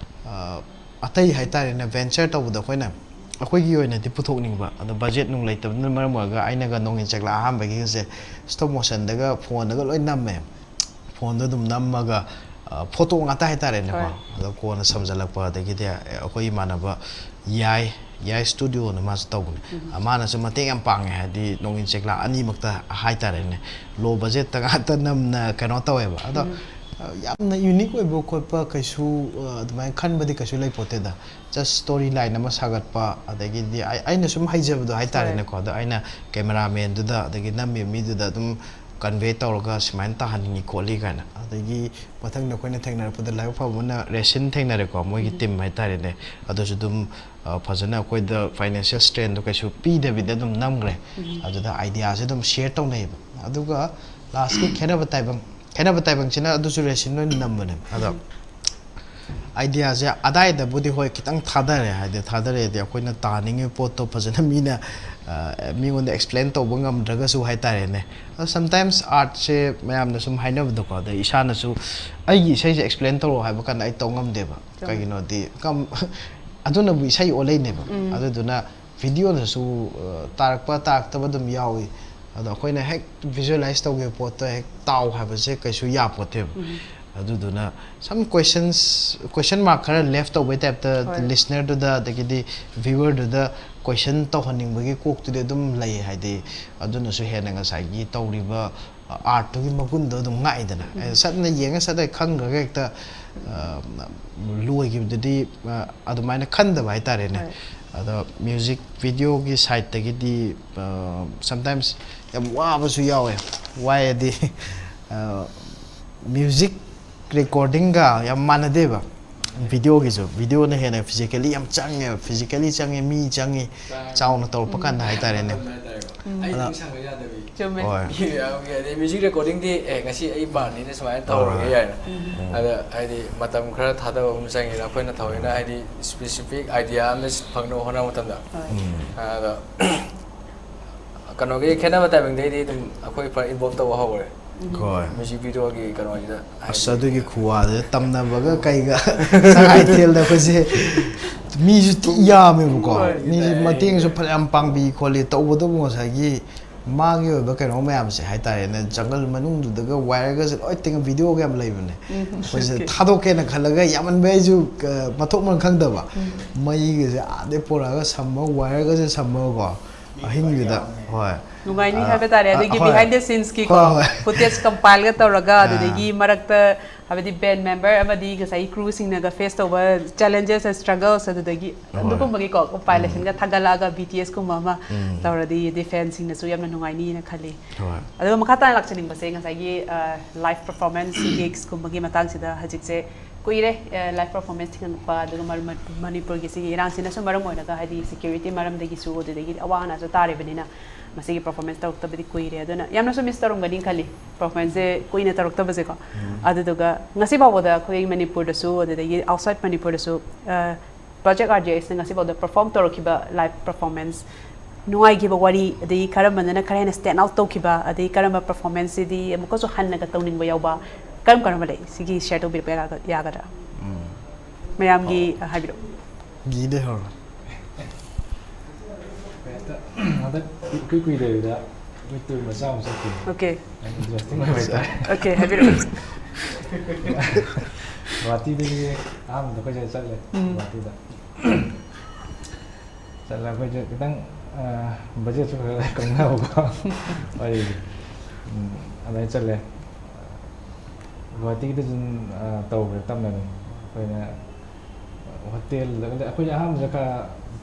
ꯑ, ꯑꯇꯩ ꯍꯥꯏꯇꯥꯔꯦꯅꯦ, ꯚꯦꯟꯆꯔ ꯇꯧꯕꯗ ꯑꯩꯈꯣꯏꯅ, ꯑꯩꯈꯣꯏꯒꯤ ꯑꯣꯏꯅꯗꯤ ꯄꯨꯊꯣꯛꯅꯤꯡꯕ, ꯑꯗꯣ ꯕꯖꯦꯠ ꯅꯨꯡ ꯂꯩꯇꯕꯅ ꯃꯔꯝ ꯑꯣꯏꯔꯒ ꯑꯩꯅꯒ ꯅꯣꯡꯏꯟ ꯆꯥꯛꯂꯥ ꯑꯍꯥꯟꯕꯒꯤꯁꯦ ꯁ꯭ꯇꯣꯞ ꯃꯣꯁꯟꯗꯒ ꯐꯣꯟꯗꯒ ꯂꯣꯏ ꯅꯝꯃꯦ꯫ ꯐꯣꯟꯗ ꯑꯗꯨꯝ ꯅꯝꯃꯒ ꯐꯣꯇꯣ ꯉꯥꯛꯇ ꯍꯥꯏꯇꯥꯔꯦꯅꯦꯀꯣ꯫ ꯍꯣꯏ꯫ ꯑꯗꯣ ꯀꯣꯟꯅ ꯁꯝꯖꯜꯂꯛꯄ, ꯑꯗꯒꯤꯗꯤ ꯑꯩꯈꯣꯏ ꯏꯃꯥꯟꯅꯕ ꯌꯥꯏ, ꯌꯥꯏ ꯁ꯭ꯇꯨꯗꯤꯑꯣꯅ ꯃꯥꯁꯨ ꯇꯧꯕꯅꯦ꯫ ꯃꯥꯅꯁꯨ ꯃꯇꯦꯡ ꯌꯥꯝ ꯄꯥꯡꯉꯦ, ꯍꯥꯏꯗꯤ ꯅꯣꯡꯏꯟ ꯆꯦꯛꯂꯥ ꯑꯅꯤꯃꯛꯇ ꯍꯥꯏꯇꯥꯔꯦꯅꯦ꯫ ꯂꯣ ꯕꯖꯦꯠꯇ ꯉꯥꯛꯇ ꯅꯝꯅ ꯀꯩꯅꯣ ꯇꯧꯋꯦꯕ꯫ ꯑꯗꯣ ꯌꯥꯝꯅ ꯌꯨꯅꯤꯛ ꯑꯣꯏꯕ ꯈꯣꯠꯄ ꯀꯩꯁꯨ ꯑ, ꯑꯗꯨꯃꯥꯏꯅ ꯈꯟꯕꯗꯤ ꯀꯩꯁꯨ ꯂꯩꯄꯣꯠꯇꯦꯗ꯫ ꯖꯁ ꯁ꯭ꯇꯣꯔꯤ ꯂꯥꯏꯟ ꯑꯃ ꯁꯥꯒꯠꯄ, ꯑꯗꯒꯤꯗꯤ ꯑꯩ-, ꯑꯩꯅ ꯁꯨꯝ ꯍꯩꯖꯕꯗꯣ ꯍꯥꯏꯇꯥꯔꯦꯅꯦꯀꯣ꯫ ꯑꯗꯣ ꯑꯩꯅ ꯀꯦꯃꯦꯔꯥꯃꯦꯟꯗꯨꯗ ꯑꯗꯒꯤ ꯅꯝꯃꯤꯕ ꯃꯤꯗꯨꯗ ꯑꯗꯨꯝ ꯀꯟꯚꯦ ꯇꯧꯔꯒ ꯁꯨꯃꯥꯏꯅ ꯇꯥꯍꯟꯅꯤꯡꯉꯤ ꯈꯣꯠꯂꯤ ꯀꯥꯏꯅ꯫ ꯑꯗꯒꯤ ꯃꯊꯪꯗ ꯑꯩꯈꯣꯏꯅ ꯊꯦꯡꯅꯔꯛꯄꯗ ꯂꯥꯏꯕꯛ ꯐꯕꯅ ꯔꯦꯁꯤꯟ ꯊꯦꯡꯅꯔꯦꯀꯣ, ꯃꯣꯏꯒꯤ ꯇꯤꯝ ꯍꯥꯏꯇꯥꯔꯦꯅꯦ꯫ ꯑꯗꯨꯁꯨ ꯑꯗꯨꯝ ꯑ, ꯐꯖꯅ ꯑꯩꯈꯣꯏꯗ ꯐꯥꯏꯅꯥꯟꯁꯤꯌꯦꯜ ꯁ꯭ꯇ꯭ꯔꯦꯟꯗꯣ ꯀꯩꯁꯨ ꯄꯤꯗꯕꯤꯗ ꯑꯗꯨꯝ ꯅꯝꯈ꯭ꯔꯦ꯫ ꯑꯗꯨꯗ ꯑꯥꯏꯗꯤꯌꯥꯁꯦ ꯑꯗꯨꯝ ꯁꯤꯌꯔ ꯇꯧꯅꯩꯌꯦꯕ꯫ ꯑꯗꯨꯒ ꯂꯥꯁꯀꯤ ꯈꯦꯠꯅꯕ ꯇꯥꯏꯕꯪ, ꯈꯦꯠꯅꯕ ꯇꯥꯏꯕꯪꯁꯤꯅ ꯑꯗꯨꯁꯨ ꯔꯦꯁꯤꯟ ꯑꯣꯏꯅ ꯅꯝꯕꯅꯦ꯫ ꯑꯗꯣ ꯑꯥꯏꯗꯤꯌꯥꯁꯦ ꯑꯗꯥꯏꯗꯕꯨꯗꯤ ꯍꯣꯏ ꯈꯤꯇꯪ ꯊꯥꯗꯔꯦ, ꯍꯥꯏꯗꯤ ꯊꯥꯗꯔꯦꯗꯤ ꯑꯩꯈꯣꯏꯅ ꯇꯥꯅꯤꯡꯉꯤꯕ ꯄꯣꯠꯇꯣ ꯐꯖꯅ ꯃꯤꯅ ꯑ, ꯃꯤꯉꯣꯟꯗ ꯑꯦꯛꯁꯄ꯭ꯂꯦꯟ ꯇꯧꯕ ꯉꯝꯗ꯭ꯔꯒꯁꯨ ꯍꯥꯏꯇꯥꯔꯦꯅꯦ꯫ ꯑꯗꯣ ꯁꯝꯇꯥꯏꯝꯁ ꯑꯥꯔꯠꯁꯦ ꯃꯌꯥꯝꯅ ꯁꯨꯝ ꯍꯥꯏꯅꯕꯗꯣꯀꯣ, ꯑꯗꯩ ꯏꯁꯥꯅꯁꯨ ꯑꯩꯒꯤ ꯏꯁꯩꯁꯦ ꯑꯦꯛꯁꯄ꯭ꯂꯦꯟ ꯇꯧꯔꯛꯑꯣ ꯍꯥꯏꯕ ꯀꯥꯟꯗ ꯑꯩ ꯇꯧ ꯉꯝꯗꯦꯕ꯫ ꯀꯩꯒꯤꯅꯣꯗꯤ ꯀꯝ-, ꯑꯗꯨꯅꯕꯨ ꯏꯁꯩ ꯑꯣꯜꯂꯛꯏꯅꯦꯕ꯫ ꯑꯗꯨꯗꯨꯅ ꯚꯤꯗꯤꯑꯣꯗꯁꯨ ꯑ, ꯇꯥꯔꯛꯄ ꯇꯥꯔꯛꯇꯕ ꯑꯗꯨꯝ ꯌꯥꯎꯏ꯫ ꯑꯗꯣ ꯑꯩꯈꯣꯏꯅ ꯍꯦꯛ ꯚꯤꯖꯨꯑꯦꯂꯥꯏꯁ ꯇꯧꯈꯤꯕ ꯄꯣꯠꯇꯣ ꯍꯦꯛ ꯇꯥꯎ ꯍꯥꯏꯕꯁꯦ ꯀꯩꯁꯨ ꯌꯥꯄꯣꯠꯇꯦꯕ꯫ ꯑꯗꯨꯗꯨꯅ ꯁꯝ ꯀꯣꯏꯁꯟꯁ, ꯀꯣꯏꯁꯟ ꯃꯥꯔꯛ ꯈꯔ ꯂꯦꯐ ꯇꯧꯕꯩ ꯇꯥꯏꯞꯇ ꯂꯤꯁꯅꯔꯗꯨꯗ ꯑꯗꯒꯤꯗꯤ ꯚ꯭ꯌꯨꯋꯔꯗꯨꯗ ꯀꯣꯏꯁꯟ ꯇꯧꯍꯟꯅꯤꯡꯕꯒꯤ ꯀꯣꯛꯇꯨꯗꯤ ꯑꯗꯨꯝ ꯂꯩ꯫ ꯍꯥꯏꯗꯤ ꯑꯗꯨꯅꯁꯨ ꯍꯦꯟꯅ ꯉꯁꯥꯏꯒꯤ ꯇꯧꯔꯤꯕ ꯑꯥꯔꯠꯇꯨꯒꯤ ꯃꯒꯨꯟꯗꯣ ꯑꯗꯨꯝ ꯉꯥꯛꯏꯗꯅ꯫ ꯁꯠꯅ ꯌꯦꯡꯉ ꯁꯠꯅ ꯈꯪꯈ꯭ꯔꯒ ꯍꯦꯛꯇ ꯑ, ꯂꯣꯏꯈꯤꯕꯗꯨꯗꯤ ꯑ, ꯑꯗꯨꯃꯥꯏꯅ ꯈꯟꯗꯕ ꯍꯥꯏꯇꯥꯔꯦꯅꯦ꯫ ꯑꯗꯣ ꯃ꯭ꯌꯨꯖꯤꯛ ꯚꯤꯗꯤꯑꯣꯒꯤ ꯁꯥꯏꯠꯇꯒꯤꯗꯤ ꯁꯝꯇꯥꯏꯝꯁ ꯌꯥꯝ ꯋꯥꯕꯁꯨ ꯌꯥꯎꯋꯦ꯫ ꯋꯥꯏ ꯍꯥꯏꯗꯤ ꯃ꯭ꯌꯨꯖꯤꯛ ꯔꯦꯀꯣꯔꯗꯤꯡꯒ ꯌꯥꯝ ꯃꯥꯟꯅꯗꯦꯕ꯫ ꯚꯤꯗꯤꯑꯣꯒꯤꯁꯨ, ꯚꯤꯗꯤꯑꯣꯅ ꯍꯦꯟꯅ ꯐꯤꯖꯤꯀꯦꯂꯤ ꯌꯥꯝ ꯆꯪꯉꯦꯕ꯫ ꯐꯤꯖꯤꯀꯦꯂꯤ ꯆꯪꯉꯤ, ꯃꯤ ꯆꯪꯉꯤ, ꯆꯥꯎꯅ ꯇꯧꯔꯛꯄ ꯀꯥꯟꯗ ꯍꯥꯏꯇꯥꯔꯦꯅꯦ꯫ ꯑꯩ ꯑꯗꯨꯝ ꯁꯪꯕ ꯌꯥꯗꯕꯤ꯫ ꯆꯨꯝꯃꯦ꯫ ꯍꯣꯏ꯫ ꯑꯗꯩ ꯃ꯭ꯌꯨꯖꯤꯛ ꯔꯦꯀꯣꯔꯗꯤꯡꯗꯤ ꯑꯦ ꯉꯁꯤ ꯑꯩ ꯄꯥꯔꯇꯤꯅ ꯁꯨꯃꯥꯏꯅ ꯇꯧꯔꯒꯦ ꯍꯣꯏ꯫ ꯍꯥꯏꯅ꯫ ꯑꯗ ꯍꯥꯏꯗꯤ ꯃꯇꯝ ꯈꯔ ꯊꯥꯗꯕ ꯑꯃ ꯆꯪꯉꯤꯗ ꯑꯩꯈꯣꯏꯅ ꯊꯑꯣꯏꯅ ꯍꯥꯏꯗꯤ ꯁ꯭ꯄꯦꯁꯤꯐꯤꯛ ꯑꯥꯏꯗꯤꯌꯥ ꯑꯃ ꯐꯪꯅꯕ ꯍꯣꯠꯅꯕ ꯃꯇꯝꯗ꯫ ꯍꯣꯏ꯫ ꯑꯗ ꯀꯩꯅꯣꯒꯤ ꯈꯦꯠꯅꯕ ꯇꯥꯏꯃꯤꯡꯗꯩꯗꯤ ꯑꯗꯨꯝ ꯑꯩꯈꯣꯏ ꯐꯔ ꯏꯟꯚꯣꯜꯕ ꯇꯧꯕ ꯍꯧꯔꯦ꯫ ꯍꯣꯏ꯫ ꯃ꯭ꯌꯨꯖꯤꯛ ꯚꯤꯗꯤꯑꯣꯒꯤ ꯀꯩꯅꯣꯁꯤꯗ ꯑꯁ ꯑꯗꯨꯒꯤ ꯈꯨꯋꯥꯗꯨꯗ ꯇꯝꯅꯕꯒ ꯀꯩꯒ ꯁꯉꯥꯏꯊꯦꯜꯗ ꯑꯩꯈꯣꯏꯁꯦ ꯃꯤꯁꯨ ꯊꯤ ꯌꯥꯝꯃꯦꯕꯀꯣ꯫ ꯍꯣꯏ꯫ ꯃꯤꯁꯦ ꯃꯇꯦꯡꯁꯨ ꯐꯅꯌꯥꯝ ꯄꯥꯡꯕꯤ ꯈꯣꯠꯂꯤ꯫ ꯇꯧꯕꯗꯕꯨ ꯉꯁꯥꯏꯒꯤ ꯃꯥꯒꯤ ꯑꯣꯏꯕ ꯀꯩꯅꯣ ꯃꯌꯥꯝꯁꯦ ꯍꯥꯏꯇꯥꯔꯦꯅꯦ, ꯖꯪꯒꯜ ꯃꯅꯨꯡꯗꯨꯗꯒ ꯋꯥꯌꯔꯒꯁꯦ ꯂꯣꯏ ꯇꯤꯡꯉ ꯚꯤꯗꯤꯑꯣꯒ ꯌꯥꯝ ꯂꯩꯕꯅꯦ꯫ ꯑꯩꯈꯣꯏꯁꯦ ꯊꯥꯗꯣꯛꯀꯦꯅ ꯈꯜꯂꯒ ꯌꯥꯝꯃꯟꯕꯩ ꯑꯩꯁꯨ, ꯑ, ꯃꯊꯣꯡ ꯃꯔꯝ ꯈꯪꯗꯕ꯫ ꯃꯩꯒꯁꯦ ꯑꯥꯗꯩ ꯄꯨꯔꯛꯑꯒ ꯁꯝꯃꯒ, ꯋꯥꯌꯔꯒꯁꯦ ꯁꯝꯃꯒꯀꯣ, ꯑꯍꯤꯡꯗꯨꯗ꯫ ꯍꯣꯏ꯫ ꯅꯨꯡꯉꯥꯏꯅꯤ ꯑ, ꯍꯥꯏꯕ ꯇꯥꯔꯦ꯫ ꯑ, ꯑꯗꯒꯤ ꯍꯣꯏ꯫ Behind the scenes ꯀꯤꯀꯣ, ꯍꯣꯏ, ꯍꯣꯏ꯫ Footage compile ꯒ ꯇꯧꯔꯒ, ꯑꯥ꯫ ꯑꯗꯨꯗꯒꯤ ꯃꯔꯛꯇ, ꯍꯥꯏꯕꯗꯤ band member ꯑꯃꯗꯤ ꯉꯁꯥꯏꯒꯤ crew ꯁꯤꯡꯅꯒ face ꯇꯧꯕ challenges and struggles, ꯑꯗꯨꯗꯒꯤ ꯍꯣꯏ꯫ ꯑꯗꯨꯒꯨꯝꯕꯒꯤꯀꯣ compilation ꯒ ꯎꯝ꯫ ꯊꯥꯒꯠꯂꯛꯑꯒ B T S ꯀꯨꯝꯕ ꯑꯃ ꯎꯝ꯫ ꯇꯧꯔꯗꯤ, ꯑꯗꯩ fan ꯁꯤꯡꯅꯁꯨ ꯌꯥꯝꯅ ꯅꯨꯡꯉꯥꯏꯅꯤꯅ ꯈꯜꯂꯤ꯫ ꯍꯣꯏ꯫ ꯑꯗꯨꯒ ꯃꯈꯥ ꯇꯥꯅ ꯂꯥꯛꯆꯅꯤꯡꯕꯁꯦ ꯉꯁꯥꯏꯒꯤ, ꯑ, live performance gigs ꯀꯨꯝꯕꯒꯤ ꯃꯇꯥꯡꯁꯤꯗ ꯍꯧꯖꯤꯛꯁꯦ ꯀꯨꯏꯔꯦ, ꯑ, live performance ꯊꯦꯡꯅꯔꯛꯄ, ꯑꯗꯨꯒ ꯃꯔ-, ꯃ-, ꯃꯅꯤꯄꯨꯔꯒꯤ ꯁꯤꯒꯤ ꯏꯔꯥꯡꯁꯤꯅꯁꯨ ꯃꯔꯝ ꯑꯣꯏꯔꯒ, ꯍꯥꯏꯗꯤ security ꯃꯔꯝꯗꯒꯤꯁꯨ, ꯑꯗꯨꯗꯒꯤ ꯑꯋꯥ ꯑꯅꯥꯁꯨ ꯇꯥꯔꯤꯕꯅꯤꯅ, ꯃꯁꯤꯒꯤ performance ꯇꯧꯔꯛꯇꯕꯗꯤ ꯀꯨꯏꯔꯦ꯫ ꯑꯗꯨꯅ ꯌꯥꯝꯅꯁꯨ miss ꯇꯧꯔꯝꯒꯅꯤ ꯈꯜꯂꯤ, performance ꯁꯦ ꯀꯨꯏꯅ ꯇꯧꯔꯛꯇꯕꯁꯦꯀꯣ꯫ ꯎꯝ꯫ ꯑꯗꯨꯗꯨꯒ ꯉꯁꯤ ꯐꯥꯎꯕꯗ ꯑꯩꯈꯣꯏ ꯃꯅꯤꯄꯨꯔꯗꯁꯨ, ꯑꯗꯨꯗꯒꯤ outside ꯃꯅꯤꯄꯨꯔꯗꯁꯨ, ꯑ, Project R J S ꯅ ꯉꯁꯤ ꯐꯥꯎꯗ perform ꯇꯧꯔꯛꯈꯤꯕ live performance, ꯅꯨꯡꯉꯥꯏꯈꯤꯕ ꯋꯥꯔꯤ, ꯑꯗꯒꯤ ꯀꯔꯝꯕꯅ ꯈꯔ ꯍꯦꯟꯅ stand out ꯇꯧꯈꯤꯕ, ꯑꯗꯒꯤ ꯀꯔꯝꯕ performance ꯁꯤꯗꯤ ꯑꯃꯨꯛꯀꯁꯨ ꯍꯟꯅꯒ ꯇꯧꯅꯤꯡꯕ ꯌꯥꯎꯕ, ꯀꯔꯝ ꯀꯔꯝꯕ ꯂꯩ? ꯁꯤꯒꯤ share ꯇꯧꯕꯤꯔꯛꯄ ꯌꯥꯒ-, ꯌꯥꯒꯗ꯭ꯔꯥ? ꯎꯝ꯫ ꯃꯌꯥꯝꯒꯤ, ꯑꯣ꯫ ꯑ, ꯍꯥꯏꯕꯤꯔꯛꯑꯣ꯫ ꯒꯤꯗꯩ ꯍꯧꯔꯣ꯫ ꯍꯟꯗꯛ ꯏꯀꯨꯏ ꯀꯨꯏꯗꯕꯤꯗ ꯑꯩꯈꯣꯏ tour ꯃꯆꯥ ꯑꯃ ꯆꯠꯈꯤ꯫ Okay꯫ ꯌꯥꯝ interesting ꯑꯣꯏꯕ ꯍꯥꯏꯇꯥꯔꯦ꯫ Okay, ꯍꯥꯏꯕꯤꯔꯛꯑꯣ꯫ ꯒꯨꯍꯥꯇꯤꯗꯒꯤ ꯑꯍꯥꯟꯕꯗ ꯑꯩꯈꯣꯏꯁꯦ ꯆꯠꯂꯦ, ꯎꯝ꯫ ꯒꯨꯍꯥꯇꯤꯗ꯫ ꯆꯠꯂꯒ ꯑꯩꯈꯣꯏꯁꯦ ꯈꯤꯇꯪ, ꯑ, budget ꯁꯨ ꯈꯔ ꯀꯧꯅꯕꯀꯣ꯫ ꯋꯥꯔꯤꯁꯦ꯫ ꯎꯝ, ꯑꯗꯨꯃꯥꯏꯅ ꯆꯠꯂꯦ꯫ ꯒꯨꯍꯥꯇꯤꯗ ꯑꯗꯨꯝ, ꯑ, ꯇꯧꯈ꯭ꯔꯦ ꯇꯞꯅ ꯑꯗꯨꯝ꯫ ꯑꯩꯈꯣꯏꯅ hotel ꯗꯒ ꯂꯩ-, ꯑꯩꯈꯣꯏꯁꯦ ꯑꯍꯥꯟꯕꯗ ꯈꯔ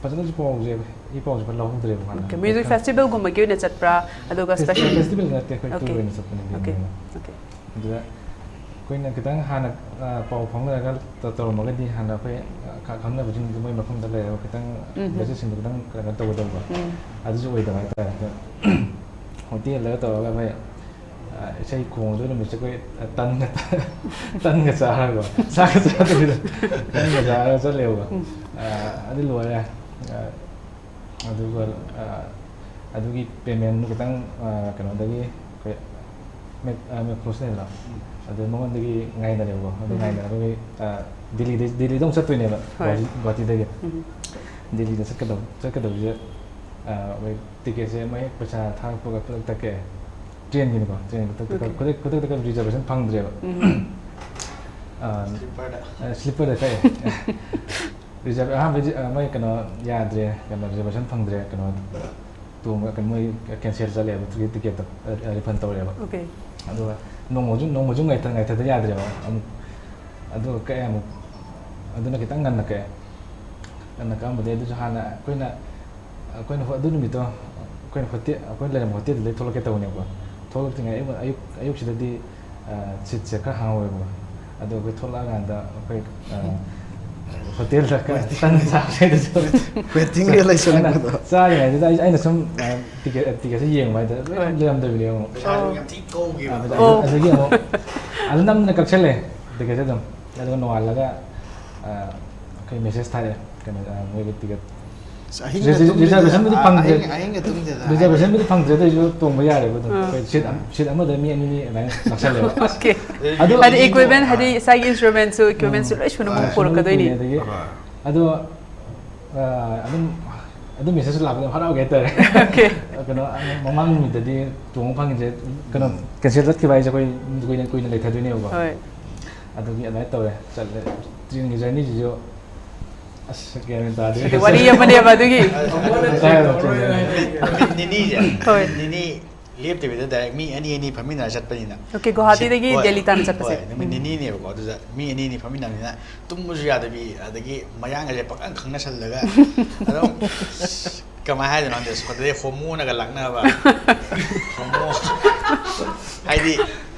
ꯐꯖꯅꯁꯨ ꯄꯥꯎꯁꯦ, ꯏ ꯄꯥꯎꯁꯦ ꯈꯔ ꯂꯧꯍꯧꯗ꯭ꯔꯦꯕ ꯍꯥꯟꯅ꯫ Okay, music festival ꯒꯨꯝꯕꯒꯤ ꯑꯣꯏꯅ ꯆꯠꯄ꯭ꯔꯥ? ꯑꯗꯨꯒ ꯐꯦꯁ-, special? Festival ꯅꯠꯇꯦ, ꯑꯩꯈꯣꯏ tour Okay. ꯑꯣꯏꯅ ꯆꯠꯄꯅꯦ, Okay. ꯑꯗꯨꯅ꯫ Okay. ꯑꯗꯨꯗ ꯑꯩꯈꯣꯏꯅ ꯈꯤꯇꯪ ꯍꯥꯟꯅ, ꯑ, ꯄꯥꯎ ꯐꯥꯎꯅꯔꯒ ꯇ-, ꯇꯧꯔꯝꯃꯒꯗꯤ ꯍꯥꯟꯅ ꯑꯩꯈꯣꯏ, ꯑ, ꯈ-, ꯈꯪꯅꯕꯁꯤꯡꯗꯨ ꯃꯣꯏ ꯃꯐꯝꯗ ꯂꯩꯔꯒ ꯈꯤꯇꯪ ꯎꯝ꯫ Budget ꯁꯤꯡꯗꯣ ꯈꯤꯇꯪ ꯀꯩꯅꯣ ꯇꯧꯒꯗꯧꯕ꯫ ꯎꯝ꯫ ꯑꯗꯨꯁꯨ ꯑꯣꯏꯗꯕ ꯍꯥꯏꯇꯥꯔꯦ꯫ ꯑꯗꯣ hotel ꯗꯒ ꯇꯧꯔꯒ ꯑꯩꯈꯣꯏ, ꯑ, ꯏꯁꯩ ꯈꯣꯡꯉꯁꯨ ꯅꯨꯃꯤꯠꯁꯦ ꯑꯩꯈꯣꯏ, ꯑ, ꯇꯟꯒ, ꯇꯟꯒ ꯆꯥꯔꯒ, ꯆꯥꯛꯀ ꯆꯥꯗꯕꯤꯗ ꯇꯟꯒ ꯆꯥꯔꯒ ꯆꯠꯂꯦꯕꯀꯣ꯫ ꯎꯝ꯫ ꯑ, ꯑꯗꯨ ꯂꯣꯏꯔꯦ꯫ ꯑ, ꯑꯗꯨꯒ, ꯑ, ꯑꯗꯨꯒꯤ payment ꯗꯨ ꯈꯤꯇꯪ, ꯑ, ꯀꯩꯅꯣꯗꯒꯤ ꯑꯩꯈꯣꯏ ꯃꯦꯛ-, ꯑ, ꯃꯦꯛ ꯐ꯭ꯂꯣꯁꯅꯦꯕ꯫ ꯎꯝ꯫ ꯑꯗꯨ ꯃꯉꯣꯟꯗꯒꯤ ꯉꯥꯏꯅꯔꯦꯕꯀꯣ꯫ ꯑꯗꯨ ꯎꯝ꯫ ꯉꯥꯏꯅꯔꯒ ꯑꯩꯈꯣꯏ, ꯑ, ꯗꯤꯜꯂꯤꯗ, ꯗꯤꯜꯂꯤꯗ ꯑꯃꯨꯛ ꯆꯠꯇꯣꯏꯅꯦꯕ, ꯍꯣꯏ꯫ ꯒꯨꯍꯥꯇꯤ-, ꯒꯨꯍꯥꯇꯤꯗꯒꯤ꯫ ꯎꯝ꯫ ꯗꯤꯜꯂꯤꯗ ꯆꯠꯀꯗꯕ, ꯆꯠꯀꯗꯕꯁꯦ, ꯑ, ꯃꯣꯏ ꯇꯤꯀꯦꯠꯁꯦ ꯃꯣꯏ ꯍꯦꯛ ꯄꯩꯁꯥ ꯊꯥꯔꯛꯄꯒ ꯈꯨꯗꯛꯇ ꯀꯛꯑꯦ꯫ ꯇ꯭ꯔꯦꯟꯒꯤꯅꯤꯀꯣ, ꯇ꯭ꯔꯦꯟꯒꯤ ꯈꯨꯗꯛꯇ ꯀꯛ- Okay. ꯈꯨꯗꯛ- ꯈꯨꯗꯛꯇ ꯀꯛ reservation ꯐꯪꯗ꯭ꯔꯦꯕ꯫ ꯎꯝ. ꯑ, ꯁ꯭ꯂꯤꯞꯄꯔꯗ ꯑ, ꯁ꯭ꯂꯤꯞꯄꯔꯗ ꯀꯛꯑꯦ꯫ ꯔꯤꯖꯔꯕ ꯑꯍꯥꯟꯕ ꯔꯤ- ꯑ, ꯃꯣꯏ ꯀꯩꯅꯣ ꯌꯥꯗ꯭ꯔꯦ, ꯀꯩꯅꯣ reservation ꯐꯪꯗ꯭ꯔꯦ, ꯀꯩꯅꯣ ꯇꯣꯡꯕ ꯀꯩꯅꯣ ꯃꯣꯏ cancel ꯆꯠꯂꯦꯕ ꯇꯤꯀꯦꯠ- ꯇꯤꯀꯦꯠꯇꯣ, ꯑ, ꯑ, refund ꯇꯧꯔꯦꯕ꯫ Okay. ꯑꯗꯨꯒ ꯅꯣꯡꯃꯁꯨ ꯅꯣꯡꯃꯁꯨ ꯉꯥꯏꯊ ꯉꯥꯏꯊꯗ ꯌꯥꯗ꯭ꯔꯦꯕ ꯑꯃꯨꯛ꯫ ꯑꯗꯨꯒ ꯀꯛꯑꯦ ꯑꯃꯨꯛ꯫ ꯑꯗꯨꯅ ꯈꯤꯇꯪ ꯉꯟꯅ ꯀꯛꯑꯦ꯫ ꯉꯟꯅ ꯀꯛꯑꯝꯕꯗꯤ ꯑꯗꯨꯁꯨ ꯍꯥꯟꯅ ꯑꯩꯈꯣꯏꯅ ꯑꯩꯈꯣꯏꯅ ꯍꯣ- ꯑꯗꯨ ꯅꯨꯃꯤꯠꯇꯣ ꯑꯩꯈꯣꯏꯅ ꯍꯣꯇꯦꯜ ꯑꯩꯈꯣꯏ ꯂꯩꯔꯝꯕ ꯍꯣꯇꯦꯜꯗꯨꯗꯩ ꯊꯣꯛꯂꯛꯀꯦ ꯇꯧꯕꯅꯦꯕꯀꯣ꯫ ꯊꯣꯛꯂꯛꯇ꯭ꯔꯤꯉꯩ ꯑꯌꯨꯛ ꯑꯌꯨꯛ ꯑꯌꯨꯛꯁꯤꯗꯗꯤ ꯑ, ꯁꯤꯠꯁꯦ ꯈꯔ ꯍꯥꯡꯍꯧꯋꯦꯕꯀꯣ꯫ ꯑꯗꯣ ꯑꯩꯈꯣꯏ ꯊꯣꯛꯂꯛꯑꯀꯥꯟꯗ ꯑꯩꯈꯣꯏ ꯑ, ꯍꯣꯇꯦꯜꯗ ꯈꯔ ꯇꯟ ꯆꯥꯕꯁꯦ ꯑꯗꯨꯁꯨ Waiting area ꯂꯩꯁꯜꯂꯛꯄꯗꯣ꯫ ꯑꯩꯅ ꯆꯥꯔꯤꯉꯩꯗꯨꯗ ꯑꯩ- ꯑꯩꯅ ꯁꯨꯝ ꯑ, ꯇꯤꯀꯦꯠ ꯇꯤꯀꯦꯠꯁꯦ ꯌꯦꯡꯕ ꯍꯥꯏꯗ ꯂꯣꯏ ꯂꯩꯔꯝꯗꯕꯤꯅꯦꯕ ꯑꯃꯨꯛ꯫ ꯄꯩꯁꯥꯁꯨ ꯌꯥꯝ ꯊꯤ ꯀꯧꯈꯤꯕ꯫ ꯑꯗ- ꯑꯣ꯫ ꯑꯗꯒꯤ ꯑꯃꯨꯛ ꯑꯗꯨ ꯅꯝꯗꯅ ꯀꯛꯁꯜꯂꯦ ꯇꯤꯀꯦꯠꯁꯦ ꯑꯗꯨꯝ꯫ ꯑꯗꯨꯒ ꯅꯣꯡꯉꯥꯜꯂꯒ ꯑ, ꯑꯩꯈꯣꯏ message ꯊꯥꯔꯛꯑꯦ ꯀꯩꯅꯣ ꯑ, ꯃꯣꯏꯒꯤ ꯇꯤꯀꯦꯠ ꯑꯁ, ꯑꯍꯤꯡꯒ ꯔꯤꯖꯔ- ꯇꯨꯝꯗꯦꯗ꯫ reservationꯕꯨꯗꯤ ꯐꯪꯗ꯭ꯔꯦ꯫ ꯑꯍꯤꯡ- ꯑꯍꯤꯡꯒ ꯇꯨꯝꯗꯦꯗ꯫ reservationꯕꯨꯗꯤ ꯐꯪꯗ꯭ꯔꯦ, ꯑꯗꯨ ꯑꯣꯏꯁꯨ ꯇꯣꯡꯕ ꯌꯥꯔꯦꯕ ꯑꯗꯨꯝ꯫ ꯑꯥ꯫ ꯑꯩꯈꯣꯏ seat ꯑꯃ- seat ꯑꯃꯗ ꯃꯤ ꯑꯅꯤꯅꯤ ꯑꯗꯨꯃꯥꯏꯅ ꯂꯥꯛꯁꯜꯂꯦꯕ꯫ Okay. ꯑꯗꯨ- ꯍꯥꯏꯗꯤ equipment ꯍꯥꯏꯗꯤ ꯏꯁꯥꯒꯤ instrumentꯁꯨ equipmentꯁꯨ ꯂꯣꯏ ꯁꯨꯅ ꯑꯃꯨꯛ ꯑꯥ, ꯄꯨꯔꯛꯀꯗꯣꯏꯅꯤ꯫ ꯑꯗꯒꯤ ꯑꯥ꯫ ꯑꯗꯣ ꯑ, ꯑꯗꯨꯝ ꯑꯗꯨ message ꯂꯥꯛꯄꯗ ꯌꯥꯝ ꯍꯔꯥꯎꯒꯦ ꯍꯥꯏꯇꯥꯔꯦ꯫ Okay. ꯀꯩꯅꯣ ꯃꯃꯥꯡ ꯅꯨꯃꯤꯠꯇꯗꯤ ꯇꯣꯡꯕ ꯐꯪꯉꯤꯁꯦ ꯀꯩꯅꯣ cancel ꯆꯠꯈꯤꯕ ꯍꯥꯏꯁꯦ ꯑꯩꯈꯣꯏ ꯀꯨꯏꯅ ꯀꯨꯏꯅ ꯂꯩꯊꯗꯣꯏꯅꯦꯕꯀꯣ꯫ ꯍꯣꯏ꯫ ꯑꯗꯨꯒꯤ ꯑꯗꯨꯃꯥꯏꯅ ꯇꯧꯔꯦ ꯆꯠꯂꯦ꯫ ꯇ꯭ꯔꯦꯟꯒꯤ journeyꯁꯤꯁꯨ ꯑꯁ ꯒ꯭ꯌꯥꯟ ꯃꯦꯟ ꯇꯥꯗꯦ꯫ ꯑꯗꯨ ꯋꯥꯔꯤ ꯑꯃꯅꯦꯕ ꯑꯗꯨꯒꯤ꯫ ꯇꯥꯏꯌꯦꯕ ꯆꯨꯝꯃꯦ꯫ ꯅꯨꯃꯤꯠ ꯅꯤꯅꯤꯁꯦ ꯍꯣꯏ꯫ ꯅꯨꯃꯤꯠ ꯅꯤꯅꯤ ꯂꯦꯞꯇꯕꯤꯗ direct ꯃꯤ ꯑꯅꯤ ꯑꯅꯤ ꯐꯝꯃꯤꯟꯅꯔ ꯆꯠꯄꯅꯤꯅ꯫ Okay, ꯒꯨꯋꯥꯍꯥꯇꯤꯗꯒꯤ ꯍꯣꯏ, ꯗꯦꯜꯂꯤ ꯇꯥꯟꯅ ꯆꯠꯄꯁꯦ꯫ ꯍꯣꯏ, ꯅꯨꯃꯤꯠ ꯎꯝ꯫ ꯅꯤꯅꯤꯅꯦꯕꯀꯣ꯫ ꯑꯗꯨꯗ ꯃꯤ ꯑꯅꯤ ꯑꯅꯤ ꯐꯝꯃꯤꯟꯅꯕꯅꯤꯅ ꯇꯨꯝꯕꯁꯨ ꯌꯥꯗꯕꯤ, ꯑꯗꯒꯤ ꯃꯌꯥꯡꯒꯁꯦ ꯄꯪꯈꯪ ꯈꯪꯅꯁꯜꯂꯒ ꯑꯗꯨꯝ ꯀꯃꯥꯏꯅ ꯍꯥꯏꯗꯣꯏꯅꯣ ꯈꯪꯗꯦ꯫ ꯁꯣꯝꯗꯗꯤ ꯍꯣꯃꯣꯅꯒ ꯂꯥꯛꯅꯕ꯫ ꯍꯣꯃꯣ ꯍꯥꯏꯗꯤ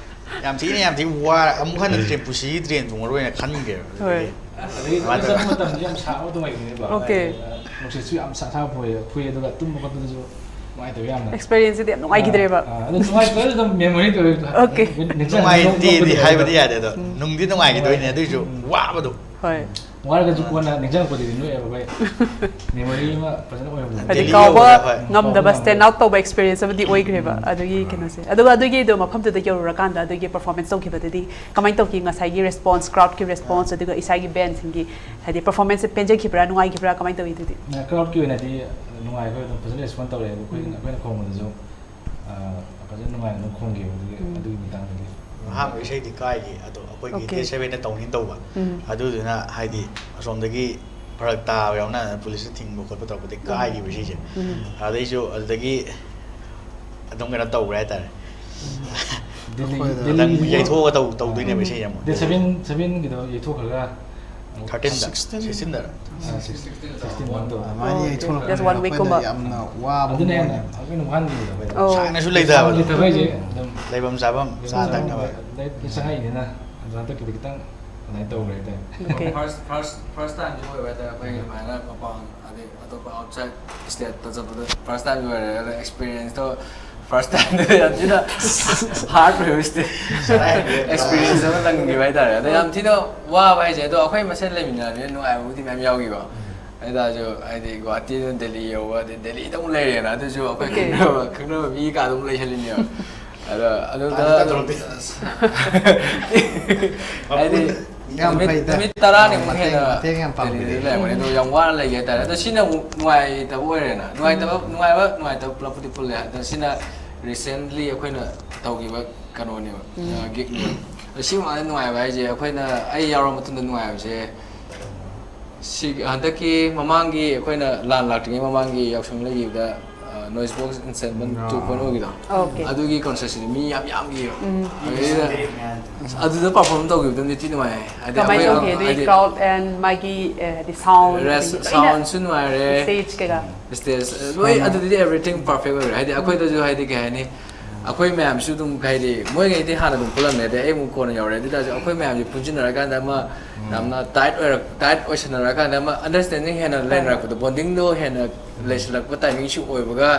ꯌꯥꯝ ꯊꯤꯅ ꯌꯥꯝ ꯊꯤꯅ ꯋꯥꯔ ꯑꯃꯨꯛ ꯍꯟꯅ ꯇ꯭ꯔꯦꯟ ꯄꯨꯟꯁꯤꯒꯤ ꯇ꯭ꯔꯦꯟ ꯇꯣꯡꯉꯔꯣꯏꯅ ꯈꯟꯈ꯭ꯔꯦꯕ꯫ ꯍꯣꯏ꯫ ꯑꯗꯒꯤ ꯑꯗꯨ ꯆꯠꯄ ꯃꯇꯝꯗꯁꯨ ꯌꯥꯝ ꯁꯥꯕ ꯑꯗꯨꯝ ꯑꯣꯏꯕꯅꯦꯕ꯫ Okay. ꯅꯨꯡꯁꯤꯠꯁꯨ ꯌꯥꯝ ꯁꯥ- ꯑꯁꯥꯕ ꯐꯨꯏ ꯐꯨꯏ꯫ ꯑꯗꯨꯒ ꯇꯨꯝꯕ ꯈꯣꯠꯄꯗꯁꯨ ꯅꯨꯡꯉꯥꯏꯇꯕ ꯌꯥꯝꯅ꯫ Experienceꯁꯤꯗꯤ ꯌꯥꯝ ꯅꯨꯡꯉꯥꯏꯈꯤꯗ꯭ꯔꯦꯕ꯫ ꯑꯥ, ꯑꯗꯨ ꯅꯨꯡꯉꯥꯏꯇ꯭ꯔꯁꯨ ꯑꯗꯨꯝ memory ꯑꯣꯏꯕꯗꯣ꯫ Okay. ꯅꯤꯡꯁꯤꯡ- ꯅꯨꯡꯉꯥꯏꯇꯦꯗꯤ ꯅꯣꯛꯄꯗꯣ ꯍꯥꯏꯕꯗꯤ ꯑꯣꯏꯕꯗꯣ꯫ ꯌꯥꯗꯦ ꯑꯗꯣ꯫ ꯎꯝ꯫ ꯅꯨꯡꯗꯤ ꯅꯨꯡꯉꯥꯏꯈꯤꯗꯣꯏꯅꯦ꯫ ꯑꯗꯨꯏꯁꯨ ꯋꯥꯕꯗꯣ꯫ ꯍꯣꯏ꯫ ꯋꯥꯔꯒꯁꯨ ꯀꯣꯟꯅ ꯅꯤꯡꯁꯤꯡꯉꯛꯄꯗꯗꯤ ꯅꯣꯛꯑꯦꯕ ꯑꯩꯈꯣꯏ꯫ ꯃꯦꯃꯣꯔꯤ ꯑꯃ ꯐꯖꯅ ꯑꯣꯏꯍꯧꯕꯗꯣ꯫ ꯍꯥꯏꯗꯤ Daily ꯀꯥꯎꯕ ꯌꯧꯕꯗ, ꯍꯣꯏ꯫ ꯉꯝꯗꯕ ꯀꯥꯎꯕ stand out ꯇꯧꯕ experience ꯑꯃꯗꯤ ꯑꯣꯏꯈ꯭ꯔꯦꯕ꯫ ꯑꯗꯨꯒꯤ ꯀꯩꯅꯣꯁꯦ, ꯑꯗꯨꯒ ꯑꯗꯨꯒꯤꯗꯣ ꯃꯐꯝꯗꯨꯗ ꯌꯧꯔꯨꯔꯀꯥꯟꯗ ꯑꯗꯨꯒꯤ performance ꯇꯧꯈꯤꯕꯗꯨꯗꯤ ꯀꯃꯥꯏꯅ ꯇꯧꯈꯤ? ꯉꯁꯥꯏꯒꯤ response, crowdꯀꯤ response, ꯑꯗꯨꯒ ꯏꯁꯥꯒꯤ bandꯁꯤꯡꯒꯤ ꯍꯥꯏꯗꯤ performanceꯁꯦ ꯄꯦꯟꯖꯈꯤꯕ꯭ꯔꯥ, ꯅꯨꯡꯉꯥꯏꯈꯤꯕ꯭ꯔꯥ, ꯀꯃꯥꯏꯅ ꯇꯧꯋꯤ ꯑꯗꯨꯗꯤ? Crowdꯀꯤ ꯑꯣꯏꯅꯗꯤ ꯅꯨꯡꯉꯥꯏꯈ꯭ꯔꯦ, ꯑꯗꯨꯝ ꯐꯖꯅ respond ꯇꯧꯔꯛꯑꯦ꯫ ꯑꯩꯈꯣꯏ ꯑꯩꯈꯣꯏꯅ ꯈꯣꯡꯕꯗꯁꯨ ꯑ, ꯐꯖꯅ ꯅꯨꯡꯉꯥꯏꯅ ꯑꯗꯨꯝ ꯈꯣꯡꯈꯤꯕ ꯑꯗꯨꯒꯤ ꯑꯗꯨꯒꯤ ꯃꯇꯥꯡꯗꯗꯤ꯫ ꯑꯍꯥꯟꯕ ꯏꯁꯩꯗꯤ ꯀꯥꯏꯈꯤ, ꯑꯗꯣ ꯑꯩꯈꯣꯏꯒꯤ Okay. ꯗꯦꯠ ꯁꯚꯦꯟꯗ ꯇꯧꯅꯤ ꯇꯧꯕ꯫ ꯎꯝ. ꯑꯗꯨꯗꯨꯅ ꯍꯥꯏꯗꯤ ꯑꯁꯣꯝꯗꯒꯤ ꯐꯔꯛ ꯇꯥꯕ ꯌꯥꯎꯅ ꯄꯨꯂꯤꯁꯅ ꯊꯤꯡꯕ ꯈꯣꯠꯄ ꯇꯧꯔꯛꯄꯗꯒꯤ ꯀꯥꯏꯈꯤꯕ ꯏꯁꯩꯁꯦ꯫ ꯎꯝ. ꯑꯗꯩꯁꯨ ꯑꯗꯨꯗꯒꯤ ꯑꯗꯨꯝ ꯀꯩꯅꯣ ꯇꯧꯈ꯭ꯔꯦ ꯍꯥꯏꯇꯥꯔꯦ꯫ ꯗꯦꯜꯂꯤ ꯑꯩꯈꯣꯏ ꯗꯦꯜꯂꯤ ꯑꯗꯨꯝ ꯌꯩꯊꯣꯛꯑꯒ ꯇꯧ ꯇꯧꯗꯣꯏꯅꯦꯕ ꯏꯁꯩꯁꯦ ꯑꯃꯨꯛ꯫ ꯗꯦꯠ ꯁꯚꯦꯟ ꯁꯚꯦꯟꯒꯤꯗꯣ ꯌꯩꯊꯣꯛꯈ꯭ꯔꯒ ꯊꯥꯔꯇꯤꯟꯗ Sixteen. ꯁꯤꯛꯁꯇꯤꯟꯗ꯫ ꯁꯤꯛꯁꯇꯤꯟ ꯃꯟꯇꯣ꯫ ꯑꯗꯨꯃꯥꯏꯅ Okay. ꯌꯩꯊꯣꯔꯛꯄꯅꯤꯅ Just one week ꯀꯨꯝꯕ. ꯑꯩꯈꯣꯏꯅ ꯌꯥꯝꯅ ꯋꯥꯕ ꯑꯗꯨꯅ ꯍꯦꯟꯅ ꯃꯑꯣꯡ꯫ ꯑꯩꯈꯣꯏꯅ ꯋꯥꯍꯟꯈꯤꯕꯗꯣ ꯑꯩꯈꯣꯏꯗ꯫ ꯑꯣ. ꯁꯥꯡꯅꯁꯨ ꯂꯩꯇꯕ꯫ ꯁꯥꯡꯅ ꯂꯩꯇꯕ ꯍꯥꯏꯁꯦ ꯑꯗꯨꯝ ꯂꯩꯐꯝ ꯆꯥꯐꯝ ꯆꯥ ꯊꯛꯅꯕ꯫ ꯂꯥꯏꯔꯤꯛꯇ ꯆꯪꯉꯛꯏꯅꯤꯅ ꯑꯗꯨ ꯍꯟꯗꯛꯀꯤꯗꯤ ꯈꯤꯇꯪ ꯑꯗꯨꯃꯥꯏꯅ ꯇꯧꯈ꯭ꯔꯦ ꯍꯥꯏꯇꯥꯔꯦ꯫ Okay. First first first timeꯗꯤ ꯑꯣꯏꯕ ꯍꯥꯏꯇꯥꯔꯦ ꯑꯩꯈꯣꯏꯒꯤ ꯑꯗꯨꯃꯥꯏꯅ ꯃꯄꯥꯟ ꯑꯗꯩ ꯑꯇꯣꯞꯄ outside stateꯇ ꯆꯠꯄꯗ first timeꯗꯤ ꯑꯣꯏꯔꯦ꯫ ꯑꯗꯣ experienceꯇꯣ first timeꯗꯨꯗꯤ ꯌꯥꯝ ꯊꯤꯅ hard ꯑꯣꯏꯕ experience ꯑꯃ ꯅꯪꯈꯤꯕ ꯍꯥꯏꯇꯥꯔꯦ꯫ ꯑꯗꯣ ꯌꯥꯝ ꯊꯤꯅ ꯋꯥꯕ ꯍꯥꯏꯁꯦ, ꯑꯗꯣ ꯑꯩꯈꯣꯏ ꯃꯁꯦꯟ ꯂꯩꯃꯤꯟꯅꯔꯕꯅꯤꯅ ꯅꯨꯡꯉꯥꯏꯕꯕꯨꯗꯤ ꯃꯌꯥꯝ ꯌꯥꯎꯈꯤꯕ꯫ ꯑꯗꯨ ꯇꯥꯔꯁꯨ ꯍꯥꯏꯗꯤ ꯒꯨꯍꯥꯇꯤꯗ ꯗꯦꯜꯂꯤ ꯌꯧꯕ, ꯑꯗꯩ ꯗꯦꯜꯂꯤꯗ ꯑꯃꯨꯛ ꯂꯩꯔꯦꯅ, ꯑꯗꯨꯁꯨ ꯑꯩꯈꯣꯏ Okay. ꯈꯪꯅꯕ ꯈꯪꯅꯕ ꯃꯤ ꯀꯥꯗ ꯑꯃꯨꯛ ꯂꯩꯁꯜꯂꯤꯅꯦꯕ꯫ ꯑꯗꯣ ꯑꯗꯨꯗ ꯇꯥꯗꯤ ꯇꯥꯗ꯭ꯔꯣ? ꯌꯥꯝ ꯅꯨꯃꯤꯠ ꯐꯩꯗ꯫ ꯅꯨꯃꯤꯠ ꯇꯔꯥꯅꯤꯃꯨꯛ ꯃꯇꯦꯡ, ꯍꯦꯟꯅ ꯃꯇꯦꯡ ꯌꯥꯝ ꯄꯥꯡꯕꯤꯔꯦ꯫ ꯗꯦꯜꯂꯤꯗ ꯂꯩꯔꯝꯒꯅꯤ꯫ ꯑꯗꯣ ꯌꯥꯝ ꯋꯥꯅ ꯂꯩꯒꯦ ꯍꯥꯏꯇꯥꯔꯦ꯫ ꯑꯗꯣ ꯁꯤꯅ ꯑꯃꯨꯛ ꯅꯨꯡꯉꯥꯏꯇꯕ ꯑꯣꯏꯔꯦꯅ, ꯅꯨꯡꯉꯥꯏꯇꯕ ꯅꯨꯡꯉꯥꯏꯕ ꯅꯨꯡꯉꯥꯏꯇꯕ ꯄꯨꯂꯞꯄꯨꯗꯤ ꯄꯨꯜꯂꯦ꯫ ꯑꯗꯣ ꯁꯤꯅ recently ꯑꯩꯈꯣꯏꯅ ꯇꯧꯈꯤꯕ ꯀꯩꯅꯣꯅꯦꯕ, gigꯅꯦꯕ꯫ ꯑꯗꯣ ꯁꯤ ꯃꯃꯥꯡꯗ ꯅꯨꯡꯉꯥꯏꯕ ꯍꯥꯏꯁꯦ ꯑꯩꯈꯣꯏꯅ, ꯑꯩ ꯌꯥꯎꯔ ꯃꯇꯨꯡꯗ ꯅꯨꯡꯉꯥꯏꯕꯁꯦ ꯁꯤ ꯍꯟꯗꯛꯀꯤ ꯃꯃꯥꯡꯒꯤ ꯑꯩꯈꯣꯏꯅ ꯂꯥꯟ ꯂꯥꯛꯇ꯭ꯔꯤꯉꯩ ꯃꯃꯥꯡꯒꯤ ꯌꯥꯎꯁꯪ ꯂꯩꯈꯤꯕꯗ Noisebox Ensemble two point O ꯒꯤꯗꯣ, Okay. ꯑꯗꯨꯒꯤ concertꯁꯤꯗꯤ ꯃꯤ ꯌꯥꯝ ꯌꯥꯝꯈꯤꯕ꯫ ꯑꯗꯨꯗ ꯑꯗꯨꯗ perform ꯇꯧꯈꯤꯕꯗꯨꯝꯗꯤ ꯊꯤ ꯅꯨꯡꯉꯥꯏ꯫ ꯍꯥꯏꯗꯤ ꯀꯃꯥꯏꯅ ꯑꯩꯈꯣꯏ ꯇꯧꯒꯦ? ꯑꯗꯨꯒꯤ ꯍꯥꯏꯗꯤ crowd and ꯃꯥꯒꯤ ꯑꯦ, ꯍꯥꯏꯗꯤ sound, Rest- ꯑꯗꯒꯤ ꯂꯣꯏꯅ soundꯁꯨ ꯅꯨꯡꯉꯥꯏꯔꯦ, stage ꯀꯩꯀꯥ. stage ꯂꯣꯏ ꯑꯗꯨꯗꯤ everything perfect ꯑꯣꯏꯈ꯭ꯔꯦ꯫ ꯍꯥꯏꯗꯤ ꯑꯩꯈꯣꯏꯗꯁꯨ ꯍꯥꯏꯗꯤ ꯀꯩ ꯍꯥꯏꯅꯤ, ꯑꯩꯈꯣꯏ ꯃꯌꯥꯝꯁꯨ ꯑꯗꯨꯝ ꯍꯥꯏꯗꯤ ꯃꯣꯏꯉꯩꯗꯤ ꯍꯥꯟꯅ ꯑꯗꯨꯝ ꯄꯨꯜꯂꯝꯃꯦ, ꯑꯗꯩ ꯑꯩ ꯑꯃꯨꯛ ꯀꯣꯟꯅ ꯌꯧꯔꯦ꯫ ꯑꯗꯨ ꯇꯥꯔꯁꯨ ꯑꯩꯈꯣꯏ ꯃꯌꯥꯝꯁꯦ ꯄꯨꯟꯁꯤꯟꯅꯔꯀꯥꯟꯗ ꯑꯃ ꯌꯥꯝꯅ tight ꯑꯣꯏꯔꯛ tight ꯑꯣꯏꯁꯟꯅꯔꯀꯥꯟꯗ ꯑꯃ understanding ꯍꯦꯟꯅ ꯂꯩꯅꯔꯛꯄꯗꯣ, bondingꯗꯣ ꯍꯦꯟꯅ ꯂꯩꯁꯜꯂꯛꯄ timingꯁꯨ ꯑꯣꯏꯕꯒ,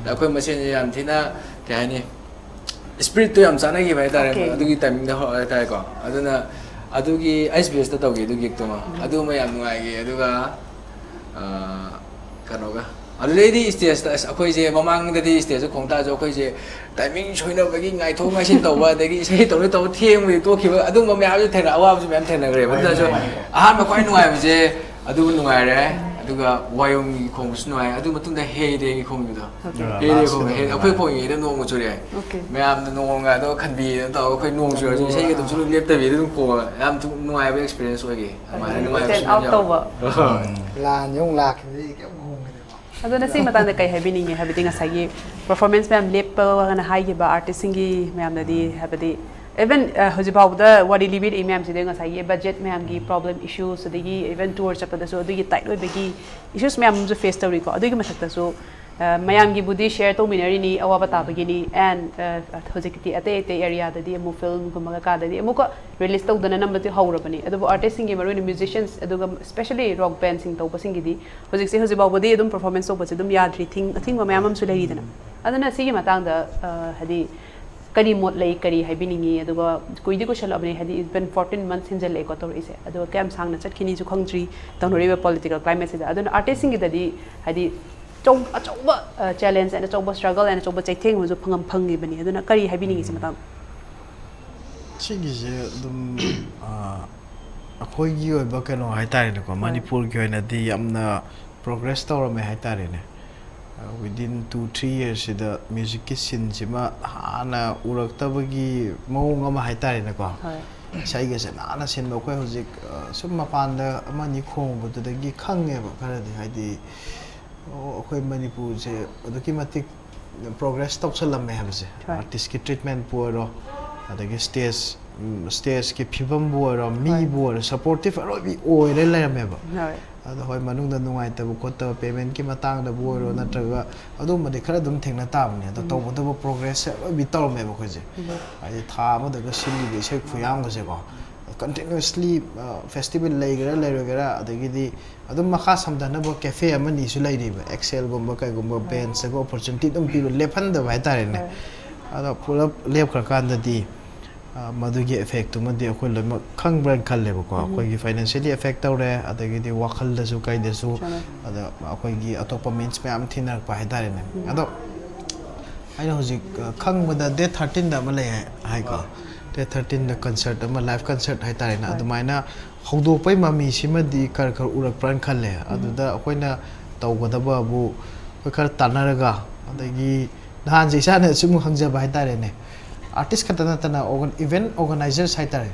ꯑꯩꯈꯣꯏ ꯃꯁꯦꯟꯁꯦ ꯌꯥꯝ ꯊꯤꯅ ꯀꯩ ꯍꯥꯏꯅꯤ, spiritꯇꯣ ꯌꯥꯝ ꯆꯥꯟꯅꯈꯤꯕ ꯍꯥꯏꯇꯥꯔꯦ꯫ Okay. ꯑꯗꯨꯒꯤ timingꯗ ꯍꯧꯔꯛ ꯍꯥꯏꯇꯥꯔꯦꯀꯣ꯫ ꯑꯗꯨꯅ ꯑꯗꯨꯒꯤ ꯑꯩꯁ ꯕꯤ ꯑꯦꯁꯇ ꯇꯧꯒꯦ ꯑꯗꯨ ꯒꯤꯛꯇꯨꯃ꯫ ꯑꯗꯨꯃ ꯌꯥꯝ ꯅꯨꯡꯉꯥꯏꯈꯤ꯫ ꯑꯗꯨꯒ ꯑ, ꯀꯩꯅꯣꯒ ꯑꯗꯨꯗꯩꯗꯤ ꯁ꯭ꯇꯦꯖꯇ ꯑꯁ ꯑꯩꯈꯣꯏꯁꯦ ꯃꯃꯥꯡꯗꯗꯤ ꯁ꯭ꯇꯦꯖꯇ ꯈꯣꯡ ꯇꯥꯔꯁꯨ ꯑꯩꯈꯣꯏꯁꯦ ꯇꯥꯏꯃꯤꯡ ꯁꯣꯏꯅꯕꯒꯤ ꯉꯥꯏꯊꯣꯛ ꯉꯥꯏꯁꯤꯟ ꯇꯧꯕ, ꯑꯗꯒꯤ ꯏꯁꯩ ꯇꯧꯅꯤ ꯇꯧꯕ ꯊꯦꯡꯕꯒꯤ ꯇꯣꯛꯈꯤꯕ, ꯑꯗꯨꯝꯕ ꯃꯌꯥꯝꯁꯨ ꯊꯦꯡꯅ ꯑꯋꯥꯕꯁꯨ ꯃꯌꯥꯝ ꯊꯦꯡꯅꯈ꯭ꯔꯦꯕ꯫ ꯑꯗꯨ ꯇꯥꯔꯁꯨ ꯑꯍꯥꯟꯕ ꯈ꯭ꯋꯥꯏ ꯅꯨꯡꯉꯥꯏꯕꯁꯦ ꯑꯗꯨ ꯅꯨꯡꯉꯥꯏꯔꯦ꯫ ꯑꯗꯨꯒ ꯋꯥꯌꯣꯡꯒꯤ ꯈꯣꯡꯕꯁꯨ ꯅꯨꯡꯉꯥꯏ꯫ ꯑꯗꯨ ꯃꯇꯨꯡꯗ ꯍꯦ ꯔꯦꯒꯤ ꯈꯣꯡꯕꯗꯣ, ꯍꯦ ꯔꯦ ꯈꯣꯡꯕ, ꯍꯦ, ꯑꯩꯈꯣꯏ ꯈꯣꯡꯉꯤꯉꯩꯗ ꯅꯣꯡꯒ ꯆꯨꯔꯛꯑꯦ꯫ ꯃꯌꯥꯝꯅ ꯅꯣꯡꯒꯗꯣ ꯈꯟꯕꯤꯗꯅ ꯇꯧꯔꯒ ꯑꯩꯈꯣꯏ ꯅꯣꯡ ꯆꯨꯔꯁꯨ ꯏꯁꯩꯒ ꯑꯗꯨꯝ ꯁꯨꯡꯂꯦꯞ ꯂꯦꯞꯇꯕꯤꯗ ꯑꯗꯨꯝ ꯈꯣꯡꯉꯒ ꯌꯥꯝ ꯊꯤ ꯅꯨꯡꯉꯥꯏꯕ ꯑꯦꯛꯁꯄꯤꯔꯤꯌꯟꯁ ꯑꯣꯏꯈꯤ꯫ ꯑꯗꯨꯃꯥꯏꯅ ꯅꯨꯡꯉꯥꯏꯕ ꯁ꯭ꯇꯦꯟ ꯑꯥꯎꯠ ꯇꯧꯕ꯫ ꯂꯥꯟꯁꯦ ꯑꯃꯨꯛ ꯂꯥꯛꯈꯤꯕꯗꯒꯤ ꯀꯩꯝ ꯈꯣꯡꯈꯤꯗ꯭ꯔꯦꯕ꯫ ꯑꯗꯣ ꯅ ꯁꯤ ꯃꯇꯥꯡꯗ ꯀꯩ ꯍꯥꯏꯕꯤꯅꯤꯡꯉꯤ? ꯍꯥꯏꯕꯗꯤ ꯉꯁꯥꯏꯒꯤ ꯄꯔꯐꯣꯔꯃꯦꯟꯁ ꯃꯌꯥꯝ ꯂꯦꯞꯄꯒꯅ ꯍꯥꯏꯈꯤꯕ ꯑꯥꯔꯇꯤꯁꯁꯤꯡꯒꯤ ꯃꯌꯥꯝꯗꯗꯤ, ꯍꯥꯏꯕꯗꯤ ꯏꯚꯟ ꯍꯧꯖꯤꯛ ꯐꯥꯎꯕꯗ ꯋꯥꯔꯤ ꯂꯤꯕꯤꯔꯛꯏ ꯃꯌꯥꯝꯁꯤꯗꯤ ꯉꯁꯥꯏꯒꯤ ꯕꯖꯦꯠ ꯃꯌꯥꯝꯒꯤ ꯄ꯭ꯔꯣꯕ꯭ꯂꯦꯝ ꯏꯁꯨꯁ, ꯑꯗꯒꯤ ꯏꯚꯟ ꯇꯨꯔ ꯆꯠꯄꯗꯁꯨ ꯑꯗꯨꯒꯤ ꯇꯥꯏꯠ ꯑꯣꯏꯕꯒꯤ ꯏꯁꯨꯁ ꯃꯌꯥꯝ ꯑꯃꯁꯨ ꯐꯦꯁ ꯇꯧꯔꯤꯀꯣ꯫ ꯑꯗꯨꯒꯤ ꯃꯊꯛꯇꯁꯨ ꯑ, ꯃꯌꯥꯝꯒꯤꯕꯨꯗꯤ ꯁꯤꯌꯔ ꯇꯧꯃꯤꯟꯅꯔꯤꯅꯤ ꯑꯋꯥꯕ ꯇꯥꯕꯒꯤꯅꯤ꯫ ꯑꯦꯟ ꯍꯧꯖꯤꯛꯇꯤ ꯑꯇꯩ ꯑꯇꯩ ꯑꯦꯔꯤꯌꯥꯗꯗꯤ ꯑꯃꯨꯛ ꯐꯤꯜꯝꯒꯨꯝꯕ ꯀꯩꯀꯥꯗꯗꯤ ꯑꯃꯨꯛꯀ ꯔꯤꯂꯤꯁ ꯇꯧꯗꯅ ꯅꯝꯕꯗꯤ ꯍꯧꯔꯕꯅꯤ꯫ ꯑꯗꯨꯕꯨ ꯑꯥꯔꯇꯤꯁꯁꯤꯡꯒꯤ, ꯃꯔꯨꯑꯣꯏꯅ ꯃ꯭ꯌꯨꯖꯤꯁꯤꯌꯟꯁ ꯑꯗꯨꯒ ꯁ꯭ꯄꯦꯁꯦꯜꯂꯤ ꯔꯣꯛ ꯕꯦꯟꯁꯤꯡ ꯇꯧꯕꯁꯤꯡꯒꯤꯗꯤ ꯍꯧꯖꯤꯛꯁꯦ, ꯍꯧꯖꯤꯛ ꯐꯥꯎꯕꯗꯤ ꯑꯗꯨꯝ ꯄꯔꯐꯣꯔꯃꯦꯟꯁ ꯇꯧꯕꯁꯦ ꯑꯗꯨꯝ ꯌꯥꯗ꯭ꯔꯤ, ꯊꯤꯡ ꯑꯊꯤꯡꯕ ꯃꯌꯥꯝ ꯑꯃꯁꯨ ꯂꯩꯔꯤꯗꯅ꯫ ꯑꯗꯨꯅ ꯁꯤꯒꯤ ꯃꯇꯥꯡꯗ ꯑ, ꯍꯥꯏꯗꯤ ꯀꯔꯤ ꯃꯣꯠ ꯂꯩ, ꯀꯔꯤ ꯍꯥꯏꯕꯤꯅꯤꯡꯉꯤ? ꯑꯗꯨꯒ ꯀꯨꯏꯗꯤ ꯀꯨꯏꯁꯜꯂꯛꯑꯕꯅꯤ, ꯍꯥꯏꯗꯤ ꯏꯚꯟ ꯐꯣꯔꯇꯤꯟ ꯃꯟꯊꯁ ꯍꯦꯟꯖꯜꯂꯛꯑꯦꯀꯣ ꯇꯧꯔꯛꯏꯁꯦ꯫ ꯑꯗꯨꯒ ꯀꯌꯥꯝ ꯁꯥꯡꯅ ꯆꯠꯈꯤꯅꯤꯁꯨ ꯈꯪꯗ꯭ꯔꯤ ꯇꯧꯅꯔꯤꯕ ꯄꯣꯂꯤꯇꯤꯀꯦꯜ ꯀ꯭ꯂꯥꯏꯃꯦꯠꯁꯤꯗ꯫ ꯑꯗꯨꯅ ꯑꯥꯔꯇꯤꯁꯁꯤꯡꯒꯤꯗꯗꯤ ꯍꯥꯏꯗꯤ ꯑꯆꯧ-, ꯑꯆꯧꯕ ꯆꯦꯂꯦꯟꯖ ꯑꯦꯟ ꯑꯆꯧꯕ ꯁ꯭ꯇ꯭ꯔꯒꯜ ꯑꯦꯟ ꯑꯆꯧꯕ ꯆꯩꯊꯦꯡ ꯑꯃꯁꯨ ꯐꯪꯉꯝ-, ꯐꯪꯉꯤꯕꯅꯤ꯫ ꯑꯗꯨꯅ ꯀꯔꯤ ꯍꯥꯏꯕꯤꯅꯤꯡꯉꯤ ꯁꯤ ꯃꯇꯥꯡꯗ? ꯁꯤꯒꯤꯁꯦ ꯑꯗꯨꯝ ꯑ, ꯑꯩꯈꯣꯏꯒꯤ ꯑꯣꯏꯕ ꯀꯩꯅꯣ ꯍꯥꯏꯇꯥꯔꯦꯅꯦꯀꯣ, ꯍꯣꯏ꯫ ꯃꯅꯤꯄꯨꯔꯒꯤ ꯑꯣꯏꯅꯗꯤ ꯌꯥꯝꯅ ꯄ꯭ꯔꯣꯒ꯭ꯔꯦꯁ ꯇꯧꯔꯝꯃꯦ ꯍꯥꯏꯇꯥꯔꯦꯅꯦ꯫ ꯋꯤꯗꯤꯟ ꯇꯨ ꯊ꯭ꯔꯤ ꯌꯔꯁꯁꯤꯗ ꯃ꯭ꯌꯨꯖꯤꯛꯀꯤ ꯁꯤꯟꯁꯤꯃ ꯍꯥꯟꯅ ꯎꯔꯛꯇꯕꯒꯤ ꯃꯑꯣꯡ ꯑꯃ ꯍꯥꯏꯇꯥꯔꯦꯅꯦꯀꯣ꯫ ꯍꯣꯏ꯫ ꯏꯁꯩꯒꯁꯦ ꯅꯥꯟꯅ ꯁꯤꯟꯕ ꯑꯩꯈꯣꯏ ꯍꯧꯖꯤꯛ, ꯑ, ꯁꯨꯝ ꯃꯄꯥꯟꯗ ꯑꯃ ꯑꯅꯤ ꯈꯣꯡꯕꯗꯨꯗꯒꯤ ꯈꯪꯉꯦꯕ ꯈꯔꯗꯤ, ꯍꯥꯏꯗꯤ, ꯑꯣ, ꯑꯩꯈꯣꯏ ꯃꯅꯤꯄꯨꯔꯁꯦ ꯑꯗꯨꯛꯀꯤ ꯃꯇꯤꯛ ꯄ꯭ꯔꯣꯒ꯭ꯔꯦꯁ ꯇꯧꯁꯜꯂꯝꯃꯦ ꯍꯥꯏꯕꯁꯦ꯫ ꯍꯣꯏ꯫ ꯑꯥꯔꯇꯤꯁꯀꯤ ꯇ꯭ꯔꯤꯠꯃꯦꯟꯄꯨ ꯑꯣꯏꯔꯣ, ꯑꯗꯒꯤ ꯁ꯭ꯇꯦꯖ, ꯎꯝ, ꯁ꯭ꯇꯦꯖꯀꯤ ꯐꯤꯕꯝꯕꯨ ꯑꯣꯏꯔꯣ, ꯍꯣꯏ꯫ ꯃꯤꯕꯨ ꯑꯣꯏꯔꯣ, ꯁꯄꯣꯔꯇꯤꯞ ꯑꯔꯣꯏꯕꯤ ꯑꯣꯏꯔꯦ ꯂꯩꯔꯝꯃꯦꯕ꯫ ꯍꯣꯏ꯫ ꯑꯗꯣ ꯍꯣꯏ, ꯃꯅꯨꯡꯗ ꯅꯨꯡꯉꯥꯏꯇꯕ ꯈꯣꯠꯇꯕ, ꯄꯦꯃꯦꯟꯠꯀꯤ ꯃꯇꯥꯡꯗꯕꯨ ꯑꯣꯏꯔꯣ, ꯅꯠꯇ꯭ꯔꯒ ꯑꯗꯨꯝꯕꯗꯤ ꯈꯔ ꯑꯗꯨꯝ ꯊꯦꯡꯅ ꯇꯥꯕꯅꯦ꯫ ꯑꯗꯣ ꯎꯝ꯫ ꯇꯧꯕꯇꯕꯨ ꯄ꯭ꯔꯣꯒ꯭ꯔꯦꯁꯁꯦ ꯑꯔꯣꯏꯕꯤ ꯇꯧꯔꯝꯃꯦꯕ ꯑꯩꯈꯣꯏꯁꯦ꯫ ꯎꯝ꯫ ꯍꯥꯏꯗꯤ ꯊꯥ ꯑꯃꯗꯒ ꯁꯤꯜꯂꯤꯕ ꯏꯁꯩ ꯈꯨꯌꯥꯝꯒꯁꯦꯀꯣ, ꯀꯟꯇꯤꯅ꯭ꯌꯨꯁꯂꯤ, ꯑ, ꯐꯦꯁꯇꯤꯚꯦꯜ ꯂꯩꯒꯦꯔꯥ ꯂꯩꯔꯣꯏꯒꯦꯔꯥ, ꯑꯗꯒꯤꯗꯤ ꯑꯗꯨꯝ ꯃꯈꯥ ꯁꯝꯊꯅꯕ ꯀꯦꯐꯦ ꯑꯃꯅꯤꯁꯨ ꯂꯩꯔꯤꯕ, ꯑꯦꯛꯁꯦꯜꯒꯨꯝꯕ ꯀꯩꯒꯨꯝꯕ, ꯍꯣꯏ꯫ ꯕꯦꯟꯁꯇꯒ ꯑꯣꯄꯣꯔꯆꯨꯅꯤꯇꯤ ꯑꯗꯨꯝ ꯄꯤꯕ, ꯂꯦꯞꯍꯟꯗꯕ ꯍꯥꯏꯇꯥꯔꯦꯅꯦ꯫ ꯍꯣꯏ꯫ ꯑꯗꯣ ꯄꯨꯂꯞ ꯂꯦꯞꯈ꯭ꯔꯀꯥꯟꯗꯗꯤ ꯑ, ꯃꯗꯨꯒꯤ effect ꯇꯨꯃꯗꯤ ꯑꯩꯈꯣꯏ ꯂꯣꯏꯅꯃꯛ ꯈꯪꯕ꯭ꯔꯅ ꯈꯜꯂꯦꯕꯀꯣ꯫ ꯑꯩꯈꯣꯏꯒꯤ financially effect ꯇꯧꯔꯦ, ꯑꯗꯒꯤꯗꯤ ꯋꯥꯈꯜꯗꯁꯨ ꯀꯩꯗꯁꯨ, ꯑꯗ ꯑꯩꯈꯣꯏꯒꯤ ꯑꯇꯣꯞꯄ means ꯃꯌꯥꯝ ꯊꯦꯡꯅꯔꯛꯄ ꯍꯥꯏꯇꯥꯔꯦꯅꯦ꯫ ꯑꯗꯣ ꯑꯩꯅ ꯍꯧꯖꯤꯛ, ꯑ, ꯈꯪꯕꯗ date thirteen ꯗ ꯑꯃ ꯂꯩ ꯍꯥꯏ-, ꯍꯥꯏꯀꯣ꯫ Date thirteen ꯗ concert ꯑꯃ, live concert ꯍꯥꯏꯇꯥꯔꯦꯅꯦ꯫ ꯑꯗꯨꯃꯥꯏꯅ ꯍꯧꯗꯣꯛꯄꯩ ꯃꯃꯤꯁꯤꯃꯗꯤ ꯈꯔ ꯈꯔ ꯎꯔꯛꯄ꯭ꯔꯅ ꯈꯜꯂꯦ꯫ ꯑꯗꯨꯗ ꯑꯩꯈꯣꯏꯅ ꯇꯧꯒꯗꯕꯕꯨ ꯑꯩꯈꯣꯏ ꯈꯔ ꯇꯥꯟꯅꯔꯒ, ꯑꯗꯒꯤ ꯅꯍꯥꯟꯁꯦ ꯏꯁꯥꯅ ꯁꯨꯝ ꯍꯪꯖꯕ ꯍꯥꯏꯇꯥꯔꯦꯅꯦ, artist ꯈꯛꯇ ꯅꯠꯇꯅ organ-, event organizers ꯍꯥꯏꯇꯥꯔꯦ,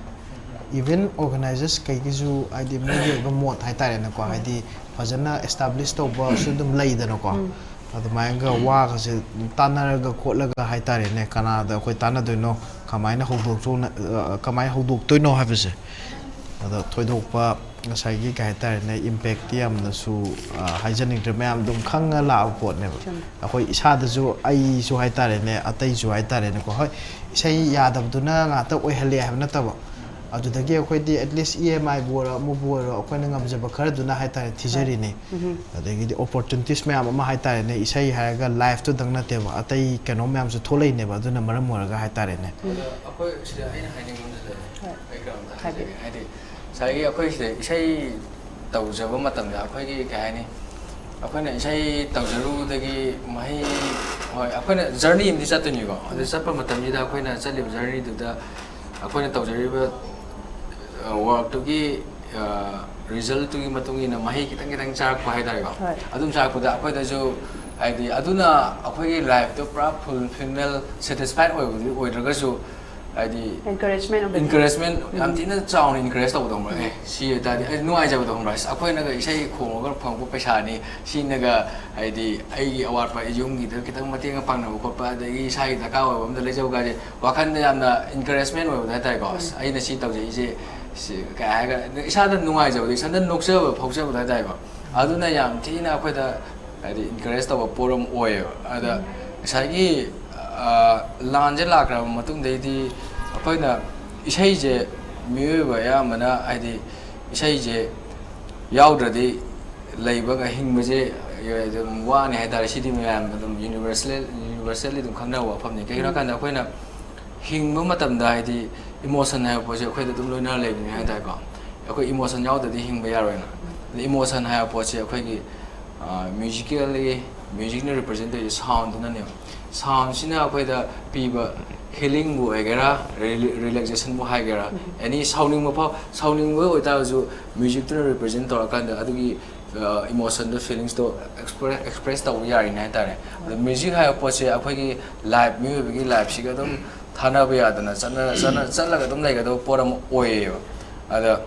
event organizers ꯀꯩꯒꯤꯁꯨ ꯍꯥꯏꯗꯤ ꯃꯣꯏꯒꯤ ꯑꯣꯏꯕ ꯃꯣꯠ ꯍꯥꯏꯇꯥꯔꯦꯅꯦꯀꯣ, ꯍꯥꯏꯗꯤ ꯐꯖꯅ establish ꯇꯧꯕꯁꯨ ꯑꯗꯨꯝ ꯂꯩꯗꯅꯀꯣ꯫ ꯑꯗꯨꯃꯥꯏꯅꯒ ꯋꯥꯒꯁꯦ ꯇꯥꯟꯅꯔꯒ ꯈꯣꯠꯂꯒ ꯍꯥꯏꯇꯥꯔꯦꯅꯦ, ꯀꯅꯥꯗ ꯑꯩꯈꯣꯏ ꯇꯥꯟꯅꯗꯣꯏꯅꯣ, ꯀꯃꯥꯏꯅ ꯍꯧꯗꯣꯛꯇꯣꯏꯅꯣ, ꯑ, ꯀꯃꯥꯏꯅ ꯍꯧꯗꯣꯛꯇꯣꯏꯅꯣ ꯍꯥꯏꯕꯁꯦ꯫ ꯑꯗꯣ ꯊꯣꯏꯗꯣꯛꯄ ꯉꯁꯥꯏꯒꯤ ꯀꯩ ꯍꯥꯏꯇꯥꯔꯦꯅꯦ, impact ꯇꯤ ꯌꯥꯝꯅꯁꯨ, ꯑ, ꯍꯥꯏꯖꯅꯤꯡꯗ꯭ꯔꯦ, ꯃꯌꯥꯝ ꯑꯗꯨꯝ ꯈꯪꯉ ꯂꯥꯛꯑꯕ ꯄꯣꯠꯅꯦꯕ꯫ ꯑꯩꯈꯣꯏ ꯏꯁꯥꯗꯁꯨ, ꯑꯩꯁꯨ ꯍꯥꯏꯇꯥꯔꯦꯅꯦ, ꯑꯇꯩꯁꯨ ꯍꯥꯏꯇꯥꯔꯦꯅꯦꯀꯣ, ꯍꯣꯏ, ꯏꯁꯩ ꯌꯥꯗꯕꯗꯨꯅ ꯉꯥꯛꯇ ꯑꯣꯏꯍꯜꯂꯦ ꯍꯥꯏꯕ ꯅꯠꯇꯕ, ꯑꯗꯨꯗꯒꯤ ꯑꯩꯈꯣꯏꯗꯤ at least E M I ꯕꯨ ꯑꯣꯏꯔꯣ, ꯑꯃꯕꯨ ꯑꯣꯏꯔꯣ, ꯑꯩꯈꯣꯏꯅ ꯉꯝꯖꯕ ꯈꯔꯗꯨꯅ ꯍꯥꯏꯇꯥꯔꯦ, ꯊꯤꯖꯔꯤꯅꯤ꯫ ꯑꯗꯒꯤꯗꯤ opportunities ꯃꯌꯥꯝ ꯑꯃ ꯍꯥꯏꯇꯥꯔꯦꯅꯦ, ꯏꯁꯩ ꯍꯥꯏꯔꯒ live ꯇꯨꯗꯪ ꯅꯠꯇꯦꯕ, ꯑꯇꯩ ꯀꯩꯅꯣ ꯃꯌꯥꯝꯁꯨ ꯊꯣꯛꯂꯛꯏꯅꯦꯕ, ꯑꯗꯨꯅ ꯃꯔꯝ ꯑꯣꯏꯔꯒ ꯍꯥꯏꯇꯥꯔꯦꯅꯦ꯫ ꯑꯗꯣ ꯑꯩꯈꯣꯏ ꯁꯤꯗ ꯑꯩꯅ ꯍꯥꯏꯅꯤꯡꯕ ꯑꯃ ꯂꯩ꯫ ꯍꯣꯏ꯫ ꯑꯩ ꯀꯩꯅꯣꯝꯇ ꯍꯥꯏꯕꯤꯌꯨ꯫ ꯍꯥꯏꯖꯒꯦ꯫ ꯍꯥꯏꯗꯤ ꯉꯁꯥꯏꯒꯤ ꯑꯩꯈꯣꯏ ꯁꯤꯗ ꯏꯁꯩ ꯇꯧꯖꯕ ꯃꯇꯝꯗ ꯑꯩꯈꯣꯏꯒꯤ ꯀꯩ ꯍꯥꯏꯅꯤ, ꯑꯩꯈꯣꯏꯅ ꯏꯁꯩ ꯇꯧꯖꯔꯨꯕꯗꯒꯤ ꯃꯍꯩ, ꯍꯣꯏ, ꯑꯩꯈꯣꯏꯅ journey ꯑꯃꯗꯤ ꯆꯠꯇꯣꯏꯅꯤꯀꯣ꯫ ꯑꯗꯨ ꯆꯠꯄ ꯃꯇꯝꯁꯤꯗ ꯑꯩꯈꯣꯏꯅ ꯆꯠꯂꯤꯕ journey ꯗꯨꯗ ꯑꯩꯈꯣꯏꯅ ꯇꯧꯖꯔꯤꯕ, ꯑ, work ꯇꯨꯒꯤ, ꯑ, result ꯇꯨꯒꯤ ꯃꯇꯨꯡ ꯏꯟꯅ ꯃꯍꯩ ꯈꯤꯇꯪ ꯈꯤꯇꯪ ꯆꯥꯔꯛꯄ ꯍꯥꯏꯇꯥꯔꯦꯀꯣ꯫ ꯍꯣꯏ꯫ ꯑꯗꯨꯝ ꯆꯥꯔꯛꯄꯗ ꯑꯩꯈꯣꯏꯗꯁꯨ, ꯍꯥꯏꯗꯤ, ꯑꯗꯨꯅ ꯑꯩꯈꯣꯏꯒꯤ life ꯇꯣ ꯄꯨꯔꯥ fulfill, satisfied ꯑꯣꯏꯕꯗꯤ ꯑꯣꯏꯗ꯭ꯔꯒꯁꯨ, ꯍꯥꯏꯗꯤ, encouragement ꯑꯃ꯫ Encouragement ꯌꯥꯝ ꯊꯤꯅ ꯆꯥꯎꯅ encourage ꯇꯧꯕꯗꯣ ꯈꯪꯕ꯭ꯔꯥ? ꯑꯦ, ꯁꯤ ꯑꯣꯏꯇꯥꯔꯗꯤ ꯑꯩ ꯅꯨꯡꯉꯥꯏꯖꯕꯗꯣ ꯈꯪꯕ꯭ꯔꯥ? ꯑꯁ, ꯑꯩꯈꯣꯏꯅꯒ ꯏꯁꯩ ꯈꯣꯡꯉꯒ ꯐꯪꯉꯛꯄ ꯄꯩꯁꯥꯅꯤ, ꯁꯤꯅꯒ, ꯍꯥꯏꯗꯤ, ꯑꯩꯒꯤ ꯑꯋꯥꯠꯄ ꯌꯨꯝꯒꯤꯗ ꯈꯤꯇꯪ ꯃꯇꯦꯡ ꯄꯥꯡꯅꯕ ꯈꯣꯠꯄ, ꯑꯗꯒꯤ ꯏꯁꯥꯒꯤ ꯗꯔꯀꯥꯔ ꯑꯣꯏꯕ ꯑꯝꯗ ꯂꯩꯖꯕ ꯀꯥꯏꯁꯦ, ꯋꯥꯈꯜꯗ ꯌꯥꯝꯅ encouragement ꯑꯣꯏꯕꯗꯣ ꯍꯥꯏꯇꯥꯔꯦꯀꯣ꯫ ꯑꯁ, ꯑꯩꯅ ꯁꯤ ꯇꯧꯖꯩꯁꯦ, ꯁꯤ ꯀꯩ ꯍꯥꯏꯒ-, ꯏꯁꯥꯗ ꯅꯨꯡꯉꯥꯏꯖꯕꯗꯣ, ꯏꯁꯥꯗ ꯅꯣꯛꯆꯕ ꯐꯥꯎꯖꯕꯗꯣ ꯍꯥꯏꯇꯥꯔꯦꯀꯣ꯫ ꯑꯗꯨꯅ ꯌꯥꯝ ꯊꯤꯅ ꯑꯩꯈꯣꯏꯗ, ꯍꯥꯏꯗꯤ, encourage ꯇꯧꯕ ꯄꯣꯠ ꯑꯃ ꯑꯣꯏꯌꯦꯕ꯫ ꯑꯗ ꯉꯁꯥꯏꯒꯤ, ꯑ, ꯂꯥꯟꯁꯦ ꯂꯥꯛꯈ꯭ꯔꯕ ꯃꯇꯨꯡꯗꯩꯗꯤ ꯑꯩꯈꯣꯏꯅ ꯏꯁꯩꯁꯦ, ꯃꯤꯑꯣꯏꯕ ꯑꯌꯥꯝꯕꯅ, ꯍꯥꯏꯗꯤ, ꯏꯁꯩꯁꯦ ꯌꯥꯎꯗ꯭ꯔꯗꯤ ꯂꯩꯕ, ꯍꯤꯡꯕꯁꯦ ꯑꯗꯨꯝ ꯋꯥꯅꯤ ꯍꯥꯏꯇꯥꯔꯦ꯫ ꯁꯤꯗꯤ ꯃꯌꯥꯝ ꯑꯗꯨꯝ universal, universally ꯑꯗꯨꯝ ꯈꯪꯅꯕ ꯋꯥꯐꯝꯅꯤ꯫ ꯀꯩꯒꯤꯅꯣ ꯍꯥꯏ ꯀꯥꯟꯗ ꯑꯩꯈꯣꯏꯅ ꯍꯤꯡꯕ ꯃꯇꯝꯗ ꯍꯥꯏꯗꯤ ꯏꯃꯣꯁꯟ ꯍꯥꯏꯕ ꯄꯣꯠꯁꯦ ꯑꯩꯈꯣꯏꯗ ꯑꯗꯨꯝ ꯂꯣꯏꯅꯔ ꯂꯩꯕꯅꯤ ꯍꯥꯏ ꯇꯥꯔꯦꯀꯣ꯫ ꯑꯩꯈꯣꯏ ꯏꯃꯣꯁꯟ ꯌꯥꯎꯗ꯭ꯔꯗꯤ ꯍꯤꯡꯕ ꯌꯥꯔꯣꯏꯅ꯫ ꯑꯗ ꯏꯃꯣꯁꯟ ꯍꯥꯏꯕ ꯄꯣꯠꯁꯦ ꯑꯩꯈꯣꯏꯒꯤ ꯃ꯭ꯌꯨꯖꯤꯀꯦꯜꯂꯤ ꯃ꯭ꯌꯨꯖꯤꯛꯅ ꯔꯤꯄ꯭ꯔꯖꯦꯟ ꯇꯧꯔꯤꯁꯦ ꯁꯥꯎꯟꯗꯨꯅꯅꯦꯕ꯫ ꯁꯥꯎꯟꯁꯤꯅ ꯑꯩꯈꯣꯏꯗ ꯄꯤꯕ ꯍꯤꯂꯤꯡꯕꯨ ꯑꯣꯏꯒꯦꯔꯥ, ꯔꯤꯂꯦꯛꯁꯦꯁꯟꯕꯨ ꯍꯥꯏꯒꯦꯔꯥ, ꯑꯦꯅꯤ ꯁꯥꯎꯅꯤꯡꯕ ꯐꯥꯎ ꯁꯥꯎꯅꯤꯡꯕ ꯑꯣꯏꯇꯥꯔꯁꯨ ꯃ꯭ꯌꯨꯖꯤꯛꯇꯨꯅ ꯔꯤꯄ꯭ꯔꯖꯦꯟ ꯇꯧꯔꯀꯥꯟꯗ ꯑꯗꯨꯒꯤ ꯏꯃꯣꯁꯟꯗꯣ, ꯐꯤꯂꯤꯡꯁꯇꯣ ꯑꯦꯛꯁꯄ꯭ꯔꯦꯁ ꯇꯧꯕ ꯌꯥꯔꯤꯅꯦ ꯍꯥꯏꯇꯥꯔꯦ꯫ ꯑꯗꯣ ꯃ꯭ꯌꯨꯖꯤꯛ ꯍꯥꯏꯕ ꯄꯣꯠꯁꯦ ꯑꯩꯈꯣꯏꯒꯤ ꯂꯥꯏꯐ, ꯃꯤꯑꯣꯏꯕꯒꯤ ꯂꯥꯏꯐꯁꯤꯒ ꯑꯗꯨꯝ ꯊꯥꯅꯕ ꯌꯥꯗꯅ ꯆꯠꯅ ꯆꯠꯅ ꯆꯠꯂꯒ ꯑꯗꯨꯝ ꯂꯩꯒꯗꯕ ꯄꯣꯠ ꯑꯃ ꯑꯣꯏꯌꯦꯕ꯫ ꯑꯗ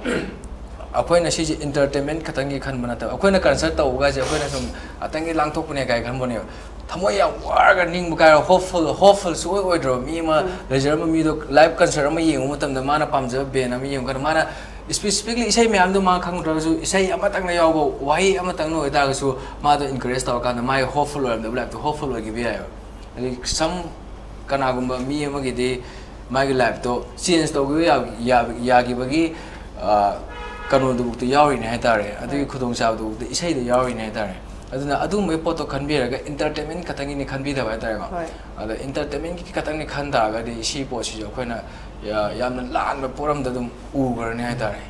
ꯑꯩꯈꯣꯏꯅ ꯁꯤꯁꯦ ꯏꯟꯇꯔꯇꯦꯟꯃꯦꯟ ꯈꯛꯇꯪꯒꯤ ꯈꯟꯕ ꯅꯠꯇꯕ, ꯑꯩꯈꯣꯏꯅ ꯀꯟꯁꯔꯠ ꯇꯧꯕꯒꯁꯦ ꯑꯩꯈꯣꯏꯅ ꯁꯨꯝ ꯉꯥꯛꯇꯪꯒꯤ ꯂꯥꯡꯊꯣꯛꯄꯅꯦ ꯀꯥꯏ ꯈꯟꯕꯅꯦꯕ꯫ ꯊꯃꯣꯏ ꯌꯥꯝ ꯋꯥꯔꯒ ꯅꯤꯡꯕ ꯀꯥꯏꯔ ꯍꯣꯞꯐꯨꯜ ꯍꯣꯞꯐꯨꯜ ꯁꯨꯡꯑꯣꯏ ꯑꯣꯏꯗ꯭ꯔꯕ ꯃꯤ ꯑꯃ ꯂꯩꯖꯔꯝꯕ ꯃꯤꯗꯣ ꯂꯥꯏꯚ ꯀꯟꯁꯔꯠ ꯑꯃ ꯌꯦꯡꯕ ꯃꯇꯝꯗ ꯃꯥꯅ ꯄꯥꯝꯖꯕ ꯕꯦꯟ ꯑꯃ ꯌꯦꯡꯉꯀꯥꯟꯗ ꯃꯥꯅ ꯏꯁꯄꯦꯁꯤꯐꯤꯛꯂꯤ ꯏꯁꯩ ꯃꯌꯥꯝꯗꯣ ꯃꯥ ꯈꯪꯗ꯭ꯔꯒꯁꯨ ꯏꯁꯩ ꯑꯃꯇꯪꯅ ꯌꯥꯎꯕ ꯋꯥꯍꯩ ꯑꯃꯇꯪꯅ ꯑꯣꯏꯇꯥꯔꯒꯁꯨ ꯃꯥꯗꯣ ꯏꯟꯀꯔꯦꯖ ꯇꯧꯔꯀꯥꯟꯗ ꯃꯥꯒꯤ ꯍꯣꯞꯐꯨꯜ ꯑꯣꯏꯔꯝꯗꯕ ꯂꯥꯏꯐꯇꯣ ꯍꯣꯞꯐꯨꯜ ꯑꯣꯏꯈꯤꯕ ꯌꯥꯏꯑꯕ꯫ ꯑꯗꯩ ꯁꯝ ꯀꯅꯥꯒꯨꯝꯕ ꯃꯤ ꯑꯃꯒꯤꯗꯤ ꯃꯥꯒꯤ ꯂꯥꯏꯐꯇꯣ ꯆꯦꯟꯖ ꯇꯧꯈꯤꯕ ꯌꯥ- ꯌꯥ- ꯌꯥꯈꯤꯕꯒꯤ ꯀꯩꯅꯣꯗꯨꯕꯨꯛꯇ ꯌꯥꯎꯔꯤꯅꯦ ꯍꯥꯏꯇꯥꯔꯦ꯫ ꯑꯗꯨꯒꯤ ꯈꯨꯗꯣꯡꯆꯥꯕꯗꯨꯕꯨꯛꯇ ꯏꯁꯩꯗ ꯌꯥꯎꯔꯤꯅꯦ ꯍꯥꯏꯇꯥꯔꯦ꯫ ꯑꯗꯨꯅ ꯑꯗꯨꯒꯨꯝꯕꯒꯤ ꯄꯣꯠꯇꯣ ꯈꯟꯕꯤꯔꯒ ꯏꯟꯇꯔꯇꯦꯟꯃꯦꯟ ꯈꯛꯇꯪꯒꯤꯅꯤ ꯈꯟꯕꯤꯗꯕ ꯍꯥꯏꯇꯥꯔꯦꯀꯣ꯫ ꯑꯗꯣ ꯏꯟꯇꯔꯇꯦꯟꯃꯦꯟꯒꯤ ꯈꯛꯇꯪꯅꯤ ꯈꯟ ꯇꯥꯔꯒꯗꯤ ꯁꯤ ꯄꯣꯠꯁꯤꯁꯨ ꯑꯩꯈꯣꯏꯅ ꯌꯥ- ꯌꯥꯝꯅ ꯂꯥꯟꯕ ꯄꯣꯠ ꯑꯝꯗ ꯑꯗꯨꯝ ꯎꯈ꯭ꯔꯅꯤ ꯍꯥꯏꯇꯥꯔꯦ꯫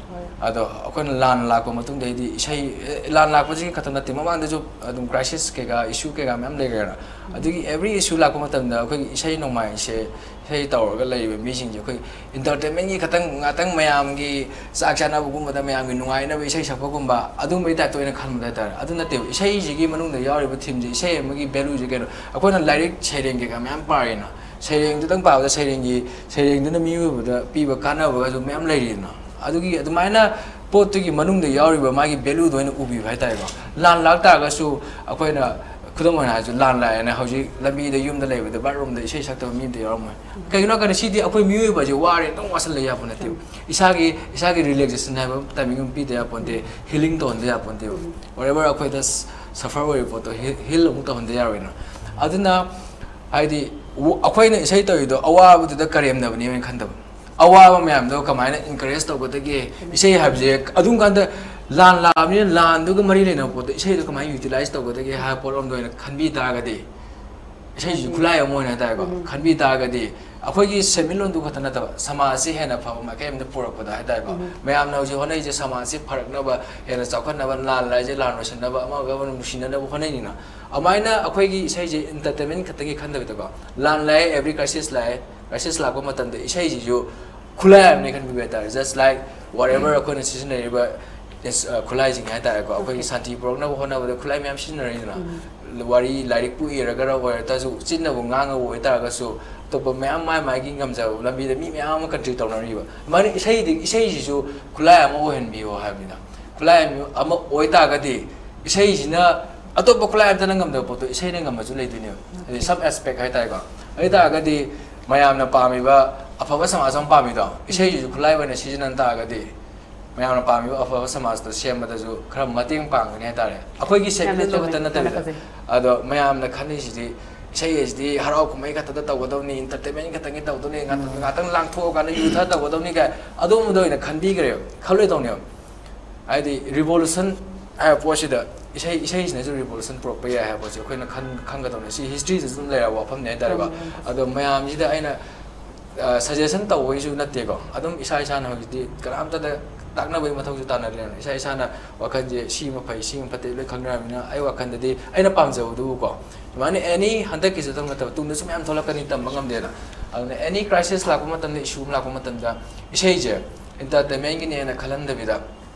ꯑꯗꯣ ꯑꯩꯈꯣꯏꯅ ꯂꯥꯟ ꯂꯥꯛꯄ ꯃꯇꯨꯡꯗꯩꯗꯤ ꯏꯁꯩ ꯑꯦ, ꯂꯥꯟ ꯂꯥꯛꯄꯁꯤꯒꯤ ꯈꯛꯇ ꯅꯠꯇꯦ, ꯃꯃꯥꯡꯗꯁꯨ ꯑꯗꯨꯝ ꯀ꯭ꯔꯥꯏꯁꯤꯁ ꯀꯩꯀꯥ ꯏꯁꯨ ꯀꯩꯀꯥ ꯃꯌꯥꯝ ꯂꯩꯈ꯭ꯔꯦꯅ꯫ ꯑꯗꯨꯒꯤ ꯑꯦꯕ꯭ꯔꯤ ꯏꯁꯨ ꯂꯥꯛꯄ ꯃꯇꯝꯗ ꯑꯩꯈꯣꯏꯒꯤ ꯏꯁꯩ ꯅꯣꯡꯃꯥꯏꯁꯦ ꯏꯁꯩ ꯇꯧꯔꯒ ꯂꯩꯔꯤꯕ ꯃꯤꯁꯤꯡꯁꯦ ꯑꯩꯈꯣꯏ ꯏꯟꯇꯔꯇꯦꯟꯃꯦꯟꯒꯤ ꯈꯛꯇꯪ ꯉꯥꯛꯇꯪ ꯃꯌꯥꯝꯒꯤ ꯆꯥꯛ ꯆꯥꯅꯕꯒꯨꯝꯕꯗ ꯃꯌꯥꯝꯒꯤ ꯅꯨꯡꯉꯥꯏꯅꯕ ꯏꯁꯩ ꯁꯛꯄꯒꯨꯝꯕ ꯑꯗꯨꯝꯕꯒꯤ ꯇꯥꯏꯞꯇ ꯑꯣꯏꯅ ꯈꯟꯕꯗ ꯍꯥꯏꯇꯥꯔꯦ꯫ ꯑꯗꯨ ꯅꯠꯇꯦꯕ, ꯏꯁꯩꯁꯤꯒꯤ ꯃꯅꯨꯡꯗ ꯌꯥꯎꯔꯤꯕ ꯊꯤꯝꯁꯦ, ꯏꯁꯩ ꯑꯃꯒꯤ ꯚꯦꯂꯨꯁꯦ ꯀꯩꯅꯣ꯫ ꯑꯩꯈꯣꯏꯅ ꯂꯥꯏꯔꯤꯛ ꯁꯩꯔꯦꯡ ꯀꯩꯀꯥ ꯃꯌꯥꯝ ꯄꯥꯔꯤꯅ, ꯁꯩꯔꯦꯡꯗꯨꯗꯪ ꯄꯥꯕꯗ ꯁꯩꯔꯦꯡꯒꯤ ꯁꯩꯔꯦꯡꯗꯨꯅ ꯃꯤꯑꯣꯏꯕꯗ ꯄꯤꯕ ꯀꯥꯟꯅꯕꯒꯁꯨ ꯃꯌꯥꯝ ꯂꯩꯔꯤꯗꯅ꯫ ꯑꯗꯨꯒꯤ ꯑꯗꯨꯃꯥꯏꯅ ꯄꯣꯠꯇꯨꯒꯤ ꯃꯅꯨꯡꯗ ꯌꯥꯎꯔꯤꯕ ꯃꯥꯒꯤ ꯚꯦꯂꯨꯗꯣ ꯑꯣꯏꯅ ꯎꯕꯤꯕ ꯍꯥꯏꯇꯥꯔꯦꯀꯣ꯫ ꯂꯥꯟ ꯂꯥꯛ ꯇꯥꯔꯒꯁꯨ ꯑꯩꯈꯣꯏꯅ ꯈꯨꯗꯝ ꯑꯣꯏꯅ ꯍꯥꯏꯔꯁꯨ ꯂꯥꯟ ꯂꯥꯛꯑꯦꯅ ꯍꯧꯖꯤꯛ ꯂꯝꯕꯤꯗ ꯌꯨꯝꯗ ꯂꯩꯕꯗ ꯕꯥꯠꯔꯨꯝꯗ ꯏꯁꯩ ꯁꯛꯇꯕ ꯃꯤ ꯑꯝꯇ ꯌꯥꯎꯔꯝꯃꯣꯏ꯫ ꯀꯩꯒꯤꯅꯣ ꯍꯥꯏ ꯀꯥꯟꯗ ꯁꯤꯗꯤ ꯑꯩꯈꯣꯏ ꯃꯤꯑꯣꯏꯕꯁꯦ ꯋꯥꯔꯦ ꯑꯗꯨꯝ ꯋꯥꯁꯜꯂ ꯌꯥꯄꯣ ꯅꯠꯇꯦꯕ꯫ ꯏꯁꯥꯒꯤ ꯏꯁꯥꯒꯤ ꯔꯤꯂꯦꯛꯁꯦꯁꯟ ꯍꯥꯏꯕ ꯇꯥꯏꯃꯤꯡ ꯑꯃ ꯄꯤꯗ ꯌꯥꯄꯣꯟꯇꯦ, ꯍꯤꯂꯤꯡ ꯇꯧꯍꯟꯗ ꯌꯥꯄꯣꯟꯇꯦꯕ꯫ ꯋꯥꯔꯦꯕꯔ ꯑꯩꯈꯣꯏꯗ ꯁꯐꯔ ꯑꯣꯏꯔꯤꯕ ꯄꯣꯠꯇꯣ ꯍꯤꯜ ꯑꯃꯨꯛ ꯇꯧꯍꯟꯗ ꯌꯥꯔꯣꯏꯅ꯫ ꯑꯗꯨꯅ ꯍꯥꯏꯗꯤ ꯑꯩꯈꯣꯏꯅ ꯏꯁꯩ ꯇꯧꯔꯤꯗꯣ ꯑꯋꯥꯕꯗꯨꯗ ꯀꯔꯦꯝꯅꯕꯅꯦꯅ ꯈꯟꯗꯕ꯫ ꯑꯋꯥꯕ ꯃꯌꯥꯝꯗꯣ ꯀꯃꯥꯏꯅ ꯏꯟꯀꯔꯦꯖ ꯇꯧꯒꯗꯒꯦ? ꯏꯁꯩ ꯍꯥꯏꯕꯁꯦ ꯑꯗꯨꯝ ꯀꯥꯟꯗ ꯂꯥꯟ ꯂꯥꯛꯑꯕꯅꯤꯅ ꯂꯥꯟꯗꯨꯒ ꯃꯔꯤ ꯂꯩꯅꯕ ꯄꯣꯠꯇꯣ ꯏꯁꯩꯗꯣ ꯀꯃꯥꯏꯅ ꯌꯨꯇꯤꯂꯥꯏꯁ ꯇꯧꯒꯗꯒꯦ ꯍꯥꯏꯕ ꯄꯣꯠꯂꯣꯝꯗ ꯑꯣꯏꯅ ꯈꯟꯕꯤ ꯇꯥꯔꯒꯗꯤ ꯏꯁꯩꯁꯤ ꯈꯨꯠꯂꯥꯏ ꯑꯃ ꯑꯣꯏꯅ ꯍꯥꯏꯇꯥꯔꯦꯀꯣ, ꯈꯟꯕꯤ ꯇꯥꯔꯒꯗꯤ ꯑꯩꯈꯣꯏꯒꯤ ꯁꯦꯟꯃꯤꯠꯂꯣꯟꯗꯨ ꯈꯛꯇ ꯅꯠꯇꯕ ꯁꯃꯥꯖꯁꯤ ꯍꯦꯟꯅ ꯐꯕ ꯃꯥꯏꯀꯩ ꯑꯃꯗ ꯄꯨꯔꯛꯄꯗ ꯍꯥꯏꯇꯥꯔꯦꯀꯣ, ꯃꯌꯥꯝꯅ ꯍꯧꯖꯤꯛ ꯍꯣꯠꯅꯔꯤꯁꯦ ꯁꯃꯥꯖꯁꯤ ꯐꯔꯛꯅꯕ, ꯍꯦꯟꯅ ꯆꯥꯎꯈꯠꯅꯕ, ꯂꯥꯟ ꯂꯥꯏꯁꯦ ꯂꯥꯟ ꯂꯣꯏꯁꯤꯟꯅꯕ, ꯑꯃꯒ ꯑꯃꯒ ꯅꯨꯡꯁꯤꯅꯅꯕ ꯍꯣꯠꯅꯩꯅꯤꯅ꯫ ꯑꯗꯨꯃꯥꯏꯅ ꯑꯩꯈꯣꯏꯒꯤ ꯏꯁꯩꯁꯦ entertainment ꯈꯛꯇꯒꯤ ꯈꯟꯗꯕꯤꯗꯀꯣ, ꯂꯥꯟ ꯂꯥꯛꯑꯦ, every crisis ꯂꯥꯛꯑꯦ, crisis ꯂꯥꯛꯄ ꯃꯇꯝꯗ ꯏꯁꯩꯁꯤꯁꯨ ꯈꯨꯠꯂꯥꯏ ꯑꯃꯅꯦ ꯈꯟꯕꯤꯕ ꯍꯥꯏꯇꯥꯔꯦ꯫ Just like whatever ꯑꯩꯈꯣꯏꯅ ꯁꯤꯖꯤꯟꯅꯔꯤꯕ ꯈꯨꯠꯂꯥꯏꯁꯤꯡ ꯍꯥꯏꯇꯥꯔꯦꯀꯣ, ꯑꯩꯈꯣꯏꯒꯤ ꯁꯥꯟꯇꯤ ꯄꯨꯔꯛꯅꯕ ꯍꯣꯠꯅꯕꯗ ꯈꯨꯠꯂꯥꯏ ꯃꯌꯥꯝ ꯁꯤꯖꯤꯟꯅꯔꯤꯗꯅ꯫ ꯋꯥꯔꯤ ꯂꯥꯏꯔꯤꯛꯄꯨ ꯏꯔꯒꯔ ꯑꯣꯏꯔꯇꯥꯔꯁꯨ, ꯆꯤꯟꯅꯕꯨ ꯉꯥꯡꯉꯕꯨ ꯑꯣꯏꯇꯥꯔꯒꯁꯨ, ꯑꯇꯣꯞꯄ ꯃꯌꯥꯝ ꯃꯥꯏ ꯃꯥꯏꯒꯤ ꯉꯝꯖꯕ ꯂꯝꯕꯤꯗ ꯃꯤ ꯃꯌꯥꯝ ꯑꯃ contribute ꯇꯧꯅꯔꯤꯕ꯫ ꯑꯗꯨꯃꯥꯏꯅ ꯏꯁꯩꯗꯤ, ꯏꯁꯩꯁꯤꯁꯨ ꯈꯨꯠꯂꯥꯏ ꯑꯃ ꯑꯣꯏꯍꯟꯕꯤꯌꯣ ꯍꯥꯏꯕꯅꯤꯗ꯫ ꯈꯨꯠꯂꯥꯏ ꯑꯃ ꯑꯣꯏꯇꯥꯔꯒꯗꯤ ꯏꯁꯩꯁꯤꯅ ꯑꯇꯣꯞꯄ ꯈꯨꯠꯂꯥꯏ ꯑꯝꯇꯅ ꯉꯝꯗꯕ ꯄꯣꯠꯇꯣ ꯏꯁꯩꯅ ꯉꯝꯕꯁꯨ ꯂꯩꯗꯣꯏꯅꯦꯕ꯫ ꯍꯥꯏꯗꯤ some aspect ꯍꯥꯏꯇꯥꯔꯦꯀꯣ꯫ ꯑꯗꯨ ꯑꯣꯏꯇꯥꯔꯒꯗꯤ ꯃꯌꯥꯝꯅ ꯄꯥꯝꯃꯤꯕ ꯑꯐꯕ ꯁꯃꯥꯖ ꯑꯃ ꯄꯥꯝꯃꯤꯗꯣ, ꯏꯁꯩꯁꯤꯁꯨ ꯈꯨꯠꯂꯥꯏ ꯑꯣꯏꯅ ꯁꯤꯖꯤꯟꯅ ꯇꯥꯔꯒꯗꯤ ꯃꯌꯥꯝꯅ ꯄꯥꯝꯃꯤꯕ ꯑꯐꯕ ꯁꯃꯥꯖꯇꯣ ꯁꯦꯝꯕꯗ ꯁꯦꯝꯕꯗꯁꯨ ꯈꯔ ꯃꯇꯦꯡ ꯄꯥꯡꯒꯅꯤ ꯍꯥꯏꯇꯥꯔꯦ꯫ ꯑꯩꯈꯣꯏꯒꯤ ꯁꯦꯟꯃꯤꯠꯂꯣꯟꯗꯣ ꯈꯛꯇ ꯅꯠꯇꯕꯤꯗ꯫ ꯑꯗꯣ ꯃꯌꯥꯝꯅ ꯈꯜꯂꯤꯁꯤꯗꯤ ꯏꯁꯩ ꯑꯁꯤꯗꯤ ꯍꯔꯥꯎ ꯀꯨꯝꯍꯩ ꯈꯛꯇꯗ ꯇꯧꯒꯗꯧꯅꯤ, entertainment ꯈꯛꯇꯪꯒꯤ ꯇꯧꯗꯧꯅꯤ, ꯉꯥꯛꯇꯪ, ꯉꯥꯛꯇꯪ ꯂꯥꯡꯊꯣꯛꯑꯀꯥꯟꯗ ꯌꯨ ꯊꯛꯑ ꯇꯧꯒꯗꯧꯅꯤ ꯀꯥꯏ ꯑꯗꯨꯒꯨꯝꯕꯗ ꯑꯣꯏꯅ ꯈꯟꯕꯤꯈ꯭ꯔꯦꯕ, ꯈꯜꯂꯣꯏꯗꯧꯅꯦꯕ꯫ ꯍꯥꯏꯗꯤ revolution ꯍꯥꯏꯕ ꯄꯣꯠꯁꯤꯗ ꯏꯁꯩ, ꯏꯁꯩꯁꯤꯅꯁꯨ revolution ꯄꯨꯔꯛꯄ ꯌꯥꯏ ꯍꯥꯏꯕ ꯄꯣꯠꯁꯤ ꯑꯩꯈꯣꯏꯅ ꯈꯟ-, ꯈꯟꯒꯗꯧꯅꯤ꯫ ꯁꯤ historyꯗꯁꯨ ꯑꯗꯨꯝ ꯂꯩꯔꯕ ꯋꯥꯐꯝꯅꯤ ꯍꯥꯏꯇꯥꯔꯦꯀꯣ꯫ ꯑꯗꯣ ꯃꯌꯥꯝꯁꯤꯗ ꯑꯩꯅ ꯑ, suggestion ꯇꯧꯕꯒꯤꯁꯨ ꯅꯠꯇꯦꯀꯣ꯫ ꯑꯗꯨꯝ ꯏꯁꯥ ꯏꯁꯥꯅ ꯍꯧꯖꯤꯛꯇꯤ ꯀꯅꯥꯝꯇꯗ ꯇꯥꯛꯅꯕꯒꯤ ꯃꯊꯧꯁꯨ ꯇꯥꯅꯗ꯭ꯔꯦꯅ꯫ ꯏꯁꯥ ꯏꯁꯥꯅ ꯋꯥꯈꯜꯁꯦ ꯁꯤꯃ ꯐꯩ, ꯁꯤꯃ ꯐꯠꯇꯦ ꯂꯣꯏ ꯈꯪꯅꯔꯕꯅꯤꯅ ꯑꯩ ꯋꯥꯈꯜꯗꯗꯤ ꯑꯩꯅ ꯄꯥꯝꯖꯕꯗꯨꯕꯨꯀꯣ꯫ ꯁꯨꯃꯥꯏꯅ any ꯍꯟꯗꯛꯀꯤꯁꯤꯗꯪ ꯅꯠꯇꯕ ꯇꯨꯡꯗꯁꯨ ꯃꯌꯥꯝ ꯊꯣꯛꯂꯛꯀꯅꯤ, ꯇꯝꯕ ꯉꯝꯗꯦꯅ꯫ ꯑꯗꯨꯅ any crisis ꯂꯥꯛꯄ ꯃꯇꯝꯗ, issue ꯑꯃ ꯂꯥꯛꯄ ꯃꯇꯝꯗ ꯏꯁꯩꯁꯦ entertainmentꯒꯤꯅꯦꯅ ꯈꯜꯍꯟꯗꯕꯤꯗ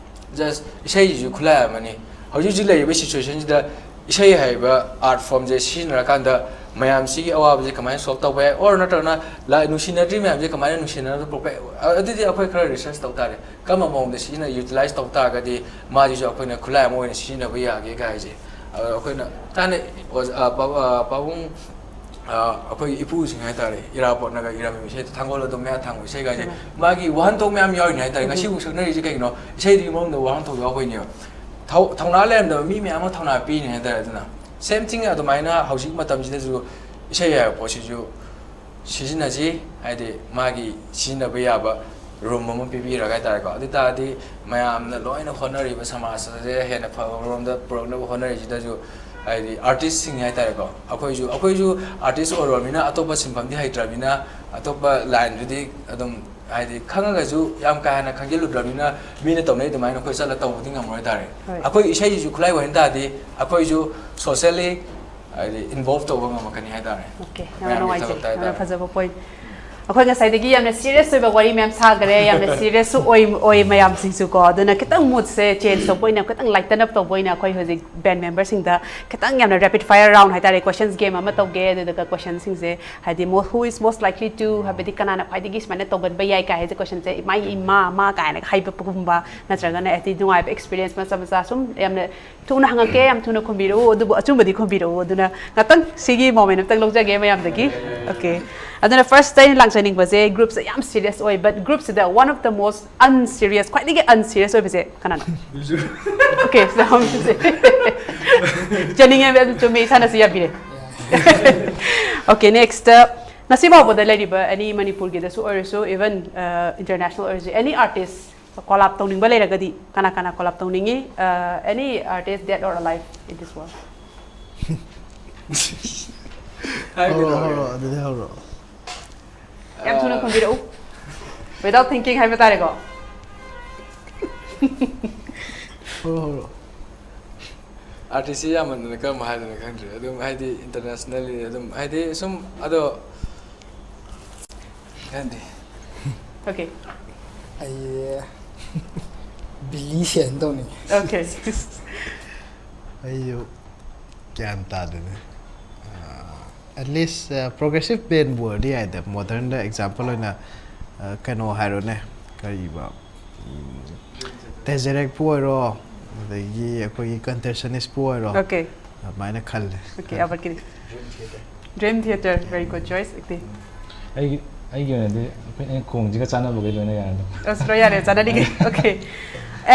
just ꯏꯁꯩꯁꯤꯁꯨ ꯈꯨꯠꯂꯥꯏ ꯑꯃꯅꯤ꯫ ꯍꯧꯖꯤꯛ ꯍꯧꯖꯤꯛ ꯂꯩꯔꯤꯕ situationꯁꯤꯗ ꯏꯁꯩ ꯍꯥꯏꯕ art formꯁꯦ ꯁꯤꯖꯤꯟꯅꯔꯀꯥꯟꯗ ꯃꯌꯥꯝꯁꯤꯒꯤ ꯑꯋꯥꯕꯁꯦ ꯀꯃꯥꯏꯅ solve ꯇꯧꯕ ꯌꯥꯏ, or ꯅꯠꯇ꯭ꯔꯒꯅ ꯂꯥꯏ ꯅꯨꯡꯁꯤꯅꯗ꯭ꯔꯤ ꯃꯌꯥꯝꯁꯦ ꯀꯃꯥꯏꯅ ꯅꯨꯡꯁꯤꯅꯅꯕ ꯄꯨꯔꯛꯄ ꯌꯥꯏ, ꯑ-, ꯑꯗꯨꯗꯤ ꯑꯩꯈꯣꯏ ꯈꯔ research ꯇꯧ ꯇꯥꯔꯦ꯫ ꯀꯔꯝꯕ ꯃꯑꯣꯡꯗ ꯁꯤꯖꯤꯟꯅ, utilize ꯇꯧ ꯇꯥꯔꯒꯗꯤ ꯃꯥꯁꯤꯁꯨ ꯑꯩꯈꯣꯏꯅ ꯈꯨꯠꯂꯥꯏ ꯑꯃ ꯑꯣꯏꯅ ꯁꯤꯖꯤꯟꯅꯕ ꯌꯥꯒꯦ ꯀꯥꯏꯁꯦ꯫ ꯑꯗꯣ ꯑꯩꯈꯣꯏꯅ ꯊꯥꯏꯅ ꯑꯣꯖꯥ, ꯑ, ꯄꯥꯕꯨꯡ, ꯑ, ꯄꯥꯕꯨꯡ ꯑ, ꯑꯩꯈꯣꯏꯒꯤ ꯏꯄꯨꯁꯤꯡ ꯍꯥꯏꯇꯥꯔꯦ, ꯏꯔꯥꯕꯣꯠꯅꯒ ꯏꯔꯝꯃꯤꯕ ꯏꯁꯩꯗꯣ, ꯊꯥꯡꯒꯣꯜ ꯑꯗꯨꯝ ꯃꯌꯥ ꯊꯥꯡꯕ ꯏꯁꯩꯒꯥꯏꯁꯦ, ꯃꯥꯒꯤ ꯋꯥꯍꯟꯊꯣꯛ ꯃꯌꯥꯝ ꯌꯥꯎꯔꯤꯅꯦ ꯍꯥꯏꯇꯥꯔꯦ꯫ ꯉꯁꯤꯕꯨꯛ ꯁꯛꯅꯔꯤꯁꯦ ꯀꯩꯒꯤꯅꯣ? ꯏꯁꯩꯗꯨꯒꯤ ꯃꯅꯨꯡꯗ ꯋꯥꯍꯟꯊꯣꯛ ꯌꯥꯎꯕꯩꯅꯦꯕ꯫ ꯊꯧ-, ꯊꯧꯅꯥ ꯂꯩꯔꯝꯗꯕ ꯃꯤ ꯃꯌꯥꯝ ꯑꯃ ꯊꯧꯅꯥ ꯄꯤꯔꯤꯅꯦ ꯍꯥꯏꯇꯥꯔꯦ꯫ ꯑꯗꯨꯅ same thing ꯑꯗꯨꯃꯥꯏꯅ ꯍꯧꯖꯤꯛ ꯃꯇꯝꯁꯤꯗꯁꯨ ꯏꯁꯩ ꯍꯥꯏꯕ ꯄꯣꯠꯁꯤꯁꯨ ꯁꯤꯖꯤꯟꯅꯁꯤ, ꯍꯥꯏꯗꯤ ꯃꯥꯒꯤ ꯁꯤꯖꯤꯟꯅꯕ ꯌꯥꯕ ꯔꯨꯝ ꯑꯃ ꯄꯤꯕꯤꯔꯒ ꯍꯥꯏꯇꯥꯔꯦꯀꯣ꯫ ꯑꯗꯨ ꯇꯥꯔꯗꯤ ꯃꯌꯥꯝꯅ ꯂꯣꯏꯅ ꯍꯣꯠꯅꯔꯤꯕ ꯁꯃꯥꯖ ꯑꯁꯦ ꯍꯦꯟꯅ ꯐꯕ ꯔꯣꯝꯗ ꯄꯨꯔꯛꯅꯕ ꯍꯣꯠꯅꯔꯤꯁꯤꯗꯁꯨ ꯍꯥꯏꯗꯤ ꯑꯥꯔꯇꯤꯁꯁꯤꯡ ꯍꯥꯏꯇꯥꯔꯦꯀꯣ, ꯑꯩꯈꯣꯏꯁꯨ ꯑꯩꯈꯣꯏꯁꯨ ꯑꯥꯔꯇꯤꯁ ꯑꯣꯏꯔꯨꯔꯕꯅꯤꯅ ꯑꯇꯣꯞꯄ ꯁꯤꯟꯐꯝꯗꯤ ꯍꯩꯇ꯭ꯔꯕꯅꯤꯅ ꯑꯇꯣꯞꯄ ꯂꯥꯏꯟꯗꯨꯗꯤ ꯑꯗꯨꯝ ꯍꯥꯏꯗꯤ ꯈꯪꯉꯒꯁꯨ ꯌꯥꯝ ꯀꯥ ꯍꯦꯟꯅ ꯈꯪꯖꯤꯜꯂꯨꯗ꯭ꯔꯕꯅꯤꯅ ꯃꯤꯅ ꯇꯧꯅꯩ ꯑꯗꯨꯃꯥꯏꯅ ꯑꯩꯈꯣꯏ ꯆꯠꯂ ꯇꯧꯕꯗꯤ ꯉꯝꯃꯔꯣꯏ ꯍꯥꯏꯇꯥꯔꯦ꯫ ꯍꯣꯏ꯫ ꯑꯩꯈꯣꯏ ꯏꯁꯩꯁꯤꯁꯨ ꯈꯨꯠꯂꯥꯏ ꯑꯣꯏꯍꯟ ꯇꯥꯔꯗꯤ ꯑꯩꯈꯣꯏꯁꯨ ꯁꯣꯁꯦꯜꯂꯤ ꯍꯥꯏꯗꯤ ꯏꯟꯚꯣꯜꯚ ꯇꯧꯕ ꯉꯝꯃꯛꯀꯅꯤ ꯍꯥꯏꯇꯥꯔꯦ꯫ Okay, ꯌꯥꯝꯅ ꯃꯌꯥꯝꯒꯤ ꯅꯨꯡꯉꯥꯏꯖꯩ꯫ ꯊꯕꯛꯇ ꯌꯥꯝꯅ ꯍꯥꯏꯇꯥꯔꯦ꯫ ꯐꯖꯕ point꯫ ꯑꯩꯈꯣꯏ ꯉꯁꯥꯏꯗꯒꯤ ꯌꯥꯝꯅ serious ꯑꯣꯏꯕ ꯋꯥꯔꯤ ꯃꯌꯥꯝ ꯁꯥꯈ꯭ꯔꯦ, ꯌꯥꯝꯅ serious ꯁꯨ ꯑꯣꯏ ꯑꯣꯏ ꯃꯌꯥꯝꯁꯤꯡꯁꯨ ꯀꯣ꯫ ꯑꯗꯨꯅ ꯈꯤꯇꯪ mood ꯁꯦ change ꯇꯧꯕ ꯑꯣꯏꯅ, ꯈꯤꯇꯪ lighten up ꯇꯧꯕ ꯑꯣꯏꯅ ꯑꯩꯈꯣꯏ ꯍꯧꯖꯤꯛ band member ꯁꯤꯡꯗ ꯈꯤꯇꯪ ꯌꯥꯝꯅ rapid fire round ꯍꯥꯏꯇꯥꯔꯦ, questions game ꯑꯃ ꯇꯧꯒꯦ꯫ ꯑꯗꯨꯗꯨꯒ question ꯁꯤꯡꯁꯦ ꯍꯥꯏꯗꯤ mo- who is most likely to, ꯍꯥꯏꯕꯗꯤ ꯀꯅꯥꯅ ꯈ꯭ꯋꯥꯏꯗꯒꯤ ꯁꯨꯃꯥꯏꯅ ꯇꯧꯒꯟꯕ ꯌꯥꯏ ꯀꯥꯏ ꯍꯥꯏꯁꯦ question ꯁꯦ ꯃꯥꯒꯤ ꯏꯃꯥ, ꯃꯥ ꯀꯥꯏꯅ ꯍꯥꯏꯕꯒꯨꯝꯕ, ꯅꯠꯇ꯭ꯔꯒꯅ ꯍꯥꯏꯗꯤ ꯅꯨꯡꯉꯥꯏꯕ experience ꯃꯆꯥ ꯃꯆꯥ ꯁꯨꯝ ꯌꯥꯝꯅ ꯊꯨꯅ ꯍꯪꯉꯛꯀꯦ, ꯌꯥꯝ ꯊꯨꯅ ꯈꯨꯝꯕꯤꯔꯛꯎ, ꯑꯗꯨꯕꯨ ꯑꯆꯨꯝꯕꯗꯤ ꯈꯨꯝꯕꯤꯔꯛꯎ꯫ ꯑꯗꯨꯅ ꯉꯥꯛꯇꯪ ꯁꯤꯒꯤ moment ꯑꯝꯇꯪ ꯂꯧꯖꯒꯦ ꯃꯌꯥꯝꯗꯒꯤ꯫ Okay꯫ ꯑꯗꯨꯅ first ꯑꯩꯅ ꯂꯥꯛꯆꯅꯤꯡꯕꯁꯦ group ꯁꯦ ꯌꯥꯝ serious ꯑꯣꯏ, but group ꯁꯤꯗ one of the most unserious, ꯈ꯭ꯋꯥꯏꯗꯒꯤ unserious ꯑꯣꯏꯕꯁꯦ ꯀꯅꯥꯅꯣ? Okay, ꯁꯤꯗ ꯍꯧꯔꯁꯦ꯫ ꯆꯠꯅꯤꯡꯉꯦ, ꯑꯗꯨ ꯆꯨꯝꯃꯦ, ꯏꯁꯥꯅꯁꯨ ꯌꯥꯕꯤꯔꯦ꯫ Okay, next꯫ ꯉꯁꯤ ꯐꯥꯎꯕꯗ ꯂꯩꯔꯤꯕ any ꯃꯅꯤꯄꯨꯔꯒꯤꯗꯁꯨ ꯑꯣꯏꯔꯁꯨ, even international ꯑꯣꯏꯔꯁꯨ, any artist collab ꯇꯧꯅꯤꯡꯕ ꯂꯩꯔꯒꯗꯤ ꯀꯅꯥ ꯀꯅꯥ collab ꯇꯧꯅꯤꯡꯉꯤ? Uh, any artist dead or alive in this world? ꯍꯥꯏꯕꯗꯤ ꯍꯧꯔꯣ ꯂꯣꯏꯔꯦ꯫ ꯍꯧꯔꯣ ꯑꯗꯨꯗꯤ ꯍꯧꯔꯣ꯫ ꯌꯥꯝ ꯊꯨꯅ ꯈꯨꯝꯕꯤꯔꯛꯎ, without thinking ꯍꯥꯏꯕ ꯇꯥꯔꯦꯀꯣ꯫ ꯍꯧꯔꯣ ꯍꯧꯔꯣ꯫ ꯑꯥꯔꯇꯤꯁꯁꯤ ꯌꯥꯝꯃꯟꯗꯅ ꯀꯔꯝꯕ ꯍꯥꯏꯗꯣꯏꯅꯣ ꯈꯪꯗ꯭ꯔꯦ꯫ ꯑꯗꯨꯝ ꯍꯥꯏꯗꯤ internationally ꯑꯗꯨꯝ ꯍꯥꯏꯗꯤ ꯁꯨꯝ ꯑꯗꯣ ꯈꯪꯗꯦ꯫ Okay, ꯑꯩ ꯕꯤꯂꯤ ꯁꯦꯟ ꯇꯧꯅꯤꯡꯉꯤ꯫ okay꯫ ꯑꯩꯁꯨ ꯒ꯭ꯌꯥꯟ ꯇꯥꯗꯦꯅꯦ꯫ At least progressive band ꯕꯨ ꯑꯣꯏꯔꯗꯤ ꯌꯥꯏꯗ, modern ꯗ example ꯑꯣꯏꯅ ꯑ, ꯀꯩꯅꯣ ꯍꯥꯏꯔꯣꯅꯦ, ꯀꯔꯤꯕ, ꯎꯝ, ꯇꯦꯖꯦꯔꯦꯛꯄꯨ ꯑꯣꯏꯔꯣ, ꯑꯗꯒꯤ ꯑꯩꯈꯣꯏꯒꯤ ꯀꯟꯇꯦꯁꯅꯤꯁꯄꯨ ꯑꯣꯏꯔꯣ, Okay, ꯑꯗꯨꯃꯥꯏꯅ ꯈꯜꯂꯦ꯫ okay, ꯑꯕꯔꯀꯤꯗꯤ꯫ Dream Theater, very good choice꯫ Okay꯫ ꯑꯩꯒꯤ ꯑꯩꯒꯤ ꯑꯣꯏꯅꯗꯤ ꯑꯩꯈꯣꯏ ꯑꯩꯅ ꯈꯣꯡꯁꯤꯒ ꯆꯥꯟꯅꯕꯈꯩ ꯂꯣꯏꯅ ꯌꯥꯔꯦ ꯑꯗꯨꯝ꯫ ꯑꯁ, ꯂꯣꯏ ꯌꯥꯔꯦ, ꯆꯥꯟꯅꯔꯤꯒꯦ꯫ Okay꯫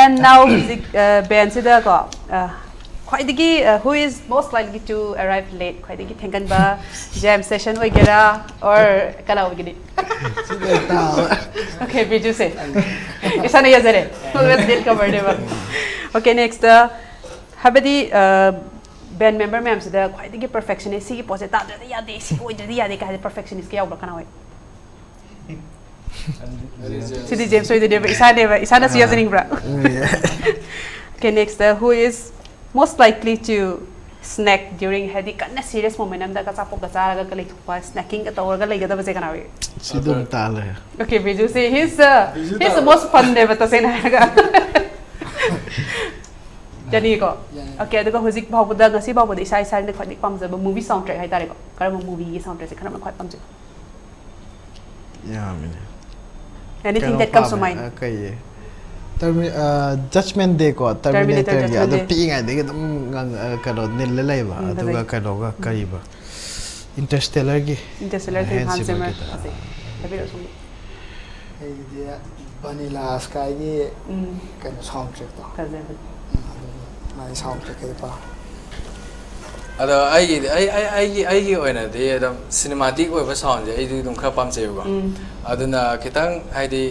And now ꯍꯧꯖꯤꯛ ꯕꯦꯟꯁꯤꯗꯀꯣ ꯈ꯭ꯋꯥꯏꯗꯒꯤ uh, who is most likely to arrive late? ꯈ꯭ꯋꯥꯏꯗꯒꯤ ꯊꯦꯡꯒꯟꯕ jam session ꯑꯣꯏꯒꯦꯔꯥ or ꯀꯅꯥ ꯑꯣꯏꯒꯅꯤ? Okay, ꯕꯤꯖꯨꯁꯦ. ꯏꯁꯥꯅ ꯌꯥꯖꯔꯦ. Always late comerꯅꯦꯕ. Okay, next. Uh, ꯍꯥꯏꯕꯗꯤ uh, band member ꯃꯌꯥꯝꯁꯤꯗ ꯈ꯭ꯋꯥꯏꯗꯒꯤ perfectionist, ꯁꯤꯒꯤ ꯄꯣꯠꯁꯦ ꯇꯥꯗ꯭ꯔꯗꯤ ꯌꯥꯗꯦ, ꯁꯤ ꯑꯣꯏꯗ꯭ꯔꯗꯤ ꯌꯥꯗꯦ ꯀꯥꯏ ꯍꯥꯏꯗꯤ perfectionistꯀ ꯌꯥꯎꯕ꯭ꯔꯥ? ꯀꯅꯥ ꯑꯣꯏ? ꯁꯤꯗꯤ ꯖꯦꯝꯁ ꯑꯣꯏꯗꯣꯏꯅꯦꯕ, ꯏꯁꯥꯅꯦꯕ, ꯏꯁꯥꯅꯁꯨ ꯌꯥꯖꯅꯤꯡꯕ꯭ꯔꯥ? Okay, next. Uh, who is most likely to snack during, ꯍꯥꯏꯗꯤ ꯀꯟꯅ serious moment ꯑꯝꯗ ꯑꯆꯥꯄꯣꯠꯀ ꯆꯥꯔꯒ ꯂꯩꯊꯣꯛꯄ, snackingꯒ ꯇꯧꯔꯒ ꯂꯩꯒꯗꯕꯁꯦ ꯀꯅꯥ ꯑꯣꯏ? ꯁꯤ ꯑꯗꯨꯝ ꯇꯥꯜꯂꯦ. Okay, ꯕꯤꯖꯨꯁꯦ he's uh, he's the most funꯅꯦꯕ, ꯇꯁꯦꯡꯅ ꯍꯥꯏꯔꯒ. ꯌꯥꯅꯤꯀꯣ? ꯌꯥꯅꯤ. Okay, ꯑꯗꯨꯒ ꯍꯧꯖꯤꯛ ꯐꯥꯎꯕꯗ, ꯉꯁꯤ ꯐꯥꯎꯕꯗ ꯏꯁꯥ ꯏꯁꯥꯅ ꯈ꯭ꯋꯥꯏꯗꯒꯤ ꯄꯥꯝꯖꯕ movie soundtrack ꯍꯥꯏꯇꯥꯔꯦꯀꯣ, ꯀꯔꯝꯕ movieꯒꯤ soundtrackꯁꯦ ꯀꯔꯝꯕ ꯈ꯭ꯋꯥꯏ ꯄꯥꯝꯖꯩ? ꯌꯥꯝꯃꯤꯅꯦ. Anything ꯀꯩꯅꯣ that comes to ꯄꯥꯝꯃꯦ, mind. ꯑ, ꯀꯩꯌꯦ? Termi- ꯑ, Judgment Dayꯀꯣ, Terminator, Terminatorꯒꯤ ꯑꯗꯣ Judgment Day. ꯄꯤꯛꯏꯉꯩꯗꯒꯤ ꯑꯗꯨꯝ ꯉꯪ- ꯑ, ꯀꯩꯅꯣ ꯅꯤꯜꯂ ꯂꯩꯕ. ꯎꯝ, ꯑꯗꯨꯒ ꯐꯖꯩ. ꯀꯩꯅꯣꯒ ꯀꯔꯤꯕ? Interstellarꯒꯤ. Interstellarꯒꯤ Hans Hans Zimmer. Zimmerꯒꯤꯗ. ꯐꯖꯩ. ꯍꯥꯏꯕꯤꯔꯛꯑꯣ, ꯁꯣꯝꯒꯤ. ꯑꯩꯒꯤꯗꯤ Vanilla Skyꯒꯤ ꯎꯝ, ꯀꯩꯅꯣ soundtrackꯇꯣ. ꯐꯖꯩ, ꯐꯖꯩ. ꯎꯝ, ꯑꯗꯨꯒꯤ ꯃꯥꯒꯤ soundtrackꯀꯤꯗꯤ ꯄꯥꯝꯃꯦ. ꯑꯗꯣ ꯑꯩꯒꯤꯗꯤ ꯑꯩ ꯑꯩ ꯑꯩꯒꯤ ꯑꯩꯒꯤ ꯑꯣꯏꯅꯗꯤ ꯑꯗꯨꯝ cinematic ꯑꯣꯏꯕ soundꯁꯦ ꯑꯩꯗꯤ ꯑꯗꯨꯝ ꯈꯔ ꯄꯥꯝꯖꯩꯕꯀꯣ. ꯎꯝ. ꯑꯗꯨꯅ ꯈꯤꯇꯪ ꯍꯥꯏꯗꯤ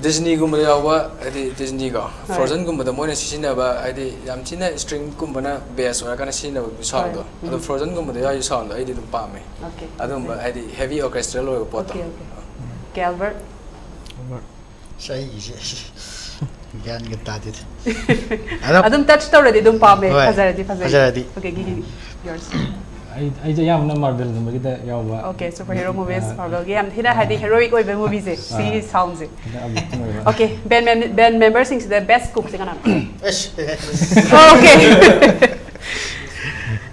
Disneyꯒꯨꯝꯕꯗ ꯌꯥꯎꯕ, ꯍꯥꯏꯗꯤ Disneyꯀꯣ, Frozenꯒꯨꯝꯕꯗ ꯃꯣꯏꯅ ꯁꯤꯖꯤꯟꯅꯕ ꯍꯥꯏꯗꯤ ꯌꯥꯝ ꯊꯤꯅ stringꯒꯨꯝꯕꯅ base ꯑꯣꯏꯔꯀꯥꯟꯗ ꯁꯤꯖꯤꯟꯅꯕ soundꯗꯣ. ꯍꯣꯏ. ꯑꯗꯣ ꯎꯝ. Frozenꯒꯨꯝꯕꯗ ꯌꯥꯎꯔꯤ soundꯗꯣ ꯑꯩꯗꯤ ꯑꯗꯨꯝ ꯄꯥꯝꯃꯦ. Okay. ꯑꯗꯨꯝꯕ ꯍꯥꯏꯗꯤ heavy orchestral ꯑꯣꯏꯕ ꯄꯣꯠꯇꯣ. Okay, okay. Okay, Albert. ꯑꯁ, ꯑꯩꯒꯤꯁꯦ ꯒ꯭ꯌꯥꯟꯒ ꯇꯥꯗꯦꯗ. ꯑꯗꯨꯝ touch ꯇꯧꯔꯗꯤ ꯑꯗꯨꯝ ꯄꯥꯝꯃꯦ. ꯍꯣꯏ. ꯐꯖꯔꯗꯤ ꯐꯖꯩ. ꯐꯖꯔꯗꯤ. Okay, Gigi, yours. ꯑꯩ ꯑꯩꯁꯦ ꯑꯌꯥꯝꯕꯅ Marvelꯒꯨꯝꯕꯒꯤꯗ ꯌꯥꯎꯕ. Okay, superhero movies, ꯑꯥ. Marvelꯒꯤ ꯌꯥꯝ ꯊꯤꯅ ꯍꯥꯏꯗꯤ heroic ꯑꯣꯏꯕ movieꯁꯦ, ꯁꯤꯒꯤ ꯑꯥ. soundꯁꯦ. ꯑꯗ uplifting ꯑꯣꯏꯕ. Okay, band mem- band memberꯁꯤꯡꯁꯤꯗ best cookꯁꯦ ꯀꯅꯥꯅꯣ? ꯑꯁ, Okay.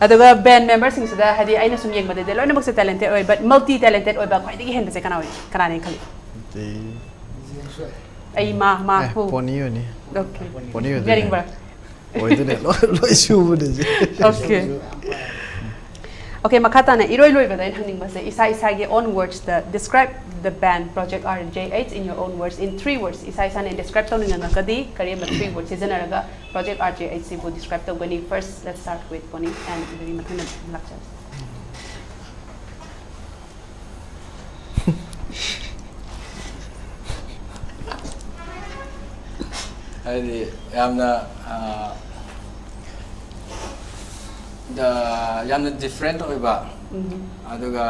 ꯑꯗꯨꯒ band memberꯁꯤꯡꯁꯤꯗ ꯍꯥꯏꯗꯤ ꯑꯩꯅ ꯁꯨꯝ ꯌꯦꯡꯕꯗꯗꯤ ꯂꯣꯏꯅꯃꯛꯁꯦ talented ꯑꯣꯏ, but multi talented ꯑꯣꯏꯕ ꯈ꯭ꯋꯥꯏꯗꯒꯤ ꯍꯦꯟꯕꯁꯦ ꯀꯅꯥ ꯑꯣꯏ? ꯀꯅꯥꯅꯦ ꯈꯜꯂꯤ? ꯑꯩ ꯃꯥ ꯃꯥ ꯑꯦ, who? Pony ꯑꯣꯏꯅꯤ. Okay. Pony ꯑꯣꯏꯗꯣꯏꯅꯦ. ꯌꯥꯅꯤꯡꯕ꯭ꯔꯥ? ꯑꯣꯏꯗꯣꯏꯅꯦ. ꯂꯣꯏ ꯂꯣꯏ ꯁꯨꯕꯅꯦ ꯁꯤ. Okay. Okay, ꯃꯈꯥ ꯇꯥꯅ ꯏꯔꯣꯏ ꯂꯣꯏꯕꯗ ꯑꯩꯅ ꯍꯪꯅꯤꯡꯕꯁꯦ, ꯏꯁꯥ ꯏꯁꯥꯒꯤ own words the describe the band Project R J H in your own words, in three words. ꯏꯁꯥ ꯏꯁꯥꯅ describe ꯇꯧꯅꯤꯡꯉꯒꯗꯤ ꯀꯔꯤꯝꯕ three words ꯁꯤꯖꯤꯟꯅꯔꯒ Project R J H ꯁꯤꯕꯨ describe ꯇꯧꯒꯅꯤ? First, let's start with Bonnie, and ꯑꯗꯨꯒꯤ ꯃꯊꯪꯗ ꯂꯥꯛꯆꯔꯁꯤ꯫ ꯍꯥꯏꯗꯤ ꯌꯥꯝꯅ ꯌꯥꯝꯅ different ꯑꯣꯏꯕ, ꯑꯗꯨꯒ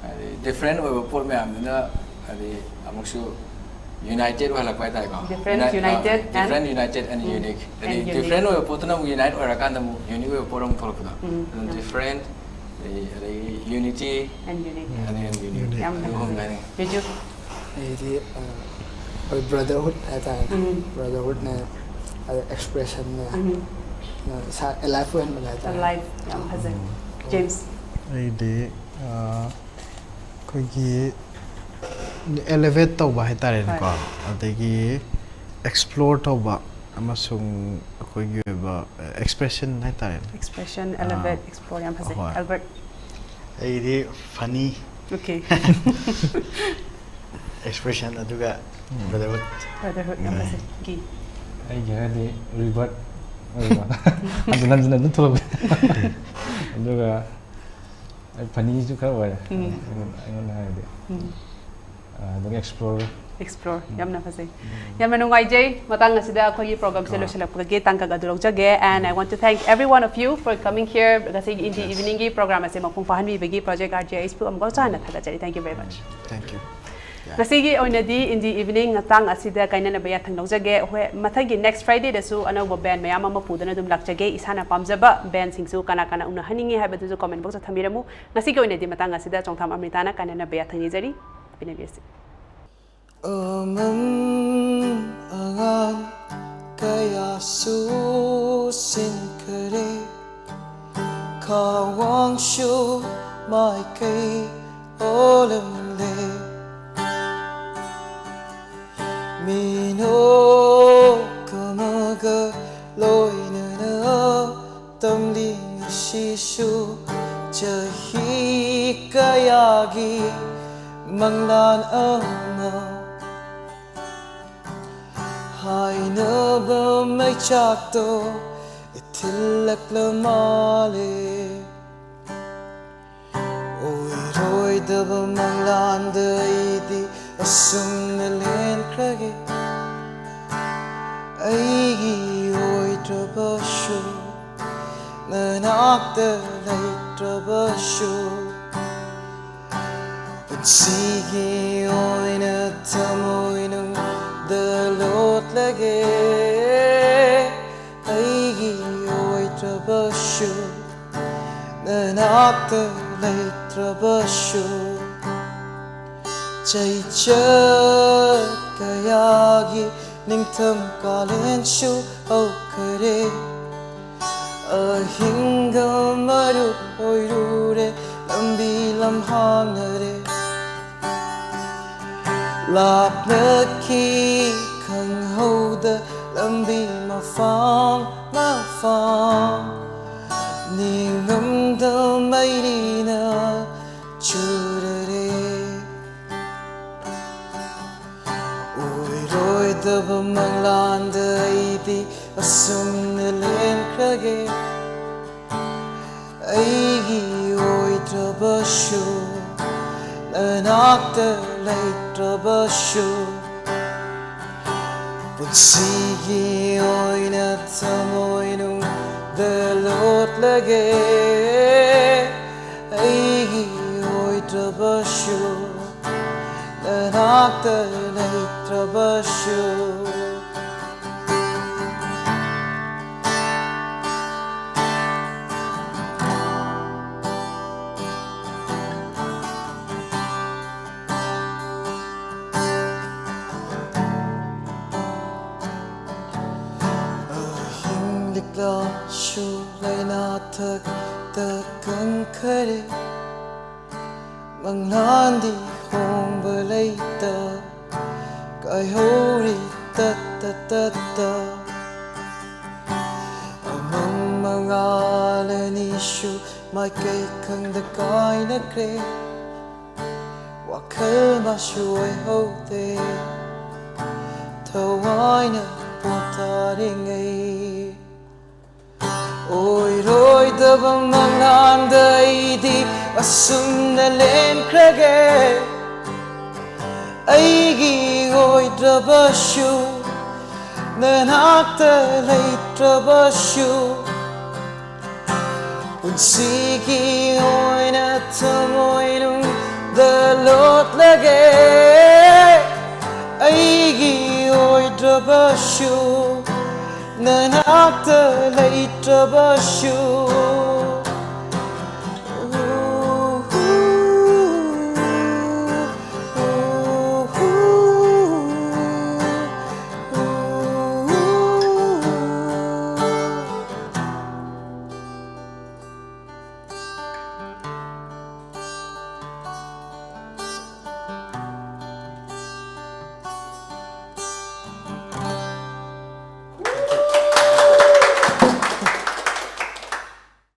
ꯍꯥꯏꯗꯤ different ꯑꯣꯏꯕ ꯄꯣꯠ ꯃꯌꯥꯝꯗꯨꯅ ꯍꯥꯏꯗꯤ ꯑꯃꯨꯛꯁꯨ united ꯑꯣꯏꯍꯜꯂꯛꯄ ꯍꯥꯏꯇꯥꯔꯦꯀꯣ꯫ Different, united, and different, united and unique. ꯍꯥꯏꯗꯤ different ꯑꯣꯏꯕ ꯄꯣꯠꯇꯨꯅ ꯑꯃꯨꯛ unite ꯑꯣꯏꯔꯀꯥꯟꯗ ꯑꯃꯨꯛ unique ꯑꯣꯏꯕ ꯄꯣꯠ ꯑꯃꯨꯛ ꯊꯣꯛꯂꯛꯄꯗꯣ꯫ ꯑꯗꯨꯅ different, ꯑꯗꯒꯤ unity, and unique. ꯑꯗꯒꯤ unique. ꯌꯥꯝ ꯑꯗꯨ ꯑꯍꯨꯝꯗ ꯍꯥꯏꯅꯤꯡꯉꯤ꯫ ꯕꯤꯖꯨ꯫ ꯑꯩꯗꯤ ꯑꯩꯈꯣꯏ brotherhood ꯍꯥꯏꯇꯥꯔꯦ꯫ Brotherhoodꯅꯦ, ꯑꯗ expressionꯅꯦ, ꯏꯁꯥ alive ꯑꯣꯏꯍꯟꯕꯅꯦ ꯍꯥꯏꯇꯥꯔꯦ꯫ Alive, ꯌꯥꯝ ꯐꯖꯩ꯫ James꯫ ꯑꯩꯗꯤ ꯑꯩꯈꯣꯏꯒꯤ elevate ꯇꯧꯕ ꯍꯥꯏꯇꯥꯔꯦꯅꯦꯀꯣ꯫ ꯑꯗꯒꯤ explore ꯇꯧꯕ ꯑꯃꯁꯨꯡ ꯑꯩꯈꯣꯏꯒꯤ ꯑꯣꯏꯕ expression ꯍꯥꯏꯇꯥꯔꯦꯅꯦ꯫ Expression, elevate, explore, ꯌꯥꯝ ꯐꯖꯩ꯫ ꯍꯣꯏ꯫ Albert꯫ ꯑꯩꯗꯤ funny, Okay꯫ expression, ꯑꯗꯨꯒ brotherhood꯫ Brotherhood, ꯌꯥꯝ ꯐꯖꯩ꯫ ꯒꯤ꯫ ꯑꯩꯒꯤ ꯍꯥꯏꯔꯗꯤ revert ꯑꯣꯏꯕ꯫ ꯍꯟꯖꯤꯟ ꯍꯟꯖꯤꯟ ꯑꯗꯨꯝ ꯊꯣꯛꯂꯛꯄ꯫ ꯑꯗꯨꯒ ꯑꯩ funnyꯁꯨ ꯈꯔ ꯑꯣꯏꯔꯦ꯫ ꯑꯩꯉꯣꯟꯗ ꯍꯥꯏꯔꯗꯤ꯫ ꯑꯗꯨꯒ explore꯫ Explore, ꯌꯥꯝꯅ ꯐꯖꯩ꯫ ꯌꯥꯝꯅ ꯅꯨꯡꯉꯥꯏꯖꯩ꯫ ꯃꯇꯥꯡ ꯑꯁꯤꯗ ꯑꯩꯈꯣꯏꯒꯤ programꯁꯦ ꯂꯣꯏꯁꯤꯜꯂꯛꯄꯒꯤ ꯇꯥꯡꯀꯛ ꯑꯗꯨ ꯂꯧꯖꯒꯦ, and I want to thank every one of you for coming here꯫ ꯉꯁꯤꯒꯤ Indie Eveningꯒꯤ program ꯑꯁꯦ ꯃꯄꯨꯡ ꯐꯥꯍꯟꯕꯤꯕꯒꯤ Project R J Hꯕꯨ ꯑꯃꯨꯛꯀ ꯍꯟꯅ ꯊꯥꯒꯠꯆꯔꯤ꯫ Thank you very much꯫ Thank you. ꯉꯁꯤꯒꯤ ꯑꯣꯏꯅꯗꯤ Indie Evening ꯃꯇꯥꯡ ꯑꯁꯤꯗ ꯀꯥꯏꯅꯅꯕ ꯌꯥꯊꯪ ꯂꯧꯖꯒꯦ꯫ ꯍꯣꯏ, ꯃꯊꯪꯒꯤ next Fridayꯗꯁꯨ ꯑꯅꯧꯕ band ꯃꯌꯥꯝ ꯑꯃ ꯄꯨꯗꯨꯅ ꯑꯗꯨꯝ ꯂꯥꯛꯆꯒꯦ꯫ ꯏꯁꯥꯅ ꯄꯥꯝꯖꯕ bandꯁꯤꯡꯁꯨ ꯀꯅꯥ ꯀꯅꯥ ꯎꯅꯍꯟꯅꯤꯡꯉꯤ ꯍꯥꯏꯕꯗꯨꯁꯨ comment boxꯇ ꯊꯝꯕꯤꯔꯝꯃꯨ꯫ ꯉꯁꯤꯒꯤ ꯑꯣꯏꯅꯗꯤ ꯃꯇꯥꯡ ꯑꯁꯤꯗ ꯆꯣꯡꯊꯥꯝ ꯑꯃ꯭ꯔꯤꯇꯥꯅ ꯀꯥꯏꯅꯅꯕ ꯌꯥꯊꯪ ꯅꯤꯖꯔꯤ꯫ ꯄꯤꯅꯕꯤꯔꯁꯤ꯫ ꯑꯃꯝ ꯑꯉꯥꯡ ꯀꯌꯥꯁꯨ ꯁꯤꯟꯈꯔꯦ, ꯈꯥꯋꯥꯡꯁꯨ ꯃꯥꯏꯀꯩ ꯑꯣꯜꯂꯝꯂꯦ꯫ ꯃꯤꯅꯣꯛ ꯑꯃꯒ ꯂꯣꯏꯅꯅ ꯇꯝꯂꯤ ꯉꯁꯤꯁꯨ ꯆꯍꯤ ꯀꯌꯥꯒꯤ ꯃꯪꯂꯥꯟ ꯑꯃ ꯍꯥꯏꯅꯕ ꯃꯩꯆꯥꯛꯇꯣ ꯊꯤꯜꯂꯛꯂ ꯃꯥꯜꯂꯦ꯫ ꯑꯣꯏꯔꯣꯏꯗꯕ ꯃꯪꯂꯥꯟꯗ ꯑꯩꯗꯤ ꯑꯁꯨꯝꯅ ꯂꯦꯟꯈ꯭ꯔꯒꯦ꯫ ꯑꯩꯒꯤ ꯑꯣꯏꯗ꯭ꯔꯕꯁꯨ, ꯅꯅꯥꯛꯇ ꯂꯩꯇ꯭ꯔꯕꯁꯨ, ꯄꯨꯟꯁꯤꯒꯤ ꯑꯣꯏꯅ ꯊꯃꯣꯏꯅꯨꯡꯗ ꯂꯣꯠꯂꯒꯦ꯫ ꯑꯩꯒꯤ ꯑꯣꯏꯗ꯭ꯔꯕꯁꯨ, ꯅꯅꯥꯛꯇ ꯂꯩꯇ꯭ꯔꯕꯁꯨ, ꯆꯩꯆꯠ ꯀꯌꯥꯒꯤ ꯅꯤꯡꯊꯝ ꯀꯥꯂꯦꯟꯁꯨ ꯍꯧꯈꯔꯦ꯫ ꯑꯍꯤꯡꯒ ꯃꯔꯨꯞ ꯑꯣꯏꯔꯨꯔꯦ, ꯂꯝꯕꯤ ꯂꯝꯍꯥꯡꯅꯔꯦ꯫ ꯂꯥꯞꯅꯈꯤ ꯈꯪꯍꯧꯗ ꯂꯝꯕꯤ ꯃꯐꯝ ꯃꯐꯝ, ꯅꯤꯡꯉꯝꯗ ꯃꯩꯔꯤꯅ ꯆꯨꯔꯔꯦ꯫ ꯑꯣꯏꯔꯣꯏꯗꯕ ꯃꯪꯂꯥꯟꯗ ꯑꯩꯗꯤ ꯑꯁꯨꯝꯅ ꯂꯦꯟꯈ꯭ꯔꯒꯦ꯫ ꯑꯩꯒꯤ ꯑꯣꯏꯗ꯭ꯔꯕꯁꯨ, ꯅꯅꯥꯛꯇ ꯂꯩꯇ꯭ꯔꯕꯁꯨ, ꯄꯨꯟꯁꯤꯒꯤ ꯑꯣꯏꯅ ꯊꯃꯣꯏꯅꯨꯡꯗ ꯂꯣꯠꯂꯒꯦ꯫ ꯑꯩꯒꯤ ꯑꯣꯏꯗ꯭ꯔꯕꯁꯨ, ꯅꯅꯥꯛꯇ ꯂꯩꯇ꯭ꯔꯕꯁꯨ꯫ ꯑꯍꯤꯡ ꯂꯤꯛꯂꯥꯁꯨ ꯂꯥꯏꯅꯥꯊꯛꯇ ꯀꯪꯈꯔꯦ꯫ ꯃꯪꯂꯥꯟꯗꯤ ꯍꯣꯡꯕ ꯂꯩꯇ ꯀꯥꯏꯍꯧꯔꯤ ꯇꯠꯇ ꯇꯠꯇ꯫ ꯑꯃꯝ ꯃꯉꯥꯜ ꯑꯅꯤ ꯑꯩꯁꯨ ꯃꯥꯏꯀꯩ ꯈꯪꯗ ꯀꯥꯏꯅꯈ꯭ꯔꯦ꯫ ꯋꯥꯈꯜ ꯃꯥꯁꯨ ꯑꯣꯏꯍꯧꯗꯦ꯫ ꯊꯋꯥꯏꯅ ꯄꯣꯊꯥꯔꯤꯉꯩ꯫ ꯑꯣꯏꯔꯣꯏꯗꯕ ꯃꯪꯂꯥꯟꯗ ꯑꯩꯗꯤ ꯑꯁꯨꯝꯅ ꯂꯦꯟꯈ꯭ꯔꯒꯦ꯫ ꯑꯩꯒꯤ ꯑꯣꯏꯗ꯭ꯔꯕꯁꯨ, ꯅꯅꯥꯛꯇ ꯂꯩꯇ꯭ꯔꯕꯁꯨ, ꯄꯨꯟꯁꯤꯒꯤ ꯑꯣꯏꯅ ꯊꯃꯣꯏꯅꯨꯡꯗ ꯂꯣꯠꯂꯒꯦ꯫ ꯑꯩꯒꯤ ꯑꯣꯏꯗ꯭ꯔꯕꯁꯨ, ꯅꯅꯥꯛꯇ ꯂꯩꯇ꯭ꯔꯕꯁꯨ,